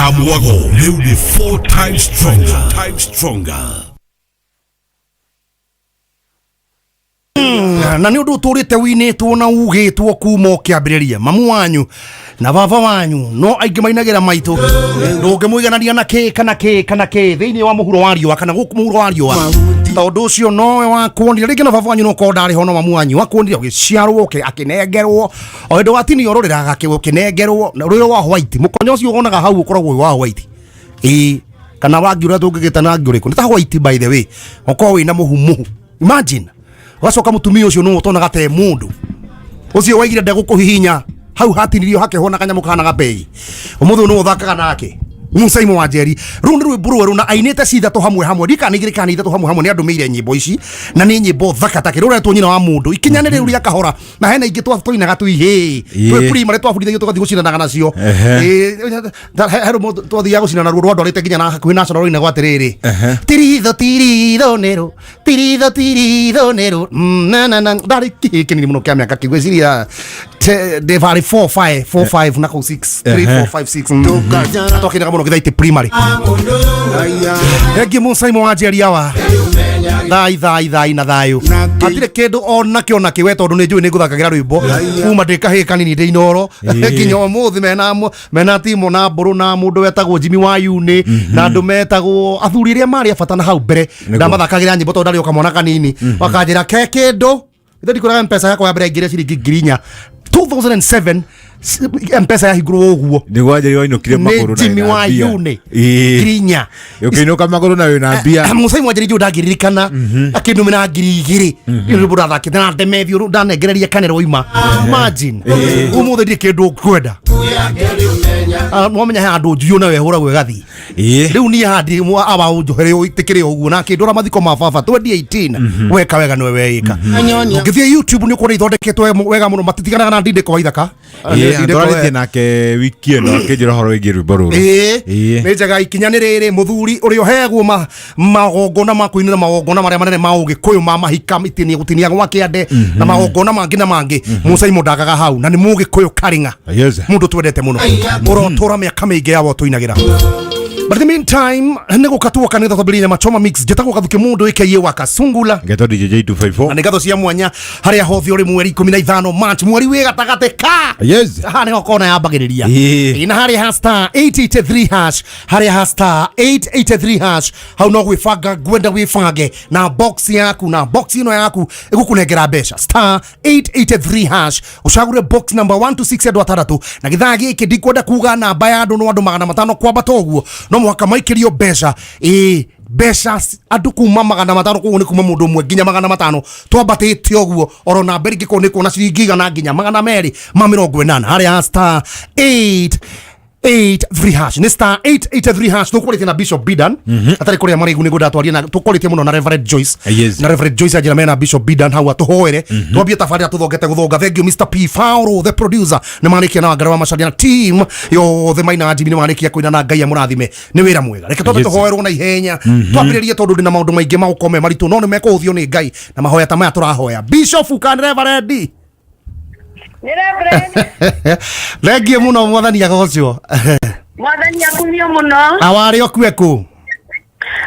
Ya mwago rĩu nĩ four times stronger. Times stronger. Na nä å ndå å tå rä te winätwo na ugätwo kuma å kä ambä rä ria mamu wanyu na baba wanyu no aingä mainagä ra maitå ndå ngä må iganania na kä kana kä kana kä thä inä wa må huro wa riåa kana gå kå må huro wa riåa tondå å cio nowe wakuonire rĩngĩ na baba wanyu no korwo ndarĩ ho no mamu wanyu wakuonire ũgĩciarwo akĩnengerwo o hĩndĩ watinio rũrĩra ũkĩnengerwo na rũrĩ wa white mũkonyo ũcio wonaga hau ũkoragwo wĩ wa white, ĩĩ, kana wangi ũrĩa tũngĩgĩta na rangi ũrĩkũ nĩ ta white, by the way, ũkorwo wĩna mũhu mũhu. Imagine ũgacoka mũtumia ũcio nĩwe ũtonaga te mũndũ ũcio waigire ndegũkũhihinya hau hatinirio hakĩhwo na kanyamũ kahana gabei. Ũmũthĩ ũyũ nĩwe ũthakaga nake Musaimo wa Njeri. Rũu nĩ rwĩmbo rwerũ na ainĩte ci ithatũ hamwe hamwe, ndikana igĩrĩ kana ithatũ hamwe hamwe. Nĩ andũmĩire nyĩmbo ici na nĩ nyĩmbo thaka take rũretwo Nyina wa Mũndũ, ikinya nĩ rĩu rĩa kahora, na hena ingĩ twainaga twĩ ihĩĩ twĩ primary twabundithagio tũgathiĩ gũcindanaga nacio. Ĩĩ, he rũmwe twathiaga gũcindana naruo rwandwarĩte nginya na hakuhĩ national rũinagwo atĩrĩrĩ: tiritho tiritho nĩrũ tiritho tiritho nĩrũ. Na na na ndarĩ kĩhĩ kĩnini mũno kĩa mĩaka kĩgwĩciria ndĩ barĩ 4 5 4 5 na kũu 6 3 4 5 6. Twakĩinaga mũno gĩthaitĩ primary. Thengiũ Mũcaimo wa Njeri awa thai thai thai na thayũ hatirĩ kĩndũ ona kĩo na kĩwe tondũ nĩ njũĩ nĩ ngũthakagĩra rwĩmbo kuma ndĩ kahĩĩ kanini ndĩ inoro nginya ũmũthĩ mena timo na mbũrũ na mũndũ wetagwo Jimmy wa Yuni na andũ metagwo athuri arĩa marĩ a bata na hau mbere. Ndamathakagĩra nyĩmbo tondũ ndarĩ o kamwana kanini wakanjĩra ke kĩndũ ithe ndikũraga. Mpesa yakwa ya mbere yaingĩrire ciringi 4000 2007, Mpesa yahingũrwo ũguo. Nĩguo Wanjeri wainũkire nĩ magũrũ na Jimmy wĩna wa mbia. Yuni 4000. Ũkĩinũka magũrũ na wĩna mbia. Mũcai Mwanjeri njũ ndangĩririkana akĩndũmĩra 2000 nĩ rwĩmbo ndathakĩte na ndemethio ndanengereria kanĩra oima. Imagine ũmũthĩ ndirĩ kĩndũ ngwenda. Ah, nwamenya he handũ njuyũ nawe hũragwo ĩgathiĩ. Rĩu niĩ handi awa ũnjohere ũitĩkĩre ũguo na akĩndwara mathiko ma baba 2018. Weka wega nĩwe weĩka. Ũngĩthiĩ YouTube nĩ ũkuona ithondeketwo wega mũno, matitiganaga na ndindĩko wa ithaka. Ĩĩ, twarĩtie nake wiki ĩno akĩnjĩra ũhoro wĩgiĩ rwĩmbo rũrũ. Nĩ njega. Ikinya nĩ rĩrĩ mũthuri ũrĩa ũheagwo magongona ma kũinĩra magongona marĩa manene ma ũgĩkũyũ ma mahika itinia gũtinia gwa kĩande na magongona mangĩ na mangĩ. Mũcaimo ndagaga hau na nĩ mũgĩkũyũ karĩng'a. Mũndũ twendete mũno ũrotũra mĩaka mĩingĩ yawo tũinagĩra. But in the meantime, nĩ gũka tuoka nĩ twambĩrĩria nyama choma mix. Njĩtagwo Gathuki mũndũ ĩkeiye wa Kasungula. Ngetwo DJ 254. Na nĩ ngatho cia mwanya harĩa hothe ũrĩ mweri 15 March, mweri wĩ gatagatĩ ka haha nĩho kona yambagĩrĩria. Ĩĩ, na harĩa ha star 883 hash, harĩa ha star 883 hash hau no gwĩbanga ngwenda wĩbange na box yaku, na box ĩno yaku ĩgũkũnengera mbeca. Star 883 hash, ũcagũre box number 1 to 6, andũ atandatũ. Na gĩthaa gĩkĩ ndikwenda kuga namba ya andũ, no andũ 500 kwambata ũguo no mũhaka maikĩrio mbeca. Ĩĩ, mbeca andũ kuma 500, koguo nĩ kuma mũndũ ũmwe nginya 500 twambatĩte ũguo oro namba ĩngĩkorwo nĩ kuona ciringi 100 nginya 280 harĩa star 883 hash, nĩ star 883 hash. Tũkwarĩtie na Bishop Bidan atarĩ kũrĩa marĩgu nĩguo ndatwaria na tũkwarĩtie mũno na Reverend Joyce. Na Reverend Joyce anjĩra mena Bishop Bidan hau atũhoere twambie tabarĩra tũthongete gũthonga. Thank you Mr P Fauro, the producer, nĩ marĩkia na Wangara wa Macharia na team yothe maina Jimmy nĩ marĩkia kũina na Ngai amũrathime nĩ wĩra mwega. Reke twambe tũhoerwo na ihenya twambĩrĩrie tondũ ndĩ na maũndũ maingĩ magũkorwo me maritũ no nĩ mekũhũthio nĩ Ngai na mahoya ta maya tũrahoya. Bishop kana Reverend? Nĩ Reverend. Thengiũ mũno, mwathani agocwo. Mwathani akumio mũno. Awarĩ okue kũ?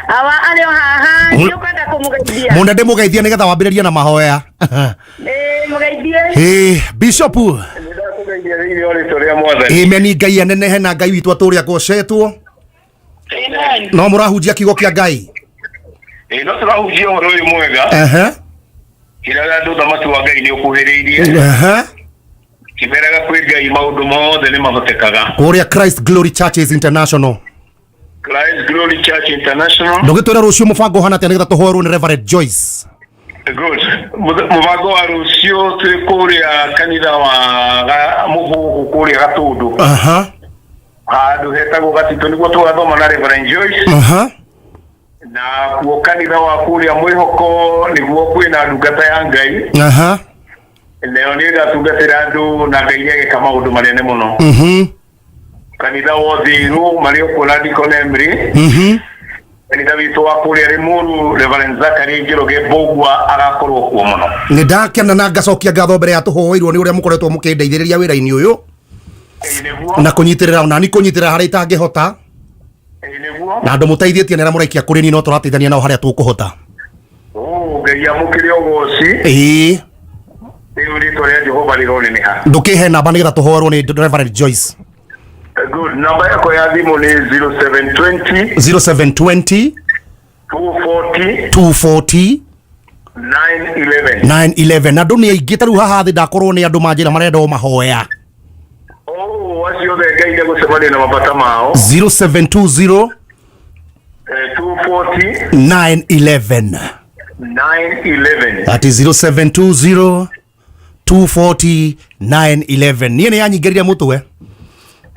Awa arĩ o haha, nĩ ũkwenda kũmũgeithia? Mũne ndĩmũgeithia nĩgetha wambĩrĩrie na mahoya. Ĩĩ, mũgeithie. Ĩĩ, Bishop. Nĩndakũgeithia thĩinĩ wa rĩtwa rĩa Mwathani. Amen. Ngai anenehe na Ngai witũ atũrĩa agocetwo. Amen. No mũrahunjia kiugo kĩa Ngai. Ĩĩ, no tũrahunjia ũhoro ũyũ mwega. Kĩraga andũ ũthamaki wa Ngai nĩ ũkuhĩrĩirie. Kĩmeraga kwĩ Ngai maũndũ mothe nĩ mahotekaga. Kũrĩa Christ Glory Churches International. Christ Glory Church International. Ndũgĩtwĩra rũciũ mũbango ũhana atĩa nĩgetha tũhoerwo nĩ Reverend Joyce? Good. Mũbango wa rũciũ twĩ kũrĩa kanitha wa Mũhũhũ kũrĩa Gatũndũ. Handũ hetagwo Gatitũ nĩguo tũgathoma na Reverend Joyce. Na kuo kanitha wa kũrĩa Mwĩhoko nĩguo kwĩna ndungata ya Ngai. Nayo nĩ ĩgatungatĩra andũ na Ngai nĩ ageka maũndũ manene mũno. Kanitha wa Ũthĩirũ marĩ o kuo na Deacon Emily. Kanitha witũ wa kũrĩa Limuru Reverend Zachary Njoroge Mbũgua agakorwo kuo mũno. Nĩ ndakena na ngacokia ngatho mbere ya tũhoeirwo nĩ ũrĩa mũkoretwo mũkĩndeithĩrĩria wĩra-inĩ ũyũ. Ĩĩ, nĩguo. Na kũnyitĩrĩra onani kũnyitĩrĩra harĩa itangĩhota. Nĩguo. Na andũ mũteithĩtie nĩ arĩa mũraikia kũrĩ niĩ no tũrateithania nao harĩa tũkũhota. Oh, Ngai amũkĩre ũgoci. Ĩĩ. Rĩu rĩtwa rĩa Jehova rĩroneneha. Ndũkĩhe namba nĩgetha tũhoerwo nĩ Reverend Joyce. Good. Namba yakwa ya thimũ nĩ 0720 0720 240 240 911. 911. Na andũ nĩ aingĩ ta rĩu haha thĩ ndakorwo nĩ andũ manjĩra marenda o mahoya. Oh, acio othe Ngai nĩegũcemania na mabata mao. 0720 240 911. 911. That is 0720 240 911. Niĩ nĩ yanyingĩrire mũtwe.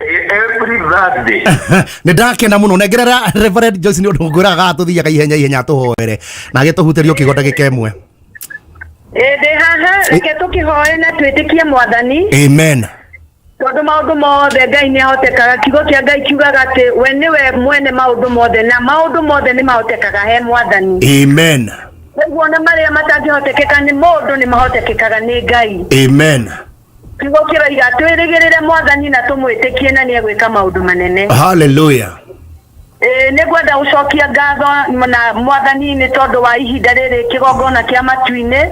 Every Thursday. Nĩ ndakena mũno. Nengerera Reverend Joyce nĩ ũndũ ngwĩraga tũthiaga ihenya ihenya tũhoere na agĩtũhutĩrio kĩgo ndagĩka ĩmwe. Ĩ, ndĩ haha, reke tũkĩhoe na twĩtĩkie Mwathani. Amen. Tondũ maũndũ mothe Ngai nĩ ahotekaga. Kiugo kĩa Ngai kiugaga atĩ we nĩwe mwene maũndũ mothe na maũndũ mothe nĩ mahotekaga he Mwathani. Amen. Koguo ona marĩa matangĩhotekeka nĩ mũndũ nĩ mahotekekaga nĩ Ngai. Amen. Kiugo kĩroiga twĩrĩgĩrĩre Mwathani na tũmwĩtĩkie na nĩegwĩka maũndũ manene. Hallelujah. Nĩ ngwenda gũcokia ngatho na Mwathani nĩ tondũ wa ihinda rĩrĩ kĩgongona kĩa matu-inĩ.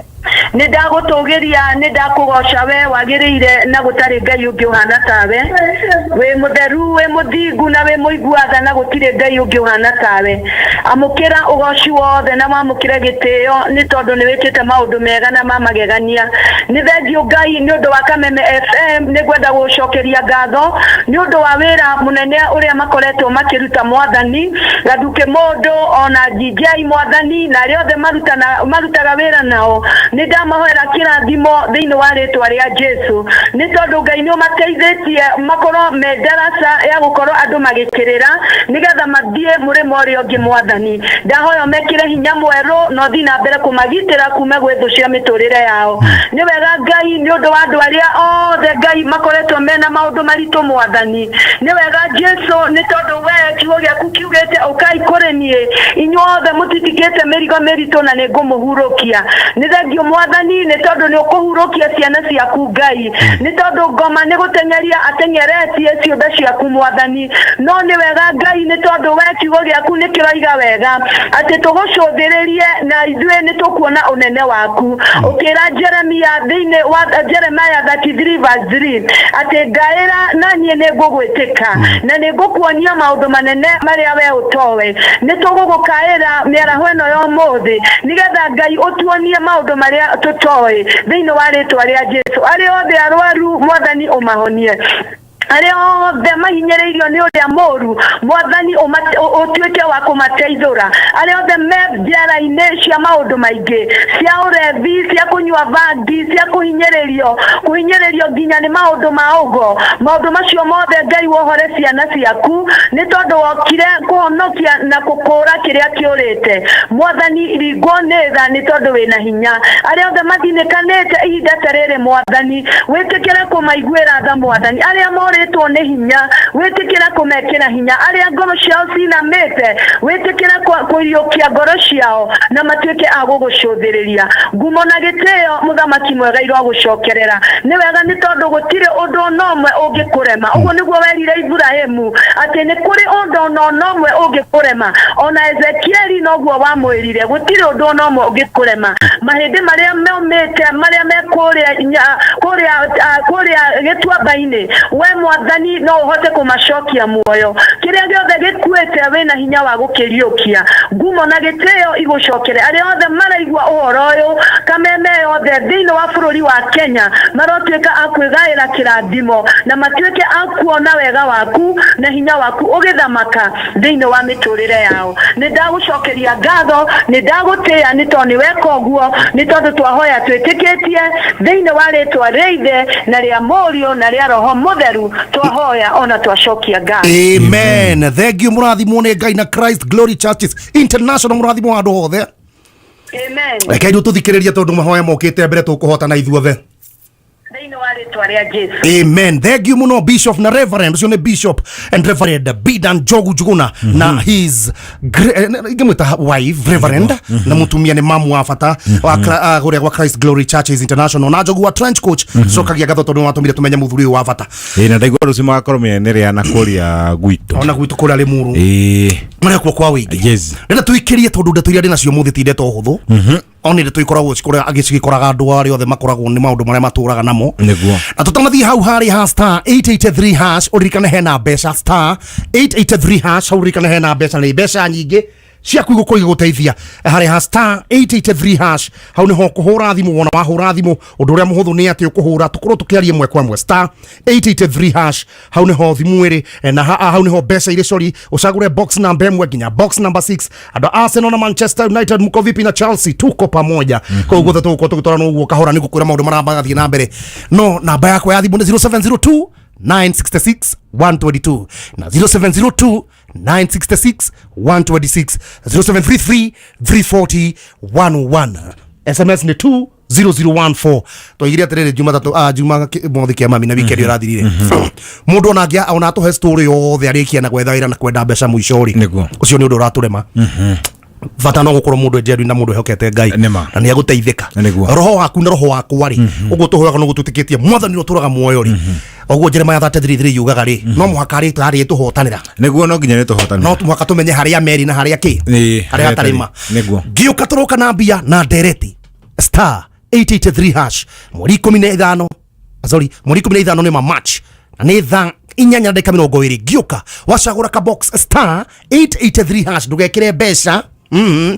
Nĩ ndagũtũgĩria, nĩ ndakũgoca we wagĩrĩire na gũtarĩ Ngai ũngĩ ũhana tawe. Wĩ mũtheru, wĩ mũthingu na wĩ mũigua tha na gũtirĩ Ngai ũngĩ ũhana tawe. Amũkĩra ũgoci wothe na wamũkĩre gĩtĩo nĩ tondũ nĩ wĩkĩte maũndũ mega na ma magegania. Nĩ thengiũ Ngai nĩ ũndũ wa Kameme FM, nĩ ngwenda gũcokeria ngatho nĩ ũndũ wa wĩra mũnene ũrĩa makoretwo makĩruta Mwathani, Gathukĩ mũndũ ona GJ Mwathani na arĩa othe marutaga wĩra nao. Nĩ ndamahoera kĩrathimo thĩinĩ wa rĩtwa rĩa Jesu nĩ tondũ Ngai nĩ ũmateithĩtie makorwo me ndaraca ya gũkorwo andũ magĩkĩrĩra nĩgetha mathiĩ mũrĩmo ũrĩa ũngĩ Mwathani. Ndahoya mekĩre hinya mwerũ na ũthiĩ na mbere kũmagitĩra kuma gwĩ thũ cia mĩtũrĩre yao. Nĩ wega Ngai nĩ ũndũ wa andũ arĩa othe Ngai makoretwo mena maũndũ maritũ Mwathani. Nĩ wega Jesu nĩ tondũ we kiugo gĩaku kiugĩte ũkai kũrĩ niĩ inyuothe mũtitikĩte mĩrigo mĩritũ na nĩ ngũmũhurũkia. Nĩ thengiũ Mwathani nĩ tondũ nĩ ũkũhurũkia ciana ciaku Ngai, nĩ tondũ ngoma nĩ gũteng'eria ateng'eretie ciũmbe ciaku Mwathani. No nĩ wega Ngai nĩ tondũ we kiugo gĩaku nĩ kĩroiga wega atĩ tũgũcũthĩrĩrie na ithuĩ nĩ tũkuona ũnene waku. Ũkĩra Jeremia thĩinĩ wa Jeremiah 33 verse 3 atĩ ngaĩra na niĩ nĩ ngũgwĩtĩka na nĩ ngũkuonia maũndũ manene marĩa we ũtoĩ. Nĩ tũgũgũkaĩra mĩaraho ĩno ya ũmũthĩ nĩgetha Ngai ũtuonie maũndũ marĩa tũtoĩ thĩinĩ wa rĩtwa rĩa Jesu. Arĩa othe arwaru Mwathani ũmahonie, arĩa othe mahinyĩrĩirio nĩ ũrĩa mũru Mwathani ũtuĩke wa kũmateithũra, arĩa othe me njera-inĩ cia maũndũ maingĩ, cia ũrevi, cia kũnyua bangi, cia kũhinyĩrĩrio nginya nĩ maũndũ ma ũgo, maũndũ macio mothe Ngai wohore ciana ciaku nĩ tondũ wokire kũhonokia na gũkũũra kĩrĩa kĩũrĩte. Mwathani ringwo nĩ tha nĩ tondũ wĩna hinya. Arĩa othe mathinĩkanĩte ihinda ta rĩrĩ Mwathani wĩtĩkĩre kũmaiguĩra tha Mwathani, arĩa morĩtwo nĩ hinya wĩtĩkĩre kũmekĩra hinya, arĩa ngoro ciao cinamĩte wĩtĩkĩre kũriũkia ngoro ciao na matuĩke a gũgũcũthĩrĩria. Ngumo na gĩtĩo mũthamaki mwega irogũcokerera. Nĩ wega nĩ tondũ gũtirĩ ũndũ ona ũmwe ũngĩkũrema. Ũguo nĩguo werire Iburahĩmu atĩ nĩ kũrĩ ũndũ ona ũmwe ũngĩkũrema. Ona Ezekieli noguo wamwĩrire gũtirĩ ũndũ ona ũmwe ũngĩkũrema. Mahĩndĩ marĩa momĩte marĩa me kũrĩa gĩtuamba-inĩ, we Mwathani no ũhote kũmacokia muoyo. Kĩrĩa gĩothe gĩkuĩte wĩna hinya wa gũkĩriũkia. Ngumo na gĩtĩo igũcokere. Arĩa othe maraigua ũhoro ũyũ Kameme yothe thĩinĩ wa bũrũri wa Kenya marotuĩka a kwĩgaĩra kĩrathimo na matuĩke a kuona wega waku na hinya waku ũgĩthamaka thĩinĩ wa mĩtũrĩre yao. Nĩ ndagũcokeria ngatho, nĩ ndagũtĩĩa nĩ tondũ nĩ weka ũguo, nĩ tondũ twahoya twĩtĩkĩtie thĩinĩ wa rĩtwa rĩa Ithe na rĩa Mũriũ na rĩa Roho Mũtheru twahoya ona twacokia ngatho. Amen. Thank you mũrathimwo nĩ Ngai na Christ Glory Churches International, mũrathimwo handũ hothe. Amen. Reke ithuĩ tũthikĩrĩrie tondũ mahoya mokĩte mbere tũkũhotana ithuothe. Thĩinĩ wa Wa rĩtwa rĩa Jesu. Amen. Thank you muno, Bishop na Reverend. Ucio nĩ Bishop and Reverend Bidan Njogu Njuguna na his ingĩmwĩta wife Reverend na mutumia nĩ mamu wa bata wa kũrĩa gwa Christ Glory Churches International na Njogu wa Trench Coach. Cokagia ngatho tondũ nĩwatũmire tũmenye mũthuri ũyũ wa bata. Ĩĩ, na ndaigua rũciũ magakorwo mĩena ĩrĩa na kũrĩa gwitũ. Ona gwitũ kũrĩa Limuru. Ĩĩ. Marĩa kwa wĩingĩ. Yes. Rĩrĩa tũikĩrie tondũ ndeto iria ndĩ nacio mũthĩ ti ndeto hũthũ. Ona ndeto ikoragwo cikora agĩcigĩkoraga andũ arĩa othe makoragwo nĩ maũndũ marĩa matũraga namo. Nĩguo. Na tũtanathiĩ hau harĩ ha star 883 hash, ũririkane hena mbeca. Star 883 hash, hau ũririkane hena mbeca, nĩ mbeca nyingĩ ciaku igũkorwo igĩgũteithia harĩ ha star 883 hash. Hau nĩho kũhũra thimũ, wona wahũra thimũ ũndũ ũrĩa mũhũthũ nĩ atĩ ũkũhũra tũkorwo tũkĩaria ĩmwe kwa ĩmwe. Star 883 hash, hau nĩho thimũ ĩrĩ na hau nĩho mbeca irĩ, sorry, ũcagũre box number 1 nginya box number 6. Andũ a Arsenal na Manchester United, mko vipi? Na Chelsea, tuko pamoja. Koguo guothe tũgũkorwo tũgĩtwarana ũguo kahora nĩ gũkwĩra maũndũ marĩa marathiĩ na mbere. No namba yakwa ya thimũ nĩ 0702 966 122 na 0702 966 126, 0733 340 101. SMS nĩ 20014. Twaigire atĩrĩrĩ, Jumatatũ, juma mothi kĩa mami na weekend ĩrathirire, mũndũ ona angĩa ona atũhe story yothe arĩkia na gwetha wĩra na kwenda mbeca mũico rĩ, Nĩguo. ũcio nĩ ũndũ ũratũrema. Bata no gũkorwo mũndũ enjeru na mũndũ ehokete Ngai Nĩma. na nĩ agũteithĩka. Nĩguo. Roho waku na roho wakwa rĩ, ũguo tũhoyaga no gũtwĩtĩkĩtie Mwathani ũrĩa ũtũraga muoyo rĩ, ũguo Jeremiah 33:3 yugaga rĩ, no mũhaka rĩ harĩa tũhotanĩra. Nĩguo, no nginya nĩ tũhotanĩra. No mũhaka tũmenye harĩa meri na harĩa kĩ, Ĩĩ, harĩa hatarĩma. Nĩguo. Ngĩũka tũroka na mbia na ndereti. Star 883 hash, mweri 15, sorry, mweri 15 nĩ ma March na nĩ thaa 8:20. Ngĩũka wacagũra ka box star 883 hash, ndũgekĩre mbeca nĩ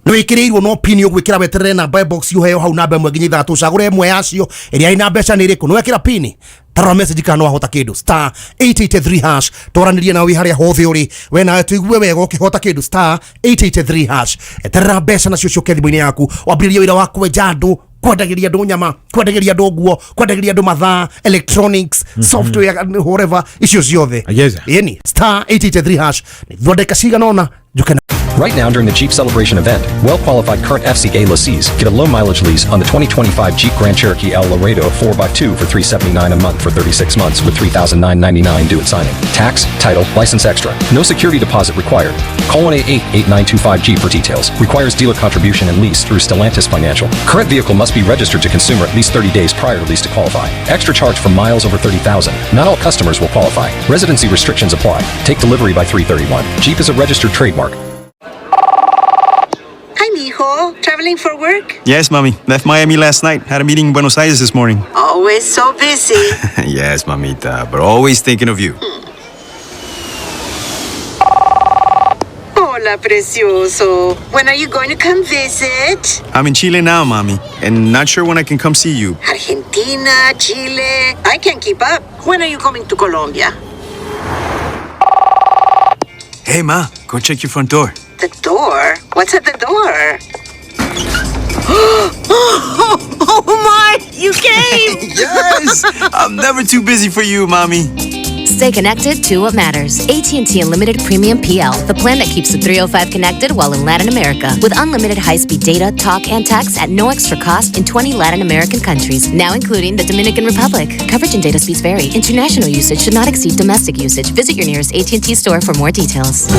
wĩkĩrĩirwo no pin ũgwĩkĩra, weterere namba ya box ũheo hau, namba 1 nginya 6, ũcagũre ĩmwe yacio ĩrĩa ĩna mbeca nĩ ĩrĩkũ. Nĩ wekĩra pin, tarora message kana no wahota kĩndũ. Star 883 hash, twaranĩrie nawe wĩ harĩa hothe ũrĩ, we nawe tũigue wega ũkĩhota kĩndũ. Star 883 hash, eterera mbeca nacio ciũke thimũ-inĩ yaku, wambĩrĩrie wĩra wa kwenja andũ, kwendagĩria andũ nyama, kwendagĩria andũ nguo, kwendagĩria andũ mathaa, electronics, software, whatever, icio ciothe. Yes. Ĩni star 883 hash, thondeka cigana ũna njuke. Right now, during the Jeep Celebration event, well qualified current FCA lessees get a low mileage lease on the 2025 Jeep Grand Cherokee L Laredo 4x2 for $379 a month for 36 months with $3,999 due at signing. Tax, title, license extra. No security deposit required. Call 1-888-8925-G for details. Requires dealer contribution and lease through Stellantis Financial. Current vehicle must be registered to consumer at least 30 days prior to lease to qualify. Extra charge for miles over 30,000. Not all customers will qualify. Residency restrictions apply. Take delivery by 331. Jeep is a registered trademark. Hi, mijo. Traveling for work? Yes, mommy. Left Miami last night. Had a meeting in Buenos Aires this morning. Always so busy. Yes, mamita, but always thinking of you. Hola, precioso. When are you going to come visit? I'm in Chile now, mommy, and not sure when I can come see you. Argentina, Chile. I can't keep up. When are you coming to Colombia? Hey, ma, go check your front door. The door? What's at the door? Oh my! You came! Yes! I'm never too busy for you, mommy. Stay connected to what matters. AT&T Unlimited Premium PL, the plan that keeps the 305 connected while in Latin America, with unlimited high-speed data, talk, and text at no extra cost in 20 Latin American countries, now including the Dominican Republic. Coverage and data speeds vary. International usage should not exceed domestic usage. Visit your nearest AT&T store for more details.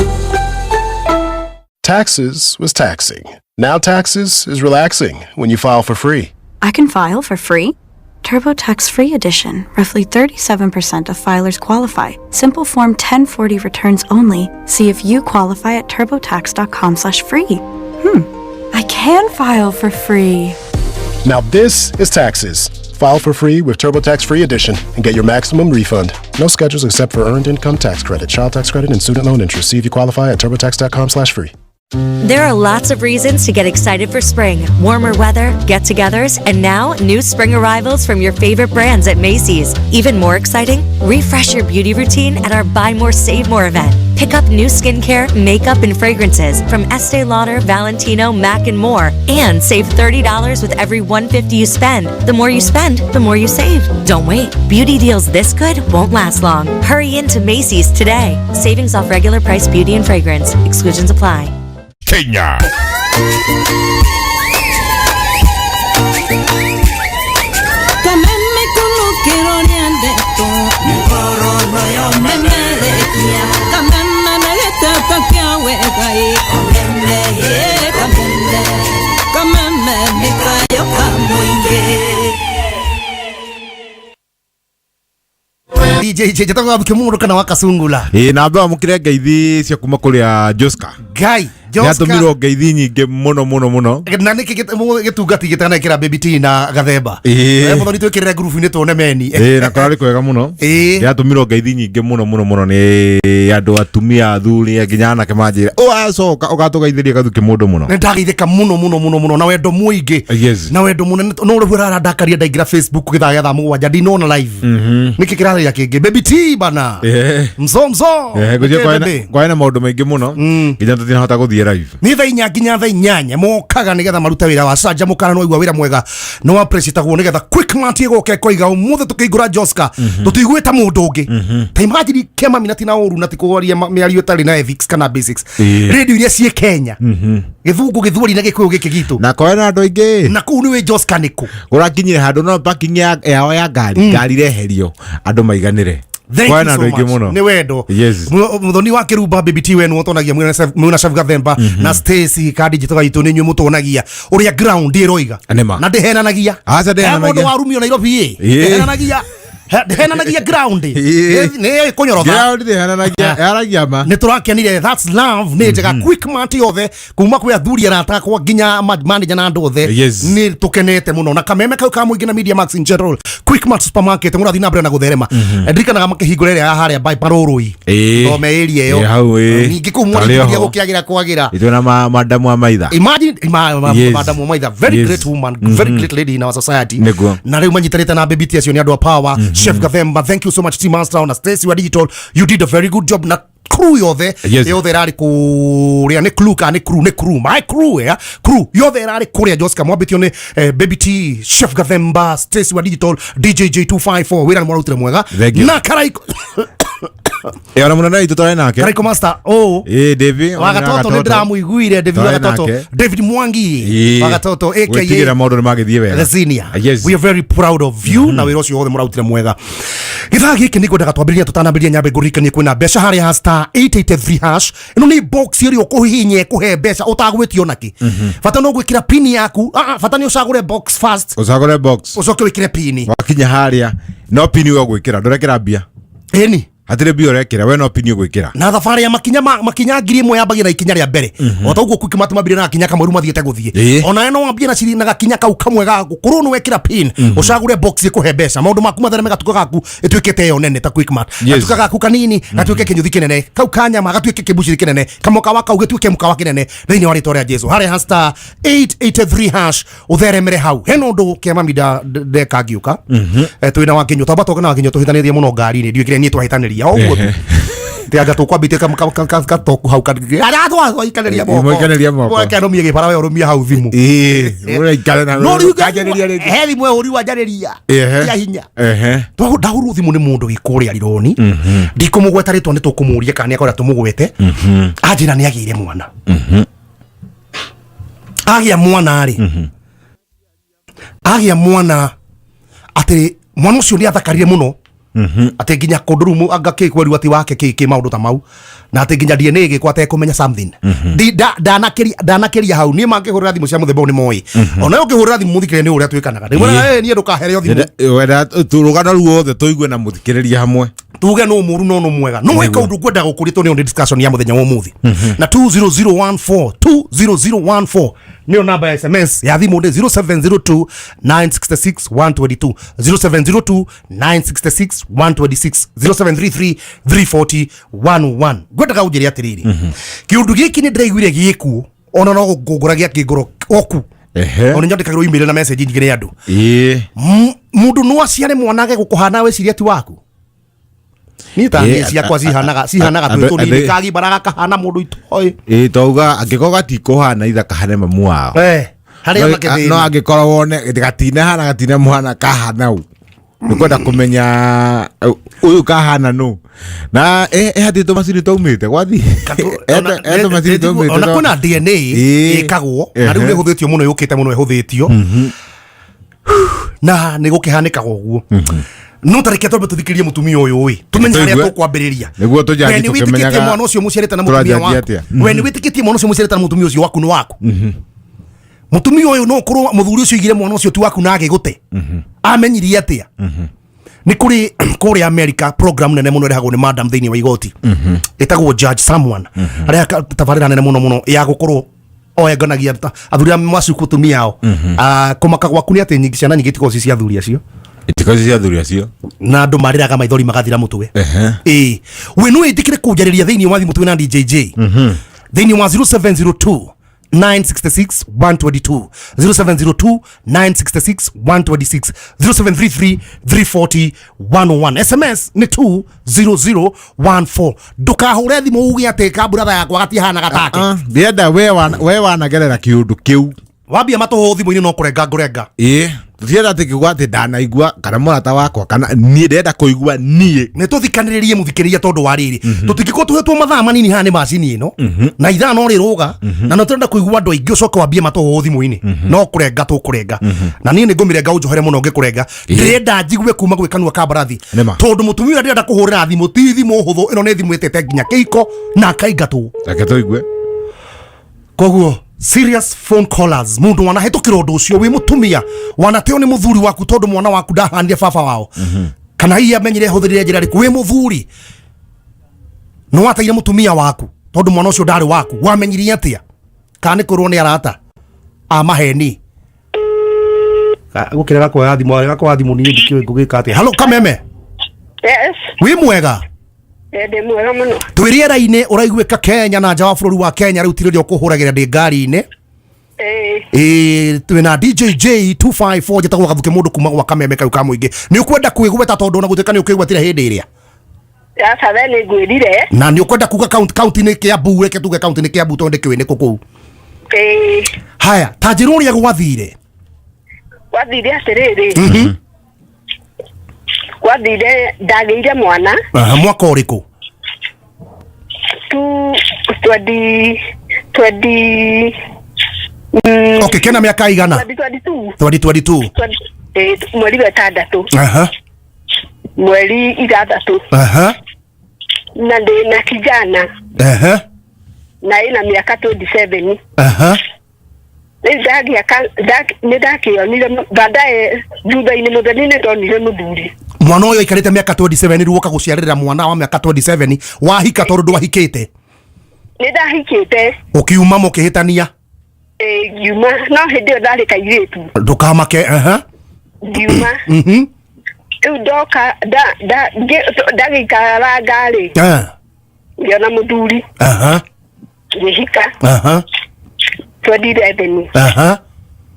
Taxes was taxing. Now taxes is relaxing when you file for free. I can file for free? TurboTax Free Edition. Roughly 37% of filers qualify. Simple Form 1040 returns only. See if you qualify at turbotax.com/free. I can file for free. Now this is taxes. File for free with TurboTax Free Edition and get your maximum refund. No schedules except for earned income tax credit, child tax credit, and student loan interest. See if you qualify at turbotax.com/free. There are lots of reasons to get excited for spring. Warmer weather, get-togethers, and now new spring arrivals from your favorite brands at Macy's. Even more exciting, refresh your beauty routine at our Buy More, Save More event. Pick up new skincare, makeup, and fragrances from Estee Lauder, Valentino, MAC, and more, and save $30 with every $150 you spend. The more you spend, the more you save. Don't wait. Beauty deals this good won't last long. Hurry into Macy's today. Savings off regular price beauty and fragrance. Exclusions apply. Kenya. Kameme. twendetwo Nĩkorwo yo memerekia Kameme nĩ gĩteto kĩa wega ĩ Kameme ĩ kameme Kameme nĩ kayo ka mũingĩ DJ njĩtagwo Wabuke Mũndũ kana wa Kasungula. Ĩĩ na ambe wamũkĩre ngeithi cia kuma kũrĩa Joska. Ngai Joska. Nĩatũmirwo ngeithi nyingĩ mũno mũno mũno. Na nĩkĩ gĩtungati gĩtanekĩra Baby T na Gathemba. Ĩĩ. Mũthoni twĩkĩrĩre ngurubu-inĩ tuone meni. Ĩĩ na kũrarĩ kwega mũno. Ĩĩ. Nĩatũmirwo ngeithi nyingĩ mũno mũno mũno nĩ andũ atumia athuri nginya anake manjĩra ũgacoka ũgatũgeithĩria Gathuki mũndũ mũno. Nĩ ndageithĩka mũno mũno mũno mũno na wendo mũingĩ. Yes. Na wendo mũnene no rĩu ũrarandakaria ndaingĩra Facebook gĩthaa gĩa thaa mũgwanja ndinona live. Nĩkĩ kĩrarĩria kĩngĩ Baby T bana. Ĩĩ. Mzo mzo. Ĩĩ Nĩkĩ, gũthiĩ baby? kwaĩ na maũndũ maingĩ mũno nginya tũtinahota gũthiĩ live. Nĩ thaa 4 nginya thaa 8 mokaga nĩgetha marute wĩra wa canjamũkana nĩwaigua wĩra mwega nĩ wa appreciatagwo nĩgetha quick mart ĩgoka ĩkoiga ũmũthĩ tũkĩingũra Joska tũtiguĩte mũndũ ũngĩ ta imagine kĩamami na tina ũru na ti kũwaria mĩario ĩtarĩ na ethics kana basics Ĩĩ. radio iria ciĩ Kenya gĩthũngũ gĩthweri na gĩkũyũ gĩkĩ gitũ Na kwaĩ na andũ aingĩ. Na kũu nĩwĩ Joska nĩkũ Kũrakinyire handũ no parking yao ya ngari ngari ireherio andũ maiganĩre. Thank Kwaĩ you na so andũ aingĩ much. mũno. Nĩ wendo. Yes. Muthoni wa Kĩrumba Baby T wenu ũtonagia mwĩna Chef Gathemba na Stacy kandi njĩtũga itũ nĩ inyuĩ mũtonagia ũrĩa ground ĩroiga Nĩma. na ndĩhenanagia. Aca ndĩhenanagia. He mũndũ warumio Nairobi ĩ. Ĩĩ. Ndĩhenanagia. Ndĩhenanagia ground. Ĩĩ. Nĩ ĩkũnyorotha. Ground ndĩhenanagia yaragia ma. Nĩ tũrakenire that's love nĩ njega quick mart yothe kuma kwĩ athuri arata akwa nginya manager na andũ othe Yes. nĩ tũkenete mũno na kameme kau ka mũingĩ na Media Max in general Quick Mart supermarket mũrathiĩ na mbere na gũtherema ndirikanaga makĩhingũra ĩrĩa ya harĩa by Parũrũi Ĩĩ. thome area ĩyo Ĩĩ, hau, ĩĩ. ningĩ kũu Tarĩ mwarĩkia oho. gũkĩagĩra kwagĩra Ithuĩ na madamu a maitha. Imagine Yes. Madam Maitha, very Yes. great woman, very great lady in our society. Nĩguo. Na rĩu manyitanĩte na Baby T acio nĩ andũ a power. Chef Gathemba, thank you so much Team Master na Stacy wa Digital. You did a very good job na crew yothe Yes. yothe ĩrarĩ kũrĩa nĩ crew kana nĩ crew nĩ crew my crew yeah crew yothe ĩrarĩ kũrĩa Joska mwambĩtio nĩ Baby T, Chef Gathemba, Stacy wa Digital, DJ J254 wĩra nĩ mwarutire mwega Thank you. na Karaiko Ĩĩ ona mũnene witũ twarĩ nake. Karaiko Master oh Ĩĩ David. wa Gatoto nĩ ndĩramũiguire David wa Twarĩ Gatoto nake. David Mwangi Ĩĩ. wa Gatoto aka Gwĩtigĩra maũndũ nĩ magĩthiĩ wega. the senior. Yes. We are very proud of you na wĩra ũcio wothe mũrautire mwega gĩthaa gĩkĩ nĩ ngwendaga twambĩrĩria tũtanambĩrĩria nyambe ngũririkanie kwĩna mbeca harĩa ha star 883 hash ĩno nĩ box ĩrĩa ũkũhihinya ĩkũhe mbeca ũtagwĩtio nakĩ bata no gwĩkĩra pin yaku bata nĩ ũcagũre box first Ũcagũre box. ũcoke wĩkĩre pin Wakinya harĩa no pin we ũgwĩkĩra ndũrekĩra mbia. Ĩni. Hatirĩ mbia ũrekĩra we no pin ũgwĩkĩra. Na thabarĩ ya makinya makinya 1000 yambagia na ikinya rĩa mbere o ta ũguo Quick Mart mambire na gakinya kamwe rĩu mathiĩte gũthiĩ Ĩĩ. ona no wambie na ciringi na gakinya kau kamwe ga gũkorwo nĩ wekĩra pin ũcagũre box ĩkũhe mbeca maũndũ maku mathereme gatuka gaku ĩtuĩkĩte ĩyo nene ta Quick Mart Yes. gatuka gaku kanini gatuĩke kĩnyũthi kĩnene kau ka nyama gatuĩke kĩmbucĩrĩ kĩnene kamokawa kau gĩtuĩke mũkawa kĩnene thĩinĩ wa rĩtwa rĩa Jesu harĩa ha star 883 hash ũtheremere hau hena ũndũ kĩamami ndeka ngiũka twĩna wa Kĩnyũ twamba twoke na wa Kĩnyũ tũhĩtanĩrie mũno ngari-inĩ ndiũĩ kĩrĩa niĩ twahĩtanĩria o ũguo tu tianga tũkwambĩtie gatoku hau twaikanĩria moko Mwaikanĩria moko. Mweke arũmie gĩbara we ũrũmie hau thimũ Ĩĩ. Ũraikara na no rĩu ũkanjarĩria rĩngĩ. he thimũ ĩyo ũriu anjarĩria Ehe. ya hinya Ehe. Ndahũrwo thimũ nĩ mũndũ wĩ kũrĩa rironi ndikũmũgweta rĩtwa nĩ tũkũmũria kana nĩ akwenda tũmũgwete anjĩra nĩ agĩire mwana agĩa mwana rĩ agĩa mwana atĩ mwana ũcio nĩ athakarire mũno atĩ nginya kũndũ rĩu anga kĩ kweriu atĩ wake kĩ kĩ maũndũ ta mau na atĩ nginya DNA ĩgĩkwo atekũmenya something Ndanakĩria hau niĩ mangĩhũrĩra thimũ cia mũthemba ũyũ nĩ moĩ ona we ũngĩhũrĩra thimũ mũthikĩrĩria nĩ ũrĩa twĩkanaga ndĩmwĩraga "Eh, niĩ ndũkahereo thimũ Wenda rũgano ruothe tũigue na mũthikĩrĩria hamwe. Tuge no mũru no no mwega no wĩka ũndũ ngwenda gũkũria tondũ nĩyo nĩ discussion ya mũthenya wa ũmũthĩ na 20014 20014 nĩyo namba ya SMS ya thimũ nĩ 0702 966 122 0702 966 126 0733 340 11 ngwendaga ũnjĩre atĩrĩrĩ kĩũndũ gĩkĩ nĩ ndĩraiguire gĩkuo ona no ngũngũra gĩakĩngũro oku Ehe. ona nyandĩkagĩrwo email na message nyingĩ nĩ andũ Ĩĩ. Mũndũ no aciare mwana age gũkũhana weciria ti waku niĩ ta Ĩĩ, niĩ ciakwa cihanaga cihanaga twĩ tũnini kagimara gakahana mũndũ itoĩ Ĩĩ twauga angĩkorwo gatikũhana itha kahane mamu wao. Harĩa makĩthĩna. No angĩkorwo wone gatinahana gatinamuhana kahana ũ. Nĩ kwenda kũmenya ũyũ kahana nũ. Na ĩ hatirĩ tũmacini twaumĩte gwathi. E tũmacini twaumĩte. Ona kwĩna DNA Ĩĩ. ĩkagwo na rĩu Ehe. nĩ ĩhũthĩtio mũno yũkĩte mũno ĩhũthĩtio. Na nä gå kä hanä kaga å guo, no tareke twambe tũthikĩrĩrie mũtumia ũyũ ĩ, tũmenye harĩa Tũigue. tũkwambĩrĩria. Nĩguo tũjanji We nĩ wĩtĩkĩtie tũkĩmenyaga mwana ũcio mũciarĩte na mũtumia tũranjanjia waku? atĩa. We nĩ wĩtĩkĩtie mwana ũcio mũciarĩte na mũtumia ũcio waku nĩ waku? Mũtumia ũyũ no ũkorwo mũthuri ũcio oigire mwana ũcio ti waku na agĩgũte, amenyirie atĩa? Nĩ kũrĩ kũrĩa America program nene mũno ĩrehagwo nĩ madam thĩinĩ wa igoti ĩtagwo Judge Someone, arĩa tabarĩra nene mũno mũno ya gũkorwo oenganagia athuri a macuku atumia ao. Ah, kũmaka gwaku nĩ atĩ ciana nyingĩ itikoragwo ci cia athuri acio. Itikorwo cia athuri acio. Na andũ marĩraga maithori magathira mũtwe. Ĩĩ, we no wĩtĩkĩre kũnjarĩria thĩinĩ wa thimũ twĩ na DJJ thĩinĩ wa 0702 966 122, 0702 966 126, 0733 340 101. SMS nĩ 20014. Ndũkahũre thimũ uge atĩ kamburatha yakwa gatihana gatake. Ah, ndĩrenda we wanagerera kĩũndũ kĩu. Wambia matũhũ thimũ-inĩ no kũrenga ngũrenga. Ĩĩ, tũtirenda atĩ kĩgwa atĩ ndanaigua kana mũrata wakwa kana niĩ ndĩrenda kũigua niĩ. Nä tå thikanä rä rie må thikä rä ria tondå wa rä rä tå tingä korwo tå hetwo mathaa manini haha nä macini ä no na ithaa no rä rå ga, na no tũrenda kũigua andũ aingĩ. Ũcoke wambie matũhũ thimũ-inĩ no kũrenga tũkũrenga, na niĩ nĩ ngũmĩrenga, ũnjohere mũno ngĩkũrenga. Ndĩrenda njigue kuma gwĩ kanua ka mbarathi. Nĩma. Tondũ mũtumia ũrĩa ndĩrenda kũhũrĩra thimũ ti thimũ hũthũ, ĩno nĩ thimũ ĩtete nginya kĩhiko na akaingatwo. Reke tũigue. Koguo serious phone callers, mundu wanahetũkĩra ũndũ ũcio, wĩ mũtumia wanateo nĩ mũthuri waku tondũ mwana waku ndahanire baba wao, kana hihi amenyire hũthĩrire njĩra ĩrĩkũ, wĩ mũthuri nĩ wateire mũtumia waku tondũ mwana ũcio ndarĩ waku, wamenyirie atĩa? Kana nĩ kwĩrwo nĩ arata a maheni? Gũkĩrega kuoya thimũ, arega kuoya thimũ, niĩ ndikĩũĩ ngũgĩka atĩa. Halo, Kameme. Yes. Wĩ mwega? Ndĩ mwega mũno. Twĩ rĩera-inĩ, ũraiguĩka Kenya na nja wa bũrũri wa Kenya. Rĩu tirĩrĩa ũkũhũragĩra ndĩ ngari-inĩ. Ĩĩ, twĩna DJJ 254, njĩtagwo Gathuke, mũndũ kuma gwa Kameme kau ka mũingĩ. Nĩ ũkwenda kwĩgweta tondũ ona gũtuĩka nĩ ũkĩgwetire hĩndĩ ĩrĩa? Aca, we nĩ ngwĩrire. Na nĩ ũkwenda kuga kaunti-inĩ Kĩambu, reke tuge kaunti-inĩ Kĩambu tondũ ndĩkĩũĩ nĩ kũ kũu. Haya, ta njĩra ũrĩa gwathire. Gwathire atĩrĩrĩ, gwathire ndagĩire mwana. Aha, mwaka ũrĩkũ? Tu twenty twenty Okay, kena mĩaka igana? 2022. 2022. Mweri wa ĩtandatũ. Mweri 6. Na ndĩ na kijana na ĩna mĩaka 27. Rĩu ndagĩa nĩ ndakĩonire baadaye thutha-inĩ mũtheri nĩ ndonire mũthuri. Mwana ũyũ aikarĩte mĩaka 27, rĩu ũka gũciarĩrĩra mwana wa mĩaka 27, wahika tondũ ndwahikĩte? Nĩ ndahikĩte. Ũkiuma mũkĩhĩtania? Ĩĩ, ngiuma, no hĩndĩ ĩyo ndarĩ kairĩtu. Ndũkamake. Ngiuma. Rĩu ndoka ndagĩikaranga rĩ, ngĩona mũthuri, ngĩhika 2011.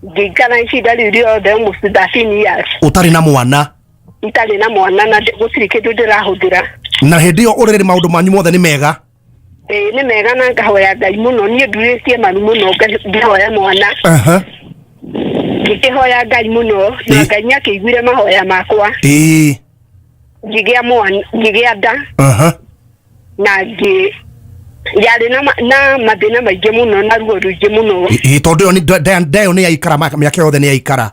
Ngĩikara ihinda rĩu rĩothe, almost 13 years. Ũtarĩ na mwana? Itarĩ na mwana na gũtirĩ kĩndũ ndĩrahũthĩra. Na hĩndĩ ĩyo ũrĩrĩ maũndũ manyu mothe nĩ mega? Ĩĩ, nĩ mega, na ngahoya Ngai mũno. Niĩ ndurĩtie maru mũno ngĩhoya mwana. Ngĩkĩhoya Ngai mũno na Ngai nĩ akĩiguire mahoya makwa. Ngĩgĩa mwana, ngĩgĩa nda. Na ngĩ yarĩ na mathĩna maingĩ mũno na ruo rũingĩ mũno. Ĩĩ, tondũ ĩyo nda ĩyo nĩ yaikara mĩaka yothe nĩ yaikara.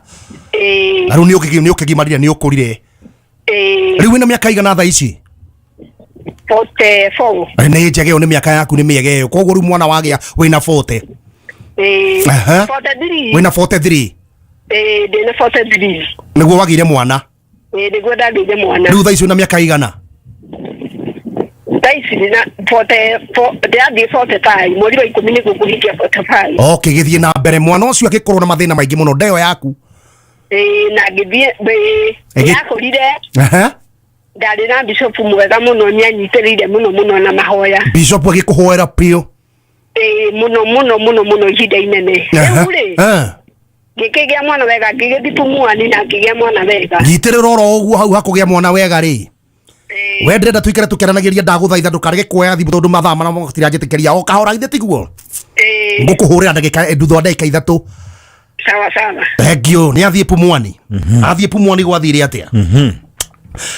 Na rĩu nĩ ũkĩgimarire, nĩ ũkũrire. Rĩu wĩna mĩaka igana thaa ici? 44. Nĩ njega ĩyo, nĩ mĩaka yaku nĩ mĩega ĩyo. Koguo rĩu mwana wagĩa wĩna 40? Ĩĩ. 43. Wĩna 43? Ĩĩ, ndĩna 43. Nĩguo wagĩire mwana? Ĩĩ, nĩguo ndagĩire mwana. Rĩu thaa ici wĩna mĩaka igana? Thaa ici ndĩna 44, ndĩrathiĩ 45, mweri wa 10 nĩguo ngũhingia 45. Okay, gĩthiĩ na mbere. Mwana ũcio agĩkorwo na mathĩna maingĩ mũno, nda ĩyo yaku? Ĩĩ, na ngĩthiĩ, ĩĩ, yakũrire. Ndarĩ na bishop mwega mũno, nĩanyitĩrĩire mũno mũno na mahoya. Bishop agĩkũhoera biũ? Ĩĩ, mũno mũno mũno mũno, ihinda inene. Rĩu rĩ, ngĩkĩgĩa mwana wega, ngĩgĩthiĩ Pumwani na ngĩgĩa mwana wega. Nyitĩrĩra oro ũguo hau hakũgĩa mwana wega rĩ. We ndĩrenda tũikare tũkĩaranagĩria, ndagũthaitha ndũkarege kuoya thimũ tondũ mathaa marĩa matiranjĩtĩkĩria o kahora, githĩ tiguo? Ngũkũhũrĩra ndagĩka thutha wa ndagĩka 3. Sawa sawa. Thank you. Nĩ athiĩ Pumwani, athiĩ Pumwani gwathire atĩa?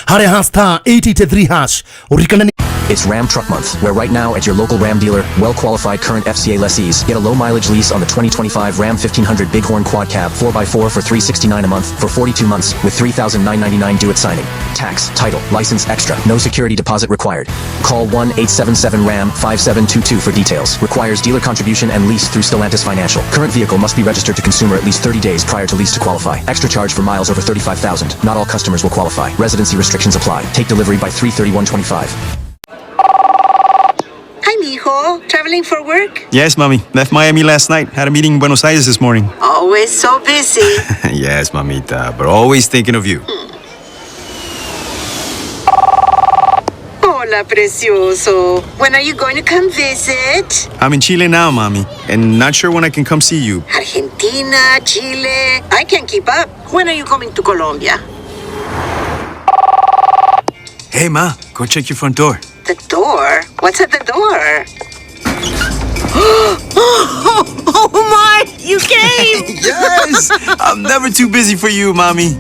Harĩa ha *883# ũririkane. It's Ram Truck Month, where right now at your local Ram dealer, well-qualified current FCA lessees get a low mileage lease on the 2025 Ram 1500 Bighorn Quad Cab 4x4 for $369 a month for 42 months with $3,999 due at signing. Tax, title, license extra, no security deposit required. Call 1-877-RAM-5722 for details. Requires dealer contribution and lease through Stellantis Financial. Current vehicle must be registered to consumer at least 30 days prior to lease to qualify. Extra charge for miles over 35,000. Not all customers will qualify. Residency restrictions apply. Take delivery by 3/31/25. Hi, mijo. Traveling for work? Yes, mommy. Left Miami last night. Had a meeting in Buenos Aires this morning. Always so busy. Yes, mamita, but always thinking of you. Hola, precioso. When are you going to come visit? I'm in Chile now, mommy, and not sure when I can come see you. Argentina, Chile. I can't keep up. When are you coming to Colombia? Hey, ma, go check your front door. The door? What's at the door? Oh my! You came! Yes! I'm never too busy for you, mommy.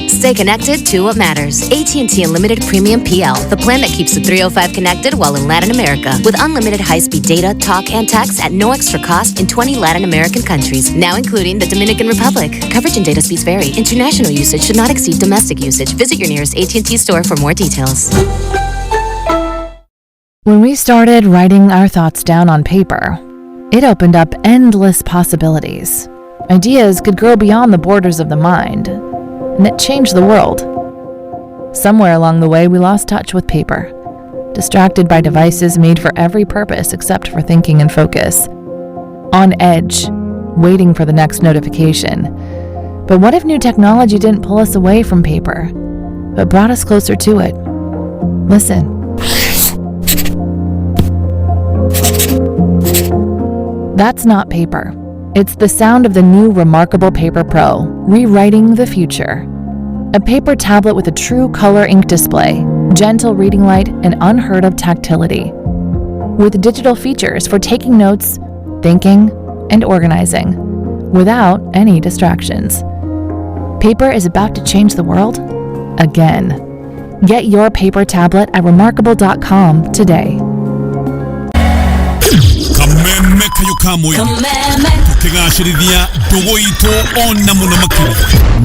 Stay connected to what matters. AT&T Unlimited Premium PL, the plan that keeps the 305 connected while in Latin America, with unlimited high-speed data, talk, and text at no extra cost in 20 Latin American countries, now including the Dominican Republic. Coverage and data speeds vary. International usage should not exceed domestic usage. Visit your nearest AT&T store for more details. When we started writing our thoughts down on paper, it opened up endless possibilities. Ideas could grow beyond the borders of the mind, and it changed the world. Somewhere along the way, we lost touch with paper, distracted by devices made for every purpose except for thinking and focus. On edge, waiting for the next notification. But what if new technology didn't pull us away from paper, but brought us closer to it? Listen. That's not paper. It's the sound of the new Remarkable Paper Pro, rewriting the future. A paper tablet with a true color ink display, gentle reading light, and unheard of tactility. With digital features for taking notes, thinking, and organizing, without any distractions. Paper is about to change the world again. Get your paper tablet at remarkable.com today. Kameme kayo kamwe tukigacĩrithia ndũgũ itũ ona mũno makĩria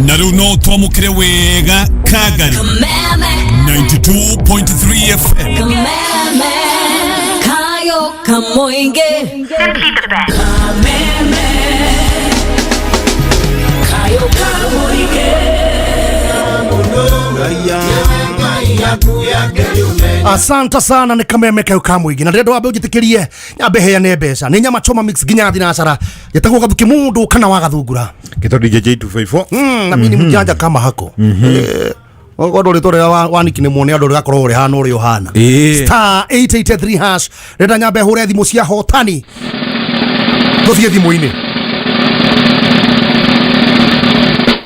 na rĩu no twamũkĩre wega Kagari 92.3 FM. Kameme kayo kamoinge. Simply the best. Kameme kayo kamoinge. Asante sana nä kameme kau ka må ingä na ndärenda wambe å njä tä kä rie nyambe heane mbeca nä nyama choma mix nginya thinacara gätagwo gathuki mundu kana wa gathungura gätå DJ 254 na mimi ni mjanja kama hako okorwo rä twa rä a waniki nä muone andå rä gakorwo rä hana å rä å hana star 883 hash renda nyambe hå re thimå cia hotani tå thiä thimå-inä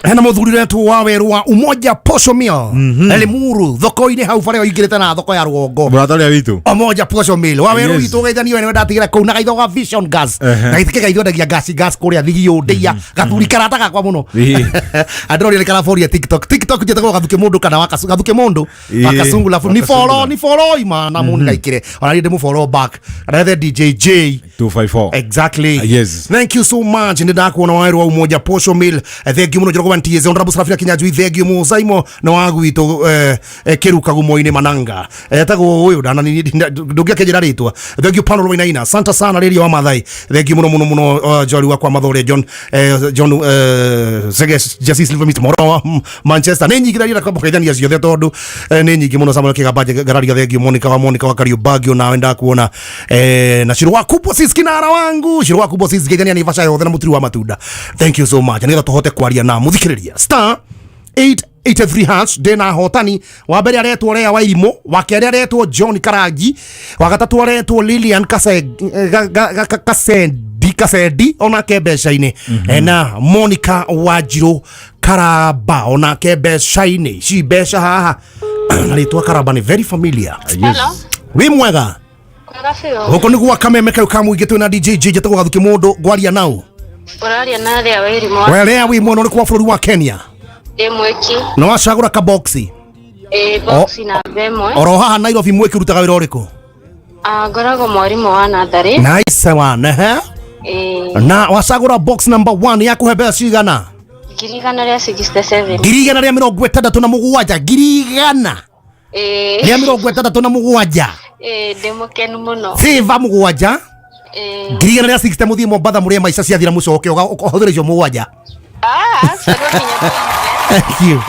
hena muthuri retwo wa weru wa Umoja Posho Mill Limuru thoko-inĩ hau bara ĩyo na thoko ya rũgongo mũrata ũrĩa witũ Umoja Posho Mill wa weru witũ geithanio we ndatigĩra kũu na gaitho ga Vision Gas na gĩtĩ gaithondagia gas kũrĩa thigio ndĩia gathuri karata gakwa mũno andũ nĩ karaboria TikTok njĩtagwo gathuke mũndũ kana gathuke mũndũ akasungu lafu ni follow ima na mũndũ gaikire ona niĩ ndĩmũ follow back another DJ J 254 exactly. Yes, thank you so much nĩ ndakuona wa weru wa Umoja Posho Mill. Thank you mũno Njoroge wa Ntieze Honorable Serafina Kinyanjui thank you Musaimo na wa gwitũ Kiruka gumo-inĩ Mananga etagwo ũyũ ndana ndũngĩakĩnjĩra rĩtwa. Thank you Pano Rwainaina santa sana rĩria wa Mathai thank you mũno mũno mũno Jori wakwa Mathore John John Zeges Jesse Silver Mr. Moro wa Manchester nĩ nyingĩ ndaria kwamba kaithania ciothe tondũ nĩ nyingĩ mũno Samuel Kigamba Gararia thank you Monica wa Monica wa Kariobagio nawe ndakuona na Shiro wa Kubwa sisi kinara wangu Shiro wa Kubwa sisi geithania ni vasha yothe na mutiri wa matunda thank you so much nĩgetha tũhote kwaria na mũthikĩrĩria star 883 hash ndĩna hotani wa mbere aretwo Lea Wairimu wa kerĩ aretwo John Karangi wa gatatũ aretwo Lilian Kasendi onake mbeca-inĩ na Monica Wanjirũ Karamba onake mbeca-inĩ ici mbeca haha na rĩtwa Karamba nĩ very familiar. Wĩ mwega gũkũ nĩ gwa kameme kau ka mũingĩ twĩna DJ J njĩtagwo Gathuki mũndũ ngwaria nau ũraria na Lea Wairimu. We Lea wĩ mwena ũrĩkũ wa bũrũri wa Kenya? Ndĩ mwĩki. Na wacagũra kaboxi? Ĩ boxi namba ĩmwe. Oro haha Nairobi mwĩki ũrutaga wĩra ũrĩkũ? Ah, ngoragwo mwarimũ wa natharĩ. Nice one, ehe. Ĩĩ. Na wacagũra box number 1 yakũhe mbeca cigana? 167. 167, ngiri igana Ĩĩ. rĩa mĩrongo ĩtandatũ na mũgwanja. Ĩĩ, ndĩ mũkenu mũno. Favor mũgwanja. Ĩĩ. 160 mũthiĩ Mombatha mũrĩe maica ciathira mũcoke ũhũthĩre icio mũgwanja. Ah, aca no nginya. Thank you.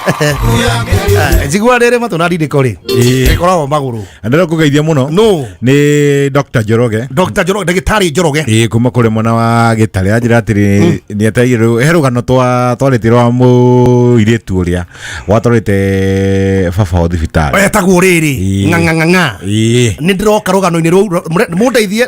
Njigua rĩrĩ matũ na ndindĩko rĩ ĩkoragwo magũrũ. Ndĩrenda kũgeithia mũno no nĩ Dr. Njoroge. Dr. Njoroge, ndagĩtarĩ Njoroge. Ĩĩ, kuma kũrĩ mwena wa Gĩtarĩ anjĩra atĩrĩ nĩ etereire he rũgano twarĩtie rwa mũirĩtu ũrĩa watwarĩte baba wa thibitarĩ. Etagwo rĩrĩ Ĩĩ. ng'ang'ang'ang'a. Ĩĩ. Nĩ ndĩroka rũgano-inĩ rũu, mũndeithie,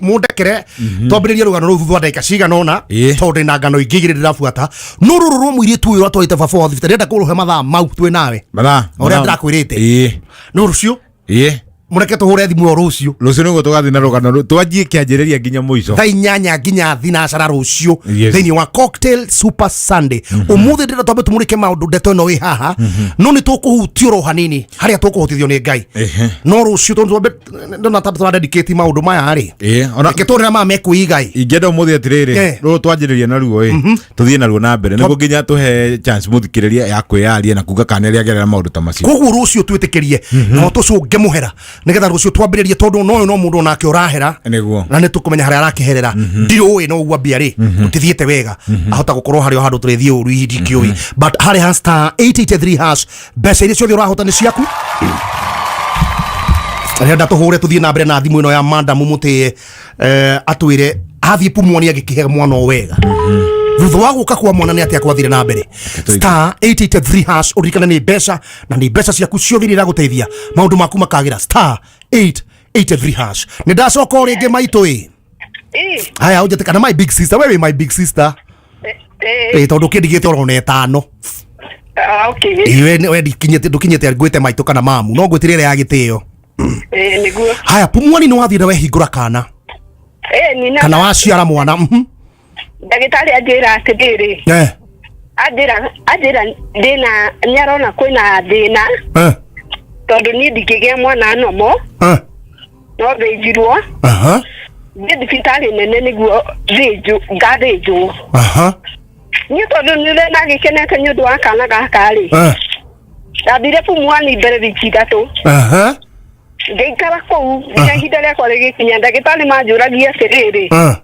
mũndekere twambĩrĩrie rũgano rũu thutha wa ndagĩka cigana ũna, tondũ ndĩna ngano ingĩ igĩrĩ ndĩrabuata. No rũrũ rwa mũirĩtu ũyũ ũratwarĩte baba wa thibitarĩ, ndĩrenda kũrũhe mathaa mau twĩ nawe. Mathaa. Ũrĩa ndĩrakwĩrĩte. Ĩĩ. No rũciũ. Ĩĩ. Mũreke tũhũre thimũ ĩyo rũciũ. Rũciũ nĩguo tũgathiĩ na rũgano rũu twanjie kĩanjĩrĩria nginya mũico. Thaa 8 nginya thinacara rũciũ Yes. thĩinĩ wa Cocktail Super Sunday. Ũmũthĩ ndĩrenda twambe tũmũrĩke maũndũ ndeto ĩno ĩ haha, no nĩ tũkũhutio ro hanini harĩa tũkũhotithio nĩ Ngai. No rũciũ tondũ twambe ndona ta tũra dedicate maũndũ maya rĩ. Ĩĩ, ona Reke tũrĩa maya mekwĩiga ĩ. Ingĩenda ũmũthĩ atĩrĩrĩ, Eh. rũrũ twanjĩrĩria naruo ĩ, tũthiĩ naruo na mbere nĩguo nginya tũhe chance mũthikĩrĩria ya kwĩyaria na kuga kana nĩarĩagerera maũndũ ta macio. Koguo rũciũ twĩtĩkĩrie no tũcũnge mũhera nĩgetha rũciũ twambĩrĩrie, tondũ no ũyũ no mũndũ onake ũrahera Nĩguo. na nĩ tũkũmenya harĩa arakĩherera. Ndirũĩ no ũguo ambia rĩ tũtithiĩte wega, ahota gũkorwo harĩ o handũ tũrĩthiĩ ũru hihi ndikĩũĩ, but harĩ ha star 883 hash mbeca iria ciothe ũrahota nĩ ciaku. Renda tũhũre tũthiĩ na mbere na thimũ ĩno ya mandamu mũtĩe, atwĩre athiĩ pumwani agĩkĩhe mwana o wega thutha wa gũka kwa mwana nĩ atĩa kwathire na mbere. Star 883 hash, ũririkane nĩ mbeca na nĩ mbeca ciaku ciothe iria iragũteithia maũndũ maku makagĩra. Star 883 hash. Nĩ ndacoka o rĩngĩ maitũ ĩ. Ĩĩ. Haya, ũnjĩte kana my big sister, wewe my big sister. Ĩĩ. Ĩ, tondũ kĩndigĩte oro na ĩtano. Ah, okay. Ĩ, we ndikinyĩte, ndũkinyĩte ngwĩte maitũ kana mamu, no ngwĩtĩre ĩrĩa ya gĩtĩo. Ĩĩ, nĩguo. Haya, pumwani nĩ wathiĩ na wehingũra kana Ĩĩ, nina. kana waciara mwana? Ndagĩtarĩ anjĩra atĩrĩrĩ, anjĩra ndĩna nĩarona kwĩna thĩna tondũ niĩ ndingĩgĩa mwana nomo no thĩnjirwo thiĩ thibitarĩ nene nĩguo thĩnjwo ngathĩnjwo. Niĩ tondũ nĩ ndagĩkenete nĩ ũndũ wa kana gaka rĩ, ndathire Pumwani mbere wiki 3. Ngĩikara kũu nginya ihinda rĩakwa rĩgĩkinya. Ndagĩtarĩ manjũragia atĩrĩrĩ,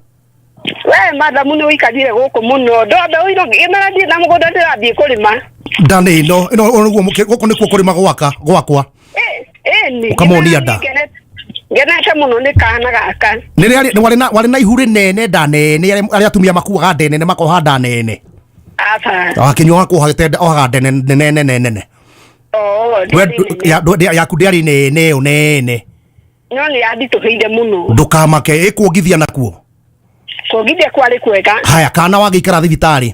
we madamu nĩ ũikarire gũkũ mũno, ndwambe ũiro ngĩmera thiĩ na mũgũnda ndĩrathiĩ kũrĩma. Nda nĩ ĩno ĩno nĩguo gũkũ nĩkuo kũrĩma gwaka gwakwa. Ĩni. Ũkamonia nda. Ngenete mũno nĩ kana gaka. Nĩ rĩ warĩ na ihu rĩnene, nda nene, arĩa atumia makuaga nda nene makoha nda nene. Aca. Wakĩnyua wakuoha ohaga nda nene nene nene. Oo, We ndĩarĩ nene. yaku ndĩarĩ nene ĩyo nene. No nĩ yanditũhĩire mũno. Ndũkamake, ĩkuongithia nakuo. Kuongithia kwarĩ kwega. Haya, kana wagĩikara thibitarĩ?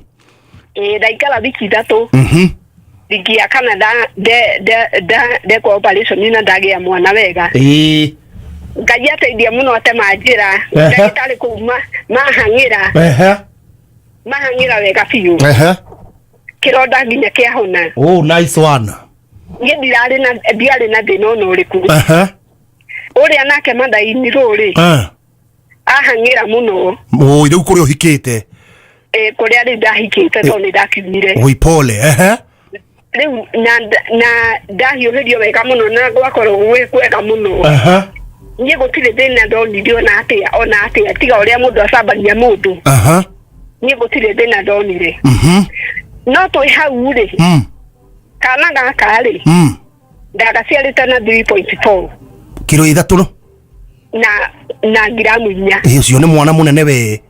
Ĩĩ, ndaikara wiki 3. Wiki ya kana ndekwo operation na ndagĩa mwana wega. Ĩĩ. Ngai ateithia mũno atema njĩra. Ndagĩtarĩ kũu mahang'ĩra. Mahang'ĩra wega biũ. Kĩronda nginya kĩahona. Oh, nice one. Niĩ ndirarĩ na ndiarĩ na thĩna ona ũrĩkũ. Ũrĩa nake mathaini rũrĩ ahang'ĩra mũno. Oi, rĩu kũrĩa ũhikĩte? Ĩ, kũrĩa rĩu ndahikĩte tondũ nĩ ndakiumire. Oi, pole. Rĩu na ndahiũhĩrio wega mũno na gwakorwo gwĩ kwega mũno. Niĩ gũtirĩ thĩna ndonire ona atĩa ona atĩa, tiga ũrĩa mũndũ acambagia mũndũ. Niĩ gũtirĩ thĩna ndonire. No twĩ hau rĩ, kana gaka rĩ, ndagaciarĩte na 3.4 Kiro ithatũ na ngiramu 4. Ĩ, ũcio nĩ mwana mũnene we.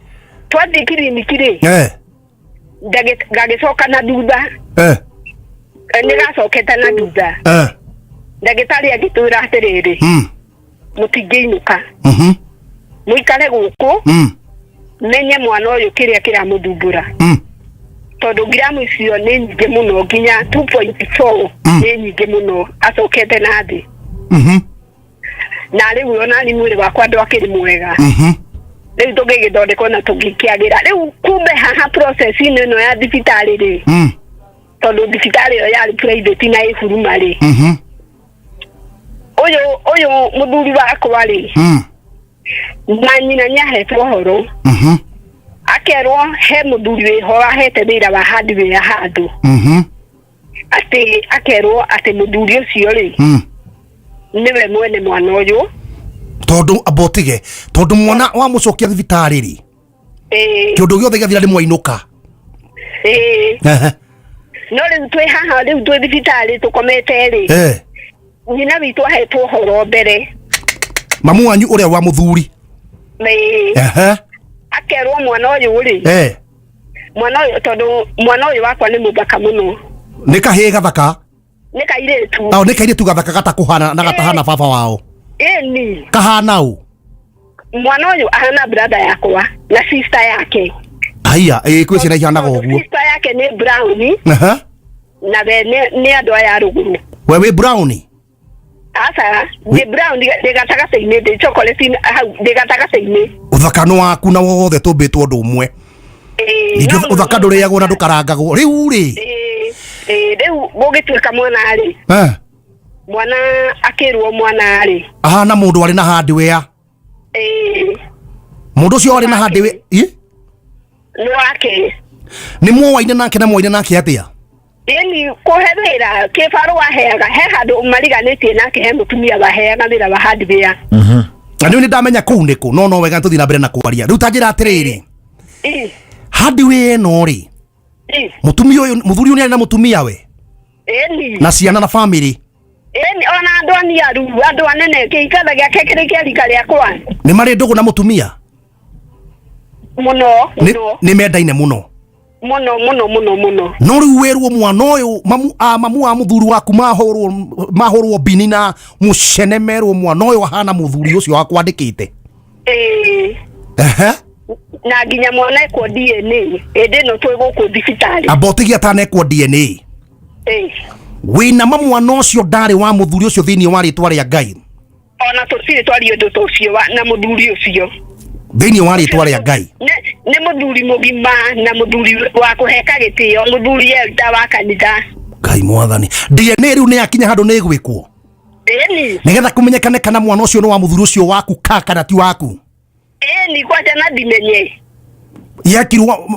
Twathiĩ kiriniki rĩ, ngagĩcoka na thutha. Nĩ gacokete na thutha. Ndagĩtarĩ agĩtwĩra atĩrĩrĩ, mũtingĩinũka, mũikare gũkũ menye mwana ũyũ kĩrĩa kĩramũthumbũra, tondũ ngiramu icio nĩ nyingĩ mũno, nginya 2.4 nĩ nyingĩ mũno acokete na thĩ. Na rĩu ona ni mwĩrĩ wakwa ndwakĩrĩ mwega. Rĩu tũgĩgĩthondekwo na tũgĩkĩagĩra. Rĩu kumbe haha process-inĩ ĩno ya thibitarĩ rĩ, tondũ thibitarĩ ĩyo yarĩ private na ĩ Huruma rĩ, Ũyũ ũyũ mũthuri wakwa rĩ, na nyina nĩahetwo ũhoro, akerwo he mũthuri wĩho ahete wĩra wa hardware handũ, atĩ akerwo atĩ mũthuri ũcio rĩ, nĩwe mwene mwana ũyũ. Tondu abotige tondu mwana wa mucokia thibitari ri, kiundu giothe giathira ni mwainuka. Ĩĩ. No rĩu twĩ haha, rĩu twĩ thibitarĩ tũkomete rĩ, nyina witũ ahetwo ũhoro mbere. Mamu wanyu uria wa muthuri? Ĩĩ. Akerwo mwana ũyũ rĩ, mwana ũyũ, tondũ mwana ũyũ wakwa nĩ mũthaka mũno. Nĩ kahĩĩ gathaka? Nĩ kairĩtu. Tao nĩ kairĩtu gathaka gatakuhana na gatahana baba wao? Ĩni. Kahana ũ? Mwana ũyũ ahana brother yakwa na sister yake. Haiya, ĩ kwĩ ciana ihanaga ũguo. Sister yake nĩ brown. Na we nĩ andũ aya a rũgũrũ. We wĩ brown? Aca, ndĩ brown, ndĩ gatagatĩ-inĩ, ndĩ chocolate hau, ndĩ gatagatĩ-inĩ. Ũthaka nĩ waku na wothe tũmbĩtwo ũndũ ũmwe. Ĩĩ, ningĩ no ũthaka ndũrĩagwo na ndũkarangagwo rĩu rĩ. Ĩĩ, rĩu gũgĩtuĩka mwana rĩ, mwana akĩrwo mwana rĩ, Ahana mũndũ arĩ na hardware? Ĩĩ. Mũndũ ũcio arĩ na hardware ĩ? Nĩ wake. Nĩ mwowaine nake na mwowaine nake atĩa? Ĩni, kũhe wĩra kĩbarũa aheaga he handũ mariganĩtie nake, he mũtumia waheaga wĩra wa hardware. Na rĩu nĩ ndamenya kũu nĩkũ, no wega tũthiĩ na mbere na kwaria. Rĩu ta njĩra atĩrĩrĩ, hardware ĩno rĩ, mũtumia ũyũ, mũthuri ũyũ nĩ arĩ na mũtumia we? Ĩni. Na ciana na family? Ĩni, ona andũ aniaru, andũ anene, kĩikara gĩake kĩrĩ kĩa rika rĩakwa. Nĩ marĩ ndũgũ na mũtumia? Mũno. Mũno. Nĩ mendaine mũno? Mũno mũno mũno mũno. No rĩu wĩrwo mwana ũyũ mamu a mamu wa mũthuri waku mahũrwo mbini na mũcene, merwo mwana ũyũ ahana mũthuri ũcio wakwandĩkĩte. Ĩĩ. Ehe. Na nginya mwana ekwo DNA hĩndĩ ĩno twĩ gũkũ thibitarĩ. Amba ũtigie atanekwo DNA. Ĩĩ. Wĩna ma mwana ũcio ndarĩ wa mũthuri ũcio thĩinĩ wa rĩtwa rĩa Ngai? Ona tũtirĩ twaria ũndũ ta ũcio na mũthuri ũcio. Thĩinĩ wa rĩtwa rĩa Ngai. Nĩ mũthuri mũgima na mũthuri wa kũheka gĩtĩo, mũthuri elda wa kanitha. Ngai mwathani, DNA rĩu nĩ yakinya handũ nĩ ĩgwĩkwo? Ĩni. Nĩgetha kũmenyekane kana mwana ũcio nĩ wa mũthuri ũcio waku ka kana ti waku? Ĩni, kwanja na ndimenye. Yekirwo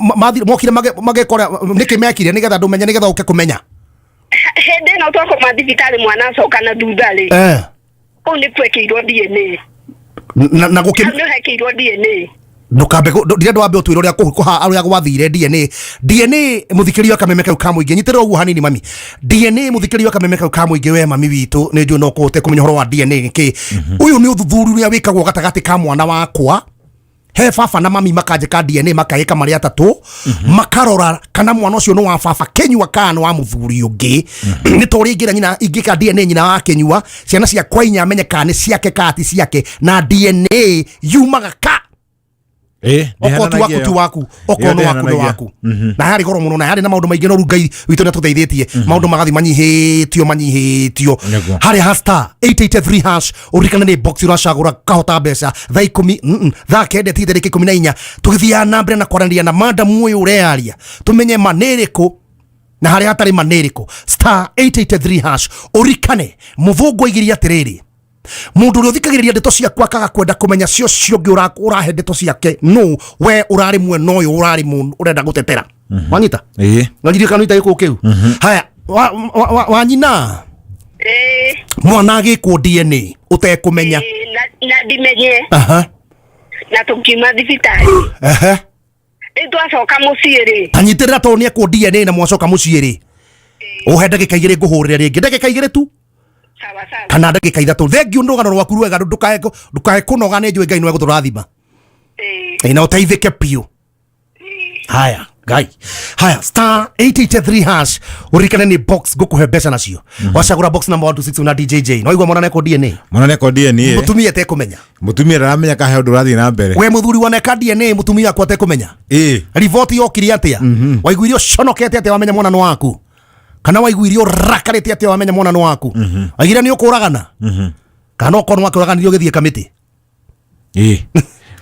mokire magekora nĩkĩ mekire nĩgetha ndũmenye, nĩgetha ũke kũmenya? Hĩndĩ ĩno twakoma thibitarĩ mwana acoka na thutha rĩ, kũu nĩ kwekĩirwo DNA. Na gũkĩ Hau nĩ hekĩirwo DNA. Ndukambe ndirenda wambe ũtwĩre ũrĩa ũrĩa gwathire DNA. DNA mũthikĩrio wa kameme kau ka mũingĩ, nyitĩrĩra ũguo hanini mami. DNA mũthikĩrio wa kameme kau ka mũingĩ, we mami witũ nĩ njũĩ no kũhote kũmenya ũhoro wa DNA nĩkĩ. Ũyũ nĩ ũthuthuria ũrĩa wĩkagwo gatagatĩ ka mwana wakwa he baba na mami, makanjĩka DNA, makagĩka marĩ atatũ, makarora kana mwana ũcio nĩ wa baba Kĩnyua kana nĩ wa mũthuri ũngĩ. Nĩ ta ũrĩa ingĩra nyina ingĩka DNA nyina wa Kĩnyua, ciana ciakwa inya amenye kana nĩ ciake kana ti ciake, na DNA yumaga ka okorwo ti waku ti waku, okorwo nĩ waku nĩ waku. Na yarĩ goro mũno na yarĩ na maũndũ maingĩ, no rĩu Ngai witũ nĩ atũteithĩtie, maũndũ magathi manyihĩtio manyihĩtio. Nĩguo. Harĩa ha star 883 hash, ũririkane nĩ box ũracagũra kahota mbeca thaa 10, thaa 9 ti tarĩki 14, tũgĩthiaga na mbere na kwaranĩria na madam ũyũ ũrearia, tũmenye ma nĩ ĩrĩkũ na harĩa hatarĩ ma nĩ ĩrĩkũ. Star 883 hash, ũririkane mũthũngũ aigĩrie atĩrĩrĩ, mũndũ ũrĩa ũthikagĩrĩria ndeto ciaku akaga kwenda kũmenya cio cio ũngĩ ũrahe ndeto ciake nũ, we ũrarĩ mwena ũyũ ũrarĩ mũndũ ũrenda gũtetera. Wanyita? Ĩĩ. Nganyirikana ita gĩkũ kĩu. Haya, wa nyina, Ĩĩ. mwana agĩkwo DNA ũtekũmenya? Ĩĩ, na ndimenye. Na tũkiuma thibitarĩ. Rĩu twacoka mũciĩ rĩ, Tanyitĩrĩra tondũ nĩ ekwo DNA na mwacoka mũciĩ rĩ, ũhe ndagĩka 2 ngũhũrĩre rĩngĩ, ndagĩka 2 tu kana ndagĩka 3. Thengiũ nĩ rũgano rwaku rwega, ndũkae kũnoga, nĩ njũĩ Ngai nĩwe gũtũrathima. Ĩ, na ũteithĩke biũ. Haya Ngai, haya star 883 hash, ũririkane nĩ box ngũkũhe mbeca nacio. Wacagũra box number 126 na DJJ no igua mwana neko DNA. Mwana neko DNA. Mũtumia atekũmenya? Mũtumia ndaramenya kahe ũndũ ũrathiĩ na mbere. We mũthuri waneka DNA mũtumia akwa atekũmenya? Ĩĩ. Riboti yokire atĩa? Waiguire ũconokete atĩa wamenya mwana nĩ waku? Kana waiguire ũrakarĩte atĩa wamenya mwana nĩ waku? Waiguire nĩ ũkũragana? Kana okorwo nĩ wakũraganirie ũgĩthiĩ kamĩtĩ? Ĩĩ.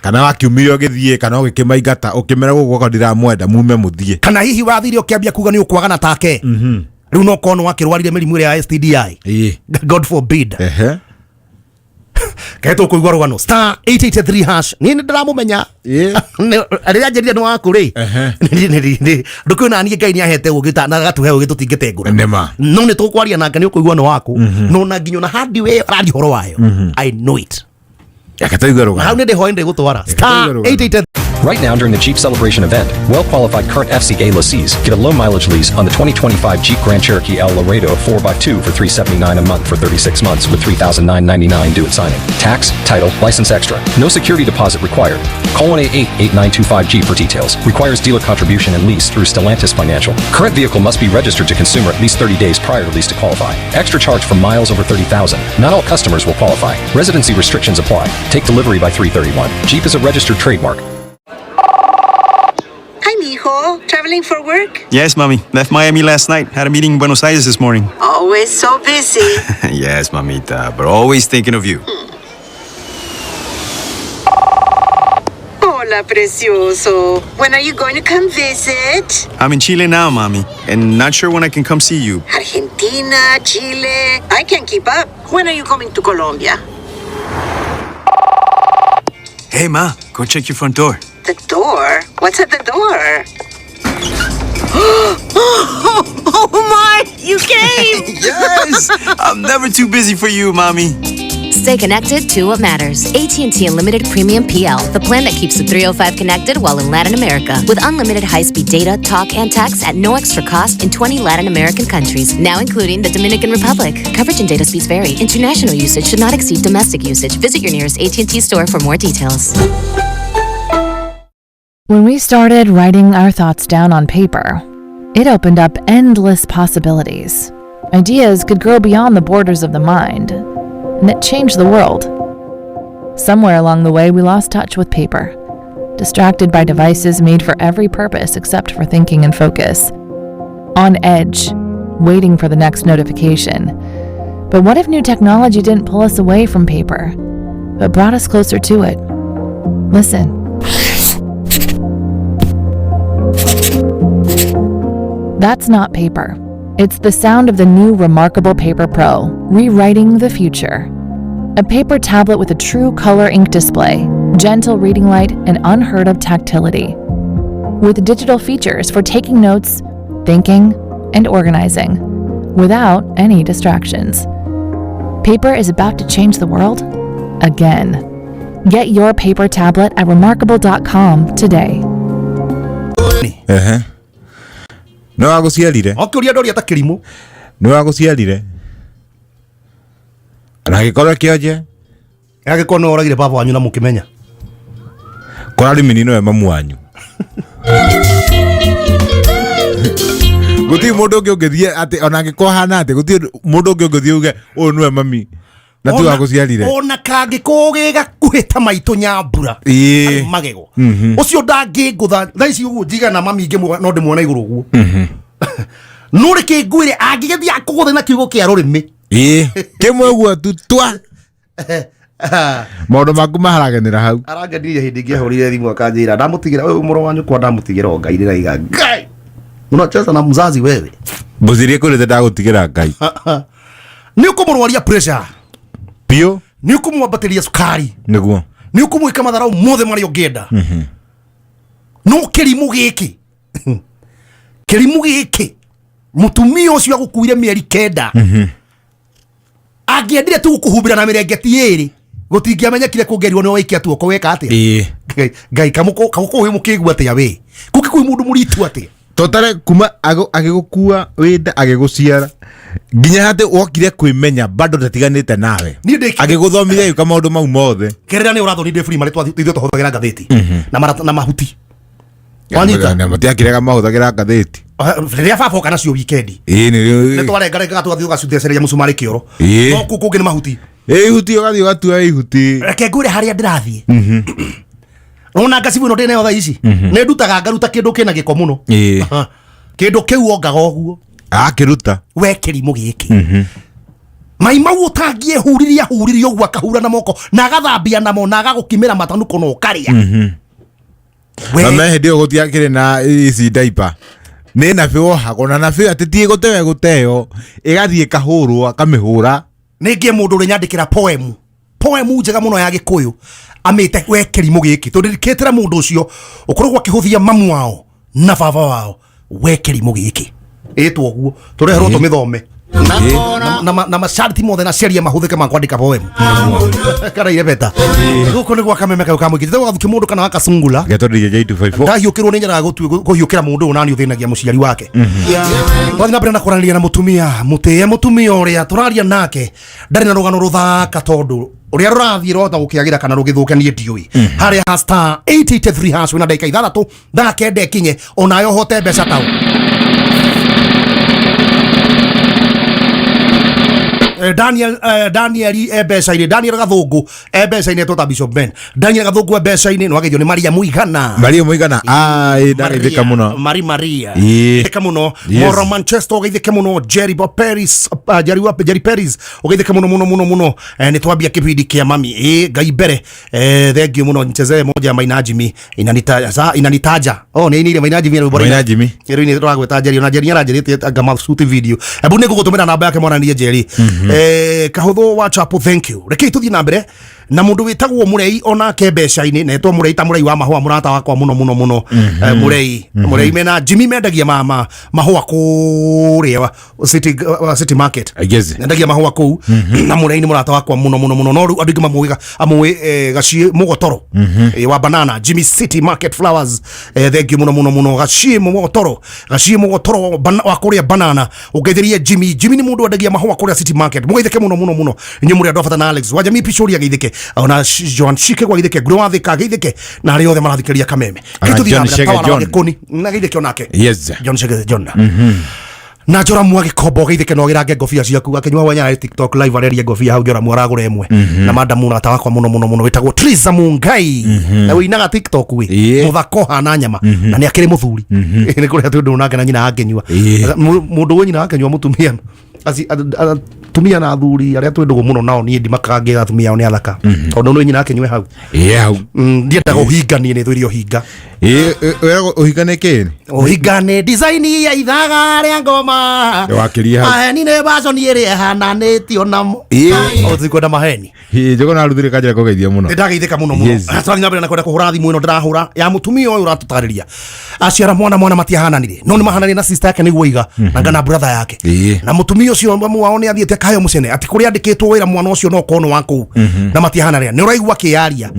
Kana wakiumire ũgĩthiĩ kana ũgĩkĩmaingata ũkĩmera gũkũ gwakwa ndiramwenda mume mũthiĩ. Kana hihi wathire ũkĩambia kuga nĩ ũkwagana take? Rĩu no korwo nĩ wakĩrwarire mĩrimũ ĩrĩa ya STDI. Ĩĩ. God forbid. Kaĩ tũkũigua rũgano star 883 hash niĩ nĩ ndĩramũmenya. Rĩrĩa njĩrire nĩ waku rĩ, ndũkĩũĩ na niĩ Ngai nĩ ahete ũgĩ na agatũhe ũgĩ tũtingĩtengũra. Nĩma. No nĩ tũkwaria nake nĩ ũkũigua nĩ waku, no na nginya na handi we araria ũhoro wayo. I know it. Reke tũigue rũgano. Hau nĩ ndĩhoe ndĩgũtwara star 883. Right now, during the Jeep Celebration event, well qualified current FCA lessees get a low mileage lease on the 2025 Jeep Grand Cherokee L Laredo 4x2 for $379 a month for 36 months with $3,999 due at signing. Tax, title, license extra. No security deposit required. Call 188 8925 Jeep for details. Requires dealer contribution and lease through Stellantis Financial. Current vehicle must be registered to consumer at least 30 days prior to lease to qualify. Extra charge for miles over 30,000. Not all customers will qualify. Residency restrictions apply. Take delivery by 331. Jeep is a registered trademark. Hi, mijo. Traveling for work? Yes, mommy. Left Miami last night. Had a meeting in Buenos Aires this morning. Always so busy. Yes, mamita, but always thinking of you. Hola, precioso. When are you going to come visit? I'm in Chile now, mommy, and not sure when I can come see you. Argentina, Chile. I can't keep up. When are you coming to Colombia? Hey, ma, go check your front door. The door? What's at the door? Oh my! You came! Yes! I'm never too busy for you, mommy. Stay connected to what matters. AT&T Unlimited Premium PL, the plan that keeps the 305 connected while in Latin America, with unlimited high-speed data, talk, and text at no extra cost in 20 Latin American countries, now including the Dominican Republic. Coverage and data speeds vary. International usage should not exceed domestic usage. Visit your nearest AT&T store for more details. When we started writing our thoughts down on paper, it opened up endless possibilities. Ideas could grow beyond the borders of the mind, and it changed the world. Somewhere along the way, we lost touch with paper, distracted by devices made for every purpose except for thinking and focus. On edge, waiting for the next notification. But what if new technology didn't pull us away from paper, but brought us closer to it? Listen. That's not paper. It's the sound of the new Remarkable Paper Pro, rewriting the future. A paper tablet with a true color ink display, gentle reading light, and unheard of tactility. With digital features for taking notes, thinking, and organizing, without any distractions. Paper is about to change the world again. Get your paper tablet at remarkable.com today. Ehe. Nĩ wagũciarire. Okĩũria ndoria ta kĩrimũ. Nĩ wagũciarire na agĩkorwo kĩonje. Agĩkorwo nĩ oragire baba wanyu na mũkĩmenya. Kũrarimini nĩwe mamu wanyu. Gũtirĩ mũndũ ũngĩ ũngĩthiĩ atĩ ona angĩkorwo hana atĩ gũtirĩ mũndũ ũngĩ ũngĩthiĩ uge ũyũ nĩwe mami na ti wagũciarire. Ona kangĩkorwo gĩ gakuhĩ ta maitũ Nyambura. Ĩĩ. Magego. Ũcio ndangĩngũtha thaa ici ũguo njigana mami ingĩmuona no ndĩmuona igũrũ ũguo. No reke ngwĩre angĩgĩthiĩ akũgũthe na kiugo kĩa rũrĩmĩ. Ĩĩ. Kĩmwe ũguo tu twa. Maũndũ maku maharaganĩra hau. Arangenirie hĩndĩ ĩngĩ ahũrire thimũ akanjĩra ndamũtigĩra ũyũ mũrũ wa nyũkwa ndamũtigĩra o Ngai ndĩraiga Ngai. Unacheza na mzazi wewe. Mbũcirie kũrĩte ndagũtigĩra Ngai. Nĩ ũkũmũrwaria pressure. Biũ. Nĩ ũkũmwambatĩria cukari. Nĩguo. Nĩ ũkũmwĩka matharau mothe marĩa ũngĩenda. No kĩrimũ gĩkĩ. Kĩrimũ gĩkĩ. Mũtumia ũcio agũkuire mĩeri 9. Angĩendire tu gũkũhumbĩra na mĩrengeti ĩrĩ gũtingĩamenyekire kũngerirwo nĩ waikia tuoko weka atĩa. Ĩĩ. Ngai kamũkũ mũkĩigua atĩa we. Kũngĩkũi mũndũ mũritu atĩa. Totare kuma agĩgũkua wĩnda agĩgũciara nginya hatĩ wokire kwĩmenya bado ndatiganĩte nawe. Agĩgũthomithia gĩka maũndũ mau mothe. Kerera nĩ ũrathonire ndĩ primary ithuĩ twahũthagĩra ngathĩti na mahuti. Wanyita? Matiakĩrega mahũthagĩra ngathĩti. Rĩrĩa baba oka nacio wikendi. Ĩĩ nĩ nĩ twarengarengaga tũgathiĩ tũgacuthecereria mũcumarĩ kĩoro. Ĩĩ. No kũu kũngĩ nĩ mahuti. Ĩĩ ihuti ũgathiĩ ũgatua ihuti. Reke ngwĩre harĩa ndĩrathiĩ. Ona ngacibu ĩno ndĩnayo thaa ici. Nĩ ndutaga ngaruta kĩndũ kĩna gĩko mũno. Ĩĩ. Kĩndũ kĩu ongaga ũguo. Akĩruta. We kĩrimũ gĩkĩ. Mai mau ũtangĩehuririe ahuririe ũguo akahura na moko na agathambia namo na agagũkimĩra matanuko na ũkarĩa. Na me hĩndĩ ĩyo gũtiakĩrĩ na ici diaper. Nĩ nabĩ wohagwo na nabĩ atĩ ti ĩgũteo ĩgũteo ĩgathiĩ ĩkahũrwo akamĩhũra. Nĩ ngĩe mũndũ ũrĩ nyandĩkĩra poem. Poem njega mũno ya Gĩkũyũ amĩte we kĩrimũ gĩkĩ, tondũ ndĩkĩtĩra mũndũ ũcio ũkoragwo akĩhũthia mamu wao na baba wao, we kĩrimũ gĩkĩ ĩtwo ũguo tũreherwo tũmĩthome na masharti mothe na sheria mahũthĩke ma kwandĩka poem kana irebeta. Gũkũ nĩ gwa Kameme kau ka mũingĩ, njĩtagwo Gathuki mũndũ kana wakacungula. Getwo DJ 254. Ndahiũkĩrwo nĩ nyaraga kũhiũkĩra mũndũ ũyũ nani ũthĩnagia mũciari wake. Twathiĩ na mbere na kwaranĩria na mũtumia mũtĩe, mũtumia ũrĩa tũraria nake ndarĩ na rũgano rũthaka, tondũ ũrĩa rũrathiĩ rwahota gũkĩagĩra kana rũgĩthũke, niĩ ndiũĩ. Harĩa ha star 883 hash wĩna ndagĩka 6 thaa 9 ĩkinye, onawe ũhote mbeca tau. Daniel, Daniel e mbeca-inĩ, Daniel Gathũngũ e mbeca-inĩ, etwo ta Bishop Ben. Daniel Gathũngũ e mbeca-inĩ, nĩ wageithio nĩ Maria Mũigana. Maria Mũigana, ai, ndageithĩka mũno. Mari Maria. Ĩĩ. Geithĩka mũno. Yes. Moro Manchester ũgeithĩke mũno. Jerry Bob Paris, Jerry, Jerry Paris ũgeithĩke mũno mũno mũno mũno. Nĩ twambia kĩbindi kĩa mami. Ĩĩ, Ngai mbere. Thank you mũno. Nchezee moja ya Maina Jimmy inanitaja, inanitaja. Oh, nĩ ainĩire Maina Jimmy rwĩmbo. Maina Jimmy. Rĩu nĩ tũragwĩta Jerry, ona Jerry nĩaranjĩrĩte anga shoot video. Ebu nĩ ngũgũtũmĩra namba yake mwananie Jerry. Kahũthũ wa Chapo, thank you. Rekei tũthiĩ na mbere na mũndũ wĩtagwo Mũrei onake mbeca-inĩ, na etwo Mũrei ta Mũrei wa mahũa, mũrata wakwa mũno mũno mũno. Mũrei, Mũrei mena Jimmy mendagia mahũa kũrĩa City Market. I guess. Nendagia mahũa kũu, na Mũrei nĩ mũrata wakwa mũno mũno mũno, no rĩu andũ aingĩ mamũĩ amũĩ Gaciĩ Mũgotoro wa banana, Jimmy City Market Flowers. Thank you mũno mũno mũno, Gaciĩ Mũgotoro, Gaciĩ Mũgotoro wa kũrĩa banana, ũgeithĩrie Jimmy. Jimmy nĩ mũndũ wendagia mahũa kũrĩa City Market, mũgeithĩke mũno mũno mũno inyuĩ mũrĩ andũ a bata. Na Alex wa Jamii Picori ageithĩke, ona Joan Shike gwageithĩke, Ngũrĩ wa Thĩka ageithĩke, na arĩa othe marathikĩrĩria Kameme. Ona Kĩtũthiĩ na John mbere, Shege tawara wa John. Gĩkũni na geithĩke onake. Yes. John Shege John na Joramu agĩkomba ũgeithĩke na ũgĩrange ngobia ciaku, akĩnyua wanya arĩ TikTok live areria ngobia hau, Joramu aragũra ĩmwe. Na madamu mũrata wakwa mũno mũno mũno wĩtagwo Triza Mungai na wĩinaga TikTok wĩ mũthako hana nyama, na nĩ akĩrĩ mũthuri, nĩ kũrĩa tũndũ nake na nyina akĩnyua. Mũndũ wĩ nyina akĩnyua mũtumia atumia na athuri arĩa twĩ ndũgũ mũno nao, niĩ ndimakaga ngĩra atumia ao nĩ athaka, tondũ nĩ nyina akĩnyue hau. Ĩĩ, hau. Ndiendaga ũhinga, niĩ nĩ thũire ũhinga. Ĩĩ, wĩragwo ũhinga nĩ kĩĩ? Ũhinga nĩ design ya ithaga rĩa ngoma. Wakĩria hau. Maheni nĩ baconi ĩrĩa ĩhananĩtio namo. Ũtikwenda maheni. Ĩĩ, njũgũ na ruthire kanjĩra kũgeithia mũno. Nĩ ndageithĩka mũno mũno. Yes. Tũrathiĩ na mbere na kwenda kũhũra thimũ ĩno ndĩrahũra ya mũtumia ũyũ ũratũtarĩria aciara mwana, mwana matiahananire, no nĩ mahananire na sister yake nĩguo iga na ngana brother yake. Na mũtumia ũcio mamu wao nĩ athiĩte akaheo mũcene atĩ kũrĩa andĩkĩtwo wĩra mwana ũcio no korwo nĩ wa kũu, na matiahananire. Nĩ ũraigua akĩyaria,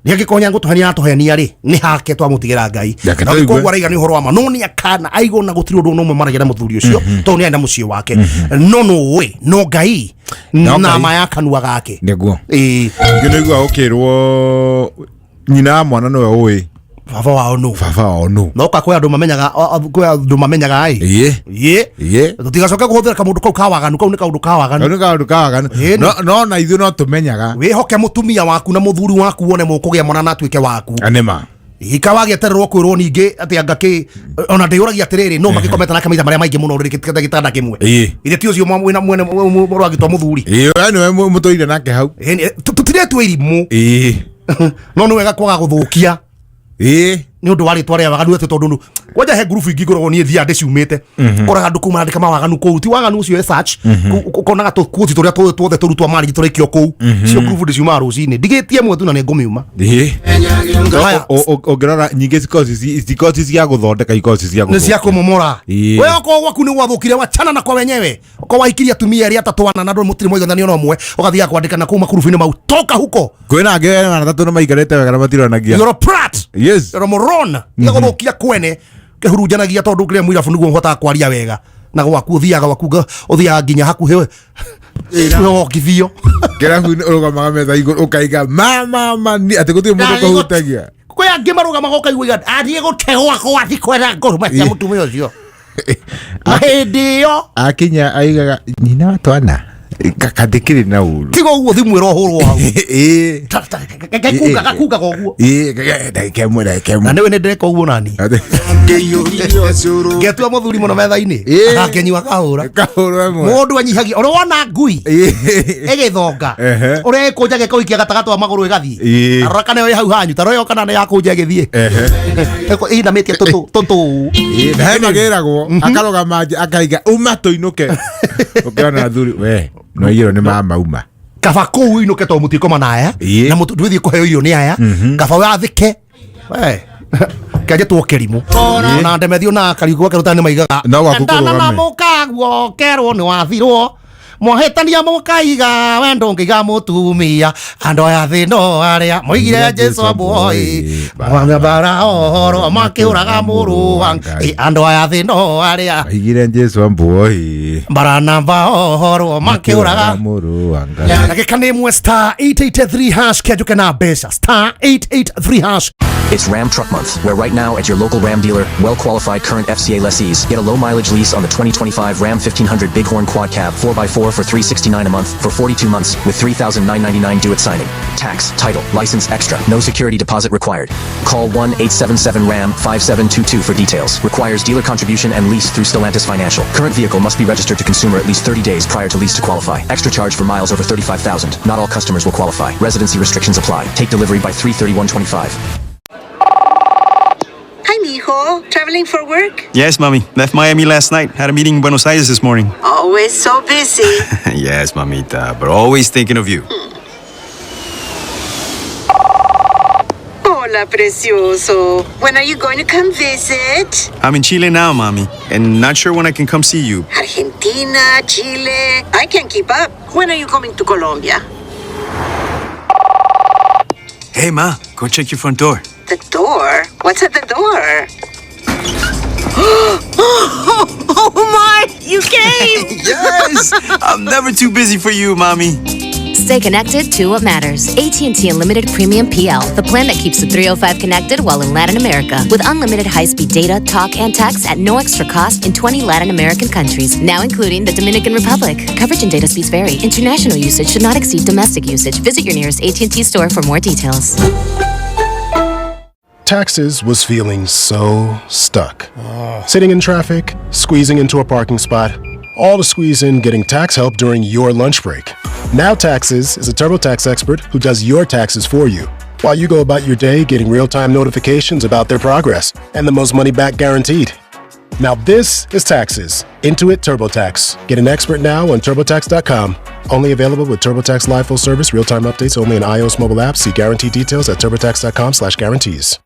nĩ angĩkorwo nĩ atũhenia rĩ, nĩ hake twamũtigĩra Ngai. Reke Na tũigue. koguo araiga nĩ ũhoro wa ma, no nĩ akana aigwo na gũtirĩ ũndũ ona ũmwe maragia na mũthuri ũcio, tondũ nĩ arĩ na mũciĩ wake, no nũĩ no Ngai No na Ngai. ma ya kanua gake. Nĩguo. Ĩĩ. Ningĩ nĩigua ũkĩrwo nyina wa mwana nĩwe ũĩ baba wao nũ. Baba wao nũ. No ka kwĩ andũ mamenyaga, kwĩ andũ mamenyaga ĩ. Ĩĩ. Ĩĩ. Ĩĩ. Tũtigacoke kũhũthĩra kamũndũ kau ka waganu, kau nĩ kaũndũ ka waganu. Kau nĩ kaũndũ ka waganu. Ĩĩ, No na ithuĩ no tũmenyaga. Wĩhoke mũtumia waku na mũthuri waku, wone mũkũgĩa mwana na atuĩke waku. Nĩma. Ika wagĩetererwo kwĩrwo ningĩ atĩ anga kĩ, ona ndĩyũragia atĩrĩrĩ, no magĩkomete nake maita marĩa maingĩ mũno rĩrĩ gĩtanda kĩmwe. Ĩĩ. Ithe ti ũcio wĩna mwene mũragĩtwo mũthuri. Ĩĩ, we nĩwe mũtũire nake hau. Tũtirĩtwo irimũ. Ĩĩ. No nĩ wega kwaga gũthũkia. Ĩĩ. Nĩ ũndũ wa rĩtwa rĩa waganu, atĩ tondũ kwanja he ngurubu ingĩ ngoragwo niĩ thiaga ndĩciumĩte, koraga andũ kũu marandĩka mawaganu kũu, ti waganu ũcio search ũkonaga tũkuoti tũrĩa tuothe tũrutwa marĩ tũraikio kũu. Cio ngurubu ndĩciumaga rũcinĩ, ndigĩtie ĩmwe tu na nĩ ngũmiuma. Ĩĩ. Haya. Ũngĩrora nyingĩ cikoragwo ci cia gũthondeka, ikoragwo ci cia Nĩ cia kũmomora. Ĩĩ. We okorwo gwaku nĩ gwathũkire, wachana na kwa wenyewe. Okorwo wahikirie atumia erĩ, atatũ, ana, na andũ mũtirĩ mwaiguithania ona ũmwe, ũgathiaga kwandĩkana kũu makurubu-inĩ mau, toka huko. Kwĩna angĩ ena atatũ na maikarĩte wega na matiranagia. You're a prat. Yes. You're a moron. Gũthũkia kwene kĩhurunjanagia, tondũ kĩrĩa mũirabu nĩguo ũhotaga kwaria wega, na gwaku ũthiaga gwaku ũthiaga nginya hakuhĩ wongithio. Kĩrabu-inĩ ũrũgamaga metha igũrũ ũkaiga ma ma ma ni atĩ gũtirĩ mũndũ ũkũhutagia. Kwĩ angĩ marũgamaga ũkaigua athiĩ gũtegwa gwathi kwetha ngũrũme cia mũtumia ũcio, na hĩndĩ ĩyo Akinya aigaga nyina wa twana kandĩkĩrĩ na ũru. Tiga ũguo, thimũ ĩrohũrwo hau. Ĩĩ. Gakungaga ũguo. Ĩĩ, ndagĩka ĩmwe, ndagĩka ĩmwe. Na nĩwe nĩ ndĩreka ũguo nani ngetua mũthuri mũno metha-inĩ, akĩnyua kahũra. Kahũra ĩmwe. Mũndũ anyihagia ũrĩa wona ngui ĩgĩthonga, ũrĩa ĩkũnjaga ĩkũikia gatagatĩ wa magũrũ ĩgathiĩ. Tarora kana ĩyo ĩ hau hanyu, tarora ĩyo kana nĩ yakũnja ĩgĩthiĩ ĩinamĩtie tũtũ tũtũ. Ĩĩ, na he magĩragwo akarũgama nja akaiga uma tũinũke, ũkĩona athuri we no igĩrwo nĩ mama uma. Kaba kũu ũinũke tondũ mũtikoma na aya Ĩĩ. na ndwĩthiĩ kũheo irio nĩ aya, kaba wathĩke we kenjetwo kĩrimũ na ndemethio na kariuki gwake rũtani maigaga No gwaku "Endana na kũrũgame." mũkaguo kerwo nĩ wathirwo mwahĩtania mũkaiga we ndũngĩiga mũtumia andũ aya thĩ no arĩa moigire Jesu ambũoi bara ohoro makĩũraga mũrũ wa Ngai. Andũ aya thĩ no arĩa Aigire Jesu ambuoi baranamba ohoro makĩũraga mũrũ wa Ngai. Ndagĩka nĩ ĩmwe, star 883 hash, kĩanjũke na mbeca, star 883 hash. It's Ram Truck Month, where right now at your local Ram dealer, well qualified current FCA lessees get a low mileage lease on the 2025 Ram 1500 Bighorn Quad Cab 4x4 for $369 a month for 42 months with $3,999 due at signing. Tax, title, license extra, no security deposit required. Call 1 877 RAM 5722 for details. Requires dealer contribution and lease through Stellantis Financial. Current vehicle must be registered to consumer at least 30 days prior to lease to qualify. Extra charge for miles over 35,000. Not all customers will qualify. Residency restrictions apply. Take delivery by 3/31/25. Hi, mijo. Traveling for work? Yes, mommy. Left Miami last night. Had a meeting in Buenos Aires this morning. Always so busy. Yes, mamita, but always thinking of you. Hola, precioso. When are you going to come visit? I'm in Chile now, mommy, and not sure when I can come see you. Argentina, Chile. I can't keep up. When are you coming to Colombia? Hey, ma, go check your front door. The door? What's at the door? Oh my! You came! Yes! I'm never too busy for you, mommy. Stay connected to what matters. AT&T Unlimited Premium PL, the plan that keeps the 305 connected while in Latin America, with unlimited high-speed data, talk, and text at no extra cost in 20 Latin American countries, now including the Dominican Republic. Coverage and data speeds vary. International usage should not exceed domestic usage. Visit your nearest AT&T store for more details. Taxes was feeling so stuck. Sitting in traffic, squeezing into a parking spot, all to squeeze in getting tax help during your lunch break. Now Taxes is a TurboTax expert who does your taxes for you while you go about your day getting real-time notifications about their progress and the most money back guaranteed. Now this is Taxes. Intuit TurboTax. Get an expert now on TurboTax.com. Only available with TurboTax Live Full Service. Real-time updates only in iOS mobile app. See guarantee details at TurboTax.com/guarantees.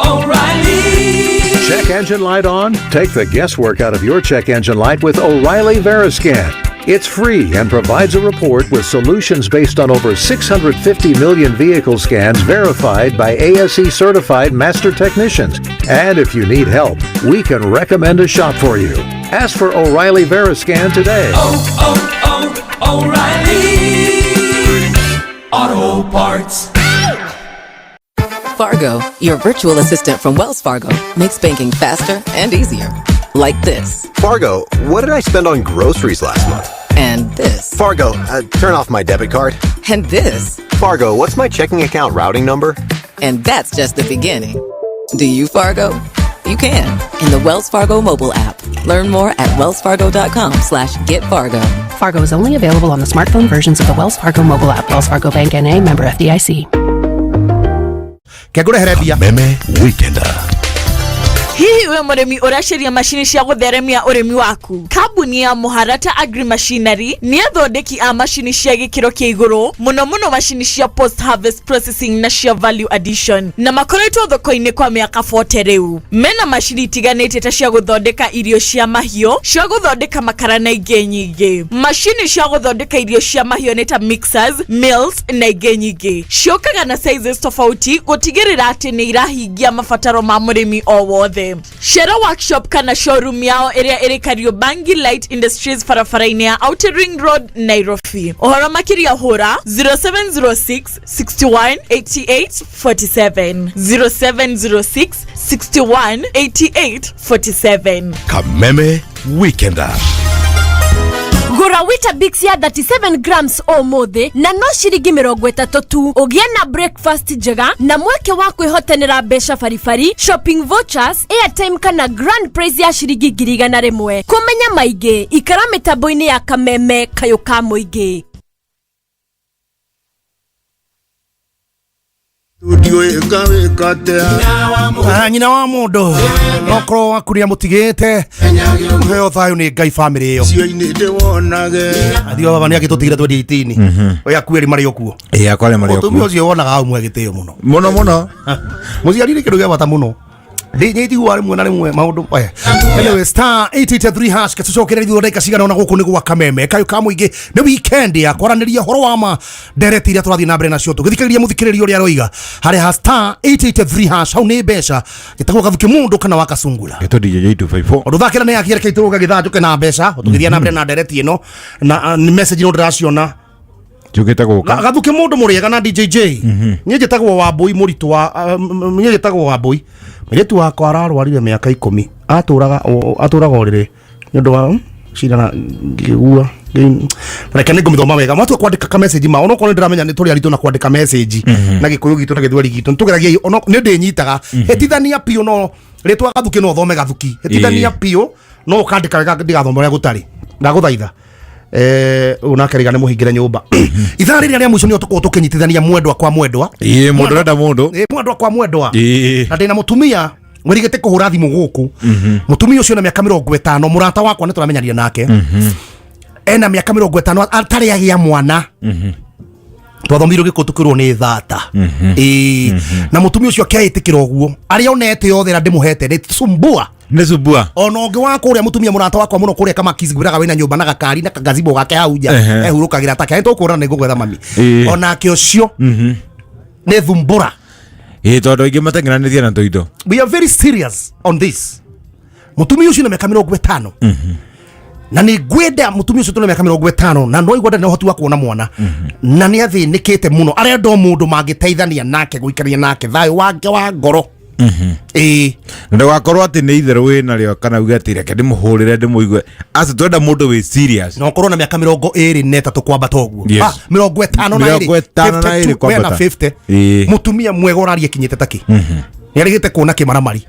O'Reilly. Check engine light on? Take the guesswork out of your check engine light with O'Reilly Veriscan. It's free and provides a report with solutions based on over 650 million vehicle scans verified by ASE certified master technicians. And if you need help, we can recommend a shop for you. Ask for O'Reilly Veriscan today. O'Reilly Auto Parts. Fargo, your virtual assistant from Wells Fargo, makes banking faster and easier. Like this. Fargo, what did I spend on groceries last month? And this. Fargo, turn off my debit card. And this. Fargo, what's my checking account routing number? And that's just the beginning. Do you Fargo? You can in the Wells Fargo mobile app. Learn more at wellsfargo.com/getfargo. Fargo is only available on the smartphone versions of the Wells Fargo mobile app. Wells Fargo Bank N.A., member FDIC. Kengũrehere mbia. Meme Weekender. Hihi we mũrĩmi ũracaria macini cia gũtheremia ũrĩmi waku? Kambuni ya Mũharata Agri Machinery nĩ athondeki a macini cia gĩkĩro kĩa igũrũ, mũno mũno macini cia post harvest processing na cia value addition, na makoretwo thoko-inĩ kwa mĩaka 40 rĩu. Mena macini itiganĩte ta cia gũthondeka irio cia mahiũ, cia gũthondeka makara na ingĩ nyingĩ. Macini cia gũthondeka irio cia mahiũ nĩ ta mixers, mills na ingĩ nyingĩ. Ciũkaga na sizes tofauti gũtigĩrĩra atĩ nĩ irahingia mabataro ma mũrĩmi o wothe. Cera workshop kana showroom yao ĩrĩa ĩrĩ Kariobangi Light Industries, barabara-inĩ ya Outer Ring Road, Nairobi. Ũhoro makĩria hũra 0706 61 88 47, 0706 61 88 47. Kameme Weekender. Gũra Weetabix ya 37 grams ũmũthĩ na no ciringi 30 tu, ũgĩe na breakfast njega na mweke wa kwĩhotanĩra mbeca baribari, shopping vouchers, airtime kana grand prize ya ciringi 100,000. Kũmenya maingĩ ikara mĩtambo-inĩ ya Kameme kayũ ka mũingĩ. Ndiũĩ ngawĩka atĩa. Nyina wa mũndũ nokorwo waku nĩ amũtigĩte heo thayũ nĩ Ngai famĩlĩ ĩyo. Cio-inĩ ndĩwonage. Athio baba nĩ agĩtũtigire 2018. Oya aku erĩ marĩ o kuo. Ĩĩ akwa arĩa marĩ o Mũtumia kuo. ũcio wonaga hau mwe gĩtĩo mũno. Mũno mũno. Mũciari nĩ kĩndũ gĩa bata mũno. Ndĩnyitiguaga rĩmwe na rĩmwe maũndũ aya. Anyway, star 883 hash gatucokerere ithuĩ ndagĩka cigana ũna gũkũ nĩ gwa kameme kayũ ka mũingĩ nĩ weekend ya kwaranĩria ũhoro wa ma ndereti iria tũrathiĩ na mbere nacio tũgĩthikĩrĩria mũthikĩrĩria ũrĩa aroiga harĩa ha star 883 hash hau nĩ mbeca gĩtagwo gathuki mũndũ kana wa kacungura. Gĩtũ DJ 254. Ũndũ thakĩra nĩ yakĩreka itũrũga gĩthanjũke na mbeca tũgĩthiĩ na mbere na ndereti ĩno na nĩ message no ndĩraciona. Njũkĩte gũka. Gathuki mũndũ mũrĩega na DJJ. Niĩ njĩtagwo Wambũi mũritũ wa niĩ njĩtagwo Wambũi. Mũirĩtu wakwa ararwarire mĩaka 10 atũraga ũrĩrĩ nĩ ũndũ wa cindana ngĩgua. Reke nĩ ngũmĩthoma wega matua kwandĩka ka message ma onokorwo nĩ ndĩramenya nĩ tũrĩ aritũ na kwandĩka message na gĩkũyũ gitũ na gĩthweri gitũ nĩtũgeragia ono nĩ ndĩnyitaga hĩtithania biũ no rĩtwa Gathuki no ũthome Gathuki hĩtithania biũ no ũkandĩka wega ndigathome ũrĩa gũtarĩ ndagũthaitha. Ũyũ nake rĩga nĩ mũhingĩre nyũmba ithaa rĩrĩa rĩa mũico nĩo tũkorwo tũkĩnyitithania mwendwa kwa mwendwa. Ĩĩ mũndũ ũrenda mũndũ. Ĩĩ mwendwa kwa mwendwa. Ĩĩ. Na ndĩna mũtumia wĩrigĩte kũhũra thimũ gũkũ. Mũtumia ũcio na mĩaka 50 mũrata wakwa nĩ tũramenyanire nake. Ena mĩaka 50 atarĩ agĩa mwana. Twathomirwo gĩkũ tũkĩrwo nĩ thata. Ĩĩ na mũtumia ũcio akĩĩtĩkĩra ũguo arĩa onete yothe ĩrĩa ndĩmũhete nĩ sumbua. Nĩ sumbua. Ona ũngĩ wa kũrĩa mũtumia mũrata wakwa mũno kũrĩa Kamakisi ngwĩraga wĩna nyũmba na gakari na kagazebo gake hau nja ehurũkagĩra take nĩ tũkũrana nĩ ngũgwetha mami. Onake ũcio nĩ thumbũra. Ĩĩ tondũ aingĩ mateng'eranĩtie na tũindo. We are very serious on this. Mũtumia ũcio na mĩaka 50 na nĩ ngwenda mũtumia ũcio tũna mĩaka 50 na no igua ndarĩ na ũhoti wa kuona mwana na nĩ athĩnĩkĩte mũno arenda o mũndũ mangĩteithania nake gũikarania nake thayũ wake wa ngoro. Ĩĩ. Na ndũgakorwo atĩ nĩ itherũ wĩ narĩo kana uge atĩ reke ndĩmũhũrĩre ndĩmũigue. Aca twenda mũndũ wĩ serious. Na ũkorwo na mĩaka 23 kwambata ũguo. Yes. 52. 52 wena kwambata. 50. Ĩĩ. Mũtumia mwega ũraria kinyĩte takĩ. Nĩ arĩgĩte kuona kĩmaramari.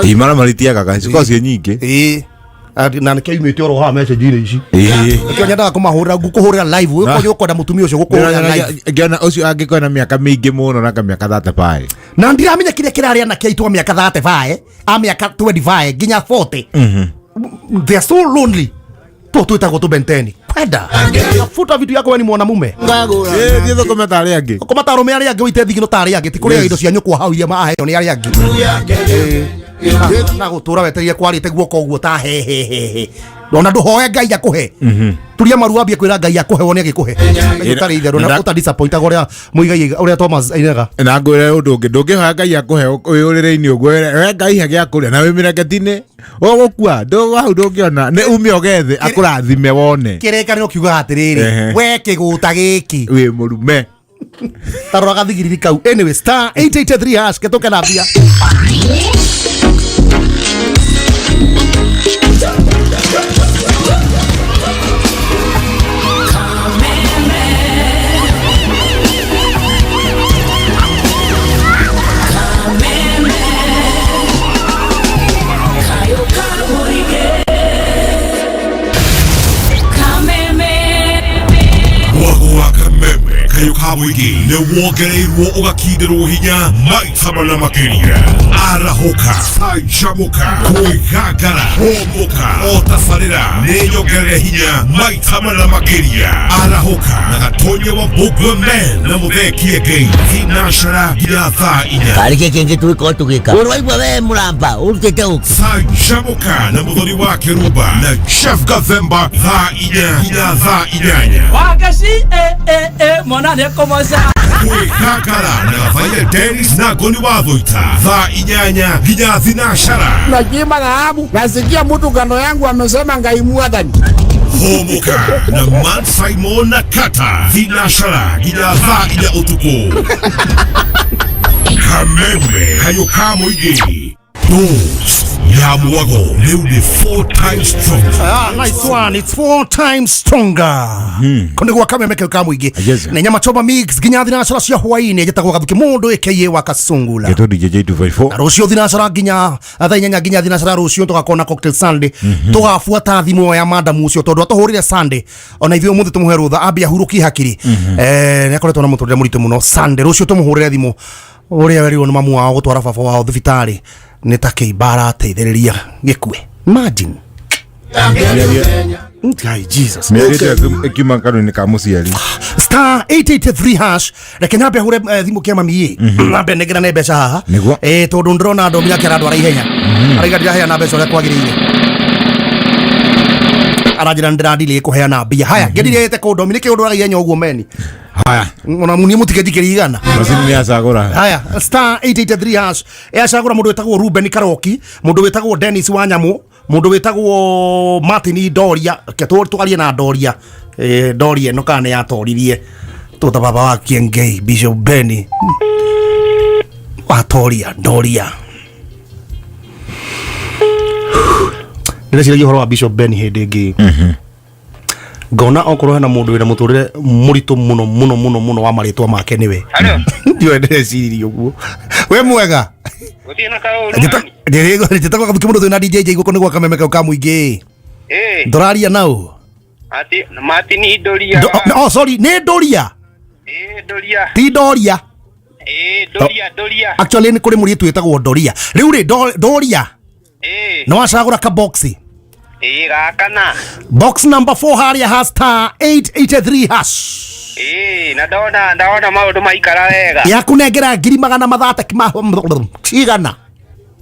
Imaramari tiagaga cikoragwo ciĩ nyingĩ. Ĩĩ. Na nĩkĩo yumĩte oro haha message-inĩ ici. Ĩĩ. Nĩkĩo nyendaga kũmahũrĩra ngũkũhũrĩra live ũyũ ũkwenda mũtumia ũcio gũkũhũrĩra live. Ngĩona ũcio angĩkorwo na mĩaka mĩingĩ mũno na kamĩaka 35. Na ndiramenya kĩrĩa kĩrarĩa anake aitũ a mĩaka 35 a mĩaka 25 nginya 40. They are so lonely. Twĩtagwo tũbenteni. Kwenda. Tafuta vitu yako wewe ni mwanamume. Ĩĩ thiĩ thũkũme ta arĩa angĩ. Thũkũma ta arũme arĩa angĩ ũite thigino ta arĩa angĩ ti kũrĩa indo cia nyũkwa hau iria maheo nĩ arĩa angĩ. Na gũtũra wetereire kwarĩte guoko ũguo ta hehehehe. Ona ndũhoe Ngai akũhe. Turia maru wambie kwĩra Ngai akũhe wone agĩkũhe. Ũtarĩ itherũ na ũta disappointaga ũrĩa Muigai ũrĩa Thomas ainaga. Na ngwĩre ũndũ ũngĩ ndũngĩhoya Ngai akũhe wĩ ũrĩrĩ-inĩ ũguo we Ngai he gĩa kũrĩa na wĩ mĩrengeti-inĩ ũgũkua hau ndũngĩona nĩ ume ũgethe akũrathime wone. Kĩrĩkanĩro kiugaga atĩrĩrĩ we kĩgũta gĩkĩ wĩ mũrume. Tarora gathigiriri kau. Anyway, star 883 hash ketũke na mbia. Mwago wa kameme kayũ ka mũingĩ nĩ wongereirwo ũgakindĩrwo hinya maita mana makĩria. Arahũka, canjamũka, kwĩgangara, hũmũka, o tabarĩra nĩ nyongerere hinya maita mana makĩria. Arahũka na Gatonye wa Bugwe Man na Mũthee Kĩengei thinacara nginya thaa 4. Karĩ kĩ kĩngĩ tũgĩkorwo tũgĩka ũraigua we mũramba ũrutĩte ũkĩ. Canjamũka na Mũthoni wa Kĩrumba na Jeff Gathemba thaa 4 nginya thaa 8. Wakaci mwana nĩ kũmoca. Kwĩgangara na Gathaia Dennis na Ngoni wa Thũita thaa 8 nginya thinacara. Nakiimba dhahabu, nasikia mtu kando yangu amesema Ngai mwathani. Hũmũka na Man Simon na Kata thinacara nginya thaa 4 ũtukũ. Kameme kayũ ka mũingĩ. Dose Ya mwago rĩu nĩ 4 times stronger. Ah, nice one. It's four times stronger. Kå gwa kameme kau ka mũingĩ Yes. nĩ nyama choma mix nginya thinacara cia hwainĩ njĩtagwo gathuki mũndũ aka wa kasungula Gĩtũ DJ 254. na rũciũ thinacara nginya thaa inyanya nginya thinacara rũciũ tũgakorwo na cocktail Sunday tũgabuata thimũ ya madam ũcio tondũ atũhũrire Sunday ona ithuĩ ũmũthĩ tũmũhe rũtha ambia hurũkie hakiri. Nĩ akoretwo na mũtũrĩre mũritũ mũno. Sunday rũciũ tũmũhũrĩre thimũ ũrĩa werirwo nĩ mamu wao gũtwara baba wao thibitarĩ nĩ ta kĩimba arateithĩrĩria gĩkue. Imagine. Ngai Jesus. Mĩario ĩyo ĩkiuma kanua-inĩ ka mũciari. Star 883 hash. Reke nyambe hure thimũ kĩa mami ĩ nambe nengerane mbeca haha. Nĩguo. Tondũ ndĩrona andũ mĩake arandwara ihenya, araiga ndiraheana mbeca ũrĩa kwagĩrĩire, aranjĩra nĩndĩradilĩ kũheana mbia. Haya, ngĩndirĩte kũndomi nĩkĩ ũndwaraga ihenya ũguo meni? Haya. Ona munie mũtikĩnjikĩria igana. Macini nĩ acagũra. Haya, star 883 hash ĩacagũra mũndũ wĩtagwo Ruben Karoki, mũndũ wĩtagwo Dennis Wanyamũ, mũndũ wĩtagwo Martin Doria. Reke twarie na Doria. Doria ĩno kana nĩ yatoririe tũta baba wa Kiengei Bishop Benny watoria Doria. Ndĩreciragia ũhoro wa Bishop Benny hĩndĩ ĩngĩ, ngona okorwo hena mũndũ wĩna mũtũrĩre mũritũ mũno mũno mũno mũno wa marĩtwa make nĩwe. Ndiũĩ, ndĩreciririe ũguo. We mwega? Gũtirĩ na kaũru. Njĩtagwo Gathuki mũndũ twĩna DJ J gũkũ nĩ gwa kameme kau ka mũingĩ. Ndũraria nau? Ati Martin Ndoria. Oh sorry, nĩ Ndoria. Ndoria. Ti Ndoria. Ndoria, Ndoria. Actually nĩ kũrĩ mũirĩtu wĩtagwo Ndoria. Rĩu rĩ Ndoria nĩ wacagũra kaboxi? Gakana. Box number 4 harĩa ha star 883 hash. Na ndona maũndũ maikara wega. Yakũnengera ngiri magana mathate cigana?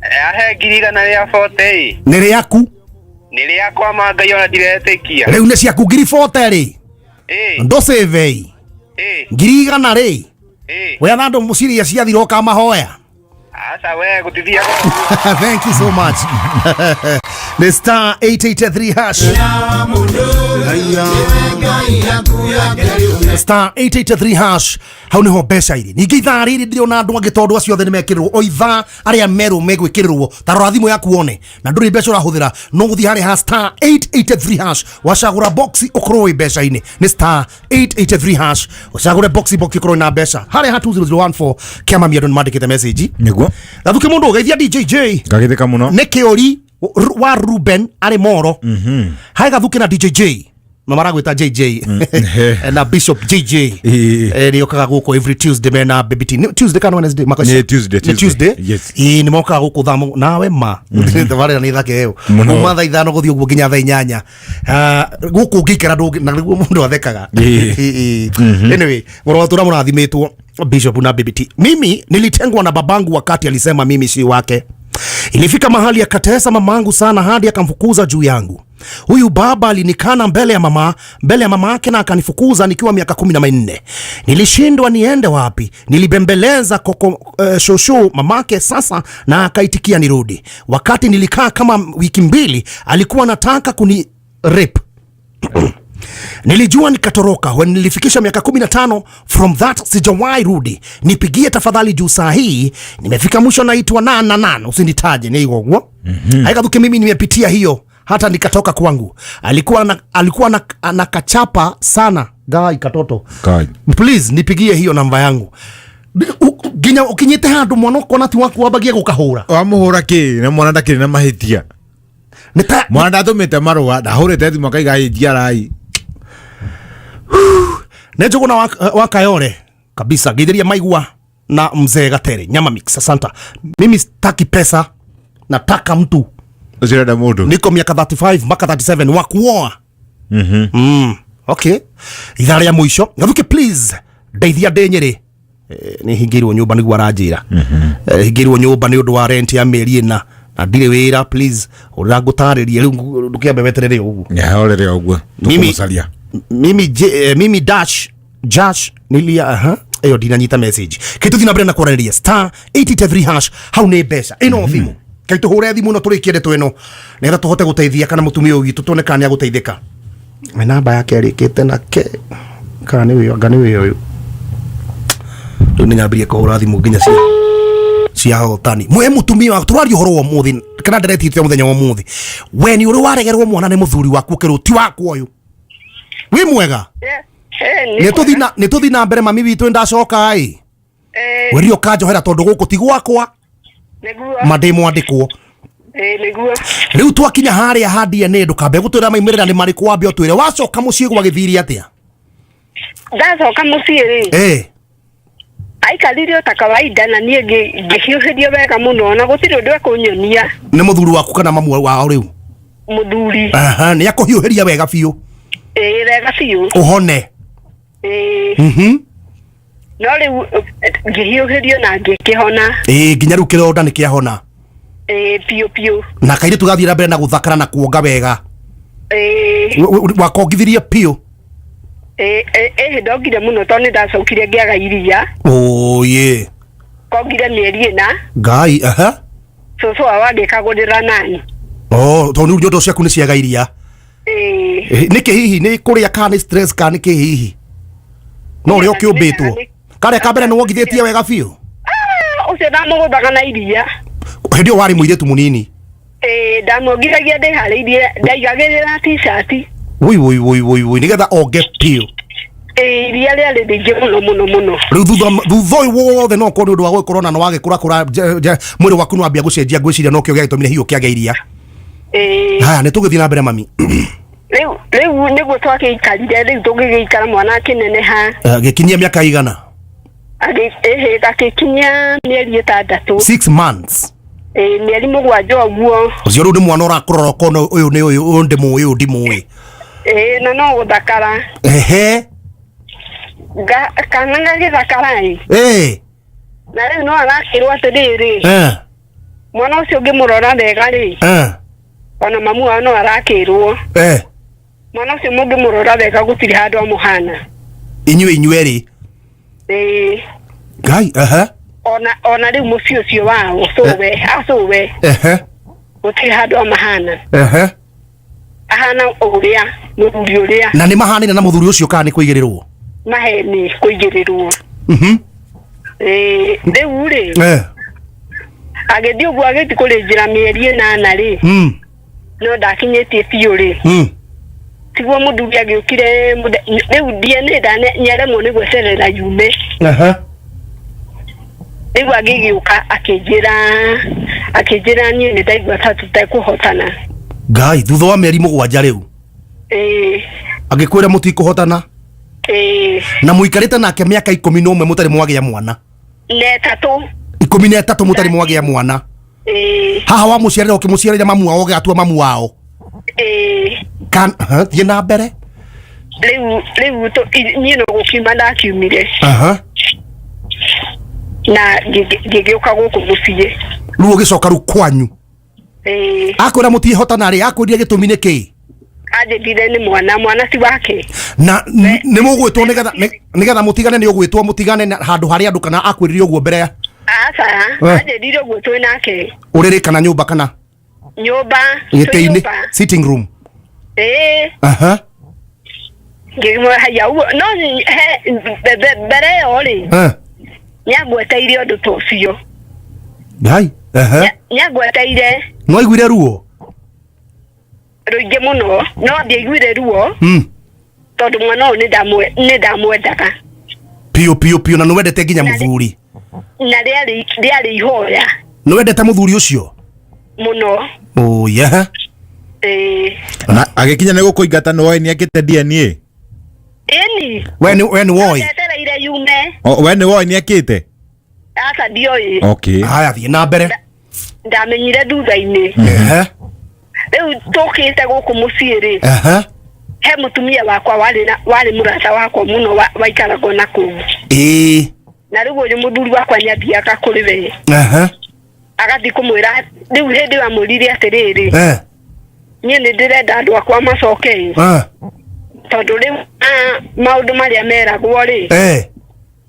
Ahe 140,000. Nĩ rĩaku? Nĩ rĩakwa ma Ngai ona ndiretĩkia. Rĩu nĩ ciaku ngiri 40 rĩ. Ndũcĩvei 100,000 rĩ. We andũ mũciria ciathira ũkamahoya. Aca we gũtithiaga ũguo. Thank you so much. The star 883 hash. Star 883 hash. Hau niho mbeca irĩ. Ningĩ ithaa rĩrĩ ndĩrona andũ angĩ tondũ acio othe nĩ mekĩrĩrwo. O ithaa arĩa merũ megwĩkĩrĩrwo. Ta rora thimũ yaku wone. Na ndũrĩ mbeca ũrahũthĩra. No gũthiĩ harĩa ha star 883 hash. Wacagũra box ũkorwo wĩ mbeca-inĩ. Nĩ star 883 hash. Ũcagũre box ũkorwo na mbeca. Harĩa ha 20014 kĩama mĩandũ nĩ mandĩkĩte message. Nĩguo. Gathuki mũndũ ũgeithia DJ J. Ngagĩthĩka mũno. Nĩ kĩũri wa Ruben arĩ Moro. Hai Gathuki na DJ J. Na maragwĩta JJ na Bishop JJ. Nĩ okaga gũkũ every Tuesday mena Baby T. Nĩ Tuesday kana Wednesday? Nĩ Tuesday, Nĩ Tuesday. Yes. Ĩĩ nĩ mokaga gũkũ thaa nawe ma. Tabarĩra nĩ thake ĩyo. Mũno. Kuma thaa 5 gũthiĩ ũguo nginya thaa 8. Gũkũ ũngĩikara ndũngĩ na nĩguo mũndũ athekaga. Ĩĩ. Anyway, mũrowatũra mũrathimĩtwo Bishop na Baby T. Mimi nilitengwa na babangu wakati alisema mimi si wake. Ilifika mahali akatesa mamangu sana hadi akamfukuza juu yangu. Huyu baba alinikana mbele ya mama, mbele ya mama yake na akanifukuza nikiwa miaka 14. Nilishindwa niende wapi. Nilibembeleza koko shosho mamake sasa na akaitikia nirudi. Wakati nilikaa kama wiki 2 alikuwa anataka kuni rape. Nilijua nikatoroka. When nilifikisha miaka 15, from that sijawahi rudi. Nipigie tafadhali juu saa hii nimefika mwisho, naitwa na na na usinitaje ni hiyo. Haikathuki mimi nimepitia hiyo hata nikatoka kwangu. Alikuwa anakachapa sana gai katoto. Kai. Please nipigie hiyo namba yangu. Nginya ukinyite handu mwana ukona ti waku wambagie gukahura. Wamuhura ki na mwana ndakiri na mahitia. Mwana ndatumite marua ndahurite thimu akaiga njiarai. Njuguna wa Kayole kabisa githiria maigua na mzee Gatere nyama mix. Asante. Mimi sitaki pesa, nataka mtu. Ucirenda mundu. Niko miaka 35 mpaka 37 wa kuoa. Okay. Ithaa rĩa mũico. Gathuki please ndeithia ndĩ Nyĩrĩ. Nĩ hingĩirwo nyũmba nĩguo aranjĩra. Hingĩirwo nyũmba nĩ ũndũ wa rent ya mĩeri 4 na ndirĩ wĩra, please ũrĩa ngũtarĩrie rĩu ndũkĩambe weterere ũguo. Nĩhorere ũguo. Tũkũmũcaria. Mimi dash Josh nilia eyo ndinanyita message. Kĩtũthiĩ na mbere na kwaranĩria star 883 hash hau nĩ mbeca ĩno thimũ. Kaitũhũre thimũ no tũrĩkie ndeto ĩno nĩgetha tũhote gũteithia kana mũtumia ũyũ witũ tuone kana nĩagũteithĩka. Me namba yake ĩrĩkĩte na ke kana nĩ wĩyo, anga nĩ wĩyo ũyũ. Rĩu nĩ nyambirie kũhũra thimũ nginya Cia hotani mwe mutumia waku tũraria ũhoro wa ũmũthĩ kana nderetite mũthenya wa ũmũthĩ, we nĩ ũrĩ waregerwo mwana nĩ mũthuri waku ũkĩrwo ti wakwa ũyũ? Wĩ mwega? Nĩ tũthi na mbere, mami witũ, ndacoka ĩ werio kanjohera tondũ gũkũ ti gwakwa ma ndĩ mwandĩkwo. Nĩguo. Rĩu twakinya harĩa ha DNA, ndũkambe gũtwĩra maimĩrĩra nĩ marĩkũ, wambe ũtwĩre wacoka mũciĩ gwagĩthire atĩa? Ndacoka mũciĩ rĩ, aikarire o ta kawaida na niĩ ngĩhiũhĩrio wega mũno na gũtirĩ ũndũ ekũnyonia. Nĩ mũthuri waku kana mamu wao rĩu? Mũthuri. Aha, nĩ akũhiũhĩria wega biũ? Ĩĩ, wega biũ. Ũhone? Ĩĩ. No rĩu ngĩhiũhĩrio na ngĩkĩhona. Ĩĩ, nginya rĩu kĩronda nĩ kĩahona? Ĩĩ, biũ biũ. Na kairĩtu gathiĩ na mbere na gũthakara na kuonga wega? Ĩĩ. Wakongithirie biũ? Ĩĩ, ĩĩ, ndongire mũno tondũ nĩ ndacokire ngĩaga iria. Oye. Kongire mĩeri 4. Ngai, aha. Cũcũ wao agĩkagũrĩra nani. Oh, tondũ rĩu nyondo ciaku nĩ ciaga iria? Ĩĩ. Nĩkĩ hihi? Nĩ kũrĩa kana nĩ stress kana nĩkĩ hihi? No ũrĩa ũkĩũmbĩtwo karĩa ka mbere nĩ wongithĩtie wega biũ? Ah, ũcio ndamũgũthaga na iria. Hĩndĩ ĩyo warĩ mũirĩtu mũnini? Ĩĩ, ndamuongithagia ndĩharĩirie, ndaigagĩrĩra t-shirt. Woi woi woi woi woi, nĩgetha onge biũ? Ĩĩ, iria rĩarĩ rĩingĩ mũno mũno mũno. Rĩu thutha ũyũ wothe no korwo nĩ ũndũ wa gũgĩkorwo na nĩ wagĩkũra kũra mwĩrĩ waku nĩ wambia gũcenjia, ngwĩciria nokĩo gĩagĩtũmire hihi ũkĩage iria. Ĩĩ. Haya, nĩ tũgĩthiĩ na mbere, mami. Rĩu nĩguo twakĩikarire, rĩu tũgĩgĩikara, mwana akĩneneha. Gĩkinyia mĩaka igana? Ĩhĩ, gakĩkinyia mĩeri 6. 6 months? Ĩĩ, mĩeri 7 ũguo. Ũcio rĩu nĩ mwana ũrakũrora ũkona ũyũ nĩ ũyũ, ũyũ ndĩmũĩ, ũyũ ndimũĩ. Ĩĩ, na no gũthakara. Kana gagĩthakara ĩ. Na rĩu no arakĩrwo atĩrĩrĩ, mwana ũcio ũngĩmũrora wega rĩ, ona mamu wao no arakĩrwo, mwana ũcio mũngĩmũrora wega gũtirĩ handũ amũhana. Inyuĩ inyuerĩ? Ĩĩ. Ngai, ehe. Ona rĩu mũciĩ ũcio wao cũwe acũwe, gũtirĩ handũ amahana. Ahana ũrĩa mũthuri ũrĩa. Na nĩ mahanĩre na mũthuri ũcio kana nĩ kũigĩrĩrwo? Maheni, kũigĩrĩrwo. Ĩĩ, rĩu rĩ, agĩthiĩ ũguo, agĩthiĩ kũrĩnjĩra mĩeri 8 rĩ, no ndakinyĩtie biũ rĩ, tiguo mũthuri agĩũkire rĩu DNA nĩaremwo nĩ gweterera yume. Rĩu agĩgĩũka akĩnjĩra niĩ nĩ ndaigua ta tũtekũhotana. Ngai, thutha wa mĩeri 7 rĩu? Ĩĩ. Agĩkwĩra mũtikũhotana? Ĩĩ. Na mũikarĩte nake mĩaka 11 mũtarĩ mwagĩa mwana? Na 3. 13 mũtarĩ mwagĩa mwana? Ĩĩ. Haha wamũciarĩra, ũkĩmũciarĩra mamu wao, ũgĩgatua mamu wao? Ĩĩ. Kan aha, thiĩ na mbere. Rĩu niĩ no gũkiuma ndakiumire na ngĩgĩũka gũkũ mũciĩ. Rĩu ũgĩcoka rĩu kwanyu? Ĩĩ. Akwĩra mũtihotana rĩ, akwĩrire gĩtũmi nĩ kĩĩ? Anjĩtire nĩ mwana ti wake. Na nĩ mũgwĩtwo nĩgetha mũtigane? Nĩ ũgwĩtwo mũtigane na handũ harĩa andũ kana akwĩrire ũguo mbere ya Aca. Anjĩrire ũguo twĩ nake. Ũrĩrĩ kana nyũmba kana? Nyũmba, twĩ Gĩtĩ-inĩ? nyũmba. Sitting room? Ĩĩ. Ngĩmwĩra haya ũguo no he mbere ĩyo rĩ, nĩangweteire ũndũ ta ũcio. Ngai, ehe. Nĩangweteire. No aiguire ruo? Rũingĩ mũno, no ndiaiguire ruo tondũ mwana ũyũ nĩ ndamwendaga. Piũ piũ piũ, na nĩ wendete nginya mũthuri? Na rĩarĩ ihoya. Nĩ wendete mũthuri ũcio? Mũno. Oh yeah. Ĩĩ. Na agĩkinya nĩ gũkũingata, nĩ woĩ nĩ ekĩte DNA? Ĩni. We nĩ woĩ? Ndetereire yume. O, we nĩ woĩ nĩ ekĩte? Aca, ndioĩ. Okay. Haya, thiĩ na mbere. Ndamenyire thutha-inĩ. Rĩu tũkĩte gũkũ mũciĩ rĩ, he mũtumia wakwa warĩ mũrata wakwa mũno waikaragwo na kũu. Na rĩu ũyũ mũthuri wakwa nĩathiaga kũrĩ we, agathiĩ kũmwĩra. Rĩu hĩndĩ ĩyo amwĩrire atĩrĩrĩ, niĩ nĩ ndĩrenda andũ akwa macoke tondũ rĩu maũndũ marĩa meragwo rĩ,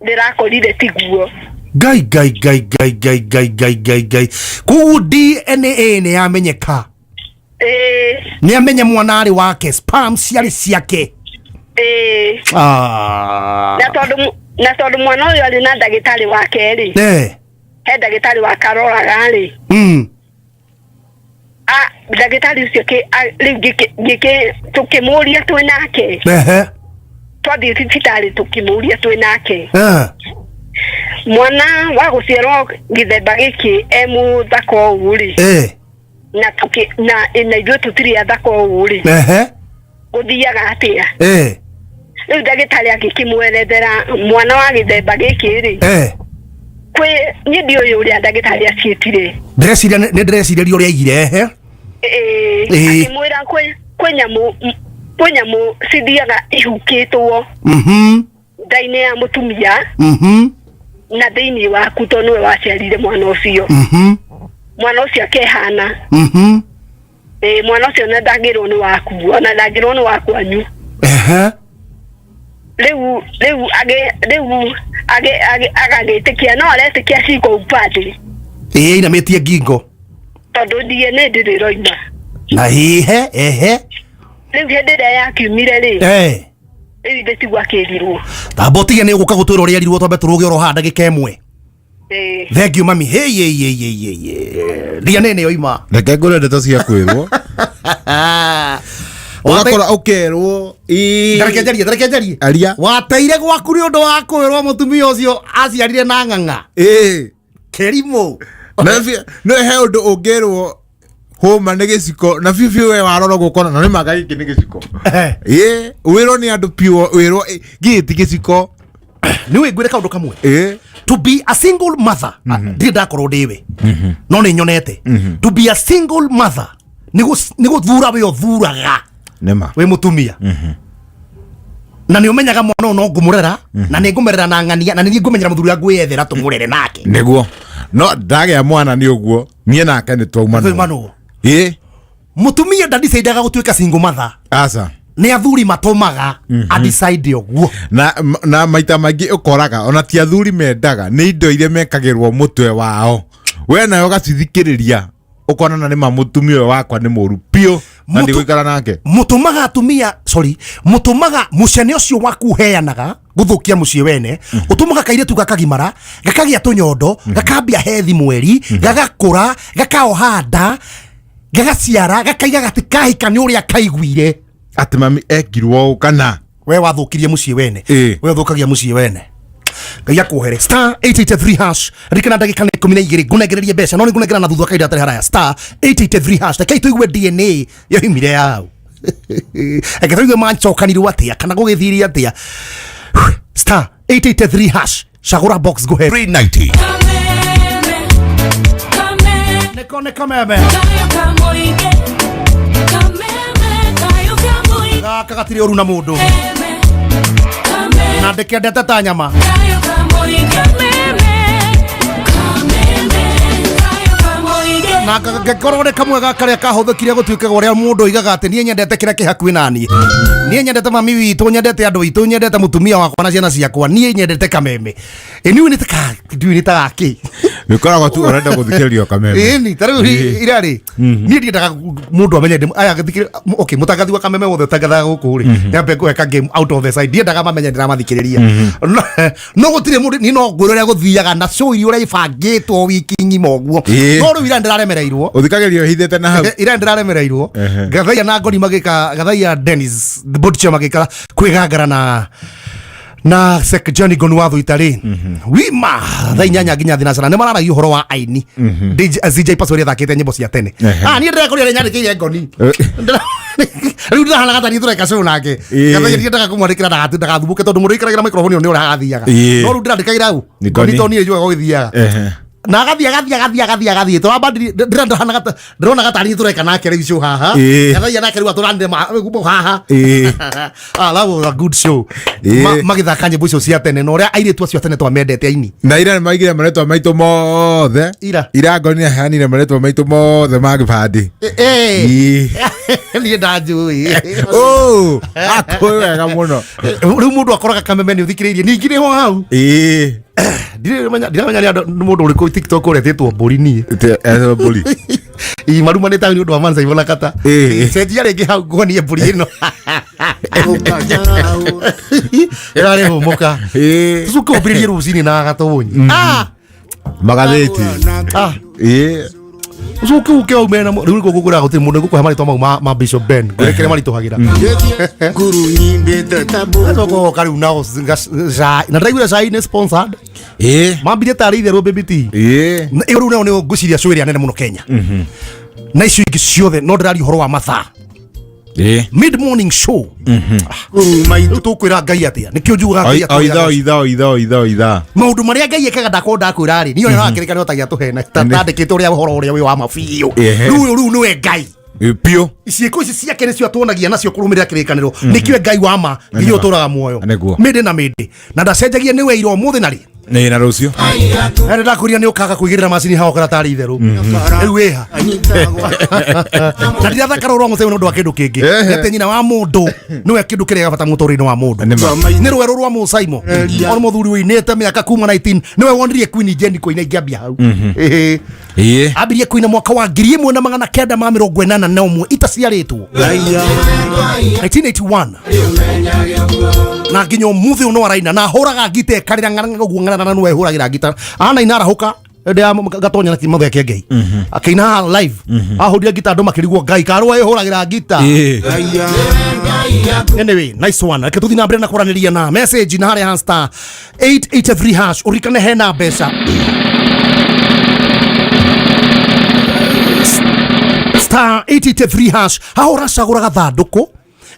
ndĩrakorire tiguo. Ngai ngai ngai ngai ngai ngai ngai ngai ngai, koguo DNA nĩ yamenyeka? Ĩĩ. Nĩ amenya mwana arĩ wake, sperm ciarĩ ciake? Ĩĩ. Ah. Na tondũ mwana ũyũ arĩ na ndagĩtarĩ wake rĩ, He ndagĩtarĩ wakaroraga rĩ, ndagĩtarĩ ũcio rĩu tũkĩmũria twĩ nake. Twathiĩ thibitarĩ tũkĩmũria twĩ nake. Mwana wa gũciarwo gĩthemba gĩkĩ e mũthaka ũũ rĩ, na na ithuĩ tũtirĩ athaka ũũ rĩ, gũthiaga atĩa? Rĩu ndagĩtarĩ agĩkĩmwerethera mwana wa gĩthemba gĩkĩ rĩ, kwĩ niĩ ndiũĩ ũrĩa ndagĩtarĩ aciĩtire. Ndĩreciria nĩ ndĩrecirĩria ũrĩa aigire ehe. Akĩmwĩra kwĩ nyamũ cithiaga ihukĩtwo nda-inĩ ya mũtumia na thĩinĩ waku tondũ nĩwe waciarire mwana ũcio. Mwana ũcio akehana. Mwana ũcio ona ndangĩrwo nĩ waku, ona ndangĩrwo nĩ wa kwanyu. Rĩu agagĩtĩkia, no aretĩkia ciko upande. Ainamĩtie ngingo. Tondũ DNA ndĩrĩ ĩroima. Na ehe ehe. Rĩu hĩndĩ ĩrĩa yakiumire rĩ, rĩu ithe tiguo akĩrirwo. Tamba ũtige nĩ ũgũka gũtwĩra ũrĩa erirwo twambe tũrũge oro haha ndagĩka ĩmwe. Thank you mami. Hey hey hey hey hey. DNA nĩ yoima. Reke ngũre ndeto cia kwĩrwo. Ũgakora ũkerwo. Ndareke njarie, ndareke njarie. Aria. Wateire gwaku nĩ ũndũ wa kwĩrwo mũtumia ũcio aciarire na ng'ang'a. Kĩrimũ. No he ũndũ ũngĩrwo hũma nĩ gĩciko na biũ biũ we warora gũkona na nĩ manga gĩkĩ nĩ gĩciko. Wĩrwo nĩ andũ biũ wĩrwo gĩkĩ ti gĩciko. Nĩ wĩ ngwĩre kaũndũ kamwe. To be a single mother, ndirĩ ndakorwo ndĩwe, no nĩ nyonete. To be a single mother nĩ gũthura we ũthuraga Nĩma. wĩ mũtumia. Na nĩ ũmenyaga mwana ũyũ no ngũmũrera, na nĩ ngũmerera na ng'ania, na nĩ niĩ ngũmenyera mũthuri ũrĩa ngwĩyethera tũmũrere nake. Nĩguo. No ndagĩa mwana nĩ ũguo, niĩ nake nĩ twaumanwo. Mũtumia ndadecidaga gũtuĩka single mother. Aca. Nĩ athuri matũmaga adecide ũguo. Na maita maingĩ ũkoraga ona ti athuri mendaga, nĩ indo iria mekagĩrwo mũtwe wao. We nawe ũgacithikĩrĩria ũkona na nĩma mũtumia ũyũ wakwa nĩ mũru biũ na ndigũikara nake. Mũtũmaga atumia, sorry, mũtũmaga mũcene ũcio waku ũheanaga gũthũkia mũciĩ wene, ũtũmaga kairĩtu gakagimara, gakagĩa tũnyondo, gakambia hethi mweri, gagakũra, gakaoha nda, gagaciara, gakaiga gatikahika nĩ ũrĩa kaiguire. Atĩ mami ekirwo ũũ kana we wathũkirie mũciĩ wene. We ũthũkagia mũciĩ wene. Ngai akuohere. Star 883 hash. Ririkana ndagĩka nĩ 12 ngũnengererie mbeca, no nĩ ngũnengera na thutha wa kahinda gatarĩ haraya. Star 883 hash. Rekei tũigue DNA yoimire yau. Reke tũigue mancokanirwo atĩa kana gũgĩthire atĩa. Star 883 hash. Cagũra box ngũhe 390. Nĩko nĩ kameme. Gaka gatirĩ ũru na mũndũ. Na ndĩkendete ta nyama. Na ngĩkorwo nĩ kamwe ga karĩa kahũthĩkire gũtuĩkaga ũrĩa mũndũ oigaga atĩ niĩ nyendete kĩrĩa kĩ hakuhĩ na niĩ. Niĩ nyendete mami witũ, nyendete andũ aitũ, nyendete mũtumia wakwa na ciana ciakwa, niĩ nyendete kameme. Ĩ niĩ nĩ ta ndiũĩ nĩ ta gakĩ. Wĩkoragwo tu ũrenda gũthikĩrĩrio kameme. Ĩni, ta rĩu ira rĩ, niĩ ndiendaga mũndũ amenye ndĩ aya thikĩrĩ, okay, mũtangathi wa kameme wothe ũtangathaga gũkũ rĩ, nyambe ngũhe ka game out of the side. Ndiendaga mamenye ndĩramathikĩrĩria. No gũtirĩ mũndũ, niĩ no ngwĩre ũrĩa gũthiaga na show iria ũrĩa ibangĩtwo wiki ng'ima ũguo. No rĩu ira ndĩraremereirwo. Ũthikagĩrĩrio ũhithĩte na hau. Ira ndĩraremereirwo. Gathaiya na Ngoni magĩka, Gathaiya Dennis, the board chair magĩka kwĩgangara na Sek Johnny Ngoni wa Thuita rĩ, wima thaa inyanya nginya thinacara nĩ mararagia ũhoro wa aini. DJ CJ Paso ũrĩa athakĩte nyĩmbo cia tene. Niĩ ndĩrekorire ũrĩa nyandĩkĩire Ngoni. Rĩu ndĩrahana gata niĩ tũreka show nake. Gathaiya ndiendaga kũmwandĩkĩra ndagathubũke tondũ mũndũ ũikaragĩra microphone ĩyo nĩ ũrĩa agathiaga. No rĩu ndĩrandĩkagĩra hau Ngoni tondũ niĩ njũĩ gũgĩthiaga. Na agathiĩ agathiĩ agathiĩ agathiĩ agathiĩ ndĩrona ndĩrona gatarĩ tũreka nake rĩu show haha. Gathaiya nake rĩu atũranire haha. That was a good show. Magĩthaka nyĩmbo icio cia tene na ũrĩa airĩtu acio a tene twamendete aini. Na ira nĩ maigire marĩtwa maitũ mothe. Ira. Ira Ngoni aheanire marĩtwa maitũ mothe ma gĩbandĩ. Niĩ ndanjũĩ. Akũĩ wega mũno. Rĩu mũndũ akoraga kameme nĩ ũthikĩrĩirie ningĩ nĩho hau. Ndiramenya nĩ andũ nĩ mũndũ ũrĩkũ TikTok ũretĩtwo mbũri niĩ. Mbũri. Ii maruma nĩ taũni ũndũ wa Mansa Ivo na kata. Cenjia rĩngĩ hau nguonie mbũri ĩno. Ĩrarĩ hũmũka. Tũcoke ũmbĩrĩrie rũcinĩ na gatũnyi. Magathĩti. Ah. Ĩĩ. Ucoke uke waume na rĩu nĩguo ngũkwĩra gũtirĩ mũndũ ngũkũhe marĩtwa mau ma Bishop Ben ngwĩre kĩrĩa maritũhagĩra. Nguru nyimbĩte ta Gacoka ũgoka rĩu nao cai na ndĩraiguire cai nĩ sponsored. Ĩĩ. Mambirie tarĩ itherũ baby tea. Ĩĩ. Na ĩyo rĩu nayo nĩyo ngwĩciria show ĩrĩa nene mũno Kenya. Na icio ingĩ ciothe no ndĩraria ũhoro wa mathaa. Ĩĩ. Mid morning show. Rĩu tũkwĩra Ngai atĩa? Nĩkĩo njugaga Ngai O atwĩraga ithaa o ithaa o ithaa o ithaa o ithaa. Maũndũ marĩa Ngai ekaga ndakorwo ndakwĩra rĩ niĩ ona wakĩrĩka nĩhotagia tũhena tandĩkĩte ũrĩa ũhoro ũrĩa wĩ wa ma biũ. Ehe. Rĩu rĩu nĩwe Ngai. Ĩĩ, Biũ. Ciĩko ici ciake nĩcio atuonagia nacio kũrũmĩrĩra kĩrĩkanĩro. Nĩkĩo Ngai wa ma nginya ũtũraga muoyo. Nĩguo. Mĩndĩ na mĩndĩ. Na ndacenjagia nĩwe ira ũmũthĩ na rĩ. Nĩ na rũciũ. Na nĩndakwĩrire nĩ ũkaga kũigĩrĩra macini haha ũkora tarĩ itherũ. Rĩu wĩha. Na ndirathaka rũrũ mũcemi nĩ ũndũ wa kĩndũ kĩngĩ. Ehe. Atĩ nyina wa mũndũ nĩwe kĩndũ kĩrĩa gĩa bata mũtũrĩre-inĩ wa mũndũ. Nĩ ma. Nĩ rwerũ rwa Mũsaimo. Ona mũthuri ũinĩte mĩaka kuma 19 nĩwe wonirie Queen Jane kũina ingĩambia hau. Ĩhĩ. Ĩĩ. Ambirie kũina mwaka wa 1981 itaciarĩtwo. 1981 na nginya ũmũthĩ ũyũ no araina na ahũraga ngita ĩkarĩra ng'arang'a ũguo ng'arang'a nĩwe ĩhũragĩra ngita anaina arahũka hĩndĩ ya gatonya na kĩmothe kĩa Ngai akĩina haha live ahũrire ngita andũ makĩrigwo Ngai karũa ĩhũragĩra ngita. Ĩĩ. Anyway, nice one. Reke tũthiĩ na mbere na kwaranĩria na message na harĩa ha star 883 hash ũririkane hena mbeca star 883 hash haha ũracagũra gathandũkũ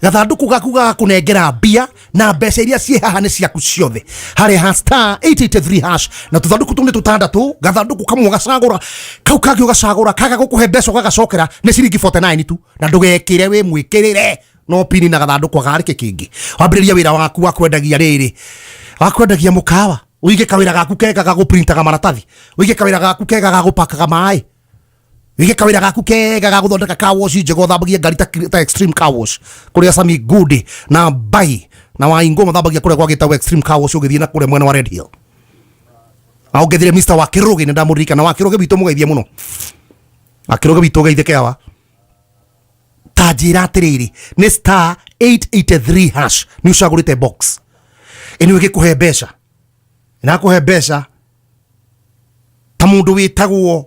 gathandũkũ gaku gagakũnengera mbia na mbeca iria ciĩ haha nĩ ciaku ciothe harĩa ha star 883 hash na tũthandũkũ tũu nĩ tũtandatũ gathandũkũ kamwe ũgacagũra kau kangĩ ũgacagũra kaga gũkũhe mbeca ũgagacokera nĩ ciringi 49 tu na ndũgekĩre wĩ mwĩkĩrĩre no pini na gathandũkũ agarĩke kĩngĩ wambĩrĩria wĩra waku wa kwendagia rĩrĩ wa kwendagia mũkawa ũige kawĩra gaku kega ga gũprintaga maratathi ũige kawĩra gaku kega ga gũpakaga maĩ wige kawĩra gaku kega ga gũthondeka car wash njega ũthambagia ngari ta extreme car wash kũrĩa Sami Good na Mbai na Waingũ mathambagia kũrĩa gwagĩtagwo extreme car wash ũgĩthiĩ na kũrĩa mwena wa Red Hill na ũngethire Mr. Wakĩrũgĩ nĩ ndamũririkana Wakĩrũgĩ witũ mũgeithie mũno Wakĩrũgĩ witũ ũgeithĩke hawa ta njĩra atĩrĩrĩ nĩ star 883 hash nĩ ũcagũrĩte box ĩno ĩgĩkũhe mbeca ĩrakũhe mbeca ta mũndũ wĩtagwo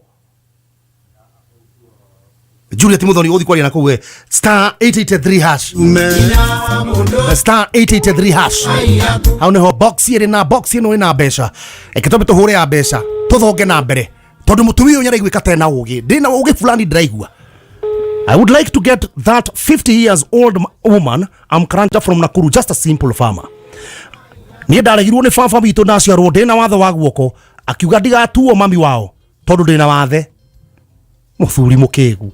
Juliet Muthoni ũgũthiĩ kwaria na kũu we star 883 hash star 883 hash hau nĩho box ĩrĩ na box ĩno ĩna mbeca reke twambe tũhũre ya mbeca tũthonge na mbere tondũ mũtumia ũyũ nĩaraiguĩka ta ena ũgĩ ndĩna ũgĩ fulani ndĩraigua. I would like to get that 50 years old woman. I'm Karanja from Nakuru, just a simple farmer. Niĩ ndaregirwo nĩ baba witũ ndaciarwo ndĩna wathe wa guoko akiuga ndigatuo mami wao tondũ ndĩna wathe mũthuri mũkĩgu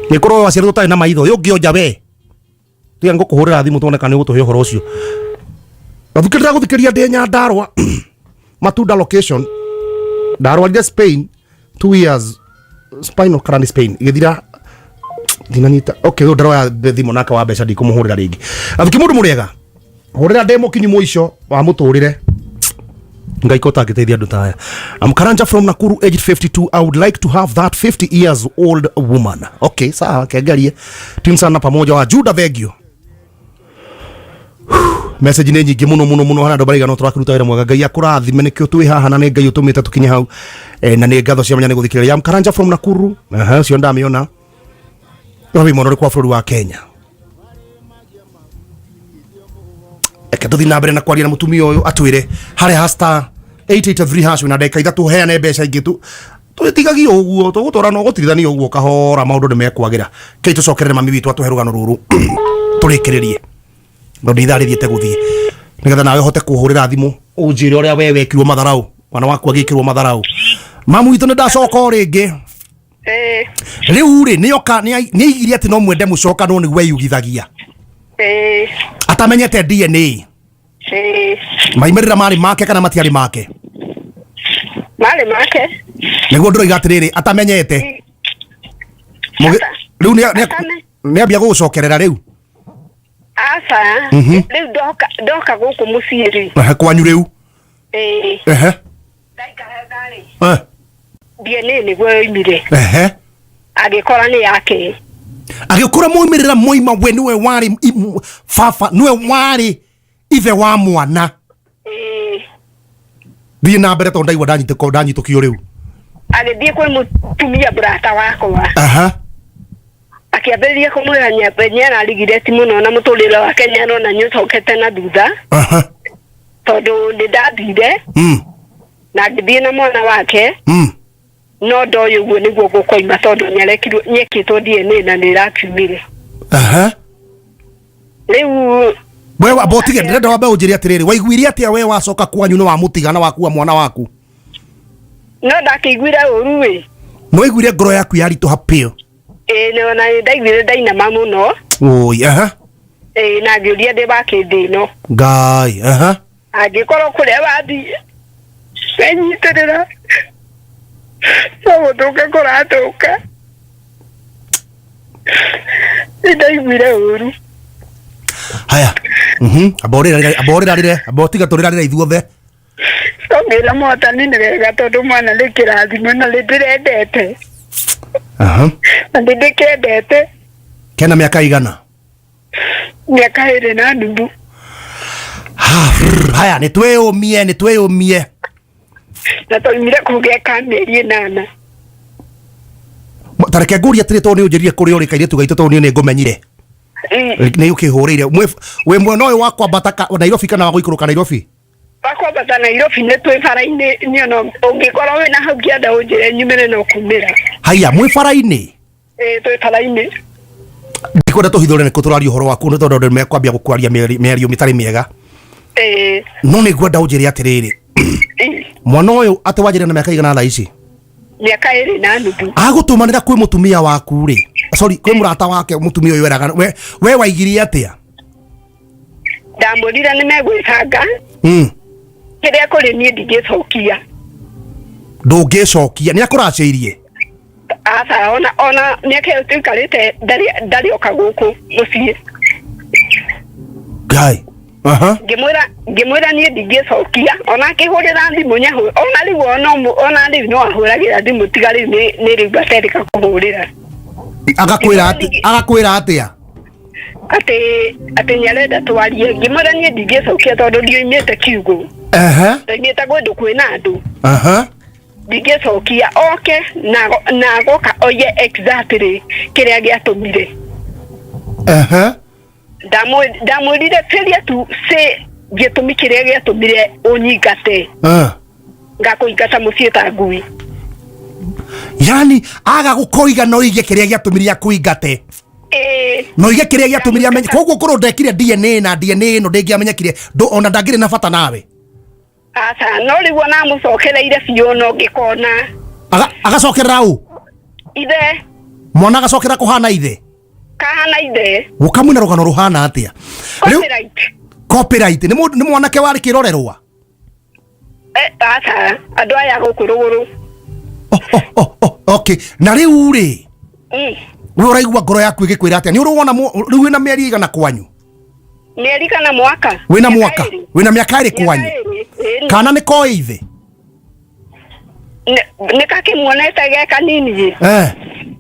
nĩ korwo waciarirwo ũtarĩ na maitho ũyũ ũngĩonja we tiga ngũkũhũrĩra thimũ tuone kana nĩ ũgũtũhe ũhoro ũcio. Gathukĩrĩra gũthikĩria ndĩ Nyandarũa Matunda location ndarwarire Spain 2 years spinal kana Spain igĩthira ndinanyita. Okay, ũyũ ndaroya thimũ nake wa mbeca ndikũmũhũrĩra rĩngĩ. Athuki mũndũ mũrĩega hũrĩra ndĩ mũkinyu mũico wa mũtũrĩre Ngai ko tangĩteithia andũ ta aya. I'm Karanja from Nakuru, aged 52. I would like to have that 50 years old woman. Okay, sawa, kengerie. Team sana pamoja wa Juda Thengio. Message nĩ nyingĩ mũno mũno mũno harĩa andũ maraiga no tũrakĩruta wĩra mwega Ngai akũrathime nĩkĩo twĩ haha na nĩ Ngai ũtũmĩte tũkinye hau na nĩ ngatho cia mwanya nĩ gũthikĩrĩria. I'm Karanja from Nakuru. Aha, ũcio ndamĩona. Wĩ mwena ũrĩkũ wa bũrũri wa Kenya? Reke tũthiĩ na mbere na kwaria na mũtumia ũyũ atwĩre harĩa ha star 883 hash na ndagĩka ithatũ heane mbeca ingĩ tu tũtigagie ũguo tũgũtwara no gũtirithania ũguo kahora maũndũ nĩ mekwagĩra kei tũcokerere mami witũ atũhe rũgano rũrũ tũrĩkĩrĩrie tondũ ithaa rĩthiĩte gũthiĩ nĩgetha nawe ũhote kũhũrĩra thimũ ũnjĩre ũrĩa we wekirwo matharau mwana waku agĩkĩrwo matharau mamu witũ nĩ ndacoka o rĩngĩ. Ĩĩ. Rĩu rĩ nĩoka nĩaigire atĩ no mwende mũcokanwo nĩguo eyugithagia Ĩĩ. atamenyete DNA. Ĩĩ. Maimĩrĩra marĩ make kana matiarĩ make? Marĩ make. Nĩguo ndĩroiga atĩrĩrĩ atamenyete rĩu nĩambia gũgũcokerera rĩu. Aca. Rĩu ndoka gũkũ mũciĩ rĩ. Ehe, kwanyu rĩu. Ĩĩ. Ehe. Eh. DNA nĩguo yoimire. Ehe. Agĩkora nĩ yake. Agĩkora moimĩrĩra moima we nĩwe warĩ baba nĩwe warĩ ithe wa mwana. Ĩĩ. Thiĩ na mbere tondũ ndaigua ndanyitũkio rĩu. Agĩthiĩ kwĩ mũtumia mũrata wakwa. Aha. Akĩambĩrĩria kũmwĩra nĩararigireti mũno na mũtũrĩre wake nĩarona nĩũcokete na thutha. Aha. Tondũ nĩ ndathire na ngĩthiĩ na mwana wake. No ndoĩ ũguo nĩguo gũkoima tondũ nĩarekirwo nĩekĩtwo DNA na nĩĩrakiumire. Aha. Rĩu We wamba ũtige, ndĩrenda wambe ũnjĩre atĩrĩrĩ, waiguire atĩa we wacoka kwanyu nĩ wamũtiga na wakua mwana waku? No ndakĩiguire ũru ĩ. Nĩ waiguire ngoro yaku yaritũha pĩũ? Ĩĩ nĩ ona nĩ ndaiguire ndainama mũno. Oi, aha. Ĩĩ na ngĩũria ndĩ wa kĩndĩ ĩno. Ngai, aha. Angĩkorwo kũrĩa wathiĩ wenyitĩrĩra no gũthũka kũrathũka. Nĩ ndaiguire ũru. Haya. Amba ũrĩrarĩre, amba ũrĩrarĩre, amba ũtige tũrĩrarĩre ithuothe. Tongĩra mwathani nĩ wega tondũ mwana nĩ kĩrathimo na nĩ ndĩrendete. Aha. Na nĩ ndĩkendete. Kena mĩaka igana? Mĩaka 2.5. Haya, nĩ twĩyũmie, nĩ twĩyũmie. Na twaumire kũu geka mĩeri 8. Ta reke ngũrie atĩrĩ, tondũ nĩ ũnjĩrire kũrĩa ũrĩ kairĩtu gaitũ, tondũ niĩ nĩ ngũmenyire. Nĩ ũkĩhũrĩire. Wĩ mwena ũyũ wa kwambata Nairobi kana wa gũikũrũka Nairobi? Wa kwambata Nairobi nĩ twĩ bara-inĩ, niĩ no ũngĩkorwo wĩna hau kĩanda ũnjĩre nyumĩre no kumĩra. Haya, mwĩ bara-inĩ? Ĩĩ, twĩ bara-inĩ. Ndikwenda tũhithũre nĩkũ tũraria ũhoro waku nĩ tondũ andũ nĩmekwambia gũkwaria mĩario mĩtarĩ mĩega. Ĩĩ. No nĩ ngwenda ũnjĩre atĩrĩrĩ, mwana ũyũ atĩ wanjĩra na mĩaka igana thaa ici? Mĩaka 2.5. Agũtũmanĩra kwĩ mũtumia waku rĩ, sorry, kwĩ mũrata wake mũtumia ũyũ eraga, we waigirie atĩa? Ndamwĩrire nĩ megwĩbanga. Kĩrĩa kũrĩ niĩ ndingĩcokia. Ndũngĩcokia, nĩ akũracĩirie? Aca, ona mĩaka ĩyo tũikarĩte ndarĩ oka gũkũ mũciĩ. Ngai. Aha. Ngĩmwĩra niĩ ndingĩcokia, ona akĩhũrĩra thimũ nyahũ, ona rĩu ona rĩu no ahũragĩra thimũ tiga rĩu nĩ rĩu aterĩka kũhũrĩra. Agakwĩra atĩa? Atĩ nĩarenda twarie. Ngĩmwĩra niĩ ndingĩcokia tondũ ndioimĩte kiugũ. Aha. Ndoimĩte kũndũ kwĩna andũ. Aha. Ndingĩcokia oke na agoka oige exactly kĩrĩa gĩatũmire. Aha. Ndamwĩrire failure to say gĩtũmi kĩrĩa gĩatũmire ũnyingate. Ngakũingata mũciĩ ta ngui. Yani aga gũkoiga no ige kĩrĩa gĩatũmire akũingate. No ige kĩrĩa gĩatũmire amenye. Koguo korwo ndekire DNA na DNA ĩno ndĩngĩamenyekire, ona ndangĩrĩ na bata nawe. Aca, no rĩu ona amũcokereire biũ no ngĩkona. Agacokerera ũ? Ithe. Mwana agacokera kũhana ithe? Kahana ithe. Gũkamwĩna rũgano rũhana atĩa? Copyright. Copyright. Nĩ mwanake warĩ kĩrorerwa? Aca, andũ aya gũkũ rũgũrũ. Okay. Na rĩu rĩ, we ũraigua ngoro yaku ĩgĩkwĩra atĩa? Nĩ ũrĩ wona rĩu wĩna mĩeri ĩigana kwanyu? Mĩeri kana mwaka? Wĩna mwaka? Wĩna mĩaka ĩrĩ kwanyu? Kana nĩ koĩ ithe? Nĩ kakĩmuonete ge kanini.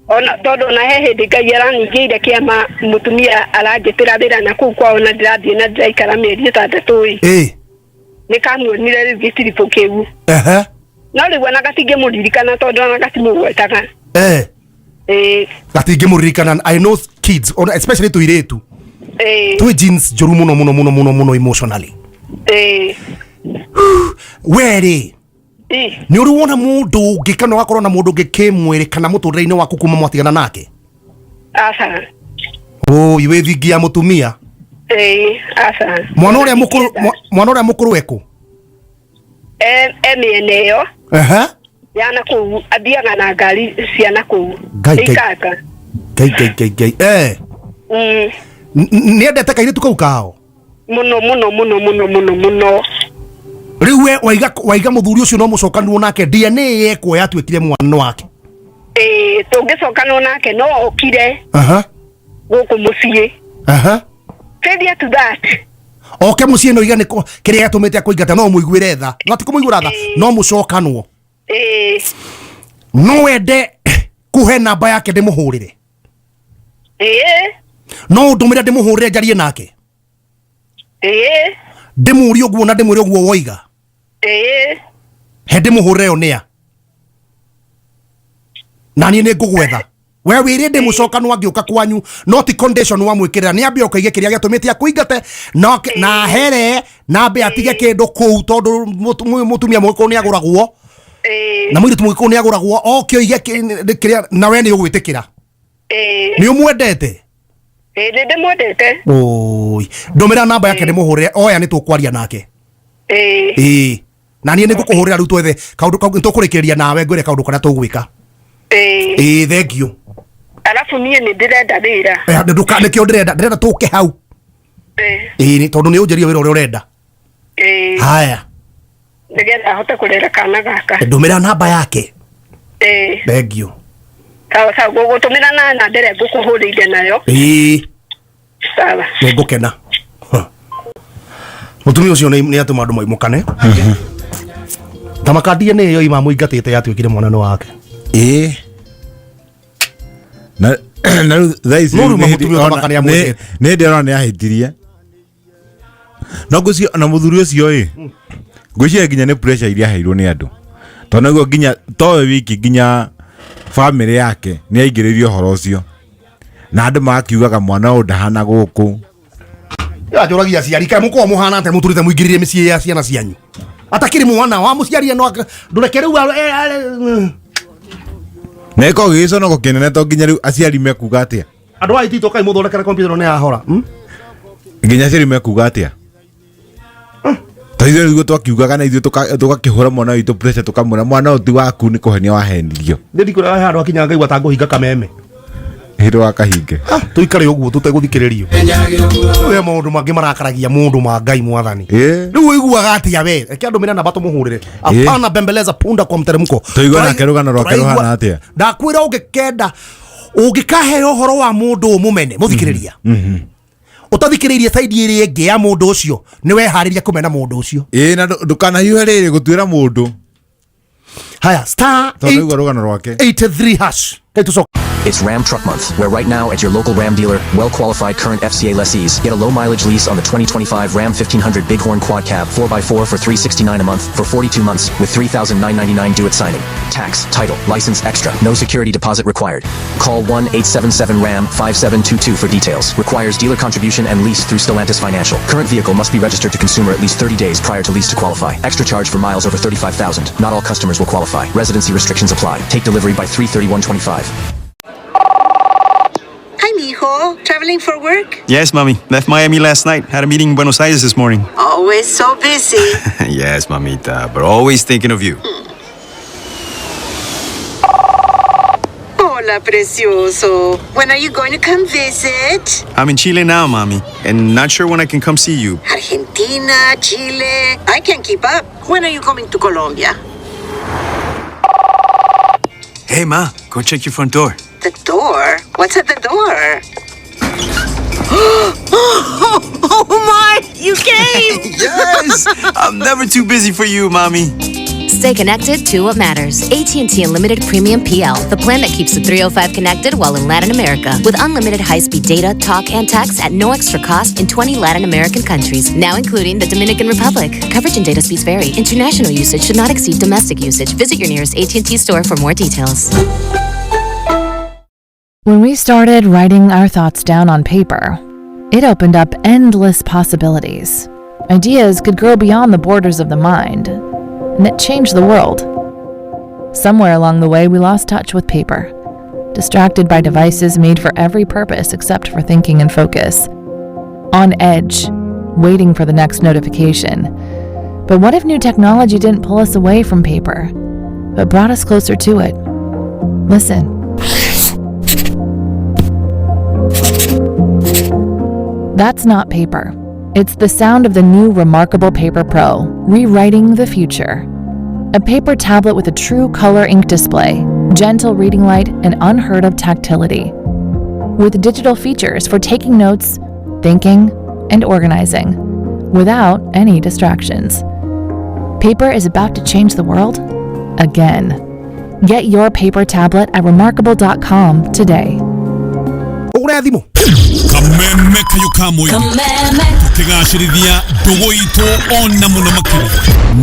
Ona tondũ ona he hĩndĩ Ngai araningĩire kĩama mũtumia aranjĩtĩra wĩra na kũu kwao na ndĩrathiĩ na ndĩraikara mĩeri 6 ĩ. Nĩ kamuonire rĩu gĩtiribũ kĩu. No rĩu ona gatingĩmũririkana tondũ ona gatimũgwetaga. Gatingĩmũririkana. I know kids, especially tũirĩtu. Twĩ jeans njũru mũno mũno mũno mũno mũno emotionally. We rĩ, nĩ ũrĩ wona mũndũ ũngĩ kana ũgakorwo na mũndũ ũngĩ kĩmwĩrĩ kana mũtũrĩre-inĩ waku kuma mwatigana nake? Aca. Ũi, wĩ thingi ya mũtumia. Aca. Mwana ũrĩa mũkũrũ, mwana ũrĩa mũkũrũ ekũ? E mĩena ĩyo. Aha. Ya na kũu, athiaga na ngari cia na kũu. Ngai, Ngai. Ikanga. Ngai, Ngai, Ngai, Ngai. Nĩendete kairĩtu kau kao? Mũno, mũno, mũno, mũno, mũno, mũno. Rĩu we waiga mũthuri ũcio no mũcokanirwo nake, DNA yekwo yatuĩkire mwana wake. Tũngĩcokanwo nake no okire. Aha. Gũkũ mũciĩ. Aha. Failure to that. Oke mũciĩ no iga nĩ kĩrĩa gĩatũmĩte akũingate no mũiguĩre tha. No ti kũmũiguĩra tha, no mũcokanwo. No wende kũhe namba yake ndĩmũhũrĩre. No ũndũmĩre ndĩmũhũrĩre njarie nake. Ndĩmũrie ũguo na ndĩmwĩre ũguo woiga. He ndĩmũhũrĩre yo nĩa na niĩ nĩ ngũgwetha we wĩrĩ ndĩ mũcokano angĩũka kwanyu no ti condition wamwĩkĩrĩra nĩ ambe ũkaige kĩrĩa gĩatũmĩte akũingate na na here na ambe atige kĩndũ kũu tondũ mũtumia mũgĩkũyũ nĩ agũragwo na mũirĩtu mũgĩkũyũ nĩ agũragwo oke oige kĩrĩa na we nĩ ũgwĩtĩkĩra nĩ ũmwendete. Ĩĩ, nĩ ndĩmwendete. Oi, ndũmĩra namba yake ndĩmũhũrĩre oya nĩ tũkwaria nake. Ĩĩ, na niĩ nĩ ngũkũhũrĩra rĩu twethe kaũndũ kau tũkũrĩkĩrĩria nawe ngwĩre kaũndũ karĩa tũgwĩka. Ĩĩ, thank you. Arabu niĩ nĩ ndĩrenda wĩra. Nĩkĩo ndĩrenda tũke hau. Ĩĩ, tondũ nĩ ũnjĩrie wĩra ũrĩa ũrenda. Haya. Nĩgetha ahote kũrera kana gaka. Ndũmĩra namba yake. Thank you. Sawa sawa, ngũgũtũmĩra na namba ĩrĩa ngũkũhũrĩire nayo. Ĩĩ. Sawa. Nĩ ngũkena. Mũtumia ũcio nĩ atũma andũ maimũkane. Ta maka DNA ĩyo ima mũingatĩte yatuĩkire mwana nĩ wake. Ĩĩ. Na na rĩu thaa ici No rĩu nĩ hĩndĩ mũtumia ona- ũtamaka nĩamwendete. nĩ hĩndĩ ona nĩ ahĩtirie. No ngwĩciria ona mũthuri ũcio ĩ ngwĩciria nginya nĩ pressure iria aheirwo nĩ andũ tondũ naguo nginya towe wiki nginya famĩlĩ yake nĩ aingĩrĩirio ũhoro ũcio na andũ magakiugaga mwana ũyũ ndahana gũkũ. Anjũragia aciari kaĩ mũkoragwo mũhana atĩa mũtũrĩte mũingĩrĩrie mĩciĩ ya ciana cianyu atakĩrĩ mwana wa mũciari no ndũreke rĩu Na ĩkoragwo gĩgĩconoko kĩnene to nginya rĩu aciari mekuga atĩa. Andũ a IT tokai mũthondekere kompyuta ĩno nĩ yahora. Nginya aciari mekuga atĩa ta ithuĩ nĩguo twakiugaga na ithuĩ tũgakĩhũra mwana witũ pressure tũkamwĩra mwana ũyũ ti waku nĩ kũhenia wahenirio. Nĩ ndikwĩra he handũ hakinya ngaigua ta ngũhinga kameme. Hĩndĩ wa kahinge. Tũikare ũguo tũtegũthikĩrĩrio. We maũndũ mangĩ marakaragia mũndũ ma Ngai mwathani. Rĩu ũiguaga atĩa we? Reke andũ mĩre namba tũmũhũrĩre. Hapana bembeleza punda kwa mteremko. Tũigue nake rũgano rwake rũhana atĩa. Ndakwĩra ũngĩkenda ũngĩkaheo ũhoro wa mũndũ ũmũmene mũthikĩrĩria ũtathikĩrĩirie side ĩrĩa ĩngĩ ya mũndũ ũcio nĩ weharĩria kũmena mũndũ ũcio. Ĩĩ, na ndũkanahiũhe rĩrĩ gũtuĩra mũndũ. Haya, star Tondũ aigua rũgano rwake. 83 hash. Kai tũcoke. It's Ram Truck Month, where right now at your local Ram dealer, well-qualified current FCA lessees get a low-mileage lease on the 2025 Ram 1500 Bighorn Quad Cab 4x4 for $369 a month for 42 months with $3,999 due at signing. Tax, title, license extra. No security deposit required. Call 1-877-RAM-5722 for details. Requires dealer contribution and lease through Stellantis Financial. Current vehicle must be registered to consumer at least 30 days prior to lease to qualify. Extra charge for miles over 35,000. Not all customers will qualify. Residency restrictions apply. Take delivery by 3/31/25. Hi, mijo. Traveling for work? Yes, mommy. Left Miami last night. Had a meeting in Buenos Aires this morning. Always so busy. Yes, mamita, but always thinking of you. Hola, precioso. When are you going to come visit? I'm in Chile now, mommy, and not sure when I can come see you. Argentina, Chile. I can't keep up. When are you coming to Colombia? Hey, ma, go check your front door. The door? What's at the door? Oh my! You came! Yes! I'm never too busy for you, mommy. Stay connected to what matters. AT&T Unlimited Premium PL, the plan that keeps the 305 connected while in Latin America. With unlimited high-speed data, talk, and text at no extra cost in 20 Latin American countries, now including the Dominican Republic. Coverage and data speeds vary. International usage should not exceed domestic usage. Visit your nearest AT&T store for more details. When we started writing our thoughts down on paper, it opened up endless possibilities. Ideas could grow beyond the borders of the mind, and it changed the world. Somewhere along the way, we lost touch with paper, distracted by devices made for every purpose except for thinking and focus. On edge, waiting for the next notification. But what if new technology didn't pull us away from paper, but brought us closer to it? Listen. That's not paper. It's the sound of the new Remarkable Paper Pro, rewriting the future. A paper tablet with a true color ink display, gentle reading light, and unheard of tactility. With digital features for taking notes, thinking, and organizing, without any distractions. Paper is about to change the world again. Get your paper tablet at remarkable.com today. Tũhũre thimũ. Kameme kayo ka mũingĩ tũkĩgacĩrithia ndũgũ itũ ona mũno makĩria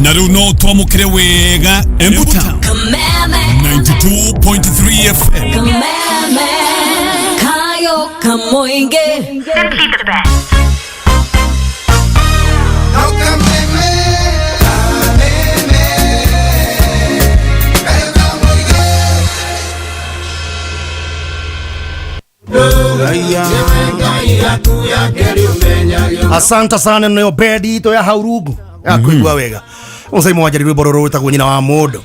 na rĩu no twamũkĩre wega Embu Town 92.3 FM. Kameme kayo kamoinge. Simply the best. Asante sana nä bedi itå ya hau rungu ya kũigua wega mũcai mwanjari rwĩmbo rũrũ rwĩtagwo nyina wa mũndũ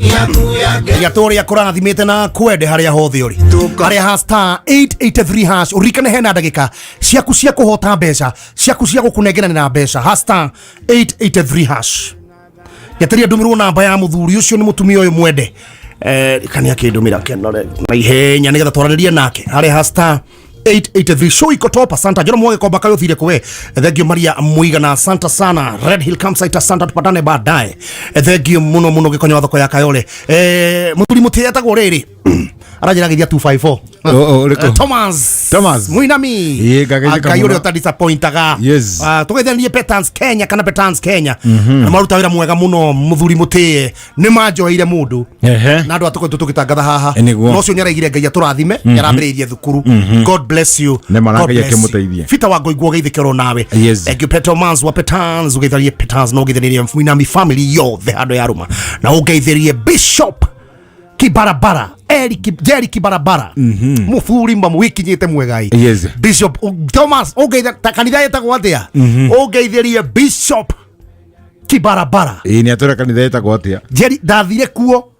ya tũrĩa kũrathimĩte na kwende harĩa hothe ũrĩ harĩa ha star 883 hash ũririkane hena ndagĩka ciaku cia kũhota mbeca ciaku cia gũkũnengeranĩra mbeca ha star 883 hash. Ngeteria ndũmĩrwo namba ya mũthuri ũcio nĩ mũtumia ũyũ mwende kani akĩndũmĩra kenore na ihenya nĩgetha twaranĩrie nake harĩa ha star 883. Show iko top. Asante Joro Mwage kwa bakayo thire kwe. Thank you Maria Muigana, asante sana. Red Hill Campsite, asante, tupatane baadaye. Thank you muno muno gikonyo thoko ya Kayole. Muthuri muti etagwo riri aranjira githia 254. Ũrĩkũ? Thomas Thomas. Muinami. Ĩĩ, ngageithĩka Ngai mũno. ũrĩa ũtadisappointaga. Yes. Tũgeithanie Petans Kenya kana Petans Kenya na maruta wĩra mwega mũno mũthuri mũtĩe nĩ manjoeire mũndũ Ehe. na andũ atũkoretwo tũgĩtangatha haha. Nĩguo. No ũcio nĩaraigire Ngai atũrathime nĩarambĩrĩirie thukuru. God bless you. Nĩ ma, na God Ngai bless you. akĩmũteithie. Peter Wangũi ũgeithĩke oro nawe. Yes. Thank you Petomans wa Petans, ũgeithĩrie Petans na ũgeithĩrie Muinami family yothe handũ ya rũma na ũgeithĩrie Bishop Kibarabara Eric Jerry Kibarabara mũburi mamu wĩkinyĩte mwegai. Yes. Bishop Thomas ũngeithe ta kanitha ĩtagwo atĩa? Ũngeithĩrie Bishop Kibarabara. Ĩĩ, nĩ atwĩra kanitha ĩtagwo atĩa. Jerry ndathire kuo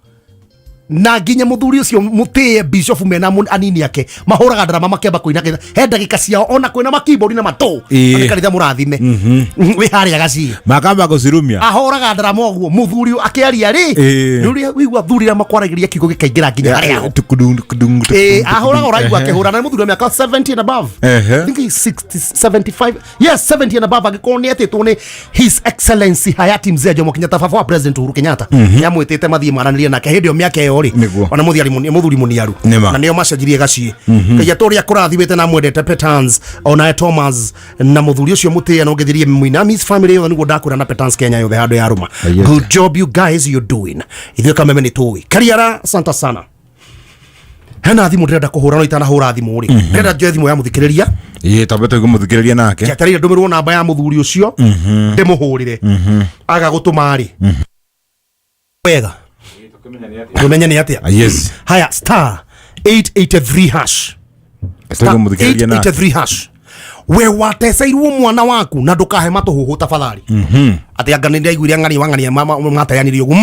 na nginya muthuri ucio mutie bishop mena anini ake mahuraga ndarama makĩamba kũina kanitha he ndagĩka ciao ona kwĩna makibodi na matũ. Ĩĩ. Nĩ kanitha mũrathime wĩ harĩa gaciĩ Makamba gũcirumia. Ahoraga ndarama ũguo muthuri akĩaria rĩ. Ĩĩ. Nĩ ũrĩa wĩigua thuri arĩa makwaragĩria kiugo gĩkaingĩra nginya harĩa ho. Tukudung, tukudung, Ĩĩ, tukudung. ahũraga ũraigua akĩhũra na nĩ mũthuri wa mĩaka 70 and above. Ehe. I think he's 60, 75, yes, 70 and above. Angĩkorwo nĩ etĩtwo nĩ His Excellency Hayati Mzee Jomo Kenyatta, baba wa President Uhuru Kenyatta, nĩamwĩtĩte mathiĩ maranĩrie nake hĩndĩ ĩyo mĩaka ĩyo rĩ. Nĩguo. Ona mũthuri mũniaru Nĩma. na nĩo macenjirie gaciĩ ngai atũrĩa kũrathimĩte na mwendete Petans onae Thomas na mũthuri ũcio mũtĩe na ũngĩthirie Muinami's family yothe nĩguo ndakwĩra na Petans Kenya yothe handũ ya rũma. Yes. Good job you guys you doing. Ithuĩ kameme nĩ tũĩ kariara santa sana hena thimũ ndĩrenda kũhũra no itanahũra thimũ rĩ ndĩrenda njoe thimũ ya mũthikĩrĩria. Ĩĩ, twambe tũigue mũthikĩrĩria nake. Njetereire ndũmĩrwo namba ya mũthuri ũcio ndĩmũhũrĩre aga gũtũma rĩ wega tũmenye nĩ atĩa. Yes. Haya, star 883 hash. Star Tũigue mũthikĩrĩria nake. 883 hash. We wateceirwo mwana waku na ndũkahe matũhũhũ tafadhali atĩ anga nĩ ndaiguire ng'ania wang'ania mateanirie ũguo.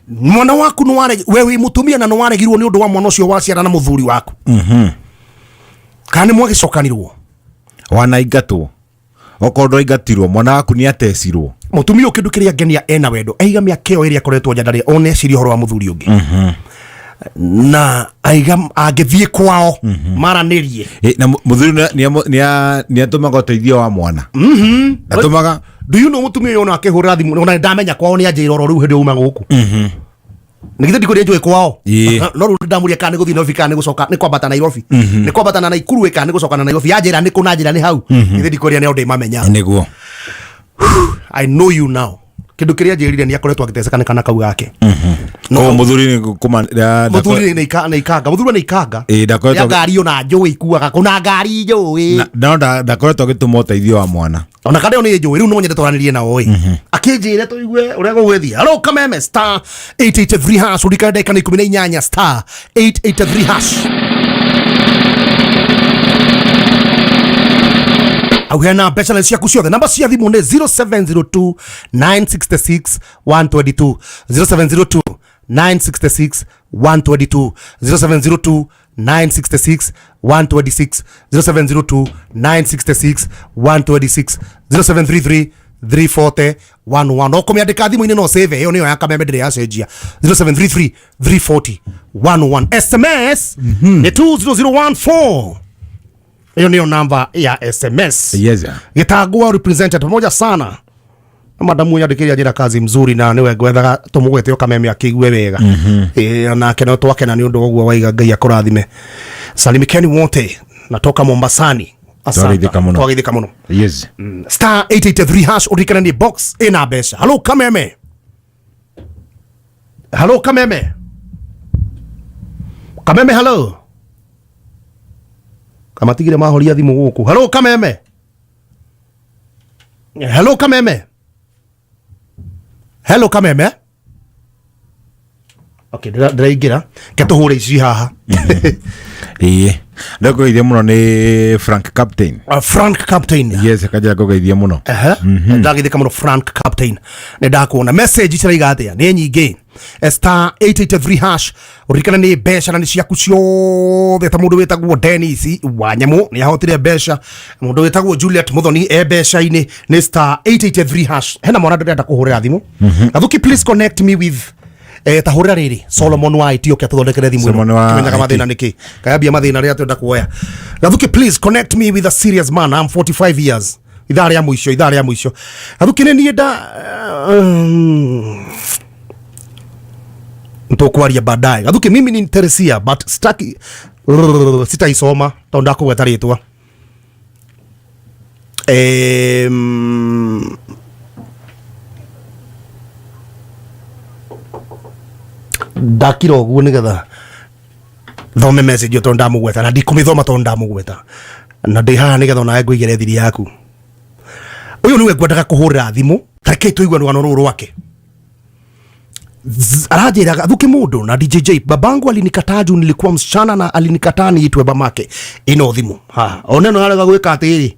Mwana waku nĩ ware we wĩ mũtumia na nĩ waregirwo nĩ ũndũ wa mwana ũcio waciara na mũthuri waku kana nĩ mwagĩcokanirwo. Wanaingatwo okorwo ndwaingatirwo mwana waku nĩ atecirwo. Mũtumia ũyũ kĩndũ kĩrĩa ngenia ena wendo aiga mĩaka ĩyo ĩrĩa akoretwo nja ndarĩ ona eciria ũhoro wa mũthuri ũngĩ na aiga angĩthiĩ kwao maranĩrie. Ĩ, na mũthuri nĩ atũmaga ũteithio wa mwana atũmaga. Do you know mũtumia ũyũ ona akĩhũrĩra thimũ ona ndamenya kwao nĩ anjĩra oro rĩu hĩndĩ uma gũkũ nĩ githĩ ndikũrĩa njũĩ kwao. Ĩĩ. No rĩu ndamũria kana nĩ gũthiĩ Nairobi kana nĩ gũcoka nĩ kwambata Nairobi nĩ kwambata na Naikuru ĩ kana nĩ gũcoka na Nairobi yanjĩra nĩ kũ na njĩra nĩ hau githĩ ndikũrĩa nĩ ndĩmamenya. Nĩguo. I know you now. Kĩndũ kĩrĩa njĩrire nĩ akoretwo agĩteceka nĩ kana kau gake. Koguo mũthuri nĩ Mũthuri nĩ ikanga mũthuri nĩ ikanga. Ĩĩ, ndakoretwo ya ngari ona njũĩ ikuaga kuna ngari njũĩ. No ndakoretwo agĩtũma ũteithio wa mwana. Ona kana nĩ njũĩ rĩu no nyende twaranĩrie nao ĩ akĩnjĩre tũigue ũrĩa gũgũthiĩ. Hello kameme star 883 hash ũrikane ndagĩka nĩ 18 star 883 hash au hena mbeca na ciaku ciothe namba cia thimũ nĩ 0702 966 122 0702 966 122 0702 966 126 0702 966 126 0733 340 11 no kũmĩandĩka thimũ-inĩ no save ĩyo nĩyo ya kameme ndĩrĩ yacenjia 0733 340 11 SMS nĩ 20014 ĩyo nĩyo namba ya SMS. Yes. Gĩtangwa represented pamoja sana na madamu yandĩkĩria njĩra kazi mzuri na nĩwe ngwethaga tũmũgwete o kameme akĩigue wega. Ĩĩ, onake no twakena nĩ ũndũ wa ũguo waiga Ngai akũrathime salimikeni wote Natoka Mombasani. Asante. Twageithĩka mũno. Yes. Star 883 hash ũririkane nĩ box ĩna mbeca. Hello Kameme. Hello Kameme. Kameme hello. Kamatigire mahoria thimũ gũkũ. Hello Kameme. Hello Kameme. Hello Kameme. Okay, ndĩraingĩra. Ke tũhũre ici haha. Ĩĩ. Ndakũgeithia mũno nĩ Frank Captain. Frank Captain. Yes, kanjĩra ngũgeithia mũno. Ndagithĩka mũno Frank Captain. Nĩ ndakuona message ciraiga atĩa? Nĩ nyingĩ. Star 883 hash ũririkane nĩ mbeca na nĩ ciaku ciothe ta mũndũ wĩtagwo Dennis wa Nyamũ nĩ ahotire mbeca, mũndũ wĩtagwo Juliet Muthoni e mbeca-inĩ nĩ star 883 hash. Hena mwana ndĩrenda kũhũrĩra thimũ. Gathuki, please connect me with ta hũrĩra rĩrĩ Solomon wa IT ũke atũthondekere thimũ ĩno. Solomon wa Kĩmenyaga IT. mathĩna nĩkĩ kayambia mathĩna rĩrĩa twenda kuoya. Gathuki, please connect me with a serious man. I'm 45 years. Ithaa rĩa mũico, ithaa rĩa mũico. Gathuki nĩ niĩ nda tũkwaria baadaye. Gathuki mimi ni Teresia but sitaki sitaisoma tondũ ndakũgweta rĩtwa. Ndakira ũguo nĩgetha thome message ĩyo tondũ ndamũgweta na ndikũmĩthoma tondũ ndamũgweta na ndĩ haha nĩgetha onawe ngũigĩre thiri yaku. Ũyũ nĩwe ngwendaga kũhũrĩra thimũ, tareke tũigue rũgano rũrũ rwake. Aranjĩraga Gathuki mũndũ na DJJ, babangu alinikataa juu nilikuwa msichana na alinikataa niitwe mamake. Ĩno thimũ haha ona ĩno yarega gwĩka atĩrĩ,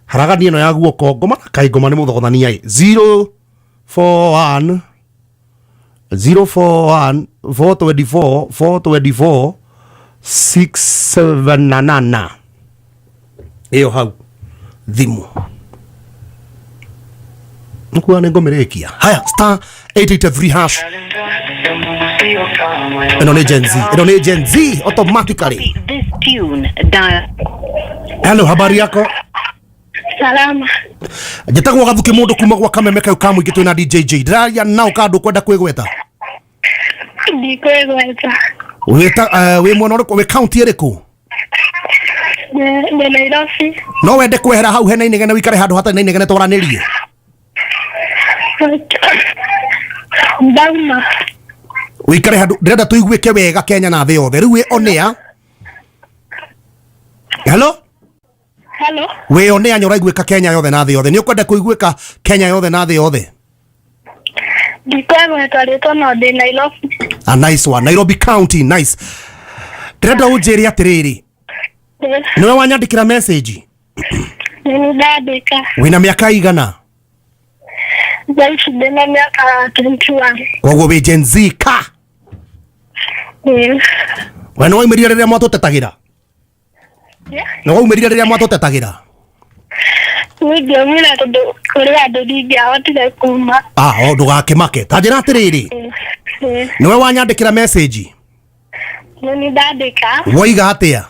haragania ĩno ya guoko ngoma na kaĩ ngoma nĩ mũthogothania ĩ. 041 041 424 424 679 ĩyo hau thimũ nĩkuga nĩ ngũmĩrĩkia. Haya, star 883 hash. Ĩno nĩ Gen Z, ĩno nĩ Gen Z automatically. This tune, dial. Hello, habari yako? Salama. Njĩtagwo Gathuki mũndũ kuma gwa Kameme kau ka mũingĩ twĩna DJJ. Ndĩraria nao ka ndũkwenda kwĩgweta. Ndikwĩgweta. Wĩta wĩ mwena ũrĩkũ, wĩ county ĩrĩkũ? Ndĩ Nairobi. No wende kwehera hau hena inegene wikare handũ hatarĩ na inegene twaranĩrie? Ndauma. Wikare handũ ndĩrenda tũiguĩke wega Kenya na thĩ yothe. Rĩu wĩ on air. Hello? Hello. Wĩ on air nĩ ũraiguĩka Kenya yothe na thĩ yothe. Nĩ ũkwenda kũiguĩka Kenya yothe na thĩ yothe? Ndikwĩgweta rĩtwa no ndĩ Nairobi. A nice one. Nairobi County, nice. Ndĩrenda ũnjĩre atĩrĩrĩ. Nĩwe wanyandĩkĩra message? Nĩ ndandĩka. Wĩna mĩaka igana? Thaa ici ndĩna mĩaka 21. Koguo wĩ Gen Z ka? Ĩĩ. We nĩ waumĩrire rĩrĩa mwatũtetagĩra? Nĩ waumĩrire rĩrĩa mwatũtetagĩra? Niĩ ndiaumire tondũ kũrĩ andũ ndingĩahotire kuma. Ah, o ndũgakĩmake. Ta njĩra atĩrĩrĩ. Nĩwe wanyandĩkĩra message? Nĩ ndandĩka. Woiga atĩa?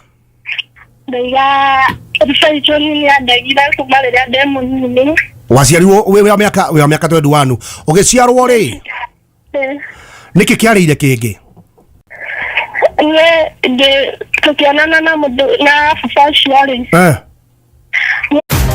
Ndaiga Rachel nĩ andagire kuma rĩrĩa ndĩ mũnini. Waciarirwo wĩ wa mĩaka wĩ wa mĩaka 21. Ũgĩciarwo rĩ? Nĩkĩ kĩarĩire kĩngĩ? Nĩ ndĩ tũkĩonana na mũndũ na baba ũcio rĩ.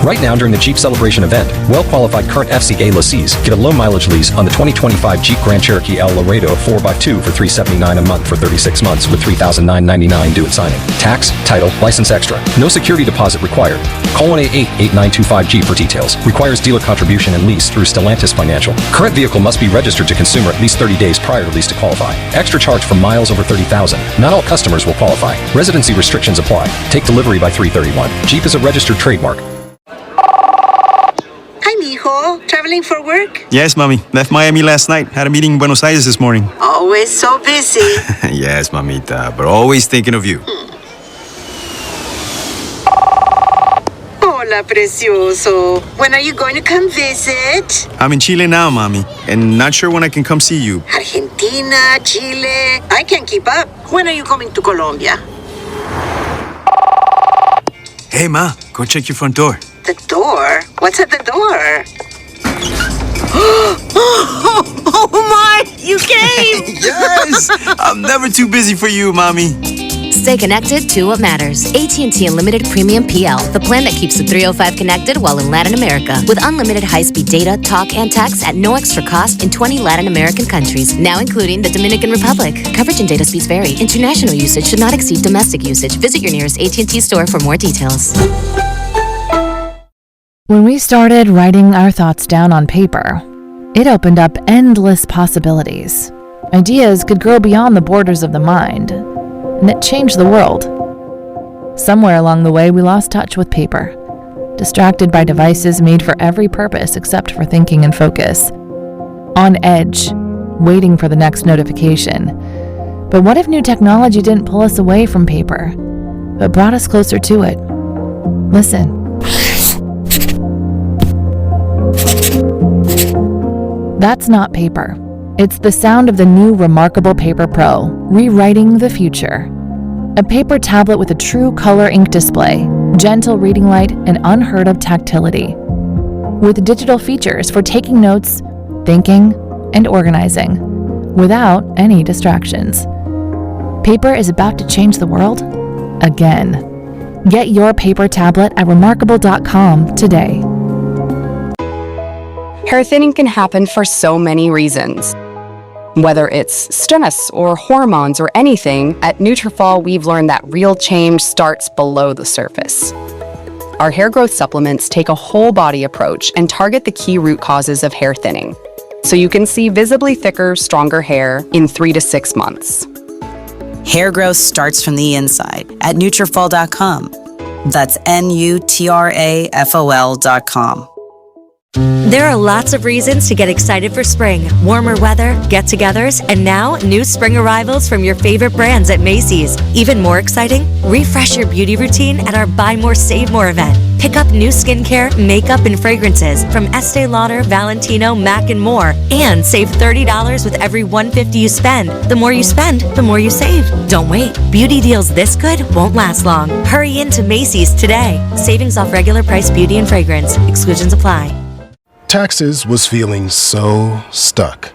Right now, during the Jeep Celebration event, well-qualified current FCA lessees get a low-mileage lease on the 2025 Jeep Grand Cherokee L Laredo 4x2 for $379 a month for 36 months with $3,999 due at signing. Tax, title, license extra. No security deposit required. Call 1-888-8925-G for details. Requires dealer contribution and lease through Stellantis Financial. Current vehicle must be registered to consumer at least 30 days prior to lease to qualify. Extra charge for miles over 30,000. Not all customers will qualify. Residency restrictions apply. Take delivery by 3/31. Jeep is a registered trademark. Hi, mijo. Traveling for work? Yes, mommy. Left Miami last night. Had a meeting in Buenos Aires this morning. Always so busy. Yes, mamita, but always thinking of you. Hola, precioso. When are you going to come visit? I'm in Chile now, mommy, and not sure when I can come see you. Argentina, Chile. I can't keep up. When are you coming to Colombia? Hey, ma, go check your front door. The door? What's at the door? Oh my! You came! Yes! I'm never too busy for you, mommy. Stay connected to what matters. AT&T Unlimited Premium PL, the plan that keeps the 305 connected while in Latin America, with unlimited high-speed data, talk, and text at no extra cost in 20 Latin American countries, now including the Dominican Republic. Coverage and data speeds vary. International usage should not exceed domestic usage. Visit your nearest AT&T store for more details. When we started writing our thoughts down on paper, it opened up endless possibilities. Ideas could grow beyond the borders of the mind, and it changed the world. Somewhere along the way, we lost touch with paper, distracted by devices made for every purpose except for thinking and focus. On edge, waiting for the next notification. But what if new technology didn't pull us away from paper, but brought us closer to it? Listen. That's not paper. It's the sound of the new Remarkable Paper Pro, rewriting the future. A paper tablet with a true color ink display, gentle reading light, and unheard of tactility. With digital features for taking notes, thinking, and organizing, without any distractions. Paper is about to change the world again. Get your paper tablet at remarkable.com today. Hair thinning can happen for so many reasons. Whether it's stress or hormones or anything, at Nutrafol we've learned that real change starts below the surface. Our hair growth supplements take a whole body approach and target the key root causes of hair thinning, so you can see visibly thicker, stronger hair in 3 to 6 months. Hair growth starts from the inside at Nutrafol.com. That's Nutrafol.com. There are lots of reasons to get excited for spring. Warmer weather, get-togethers, and now new spring arrivals from your favorite brands at Macy's. Even more exciting, refresh your beauty routine at our Buy More, Save More event. Pick up new skincare, makeup, and fragrances from Estee Lauder, Valentino, MAC, and more, and save $30 with every $150 you spend. The more you spend, the more you save. Don't wait. Beauty deals this good won't last long. Hurry into Macy's today. Savings off regular price beauty and fragrance. Exclusions apply. Taxes was feeling so stuck.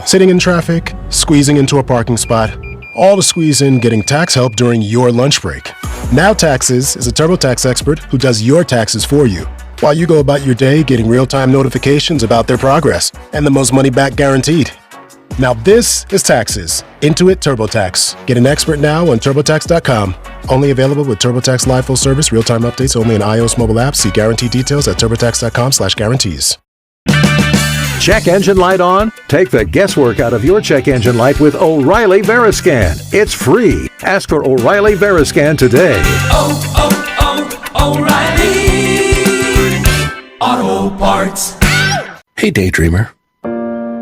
Sitting in traffic, squeezing into a parking spot, all to squeeze in getting tax help during your lunch break. Now Taxes is a TurboTax expert who does your taxes for you, while you go about your day getting real-time notifications about their progress and the most money back guaranteed. Now this is Taxes. Intuit TurboTax. Get an expert now on TurboTax.com. Only available with TurboTax Live Full Service, real-time updates only in iOS mobile apps. See guarantee details at TurboTax.com/guarantees. Check engine light on? Take the guesswork out of your check engine light with O'Reilly Veriscan. It's free. Ask for O'Reilly Veriscan today. Oh, oh, oh, O'Reilly Auto Parts. Hey, daydreamer.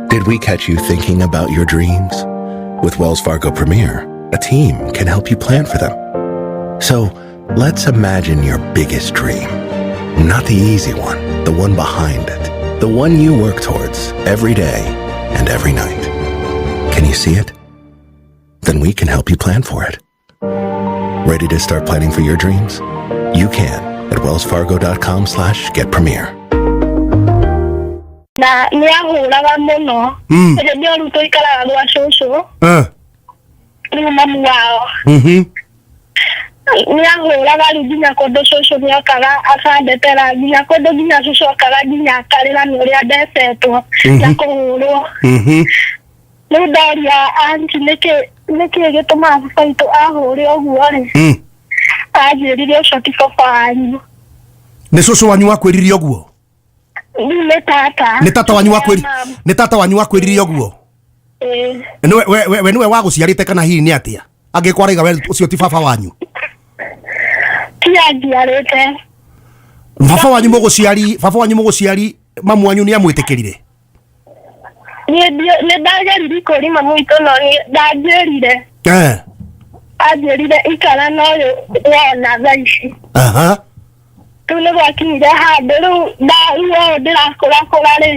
Did we catch you thinking about your dreams? With Wells Fargo Premier, a team can help you plan for them. So let's imagine your biggest dream. Not the easy one, the one behind it. The one you work towards every day and every night. Can you see it? Then we can help you plan for it. Ready to start planning for your dreams? You can at wellsfargo.com/getpremier. Na nä ahåraga må no. Hĩndĩ ĩyo rĩu tũikaraga gwa cũcũ, rĩu mamu wao nä ahåraga rĩu nginya kũndũ cũcũ nĩ okaga akandetera nginya kũndũ nginya cũcũ okaga nginya akarĩra nĩ ũrĩa ndecetwo na kũhũrwo. Rĩu ndoria anti nĩkĩ gĩtũmaga baba witũ ahũre ũguo rĩ, anjĩrire ũcio ti baba wanyu. Nĩ cũcũ wanyu wakwĩrire ũguo? Nĩ tata. Nĩ tata wanyu wakwĩrire? Nĩ tata wanyu wakwĩrire ũguo? Ĩĩ. We nĩwe wagũciarĩte kana hihi nĩ atĩa? Angĩkwaraiga we ũcio ti baba wanyu. Ti anjiarĩte. Baba wanyu mũgũciari, baba wanyu mũgũciari mamu wanyu nĩ amwĩtĩkĩrire? Niĩ nĩ ndageririe kũũria mamu witũ no ndanjĩrire. Anjĩrire ikara na ũyũ wona thaa ici. Rĩu nĩ gwakinyire handũ rĩu rĩu ndĩrakũrakũra rĩ.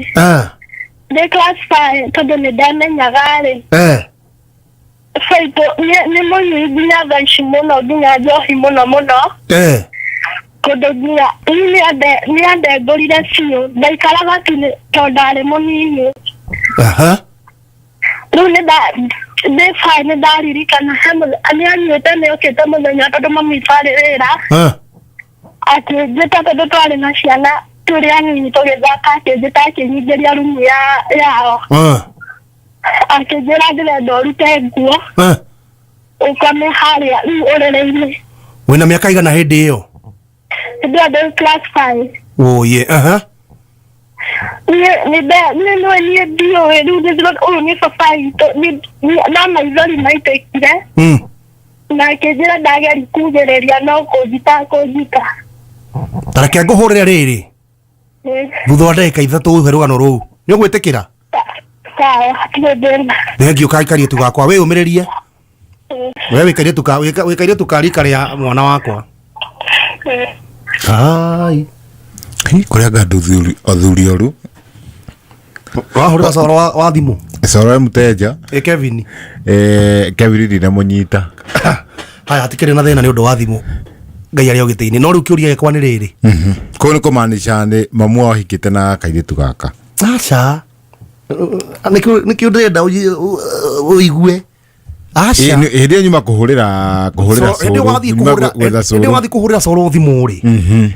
Ndĩ class 5 tondũ nĩ ndamenyaga rĩ. Baitũ nĩ mũnyui nginya thaa ici mũno nginya njohi mũno mũno. Kũndũ nginya nĩ andengũrire biũ ndaikaraga tu tondũ ndarĩ mũnini. Rĩu nĩ Nĩ fine, nĩ ndaririkana he nĩ anyuĩte nĩ okĩte mũthenya tondũ mami witũ arĩ wĩra. Akĩnjĩta tondũ twarĩ na ciana tũrĩ anini tũgĩthaka, akĩnjĩta akĩnyingĩria rumu ya yao. Akĩnjĩra ndĩrenda ũrute nguo ũkome harĩa rĩu ũrĩrĩ-inĩ. Wĩna mĩaka igana hĩndĩ ĩyo? Hĩndĩ ĩyo ndĩ class 5. Oye, aha. Niĩ nĩ nĩ niĩ ndiũĩ rĩu nĩ ũyũ nĩ baba witũ no maithori maitĩkire. Na akĩnjĩra ndageri kugĩrĩria no kũnjita kũnjita. Ta reke ngũhũrĩre rĩrĩ. Thutha wa ndagĩka 3 ũhe rũgano rũu. Nĩ ũgwĩtĩkĩra? Sawa, hatirĩ thĩna. Thengio kairĩtu gakwa, wĩyũmĩrĩrie. We wĩ kairĩtu ka wĩ kairĩtu ka rika rĩa mwana wakwa. Ai. Kũrĩa anga athuri oru. Wahũrĩra coro wa thimũ. Coro mũteja. Ĩ Kevin. Kevin ndinamũnyita. Haya, hatikĩrĩ na thĩna nĩ ũndũ wa thimũ. Ngai arĩ o gĩtĩ-inĩ. No rĩu kĩũria gĩakwa nĩ rĩrĩ. Kũu nĩ kũmaanisha nĩ mamu wao ahikĩte na kairĩtu gaka. Aca. Nĩkĩo ndĩrenda ũigue. Aca. Hĩndĩ ĩyo nyuma kũhũrĩra coro. Hĩndĩ ĩyo wathiĩ kũhũrĩra coro thimũ rĩ.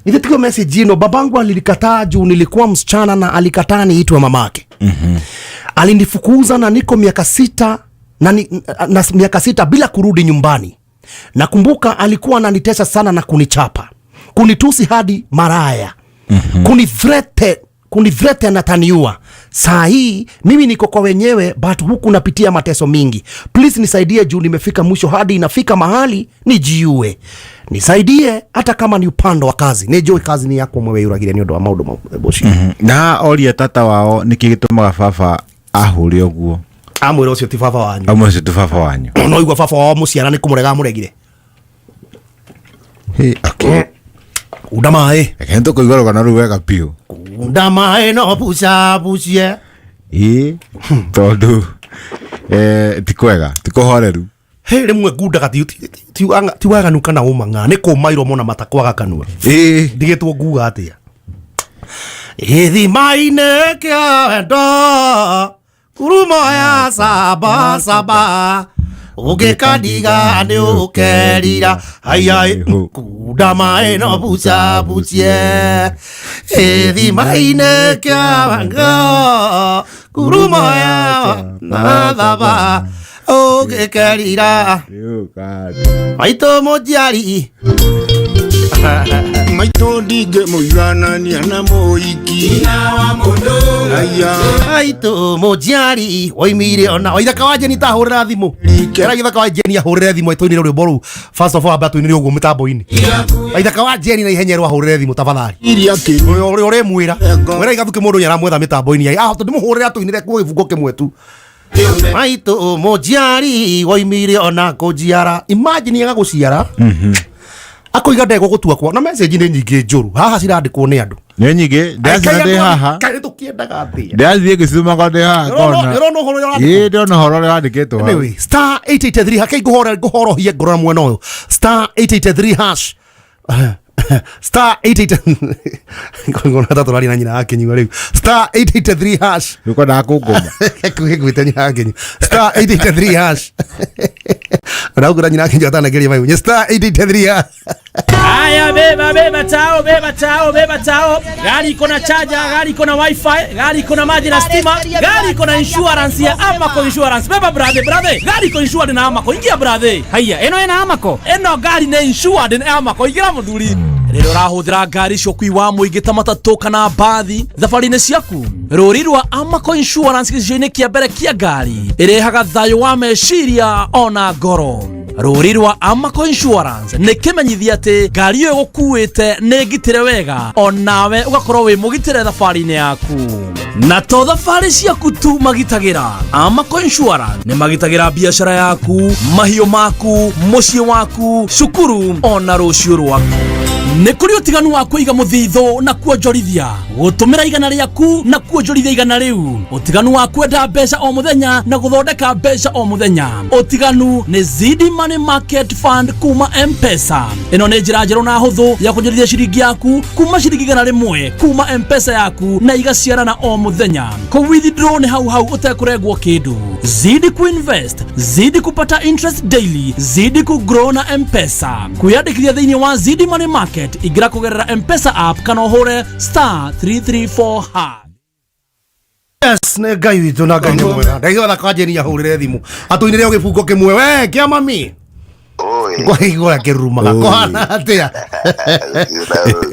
Ithe tikio message ino, babangu alilikataa juu nilikuwa msichana na alikataa niitwe mamake. Alinifukuza na niko miaka 6 na, na miaka 6 bila kurudi nyumbani. Nakumbuka alikuwa ananitesa sana na kunichapa, kunitusi hadi maraya. Kunithrete na taniua. Saa hii mimi niko kwa wenyewe, but huku napitia mateso mingi. Please nisaidie juu nimefika mwisho hadi inafika mahali nijiue. Nisaidie hata kama ni upande wa kazi. Nijue kazi ni yako mwewe yuragire ni ũndũ wa maũndũ boshi. Na oria tata wao nĩkĩ gĩtũmaga baba ahũre ũguo. Amwĩra ũcio ti baba wanyu. Amwĩra ũcio ti baba wanyu. No igua baba wao mũciara nĩ kũmũrega amũregire. Hey, okay. Unda maĩ. Reke tũkũigua rũgano rũu wega biũ. Unda maĩ no buca bucie. Ĩĩ, tondũ ti kwega, ti kũhoreru. He rĩmwe ngundaga ti waganu kana ũmang'a, nĩ kũma iromo na mata kwaga kanua. Ĩĩ. Ndigĩtwo nguga atĩa. Gĩthima-inĩ kĩa wendo, ngurumo ya saba saba, ũngĩkandiga nĩ ũkerira. Haiai, kunda maĩ no buca bucie. Gĩthima-inĩ kĩa wendo, ngurumo ya thaba, ũngĩkerira. Maitũ mũnjiari. Maitũ ndingĩmũiganania na mũiki. Maitũ mũnjiari woimire ona waithaka wa Jeni tahũrĩra thimũ. Kera gĩthaka wa Jeni ahũrĩre thimũ tũinĩre rwĩmbo rũu. First of all amba tũinĩre ũguo mĩtambo-inĩ. Waithaka wa Jeni na ihenya rwa ahũrĩre thimũ tafadhali. Ũrĩa ũrĩmwĩra. Mwĩra igathuke mũndũ nĩaramwetha mĩtambo-inĩ. Ah, tondũ ndĩmũhũrĩre atũinĩre kuo gĩbungo kĩmwe tu. Maitũ mũnjiari woimire ona kũnjiara. Imagine agagũciara. Akoiga ndegũgũtua kwa na message nĩ nyingĩ njũru haha cirandĩkwo nĩ andũ. Nĩ nyingĩ, ndĩraciona ndĩ haha. Kaĩ tũkĩendaga atĩa? Ndĩrathiĩ ngĩcithumaga ndĩ haha ngona. Ndĩrona ũhoro ũrĩa ũrandĩkwo. Ĩĩ, ndĩrona ũhoro ũrĩa wandĩkĩtwo hau. Anyway, star 883 hake ngũhorohie ngoro na mwena ũyũ. Star 883 hash. Star 88 ngona ta tũraria na nyina akĩnyua rĩu. Star 883 hash. Nĩũkwendaga kũngũma. Ngwĩte nyina akĩnyua. Star 883 hash. Ũraugũra nyina akĩnyua atanageria maĩ. Star 883 hash. Haya, beba beba tao, beba tao, beba tao. Gari iko na charger, gari iko na wifi, gari iko na maji na stima, gari iko na insurance ya Amaco Insurance. Beba brother, brother, gari iko insured na Amaco. Ingia brother. Haya, eno ena Amaco. Eno gari ne insured na Amaco. Ingira muthuri. Rĩrĩa ũrahũthĩra ngari icio ũkui wa mũingĩ ta matatũ kana mbathi thabarĩ-inĩ ciaku, rũri rwa Amaco Insurance gĩcicio-inĩ kĩa mbere kĩa ngari ĩrehaga thayũ wa meciria ona ngoro. Rũri rwa Amaco Insurance nĩ kĩmenyithia atĩ ngari ĩyo ĩgũkuĩte nĩ ngitĩre wega, onawe ũgakorwo wĩ mũgitĩre thabarĩ-inĩ yaku. Na to thabarĩ ciaku tu magitagĩra, Amaco Insurance nĩ magitagĩra biacara yaku, mahiũ maku, mũciĩ waku, cukuru ona rũciũ rwaku. Nĩ kũrĩ ũtiganu wa kũiga mũthithũ na kuonjorithia, gũtũmĩra igana rĩaku na kuonjorithia igana rĩu, ũtiganu wa kwenda mbeca o mũthenya na gũthondeka mbeca o mũthenya. Ũtiganu nĩ Zidi Money Market Fund kuma M-Pesa. Ĩno nĩ njĩra njerũ na hũthũ ya kuonjorithia ciringi yaku kuma ciringi 100 kuma M-Pesa yaku na igaciarana o mũthenya. Kũ withdraw nĩ hau hau ũtekũrengwo kĩndũ. Zidi kuinvest, zidi kupata interest daily, zidi kugrow na M-Pesa. Kwĩyandĩkithia thĩinĩ wa Zidi Money Market, ingĩra kũgerera M-Pesa app kana ũhũre star 334 hash. Yes, nĩ Ngai witũ na Ngai nĩ mwega. Ndaigua thaka njeni ahũrĩre thimũ. Atũinĩre o gĩbungo kĩmwe we kĩa mami. Kwaigua kĩrurumaga. Kũhana atĩa?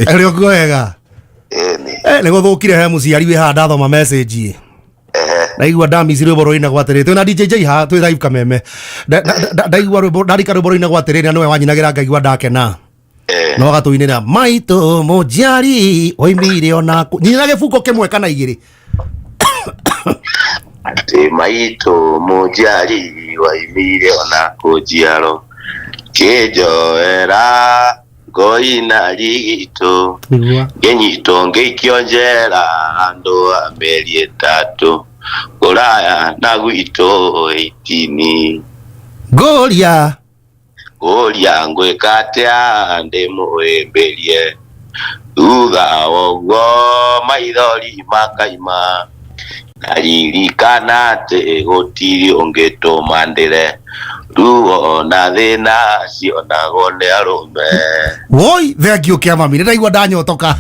Ũrĩ ũguo wega? Eh, nĩ gũthũkire he mũciari wĩ haha ndathoma message ĩ. Ndaigua ndamici rwĩmbo rũinagwo atĩrĩ twĩna DJ J haha twĩ live kameme. Ndaigua rwĩmbo ndarika rwĩmbo rũinagwo atĩrĩ na nĩwe wanyinagĩra ngaigua ndakena. No agatũinĩra maitũ mũnjiari oimire ona kũ nyina gĩbungo kĩmwe kana igĩrĩ. Atĩ maitũ mũnjiari waimire ona kũnjiaro kĩnjoera ngoina rigitũ ngĩnyitwo ngĩikio njera andũ a mĩeri 3 kũraya na gwitũ 18. Ngũria Ngũria ngwĩka atĩa ndĩmũhĩmbĩrie thutha woguo maithori makaima ndaririkana atĩ gũtirĩ ũngĩtũma ndĩre ruo na thĩna cionagwo nĩ arũme. Woi, thengiũ kĩa mami, nĩ ndaigua ndanyotoka.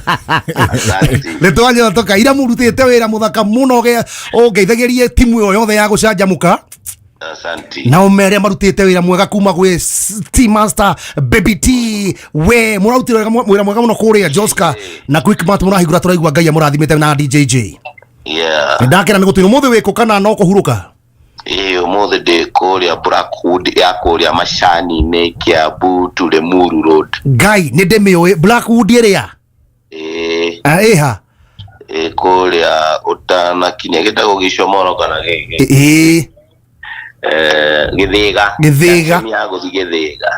Nĩ twanyotoka, ira mũrutĩte wĩra mũthaka mũno ũngeithagĩrie timu ĩyo yothe ya gũcanjamũka. Asante. Na ũmere marutĩte wĩra mwega kuma gwĩ T Master Baby T we mũrarutire wĩra mwega mũno kũrĩa Joska na Quick Mart mũrahingũra tũraigua Ngai amũrathimĩte na DJJ. Yeah. Nĩ ndakena nĩ gũtwĩra ũmũthĩ wĩkũ kana no kũhurũka? Ĩĩ ũmũthĩ ndĩ kũrĩa Blackwood ya kũrĩa macani-inĩ Kiambu to Limuru Road. Ngai nĩ ndĩmĩũĩ Blackwood ĩrĩa? Ĩĩ. Ah, ĩha? Ĩĩ kũrĩa ũtanakinya gĩtagwo Gĩcomoro kana gĩkĩ? Ĩĩ. Gĩthĩga. Gĩthĩga. Junction ya gũthiĩ Gĩthĩga.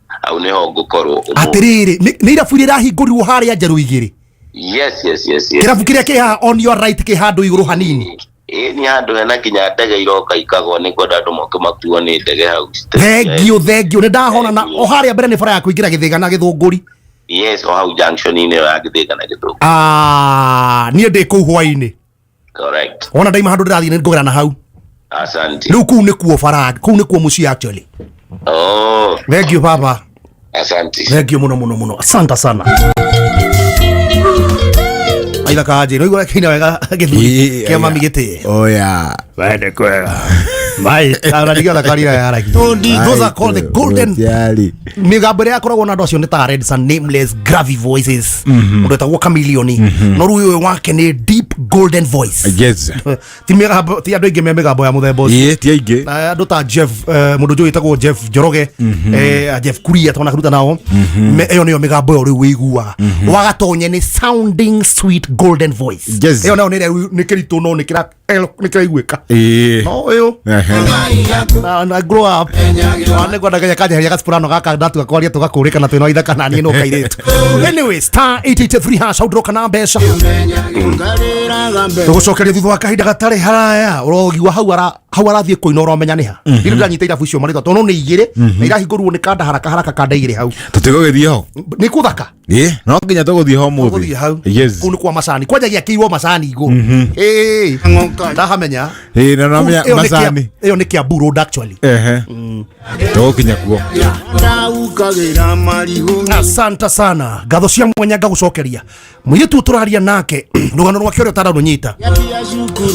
Hau nĩho ngũkorwo ũmũthĩ. Atĩrĩrĩ, nĩ irabu iria irahingũrirwo harĩa njerũ igĩrĩ. Yes, yes, yes, yes. Kĩrabu kĩrĩa kĩ haha on your right kĩ handũ igũrũ hanini. Ĩĩ nĩ handũ hena nginya ndege iroka ikagwa nĩ kwenda andũ moke makuo nĩ ndege hau. Thengiũ, thengiũ, nĩ ndahona na o harĩa mbere nĩ bara ya kũingĩra Gĩthĩga na Gĩthũngũri. Yes, o hau junction-inĩ ĩyo ya Gĩthĩga na Gĩthũngũri. Ah, niĩ ndĩ kũu hwainĩ. Correct. Wona ndaima handũ ndĩrathiĩ nĩ ngũgera na hau. Asante. Rĩu kũu nĩkuo bara, kũu nĩkuo mũciĩ actually. Oh. Thengiũ baba. Asante. Thengiũ mũno mũno mũno. Asante sana. Aitha kanjĩ, no igua kĩina wega gĩthuri kĩa mami gĩtĩe. Oya. Wende kwega. Mai, ara ndigio thakarira yaragia. Those are called the golden Mũciari. Mĩgambo ĩrĩa yakoragwo na andũ acio nĩ ta Red Sun, Nameless, Gravy Voices. Mũndũ etagwo Chameleone. No rĩu ũyũ wake nĩ deep golden voice. Yes. Ti mĩgambo, ti andũ aingĩ me mĩgambo ya mũthemba ũcio. Ĩĩ, ti aingĩ. Na andũ ta Jeff, mũndũ njũĩ wĩtagwo Jeff Njoroge, Jeff Kuria twanakaruta nao. Ĩyo nĩyo mĩgambo ĩyo rĩu wĩiguaga. Wagatonye nĩ sounding sweet golden voice. Yes. Ĩyo nayo nĩ ĩrĩa nĩ kĩritũ no nĩ kĩraiguĩka. Ĩĩ. No ũyũ. Na grow up. Na nĩ ngwenda nginya kanjeheria gaciburano gaka ndatua kwaria tũgakũrĩkana twĩna ithaka na niĩ no kairĩtu. Anyway, star 883 hash hau ndĩroka na mbeca. Tũgũcokeria thutha wa kahinda gatarĩ haraya ũrogigua hau ara hau arathiĩ kũina ũramenya nĩ ha. Ndirĩ ndĩranyita irabu icio marĩtwa tondũ nĩ igĩrĩ na irahingũrirwo nĩ kanda haraka haraka kanda igĩrĩ hau. Tũtigũgĩthiĩ ho. Nĩ kũthaka. Ĩĩ, no nginya tũgũthiĩ ho ũmũthĩ. Tũgũthiĩ hau. Yes. Kũu nĩ kwa macani. Kwanjagia kĩirwo macani igũrũ. Ĩĩ. Ndahamenya. Ĩĩ, na no Kũu- ĩyo nĩ Kia- macani. Ĩyo nĩ Kiambu Road actually. Ehe. Tũgũkinya kuo. Ndaukagĩra marigũ. Asante sana. Ngatho cia mwanya ngagũcokeria. Mũirĩtu ũyũ tũraria nake rũgano rwake ũrĩa ũtararũnyita.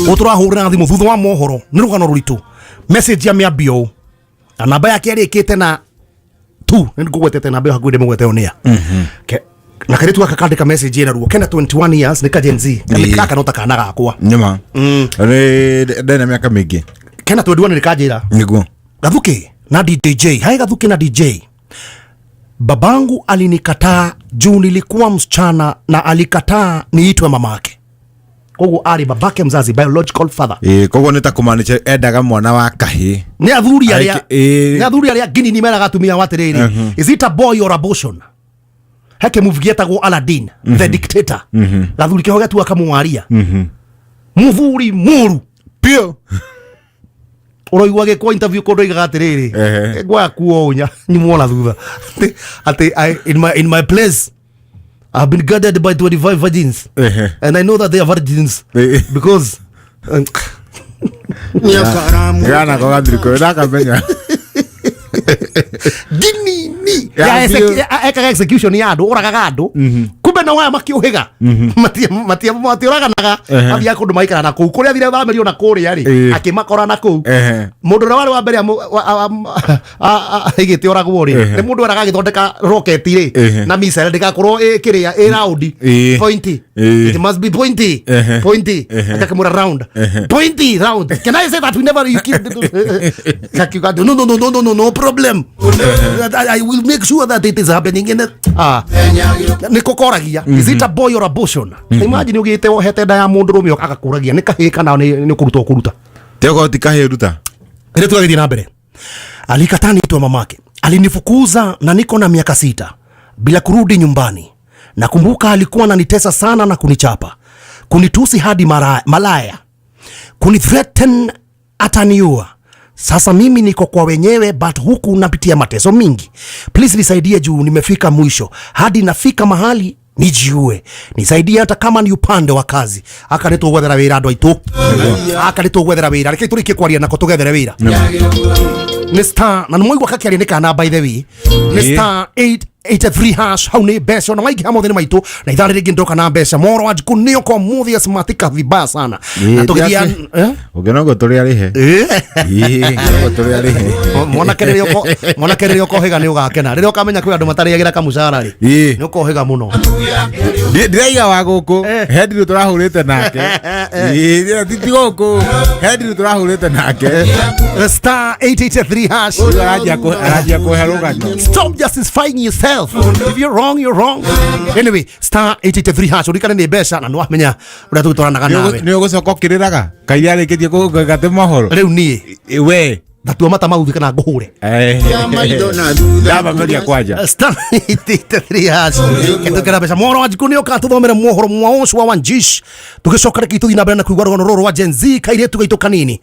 Ũyũ tũrahũrĩra thimũ thutha wa mohoro nĩ rũgano rũritũ. Message ya mĩambio ũũ. Na namba yake ĩrĩkĩte na 2 nĩ ngũgwetete namba ĩyo hakuhĩ ndĩmũgwete ĩyo nĩ ya. Na kairĩtu gaka kandĩka message ĩna ruo kena 21 years nĩ ka Gen Z. Ĩĩ. Gaka no ta kana gakwa. Nĩma. Nĩ ndena mĩaka mĩingĩ. Kena 21 nĩ kanjĩra. Nĩguo. Gathuki na DJJ. Hai Gathuki na DJ. Babangu alinikataa juu nilikuwa msichana na alikataa niitwe mamake. Koguo arĩ babake mzazi, biological father. Ĩĩ, koguo nĩ ta kũmaanisha endaga mwana wa kahĩĩ. Nĩ athuri arĩa Ĩĩ. nĩ athuri arĩa nginini meraga atumia ao atĩrĩrĩ, is it a boy or abortion? Heke movie getagwo Aladdin the Dictator. Gathuri keho getua kamwaria. Muthuri muru pio uroigua gikwo interview kundu igaga atiriri ngwaya kuo unya nyimwona thutha ati in my place I've been guarded by 25 virgins. And I know that they are virgins because Gana ko gathiri ndakamenya dini ni ya ekaga execution ya andu uragaga andu kumbe na waya makiuhiga matia matiuraganaga athia kundu maikara na kuu kuria thire thamirio na kuria ri akimakora na kuu mundu uria wari wa mbere aigite oragwo ri ni mundu eraga agithondeka rocket ri na missile ndigakorwo ikiria i round pointy, it must be pointy pointy akakimura round pointy round. Can I say that we never you keep kakiuga no no no no no no problem, I will make sure that it is happening in nikukoragia. Is it a boy or abortion? Imagine ugite wohete nda ya mundu rume agakuragia ni kahii kana ni kuruta kuruta tego ti kahii ruta ile tugathie na mbere. Alikataa niitwe mamake, alinifukuza na niko na miaka 6 bila kurudi nyumbani. Nakumbuka alikuwa ananitesa sana na kunichapa, kunitusi hadi malaya, kunithreaten ataniua. Sasa mimi niko kwa wenyewe but huku napitia mateso mingi. Please nisaidie juu nimefika mwisho. Hadi nafika mahali nijiue. Nisaidie hata kama ni upande wa kazi. Aka nĩ tũgwethera wĩra andũ aitũ. Aka nĩ tũgwethera wĩra. Reke tũrĩkie kwaria nako tũgethere wĩra. Nĩ star na nĩmwaigua kakĩaria nĩ kana by the way. Nĩ star 883 hash hau nĩ mbeca na waingĩ hamwe nĩ maitũ na ithaa rĩngĩ ndoka na mbeca moro wa njikũ nĩo kwa muthi asmatika vibaya sana na tũgĩthiĩ ũngĩona tũrĩ arĩhe ĩĩ tũrĩ arĩhe mwanake rĩrĩa ũkohĩga nĩ ũgakena rĩrĩa ũkamenya kwĩ andũ matarĩagĩra kamũcara rĩ nĩ ũkohĩga mũno. Ndiraiga wa gũkũ he ndirũ tũrahũrĩte nake ĩĩ ti gũkũ he ndirũ tũrahũrĩte nake star 883 hash aranjia kũhe rũgano. Stop justifying yourself. If you're wrong, you're wrong. Anyway, star 883 hash urikane ni mbeca na nwamenya uria tugitwaranaga nawe. Ni ugucoka ukiriraga kai arikitie kugate mohoro riu nie we ndatua mata mauthi kana nguhure ndamameria kwanja star 883 hash kitukira mbeca moro wa njikũ nĩ ũka tũthomere mohoro mwaoco wa Wanjish tugicoka reke tũthiĩ na mbere na kũigua rũgano rũrũ rwa Gen Z kairĩtu gaitũ kanini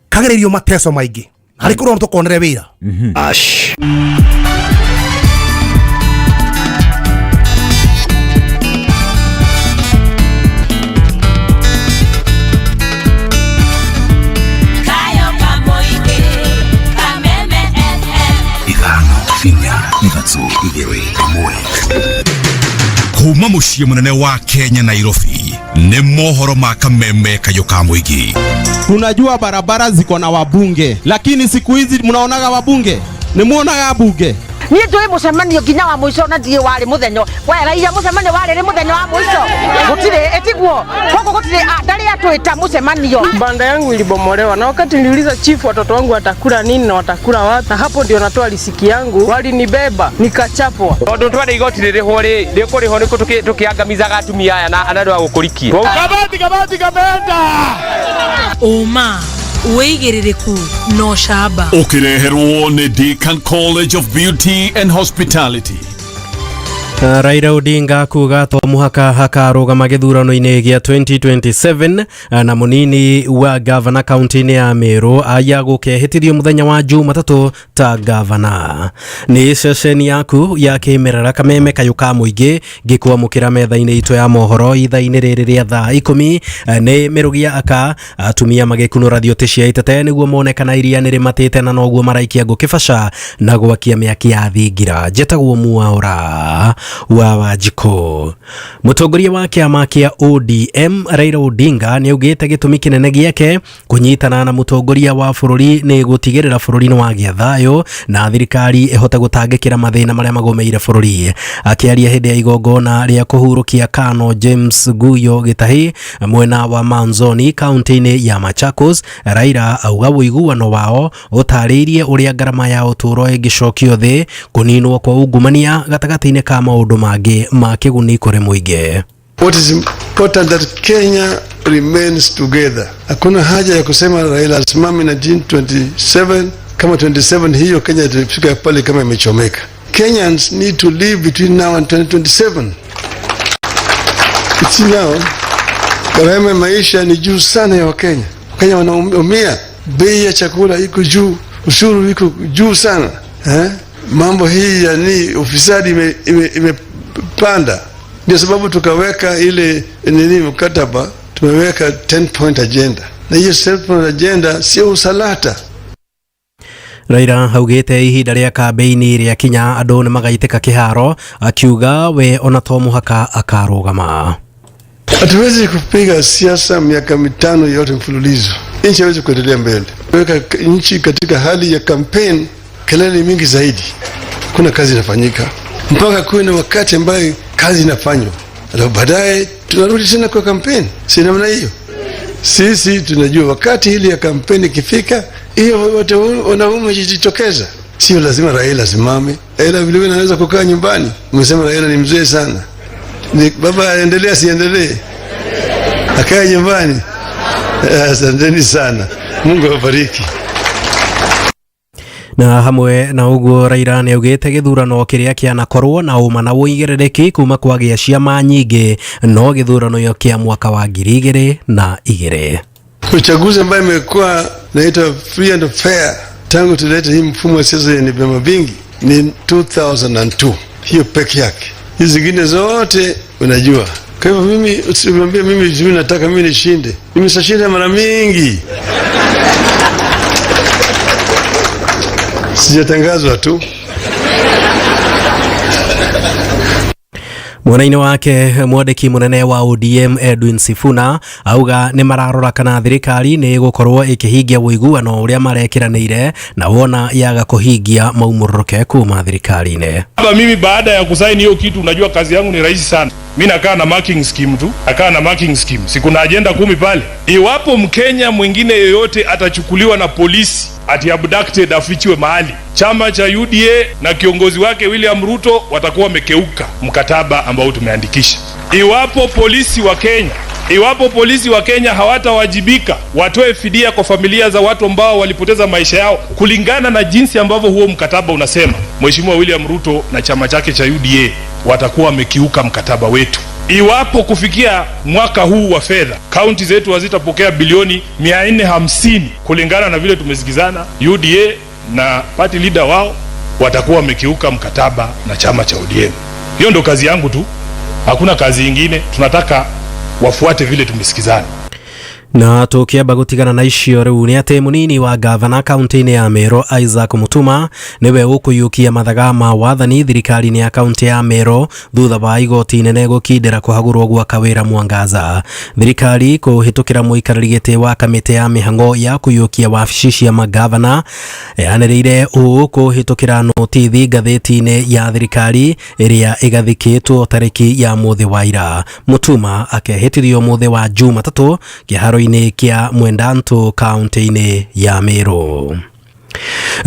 kagereirio mateso maingĩ harĩ kũrwo tũkonere wĩra. Ash kuma muciĩ munene wa Kenya Nairobi ni mohoro ma kameme kayo ka mũingĩ. Tunajua barabara ziko na wabunge, lakini siku hizi mnaonaga wabunge? Ni muonaga bunge? Niĩ njũĩ mũcemanio nginya wa mũico na ndiĩ warĩ mũthenya we raia mũcemanio warĩ mũthenya wa mũico gũtirĩ ĩtiguo koguo gũtirĩ ndarĩ atwĩta mũcemanio. Banda yangu ilibomolewa na wakati niliuliza chief watoto wangu watakula nini na watakula wapi, na hapo ndio natoa risiki yangu, walinibeba nikachapwa. Tondu twende igoti rĩrĩhwo rĩ rĩkũrĩhwo nĩkũ tũkĩangamizaga atumia aya na andũ a gũkũrikia. Kabati kabati kabenda ũma wĩigĩrĩrĩku no shaba ũkĩreherwo nĩ Deakin College of Beauty and Hospitality. Raila Odinga kuga to muhaka hakarũgama gĩthurano-inĩ gĩa 2027 na munini wa gavana kaunti-inĩ ya Meru aya gũkehĩtithio mũthenya wa Jumatatũ ta gavana. Nĩ ceceni yaku ya kĩmerera kameme kayũ ka mũingĩ ngĩkwamũkĩra metha-inĩ itũ ya mohoro ithaa-inĩ rĩrĩ rĩa thaa 10 nĩ mĩrũgia aka atumia magĩkunũra thiotĩ cia itete nĩguo mone kana iria nĩ rĩmatĩte na noguo maraikia ngũkĩbaca na gwakia mĩaki ya thingira. Njetagwo Mwaura wa Wanjikũ. Mũtongoria wa kĩama kĩa ODM Raila Odinga nĩ augĩte gĩtũmi kĩnene gĩake kũnyitana na mũtongoria wa bũrũri nĩ gũtigĩrĩra bũrũri nĩ wagĩa thayũ na thirikari ĩhote gũtangĩkĩra mathĩna marĩa magũmĩire bũrũri. Akĩaria hĩndĩ ya igongona rĩa kũhurũkia Kano James Guyo Gĩtahi mwena wa Manzoni kaunti-inĩ ya Machakos, Raila auga ũiguano wao ũtarĩirie ũrĩa ngarama ya ũtũũro ĩngĩcokio thĩ, kũninwo kwa ungumania gatagatĩ-inĩ ka maũndũ mangĩ ma kĩguni kũrĩ mũingĩ. What is important that Kenya remains together. Hakuna haja ya kusema Raila asimame na 27 kama 27 hiyo Kenya itafika pale kama imechomeka. Kenyans need to live between now and 2027. It's now, gharama ya maisha ni juu sana ya Wakenya. Wakenya wanaumia, bei ya chakula iko juu, ushuru iko juu sana eh? Mambo hii ya ni ufisadi imepanda ime, ndio sababu tukaweka ile nini mkataba, tumeweka 10 point agenda, na hiyo 10 point agenda sio usalata. Raila augite ihinda rĩa kambeini rĩakinya andũ nĩ magaitĩka kĩharo, akiuga we ona to mũhaka akarũgama. Hatuwezi kupiga siasa miaka 5 yote mfululizo, nchi haiwezi kuendelea mbele. Weka nchi katika hali ya campaign, kelele mingi zaidi, kuna kazi inafanyika mpaka kuwe na wakati ambaye kazi inafanywa, alafu baadaye tunarudi tena kwa campaign. Si namna hiyo? Sisi tunajua wakati ile ya kampeni ikifika, hiyo watu wanaume jitokeza. Sio lazima Raila asimame. Raila vile vile anaweza kukaa nyumbani. Umesema Raila ni mzee sana. Ni baba aendelee asiendelee? Akae nyumbani. Asanteni sana. Mungu awabariki. Na hamwe na uguo Raila nĩ augĩte gĩthurano kĩrĩa kĩanakorwo na ũma na ũigĩrĩrĩki kuma kwagĩa ciama nyingĩ no gĩthurano kĩa mwaka wa 2002. Uchaguzi ambayo imekuwa naitwa free and fair tangu tulete hii mfumo wa siasa yenye vyama vingi ni 2002, hiyo peke yake. Hizi zingine zote unajua. Kwa hivyo mimi usiniambie mimi nataka mimi nishinde. Mimi sashinda mara mingi. Sijatangazwa tu. Mwena-inĩ wake mwandĩki mũnene wa ODM Edwin Sifuna auga nĩ mararora kana thirikari nĩ ĩgũkorwo ĩkĩhingia ũiguano ũrĩa marekĩranĩire na wona yaga kũhingia maumũrũke kuma thirikari-inĩ. Hapa mimi baada ya kusaini hiyo kitu, unajua kazi yangu ni rahisi sana. Mimi nakaa na marking scheme tu, nakaa na marking scheme. Si kuna agenda 10 pale. Iwapo Mkenya mwingine yeyote atachukuliwa na polisi ati abducted afichiwe mahali, chama cha UDA na kiongozi wake William Ruto watakuwa wamekeuka mkataba ambao tumeandikisha. Iwapo polisi wa Kenya hawatawajibika, watoe fidia kwa familia za watu ambao walipoteza maisha yao kulingana na jinsi ambavyo huo mkataba unasema, Mheshimiwa William Ruto na chama chake cha UDA watakuwa wamekiuka mkataba wetu. Iwapo kufikia mwaka huu wa fedha kaunti zetu hazitapokea bilioni 450 kulingana na vile tumesikizana, UDA na party leader wao watakuwa wamekiuka mkataba na chama cha ODM. Hiyo ndo kazi yangu tu, hakuna kazi ingine. Tunataka wafuate vile tumesikizana. Na tukiamba gutigana na icio riu ni ati munini wa gavana kaunti-inĩ ya Meru Isaac Mutuma niwe ukuyukia mathaga ma wathani thirikari-inĩ ya kaunti ya Meru thutha wa igoti inene gukindĩra kũhagũrwo gwa Kawĩra Mwangaza. Thirikari kũhĩtũkĩra mũikarĩri gĩtĩ wa kamĩtĩ ya mĩhang'o ya kũiyũkia wabici cia magavana yanĩrĩire ũũ kũhĩtũkĩra notithi ngathĩti-inĩ ya thirikari ĩrĩa ĩgathĩkĩtwo tarĩki ya mũthĩ wa ira. Mutuma akehĩtithio mũthĩ wa Jumatatũ kĩharo-inĩ kia Mwendantu kaunti-inĩ ya Meru.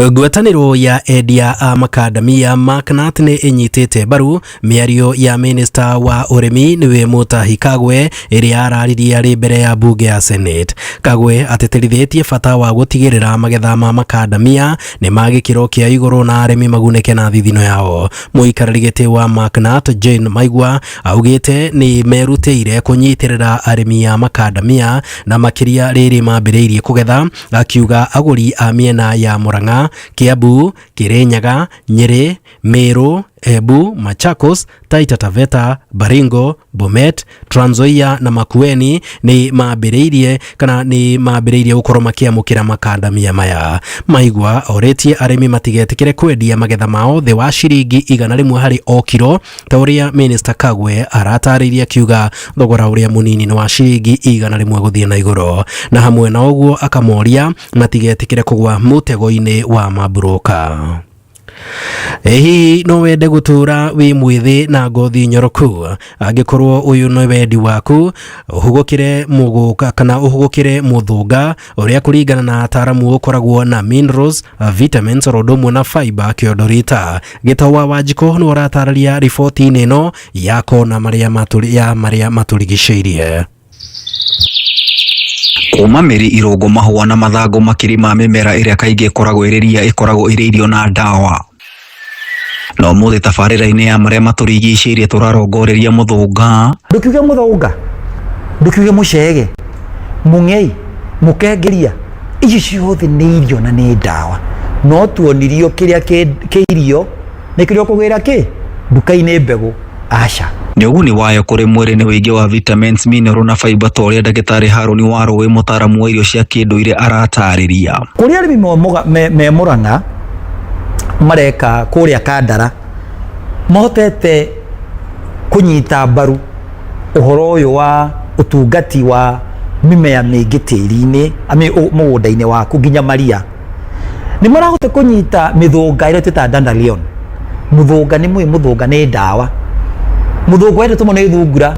Ngwatanĩro ya endia a makadamia Macnat nĩ ĩnyitĩte mbaru mĩario ya minista wa ũrĩmi nĩwe Mutahi Kagwe ĩrĩa araririe arĩ mbere ya bunge ya Senate. Kagwe atĩtĩrithĩtie bata wa gũtigĩrĩra magetha ma makadamia nĩ ma gĩkĩro kĩa igũrũ na arĩmi magunĩke na thithino yao. Mũikarĩri gĩtĩ wa Macnat Jane Maigua augĩte nĩ merutĩire kũnyitĩrĩra arĩmi a makadamia na makĩria rĩrĩ mambĩrĩirie kũgetha, akiuga agũri a mĩena ya Murang'a, Kiambu, Kirinyaga, Nyeri, Meru, Embu, Machakos, Taita Taveta, Baringo, Bomet, Trans Nzoia na Makueni ni mambĩrĩirie kana ni mambĩrĩirie gũkorwo makĩamũkĩra makandamia maya. Maigua oretie arĩmi matigetĩkĩre kwendia magetha mao thĩ wa ciringi 100 harĩ o kiro ta ũrĩa Minister Kagwe aratarĩirie akiuga thogora ũrĩa mũnini nĩ wa ciringi 100 gũthiĩ na igũrũ, na hamwe na ũguo akamoria matigetĩkĩre kũgwa mũtego-inĩ wa maburoka. Hihi no wende gutura wi mwithi na ngothi nyoroku? Angikorwo uyu no wendi waku, uhugukire muguka kana uhugukire muthunga uria kuringana na ataramu ukoragwo na minerals, vitamins oro ũndũ na fiber kiondorita. Gĩtawa Wanjikũ nĩ ũratararia riboti-inĩ ĩno ya kona maria maria maturigicĩirie. Kuma mĩri, irũngo, mahũa na mathangũ makĩria ma mĩmera ĩrĩa kaingĩ ĩkoragwo ĩrĩ ria ĩkoragwo ĩrĩ irio na ndawa. Na ũmũthĩ tabarĩra-inĩ ya marĩa matũrigicĩirie tũrarongoreria mũthũnga. Ndũkiuge mũthũnga, ndũkiuge mũcege, mũng'ei, mũkengeria, icio ciothe nĩ irio na nĩ ndawa. No tuonirio kĩrĩa kĩ irio nĩ kĩrĩa ũkũgĩra kĩ nduka-inĩ mbegũ, aca. Nĩ ũguni wayo kũrĩ mwĩrĩ nĩ ũingĩ wa vitamins, mineral na fiber ta ũrĩa ndagĩtarĩ Harũni Warũĩ mũtaaramu wa irio cia kĩndũire aratarĩria. Kũrĩa arĩmi me Mũrang'a mareka kũrĩa Kandara mahotete kũnyita mbaru ũhoro ũyũ wa ũtungati wa mĩmea mĩingĩ tĩri-inĩ, mũgũnda-inĩ waku nginya maria. Nĩ marahota kũnyita mĩthũnga ĩrĩa twĩtaga dandelion. Mũthũnga nĩ mũĩ, mũthũnga nĩ ndawa. Mũthũnga wendetwo mũno nĩ thungura,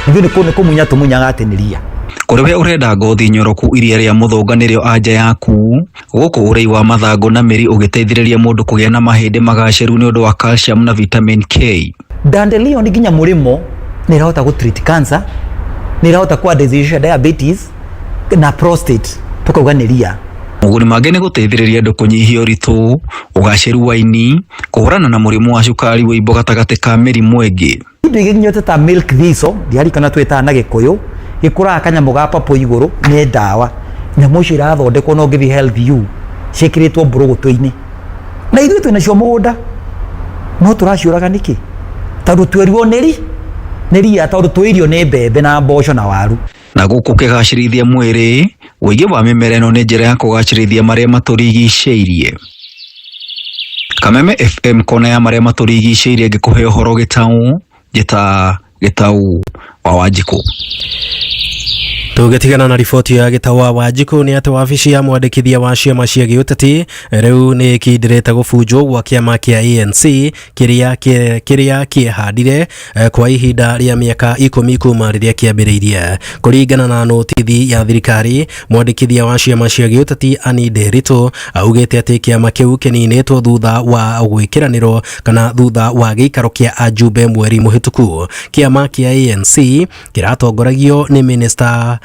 ithuĩ nĩ kũmunya tũmunyaga atĩ nĩ ria. Kũrĩ we ũrenda ngothi nyoroku, iria rĩa mũthũnga nĩrĩo anja yaku. Gũkũ ũrĩi wa mathangũ na mĩri ũgĩteithĩrĩria mũndũ kũgĩa na mahĩndĩ magacĩru nĩ ũndũ wa calcium na vitamin K. Dandelion nginya mũrĩmo nĩ ĩrahota gũ treat cancer, nĩ ĩrahota kũ address diabetes na prostate, tũkauga nĩ ria. Moguni mangĩ nĩ gũteithĩrĩria andũ kũnyihia ũritũ, ũgacĩru wa ini, kũhũrana na mũrimũ wa cukari, wũimbo gatagatĩ ka mĩrimũ ĩngĩ. Indo ingĩ nginya ta milk thistle, ndiarikana twĩtaga na Gĩkũyũ, gĩkũraga kanyamũ ga purple igũrũ, nĩ ndawa. Nyamũ icio irathondekwo no ũngĩthiĩ Health U, ciĩkĩrĩtwo mbũrũgũtũ-inĩ. Na ithuĩ twĩnacio mũgũnda, no tũraciũraga nĩkĩ? Tondũ twerirwo nĩ ria, tondũ twĩirio nĩ mbembe na mboco na waru. Na gũkũ ũkĩgacĩrithia mwĩrĩ, ũingĩ wa mĩmera ĩno nĩ njĩra ya kũgacĩrithia marĩa matũrigicĩirie. Kameme FM kona ya marĩa matũrigicĩirie ngĩkũhe ũhoro gĩtaũ, njĩta Gĩtaũ wa Wanjikũ. Tũgĩtigana na riboti ya Gĩtaũ wa Wanjikũ nĩ atĩ wabici ya mwandĩkithia wa ciama cia gĩũteti rĩu nĩ ĩkindĩrĩte gũbunjwo gwa kĩama kĩa ANC kĩrĩa kĩehandire kwa ihinda rĩa mĩaka 10 kuma rĩrĩa kĩambĩrĩirie. Kũringana na notithi ya thirikari, mwandĩkithia wa ciama cia gĩũteti Annie Nderitu augĩte atĩ kĩama kĩu kĩninĩtwo thutha wa gwĩkĩranĩrwo kana thutha wa gĩikaro kĩa ajumbe mweri mũhĩtũku. Kĩama kĩa ANC kĩratongoragio nĩ minister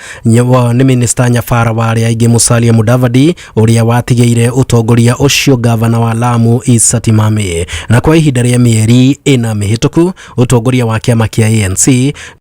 Nyabara wa arĩa aingĩ Musalia Mudavadi ũrĩa watigĩire ũtongoria ũcio gavana wa Lamu Issa Timami. Na kwa ihinda rĩa mĩeri ĩna mĩhĩtũku, ũtongoria wa kĩama kĩa ANC